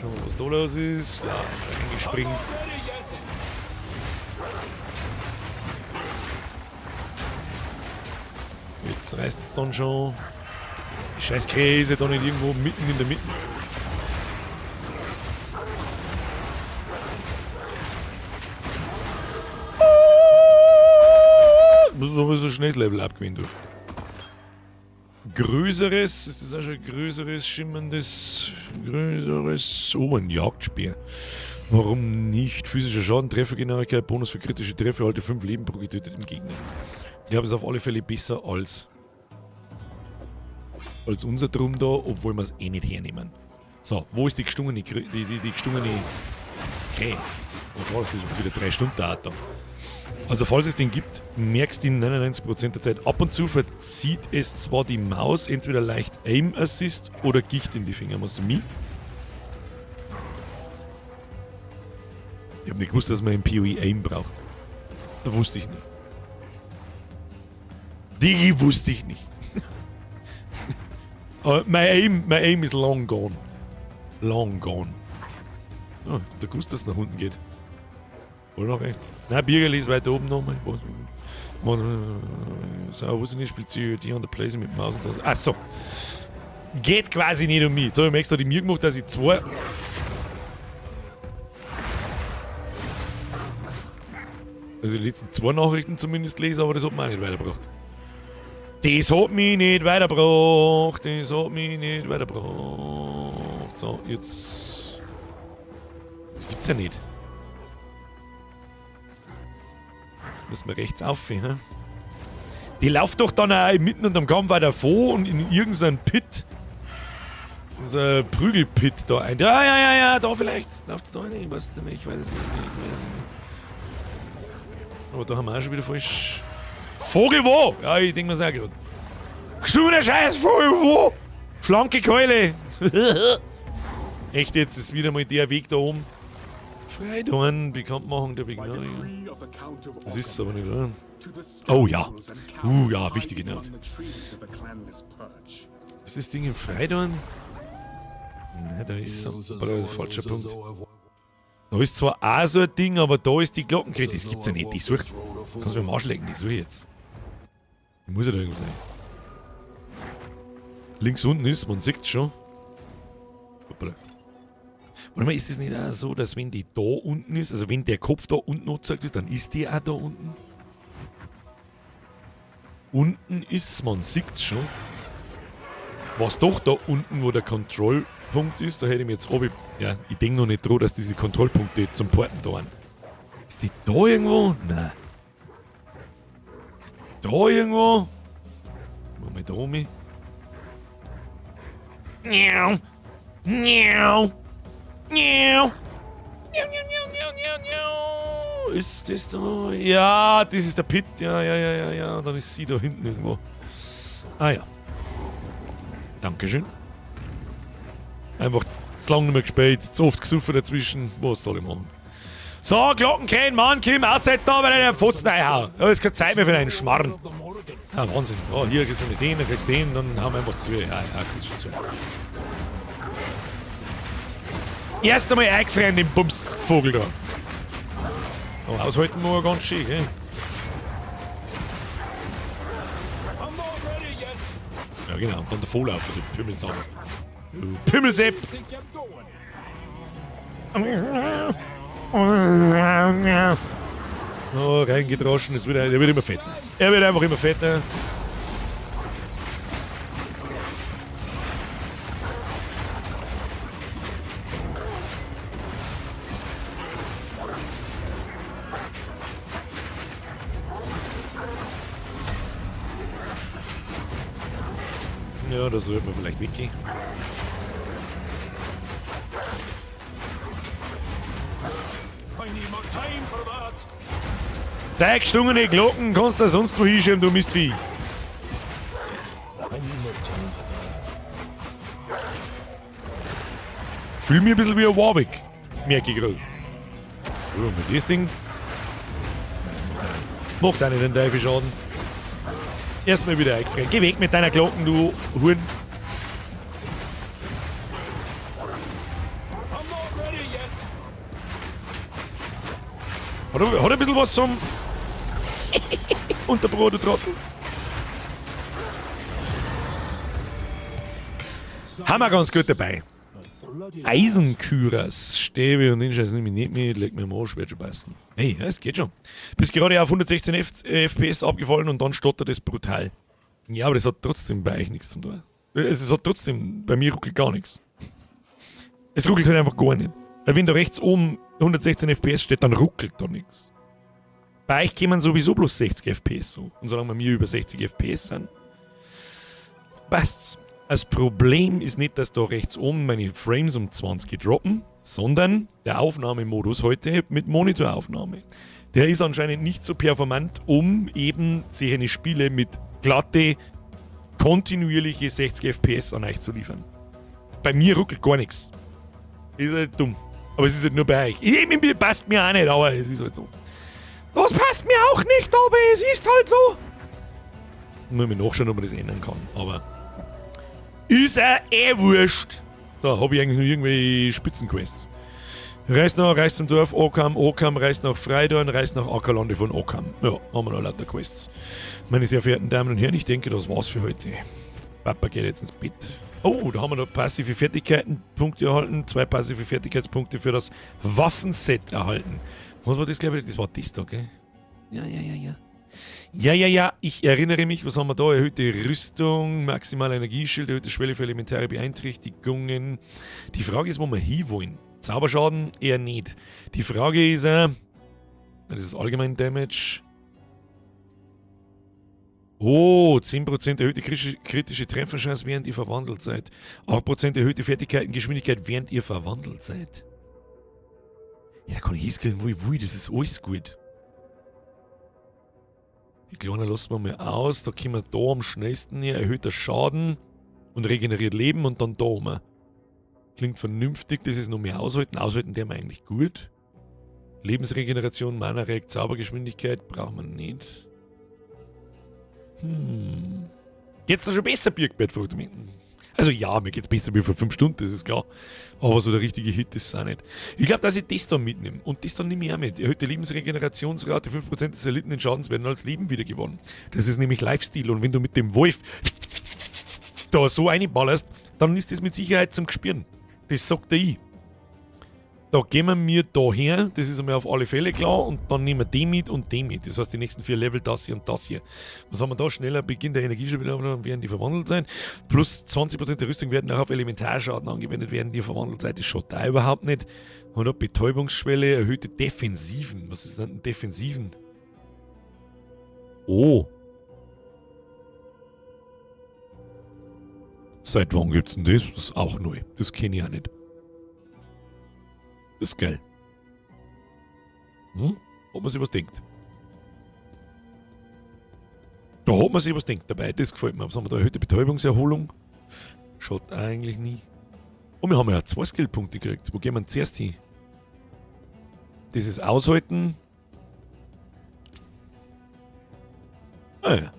Schauen wir, was da los ist. Ja, reingespringt. Jetzt reißt es dann schon. Die scheiß Krähe ist ja da nicht irgendwo mitten in der Mitte. Muss aber so schnell das Level abgewinnen, du. Größeres, ist das auch schon größeres, schimmerndes, größeres. Oh, ein Jagdspeer. Warum nicht? Physischer Schaden, Treffergenauigkeit, Bonus für kritische Treffer, halte 5 Leben pro getöteten Gegner. Ich glaube, es ist auf alle Fälle besser als unser Drum da, obwohl wir es eh nicht hernehmen. So, wo ist die gestungene die gestungene Krähe? Oh, das ist jetzt wieder 3 Stunden dauert da. Also falls es den gibt, merkst du in 99% der Zeit. Ab und zu verzieht es zwar die Maus, entweder leicht Aim Assist oder Gicht in die Finger. Machst du mich? Ich hab nicht gewusst, dass man im PoE Aim braucht. Da wusste ich nicht. Die wusste ich nicht. Aber my aim is long gone. Long gone. Oh, da gewusst, dass es nach unten geht. Oder nach rechts? Nein, Birgerli ist weiter oben nochmal. So, wo sind die Spielzüge? Die an der Place mit Maus und das. Ach so. Geht quasi nicht um mich. Jetzt habe ich mir extra die Mühe gemacht, dass ich zwei. Also die letzten 2 Nachrichten zumindest lese, aber das hat mich auch nicht weitergebracht. Das hat mich nicht weitergebracht. Das hat mich nicht weitergebracht. So, jetzt. Das gibt's ja nicht. Müssen wir rechts auf, hä? Die läuft doch dann auch mitten unterm Kampf weiter vor und in irgendeinen Pit. In so einen Prügelpit da ein. Ja, ja, ja, ja, da vielleicht. Läuft's da rein? Ich weiß es nicht mehr, ich weiß es nicht mehr. Aber da haben wir auch schon wieder falsch. Vogel wo? Ja, ich denk mir's auch grad. Gestummener Scheiß, Vogel wo? Schlanke Keule. Echt jetzt, ist wieder mal der Weg da oben. Freidorn, bekannt machen der Begnadigung. Das ist es aber nicht, oder? Oh ja. Ja, wichtige Note. Ist das Ding im Freidorn? Nein, da ist aber falscher Punkt. Da ist zwar auch so ein Ding, aber da ist die Glockenkrähe. Das gibt's ja nicht. Die sucht. Kannst du mir am Arsch legen, die suche ich jetzt. Die muss ja da irgendwo sein. Links unten ist, man sieht's schon. Hoppala. Warte mal, ist es nicht auch so, dass wenn die da unten ist, also wenn der Kopf da unten angezeigt ist, dann ist die auch da unten? Unten ist, man sieht's schon. Was doch da unten, wo der Kontrollpunkt ist, da hätte ich mir jetzt obi. Ja, ich denk noch nicht dran, dass diese Kontrollpunkte zum Porten da sind. Ist die da irgendwo? Nein. Ist die da irgendwo? Machen wir da um. Miau. Miau. Miau. Miau, miau, miau, miau, miau. Ist das da? Ja, das ist der Pit. Ja, ja, ja, ja, ja. Dann ist sie da hinten irgendwo. Ah ja. Dankeschön. Einfach zu lange nicht mehr gespielt, zu oft gesoffen dazwischen. Was soll ich machen? So, Glockenkrähen, Mann, Kim, außer jetzt da bei deiner Fotzen reinhauen. Da ist keine Zeit mehr für deinen Schmarrn. Ah, Wahnsinn. Oh, hier kriegst du mit den, dann kriegst du den, dann haben wir einfach zwei. Ja, ja, kriegst schon zwei. Erst einmal eingefrieren, den Bumsvogel da. Oh, aushalten wir ganz schön, gell? Ja, genau. Und dann der Volllaufer, du Pümmelsam. Du Pümmelsepp! Oh, reingedroschen, jetzt wird er wird immer fetter. Er wird einfach immer fetter. Ja, das sollte man vielleicht weggehen. Deine gestungene Glocken kannst du sonst wo hinschieben, du Mistvieh. Fühl mich ein bisschen wie ein Warwick, merke ich gerade. So, mit das Ding. Macht auch nicht den Teufel Schaden. Erstmal wieder eingefrieren. Geh weg mit deiner Glocken, du Huren. Hat ein bisschen was zum Unterbrot, du Trottel. Haben wir ganz gut dabei. Eisenküras, Stäbe und den Scheiß nehme ich nicht mit, leg mir am Arsch, wird schon passen. Hey, ja, es geht schon. Bist gerade auf 116 FPS abgefallen und dann stottert es brutal. Ja, aber das hat trotzdem bei euch nichts zu tun. Es hat trotzdem, bei mir ruckelt gar nichts. Es ruckelt halt einfach gar nicht. Weil wenn da rechts oben 116 FPS steht, dann ruckelt da nichts. Bei euch kämen sowieso bloß 60 FPS so. Und solange wir mir über 60 FPS sind, passt's. Das Problem ist nicht, dass da rechts oben meine Frames um 20 droppen, sondern der Aufnahmemodus heute mit Monitoraufnahme. Der ist anscheinend nicht so performant, um eben sich eine Spiele mit glatte, kontinuierliche 60 FPS an euch zu liefern. Bei mir ruckelt gar nichts. Ist halt dumm. Aber es ist halt nur bei euch. Ich, passt mir auch nicht, aber es ist halt so. Das passt mir auch nicht, aber es ist halt so. Muss ich nachschauen, ob man das ändern kann. Aber ist ja eh wurscht. Da habe ich eigentlich nur irgendwelche Spitzenquests. Reist zum Dorf Occam, Occam, reist nach Freidorn, reist nach Ackerlande von Occam. Ja, haben wir noch lauter Quests. Meine sehr verehrten Damen und Herren, ich denke, das war's für heute. Papa geht jetzt ins Bett. Oh, da haben wir noch passive Fertigkeitenpunkte erhalten. 2 passive Fertigkeitspunkte für das Waffenset erhalten. Was war das, glaube ich? Das war das da, gell? Ja, ja, ja, ja. Ja, ja, ja, ich erinnere mich, was haben wir da? Erhöhte Rüstung, maximale Energieschild, erhöhte Schwelle für elementare Beeinträchtigungen. Die Frage ist, wo wir hinwollen. Zauberschaden eher nicht. Die Frage ist, das ist allgemein Damage. Oh, 10% erhöhte kritische Trefferchance, während ihr verwandelt seid. 8% erhöhte Fertigkeitengeschwindigkeit, während ihr verwandelt seid. Ja, da kann ich hinskillen, wo ich will, das ist alles gut. Die Kleinen lassen wir mal aus, da kommen wir da am schnellsten her, erhöhter Schaden und regeneriert Leben und dann da oben. Klingt vernünftig, das ist noch mehr aushalten. Aushalten der wir eigentlich gut. Lebensregeneration, Mana-Reg, Zaubergeschwindigkeit brauchen wir nicht. Geht's da schon besser, Birkbett, fragt mich. Also ja, mir geht's besser wie vor 5 Stunden, das ist klar. Aber so der richtige Hit ist es auch nicht. Ich glaub, dass ich das da mitnehme. Und das dann nehme ich auch mit. Erhöhte Lebensregenerationsrate, 5% des erlittenen Schadens werden als Leben wiedergewonnen. Das ist nämlich Lifesteal. Und wenn du mit dem Wolf da so reinballerst, dann ist das mit Sicherheit zum Gespüren. Das sagt der ich. Da gehen wir mir da her, das ist einmal auf alle Fälle klar, und dann nehmen wir den mit und den mit. Das heißt, die nächsten 4 Level, das hier und das hier. Was haben wir da? Schneller Beginn der Energieschub, während die verwandelt sein. Plus 20% der Rüstung werden auch auf Elementarschaden angewendet, während die verwandelt seid. Das schaut da überhaupt nicht. Und auch Betäubungsschwelle, erhöhte Defensiven. Was ist denn Defensiven? Oh. Seit wann gibt's denn das? Das ist auch neu. Das kenne ich auch nicht. Das ist geil. Hm? Ob man sich was denkt. Da hat man sich was denkt dabei. Das gefällt mir. Was haben wir da? Erhöhte Betäubungserholung. Schaut eigentlich nie. Und wir haben ja 2 Skillpunkte gekriegt. Wo gehen wir denn zuerst hin? Das ist aushalten. Ah, ja.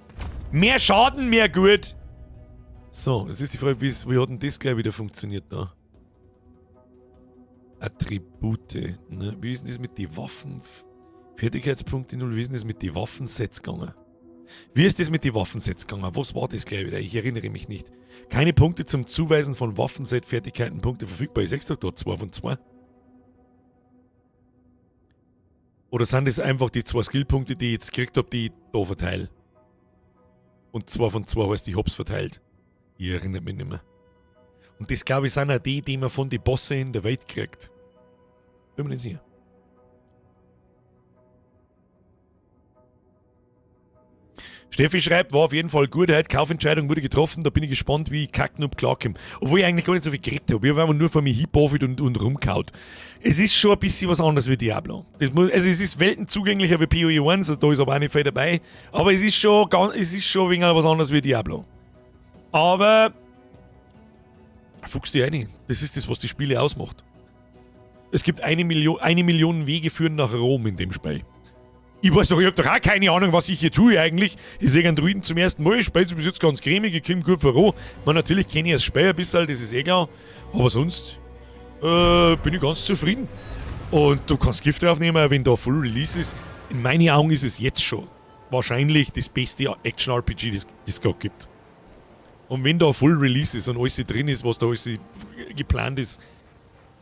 Mehr Schaden, mehr gut. So, jetzt ist die Frage, wie hat denn das gleich wieder funktioniert da? Attribute. Ne? Wie ist denn das mit den Waffen? Fertigkeitspunkte 0. Wie ist denn das mit den Waffensets gegangen? Wie ist das mit den Waffensets gegangen? Was war das gleich wieder? Ich erinnere mich nicht. Keine Punkte zum Zuweisen von Waffenset-Fertigkeiten, Punkte verfügbar. Ich sag's doch da, 2 von 2. Oder sind das einfach die 2 Skillpunkte, die ich jetzt gekriegt hab, die ich da verteile? Und 2 von 2 heißt, ich hab's verteilt. Ich erinnere mich nicht mehr. Und das, glaube ich, sind auch die, die man von den Bossen in der Welt kriegt. Bin mir nicht sicher. Steffi schreibt, war auf jeden Fall gut, heute Kaufentscheidung wurde getroffen, da bin ich gespannt, wie ich Kacknub klarkomme. Obwohl ich eigentlich gar nicht so viel geredet habe. Ich habe einfach nur vor mir hingebaffelt und rumgehaut. Es ist schon ein bisschen was anderes wie Diablo. Es ist weltenzugänglicher wie PoE 1, also da ist aber auch nicht viel dabei. Aber es ist schon ganz, es ist schon ein wenig was anderes wie Diablo. Aber fuchst dich rein. Das ist das, was die Spiele ausmacht. Es gibt 1 Million Wege führen nach Rom in dem Spiel. Ich weiß doch, ich hab doch auch keine Ahnung, was ich hier tue eigentlich. Ich sehe einen Druiden zum ersten Mal, ich spiele bis jetzt ganz cremig, ich komme gut voran. Man, natürlich kenne ich das Spiel ein bisschen, das ist eh klar. Aber sonst bin ich ganz zufrieden. Und du kannst Gift draufnehmen, wenn da Full Release ist. In meinen Augen ist es jetzt schon wahrscheinlich das beste Action-RPG, das es gerade gibt. Und wenn da Full Release ist und alles drin ist, was da alles geplant ist,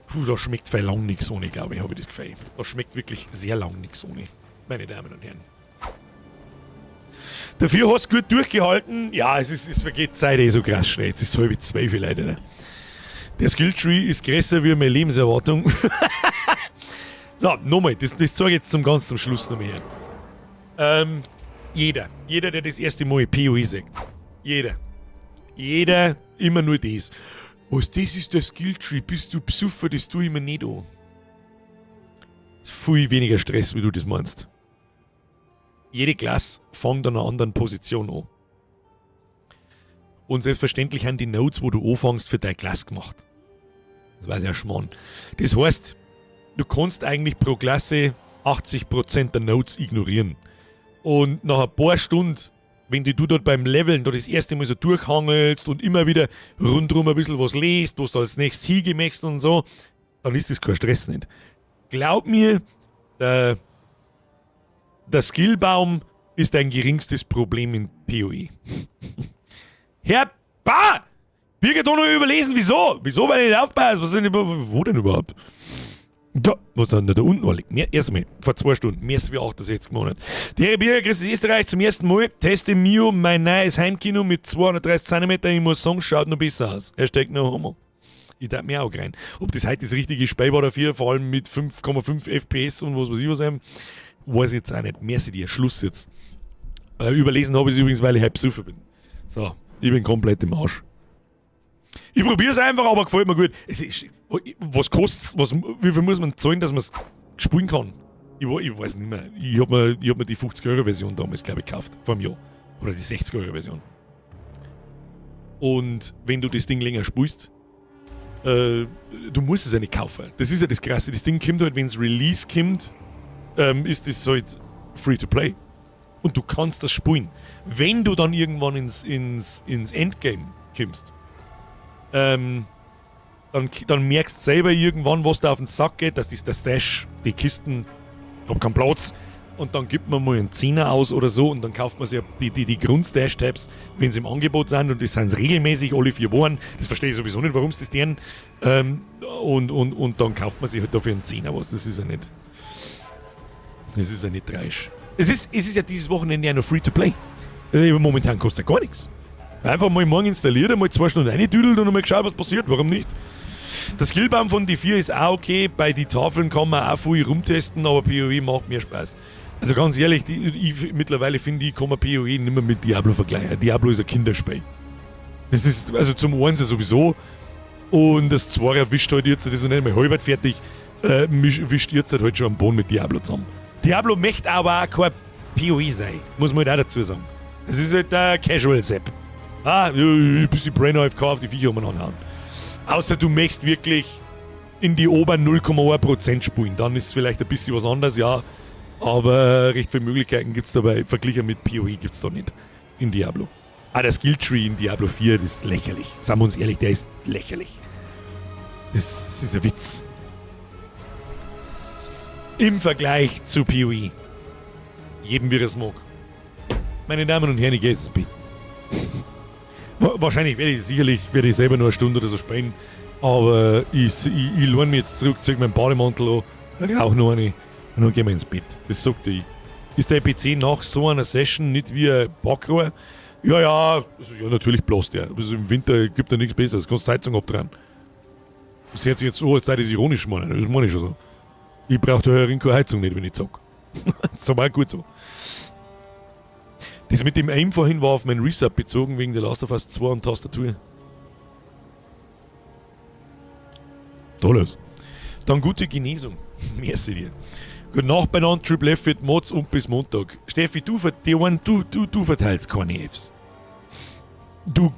puh, da schmeckt viel lang nix ohne, glaube ich, habe ich das Gefühl. Da schmeckt wirklich sehr lang nix ohne, meine Damen und Herren. Dafür hast du gut durchgehalten. Ja, es vergeht Zeit eh so krass schnell. Jetzt ist es 11:30 leider. Ne? Der Skilltree ist größer wie meine Lebenserwartung. So, nochmal, das zeige ich jetzt ganz zum Schluss nochmal her. Jeder, der das erste Mal PoE sagt. Jeder. Jeder, immer nur das. Was, das ist der Skilltree, bist du Psuffer, das tue ich mir nicht an. Das ist viel weniger Stress, wie du das meinst. Jede Klasse fängt an einer anderen Position an. Und selbstverständlich haben die Nodes, wo du anfängst, für deine Klasse gemacht. Das weiß ja Schmarrn. Das heißt, du kannst eigentlich pro Klasse 80% der Nodes ignorieren. Und nach ein paar Stunden, wenn du dort beim Leveln da das erste Mal so durchhangelst und immer wieder rundherum ein bisschen was liest, was du als nächstes hingehst und so, dann ist das kein Stress nicht. Glaub mir, der Skillbaum ist dein geringstes Problem in PoE. Herr Ba! Birgit hat noch überlesen, wieso? Wieso, weil ich nicht aufpasse? Was denn, wo denn überhaupt? Da, was dann da unten war, liegt. Mehr, erst mal, vor 2 Stunden, mehr als wie 68 Monate. Der Herr Birger, Christi Österreich zum ersten Mal, teste Mio mein neues Heimkino mit 230 Zentimeter. Ich muss sagen, schaut noch besser aus. Hashtag no homo. Ich darf mir auch rein. Ob das heute das richtige Spiel war dafür, vor allem mit 5,5 FPS und was weiß ich was, weiß ich jetzt auch nicht. Merci dir, Schluss jetzt. Überlesen habe ich es übrigens, weil ich halb besoffen bin. So, ich bin komplett im Arsch. Ich probier's einfach, aber gefällt mir gut. Es ist, was kostet's? Was, wie viel muss man zahlen, dass man's spielen kann? Ich weiß nicht mehr. Ich hab mir die 50-Euro-Version damals, glaub ich, gekauft. Vor einem Jahr. Oder die 60-Euro-Version. Und wenn du das Ding länger spielst, du musst es ja nicht kaufen. Das ist ja das Krasse. Das Ding kommt halt, wenn's Release kommt, ist das halt free to play. Und du kannst das spielen. Wenn du dann irgendwann ins Endgame kommst, dann merkst du selber irgendwann, was da auf den Sack geht, dass das der Stash, die Kisten, ich hab keinen Platz. Und dann gibt man mal einen Zehner aus oder so und dann kauft man sich die Grund-Stash-Tabs, wenn sie im Angebot sind, und das sind regelmäßig alle 4 Wochen. Das verstehe ich sowieso nicht, warum sie das tun. Und dann kauft man sich halt dafür einen Zehner was. Das ist ja nicht. Das ist ja nicht dreisch. Es ist ja dieses Wochenende ja noch free to play. Momentan kostet ja gar nichts. Einfach mal morgen installiert, einmal 2 Stunden reingedüdelt und einmal geschaut, was passiert. Warum nicht? Der Skillbaum von D4 ist auch okay. Bei den Tafeln kann man auch viel rumtesten, aber PoE macht mehr Spaß. Also ganz ehrlich, mittlerweile finde ich, kann man PoE nicht mehr mit Diablo vergleichen. Diablo ist ein Kinderspiel. Das ist, also zum einen ja sowieso, und das zweite erwischt halt jetzt, das ist noch nicht mal halb fertig, wischt jetzt halt schon am Boden mit Diablo zusammen. Diablo möchte aber auch kein PoE sein, muss man halt auch dazu sagen. Das ist halt der Casual-Sepp. Ah, ja, ein bisschen Brain AFK auf die Viecher umeinander hauen. Außer du möchtest wirklich in die oberen 0,1% spielen. Dann ist es vielleicht ein bisschen was anderes, ja. Aber recht viele Möglichkeiten gibt es dabei. Verglichen mit PoE gibt es da nicht in Diablo. Ah, der Skilltree in Diablo 4, das ist lächerlich. Sagen wir uns ehrlich, der ist lächerlich. Das ist ein Witz. Im Vergleich zu PoE. Jedem wie er es mag. Meine Damen und Herren, ich gehe jetzt ins Bett. Wahrscheinlich werde ich sicherlich werde ich selber nur eine Stunde oder so spielen. Aber ich lehne mich jetzt zurück, ziehe meinen Bademantel an, rauche noch eine und dann gehen wir ins Bett. Das sagt ich. Ist der PC nach so einer Session nicht wie ein Backrohr? Ja, also, ja, natürlich bloß der. Also im Winter gibt er nichts Besseres. Kannst die Heizung abdrehen. Das hört sich jetzt so, als sei das ironisch meinen. Das meine ich schon so. Ich brauche da herin keine Heizung nicht, wenn ich zock. Das ist aber auch gut so. Das mit dem Aim vorhin war auf mein Resub bezogen wegen der Last of Us 2 und Tastatur. Tolles. Dann gute Genesung. Merci dir. Gute Nacht beieinander, Triple F wird Mods und bis Montag. Steffi, du verteilst keine Fs. Du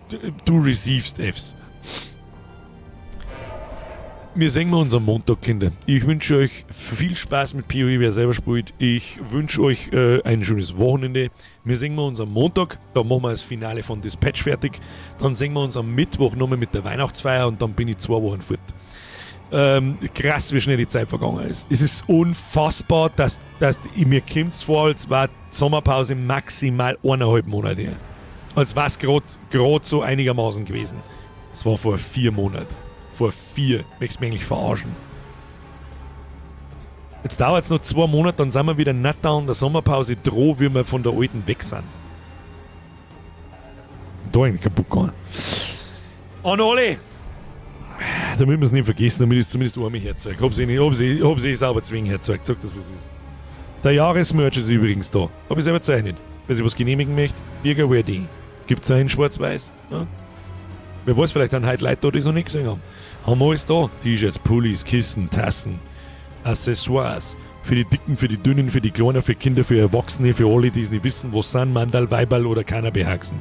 receivest Fs. Wir sehen uns am Montag, Kinder. Ich wünsche euch viel Spaß mit PoE, wer selber spielt. Ich wünsche euch ein schönes Wochenende. Wir sehen uns am Montag. Da machen wir das Finale von Dispatch fertig. Dann sehen wir uns am Mittwoch nochmal mit der Weihnachtsfeier und dann bin ich 2 Wochen fort. Krass, wie schnell die Zeit vergangen ist. Es ist unfassbar, dass mir kommt's vor, als war die Sommerpause maximal 1,5 Monate her. Als war's grad so einigermaßen gewesen. Das war vor 4 Monaten. Vor 4. Möchtest du mich eigentlich verarschen? Jetzt dauert's noch 2 Monate, dann sind wir wieder nicht da in der Sommerpause, droh, wie wir von der alten weg sind. Ist denn da eigentlich kaputt gegangen? An alle! Damit wir's nicht vergessen, damit ich es zumindest einmal herzeige. Hab's eh nicht, hab's eh, hab's eh sauber zwingen herzeigt. Sag das, was ist. Der Jahresmerch ist übrigens da. Hab ich selber gezeichnet. Wer sich was genehmigen möchte, Birger D. Gibt's auch in Schwarz-Weiß. Ja? Wer weiß, vielleicht haben heute Leute da, die es noch nicht gesehen haben. Haben wir alles da. T-Shirts, Pullis, Kissen, Tassen, Accessoires. Für die Dicken, für die Dünnen, für die Kleinen, für Kinder, für Erwachsene, für alle, die es nicht wissen, was sind Mandal, Weiberl oder Cannabis-Haxen.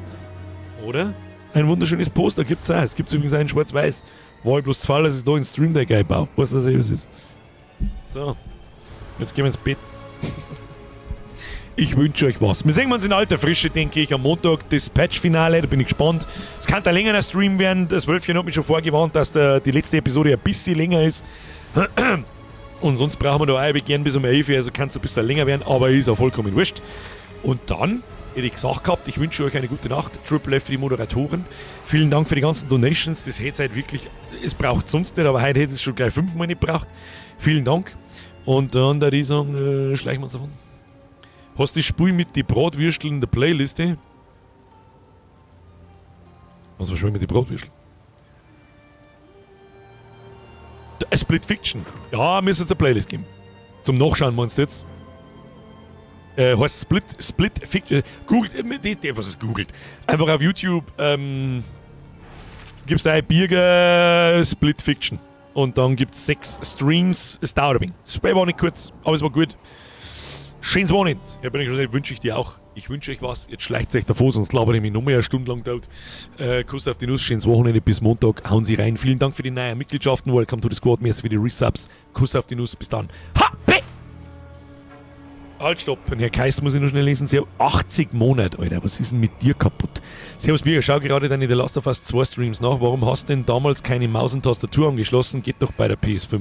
Oder? Ein wunderschönes Poster gibt's auch. Es gibt's übrigens auch in Schwarz-Weiß. War ich bloß zu faul, dass ich da in Stream Deck einbaue. Weißt du, was es ist? So. Jetzt gehen wir ins Bett. Ich wünsche euch was. Wir sehen uns in alter Frische, denke ich, am Montag. Das Patch-Finale, da bin ich gespannt. Es kann ein längerer Stream werden. Das Wölfchen hat mich schon vorgewarnt, dass die letzte Episode ein bisschen länger ist. Und sonst brauchen wir da auch gern bis um 11 Uhr, also kann es ein bisschen länger werden, aber ist auch vollkommen wurscht. Und dann hätte ich gesagt gehabt, ich wünsche euch eine gute Nacht. Triple F für die Moderatoren. Vielen Dank für die ganzen Donations. Das hätte halt wirklich, es braucht sonst nicht, aber heute hätte es schon gleich 5-mal nicht gebraucht. Vielen Dank. Und dann da die sagen, schleichen wir uns davon. Hast du das Spiel mit den Bratwürsteln in der Playliste? Was war schon mit den Bratwürsteln? Split Fiction. Ja, müssen jetzt eine Playlist geben. Zum Nachschauen meinst du jetzt? Heißt Split Fiction. Googelt, was ist googelt? Einfach auf YouTube, gibst du ein Birger Split Fiction. Und dann gibt's 6 Streams. Es dauert ein wenig. Das Spiel war nicht kurz, aber es war gut. Schönes Wochenende. Ja, bin ich schon, wünsche ich dir auch. Ich wünsche euch was. Jetzt schleicht euch davor, sonst labere ich mich noch mehr eine Stunde lang tot. Kuss auf die Nuss, schönes Wochenende bis Montag. Hauen Sie rein. Vielen Dank für die neuen Mitgliedschaften. Welcome to the Squad. Merci für die Resubs. Kuss auf die Nuss. Bis dann. Ha! B! Halt, stopp. Und Herr Kais muss ich noch schnell lesen. Sie haben 80 Monate, Alter. Was ist denn mit dir kaputt? Servus, Birger. Schau gerade deine The Last of Us 2 Streams nach. Warum hast du denn damals keine Maus und Tastatur angeschlossen? Geht doch bei der PS5.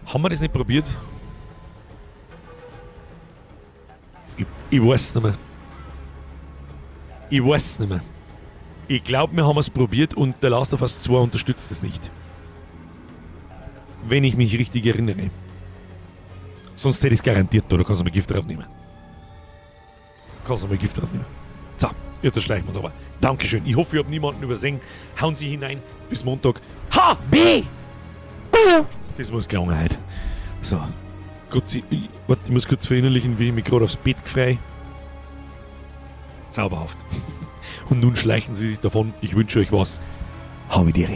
Haben wir das nicht probiert? Ich weiß es nicht mehr. Ich weiß es nicht mehr. Ich glaub, wir haben es probiert und The Last of Us 2 unterstützt es nicht. Wenn ich mich richtig erinnere. Sonst hätte ich es garantiert, oder kannst du mal Gift drauf nehmen? Kannst du mal Gift drauf nehmen. So, jetzt erschleichen wir uns aber. Dankeschön. Ich hoffe, ich hab niemanden übersehen. Hauen Sie hinein. Bis Montag. H! B! Das muss gelangen heute. So. Gott, warte, ich muss kurz verinnerlichen, wie ich mich gerade aufs Bett frei. Zauberhaft. Und nun schleichen Sie sich davon. Ich wünsche euch was. Habe die Ehre.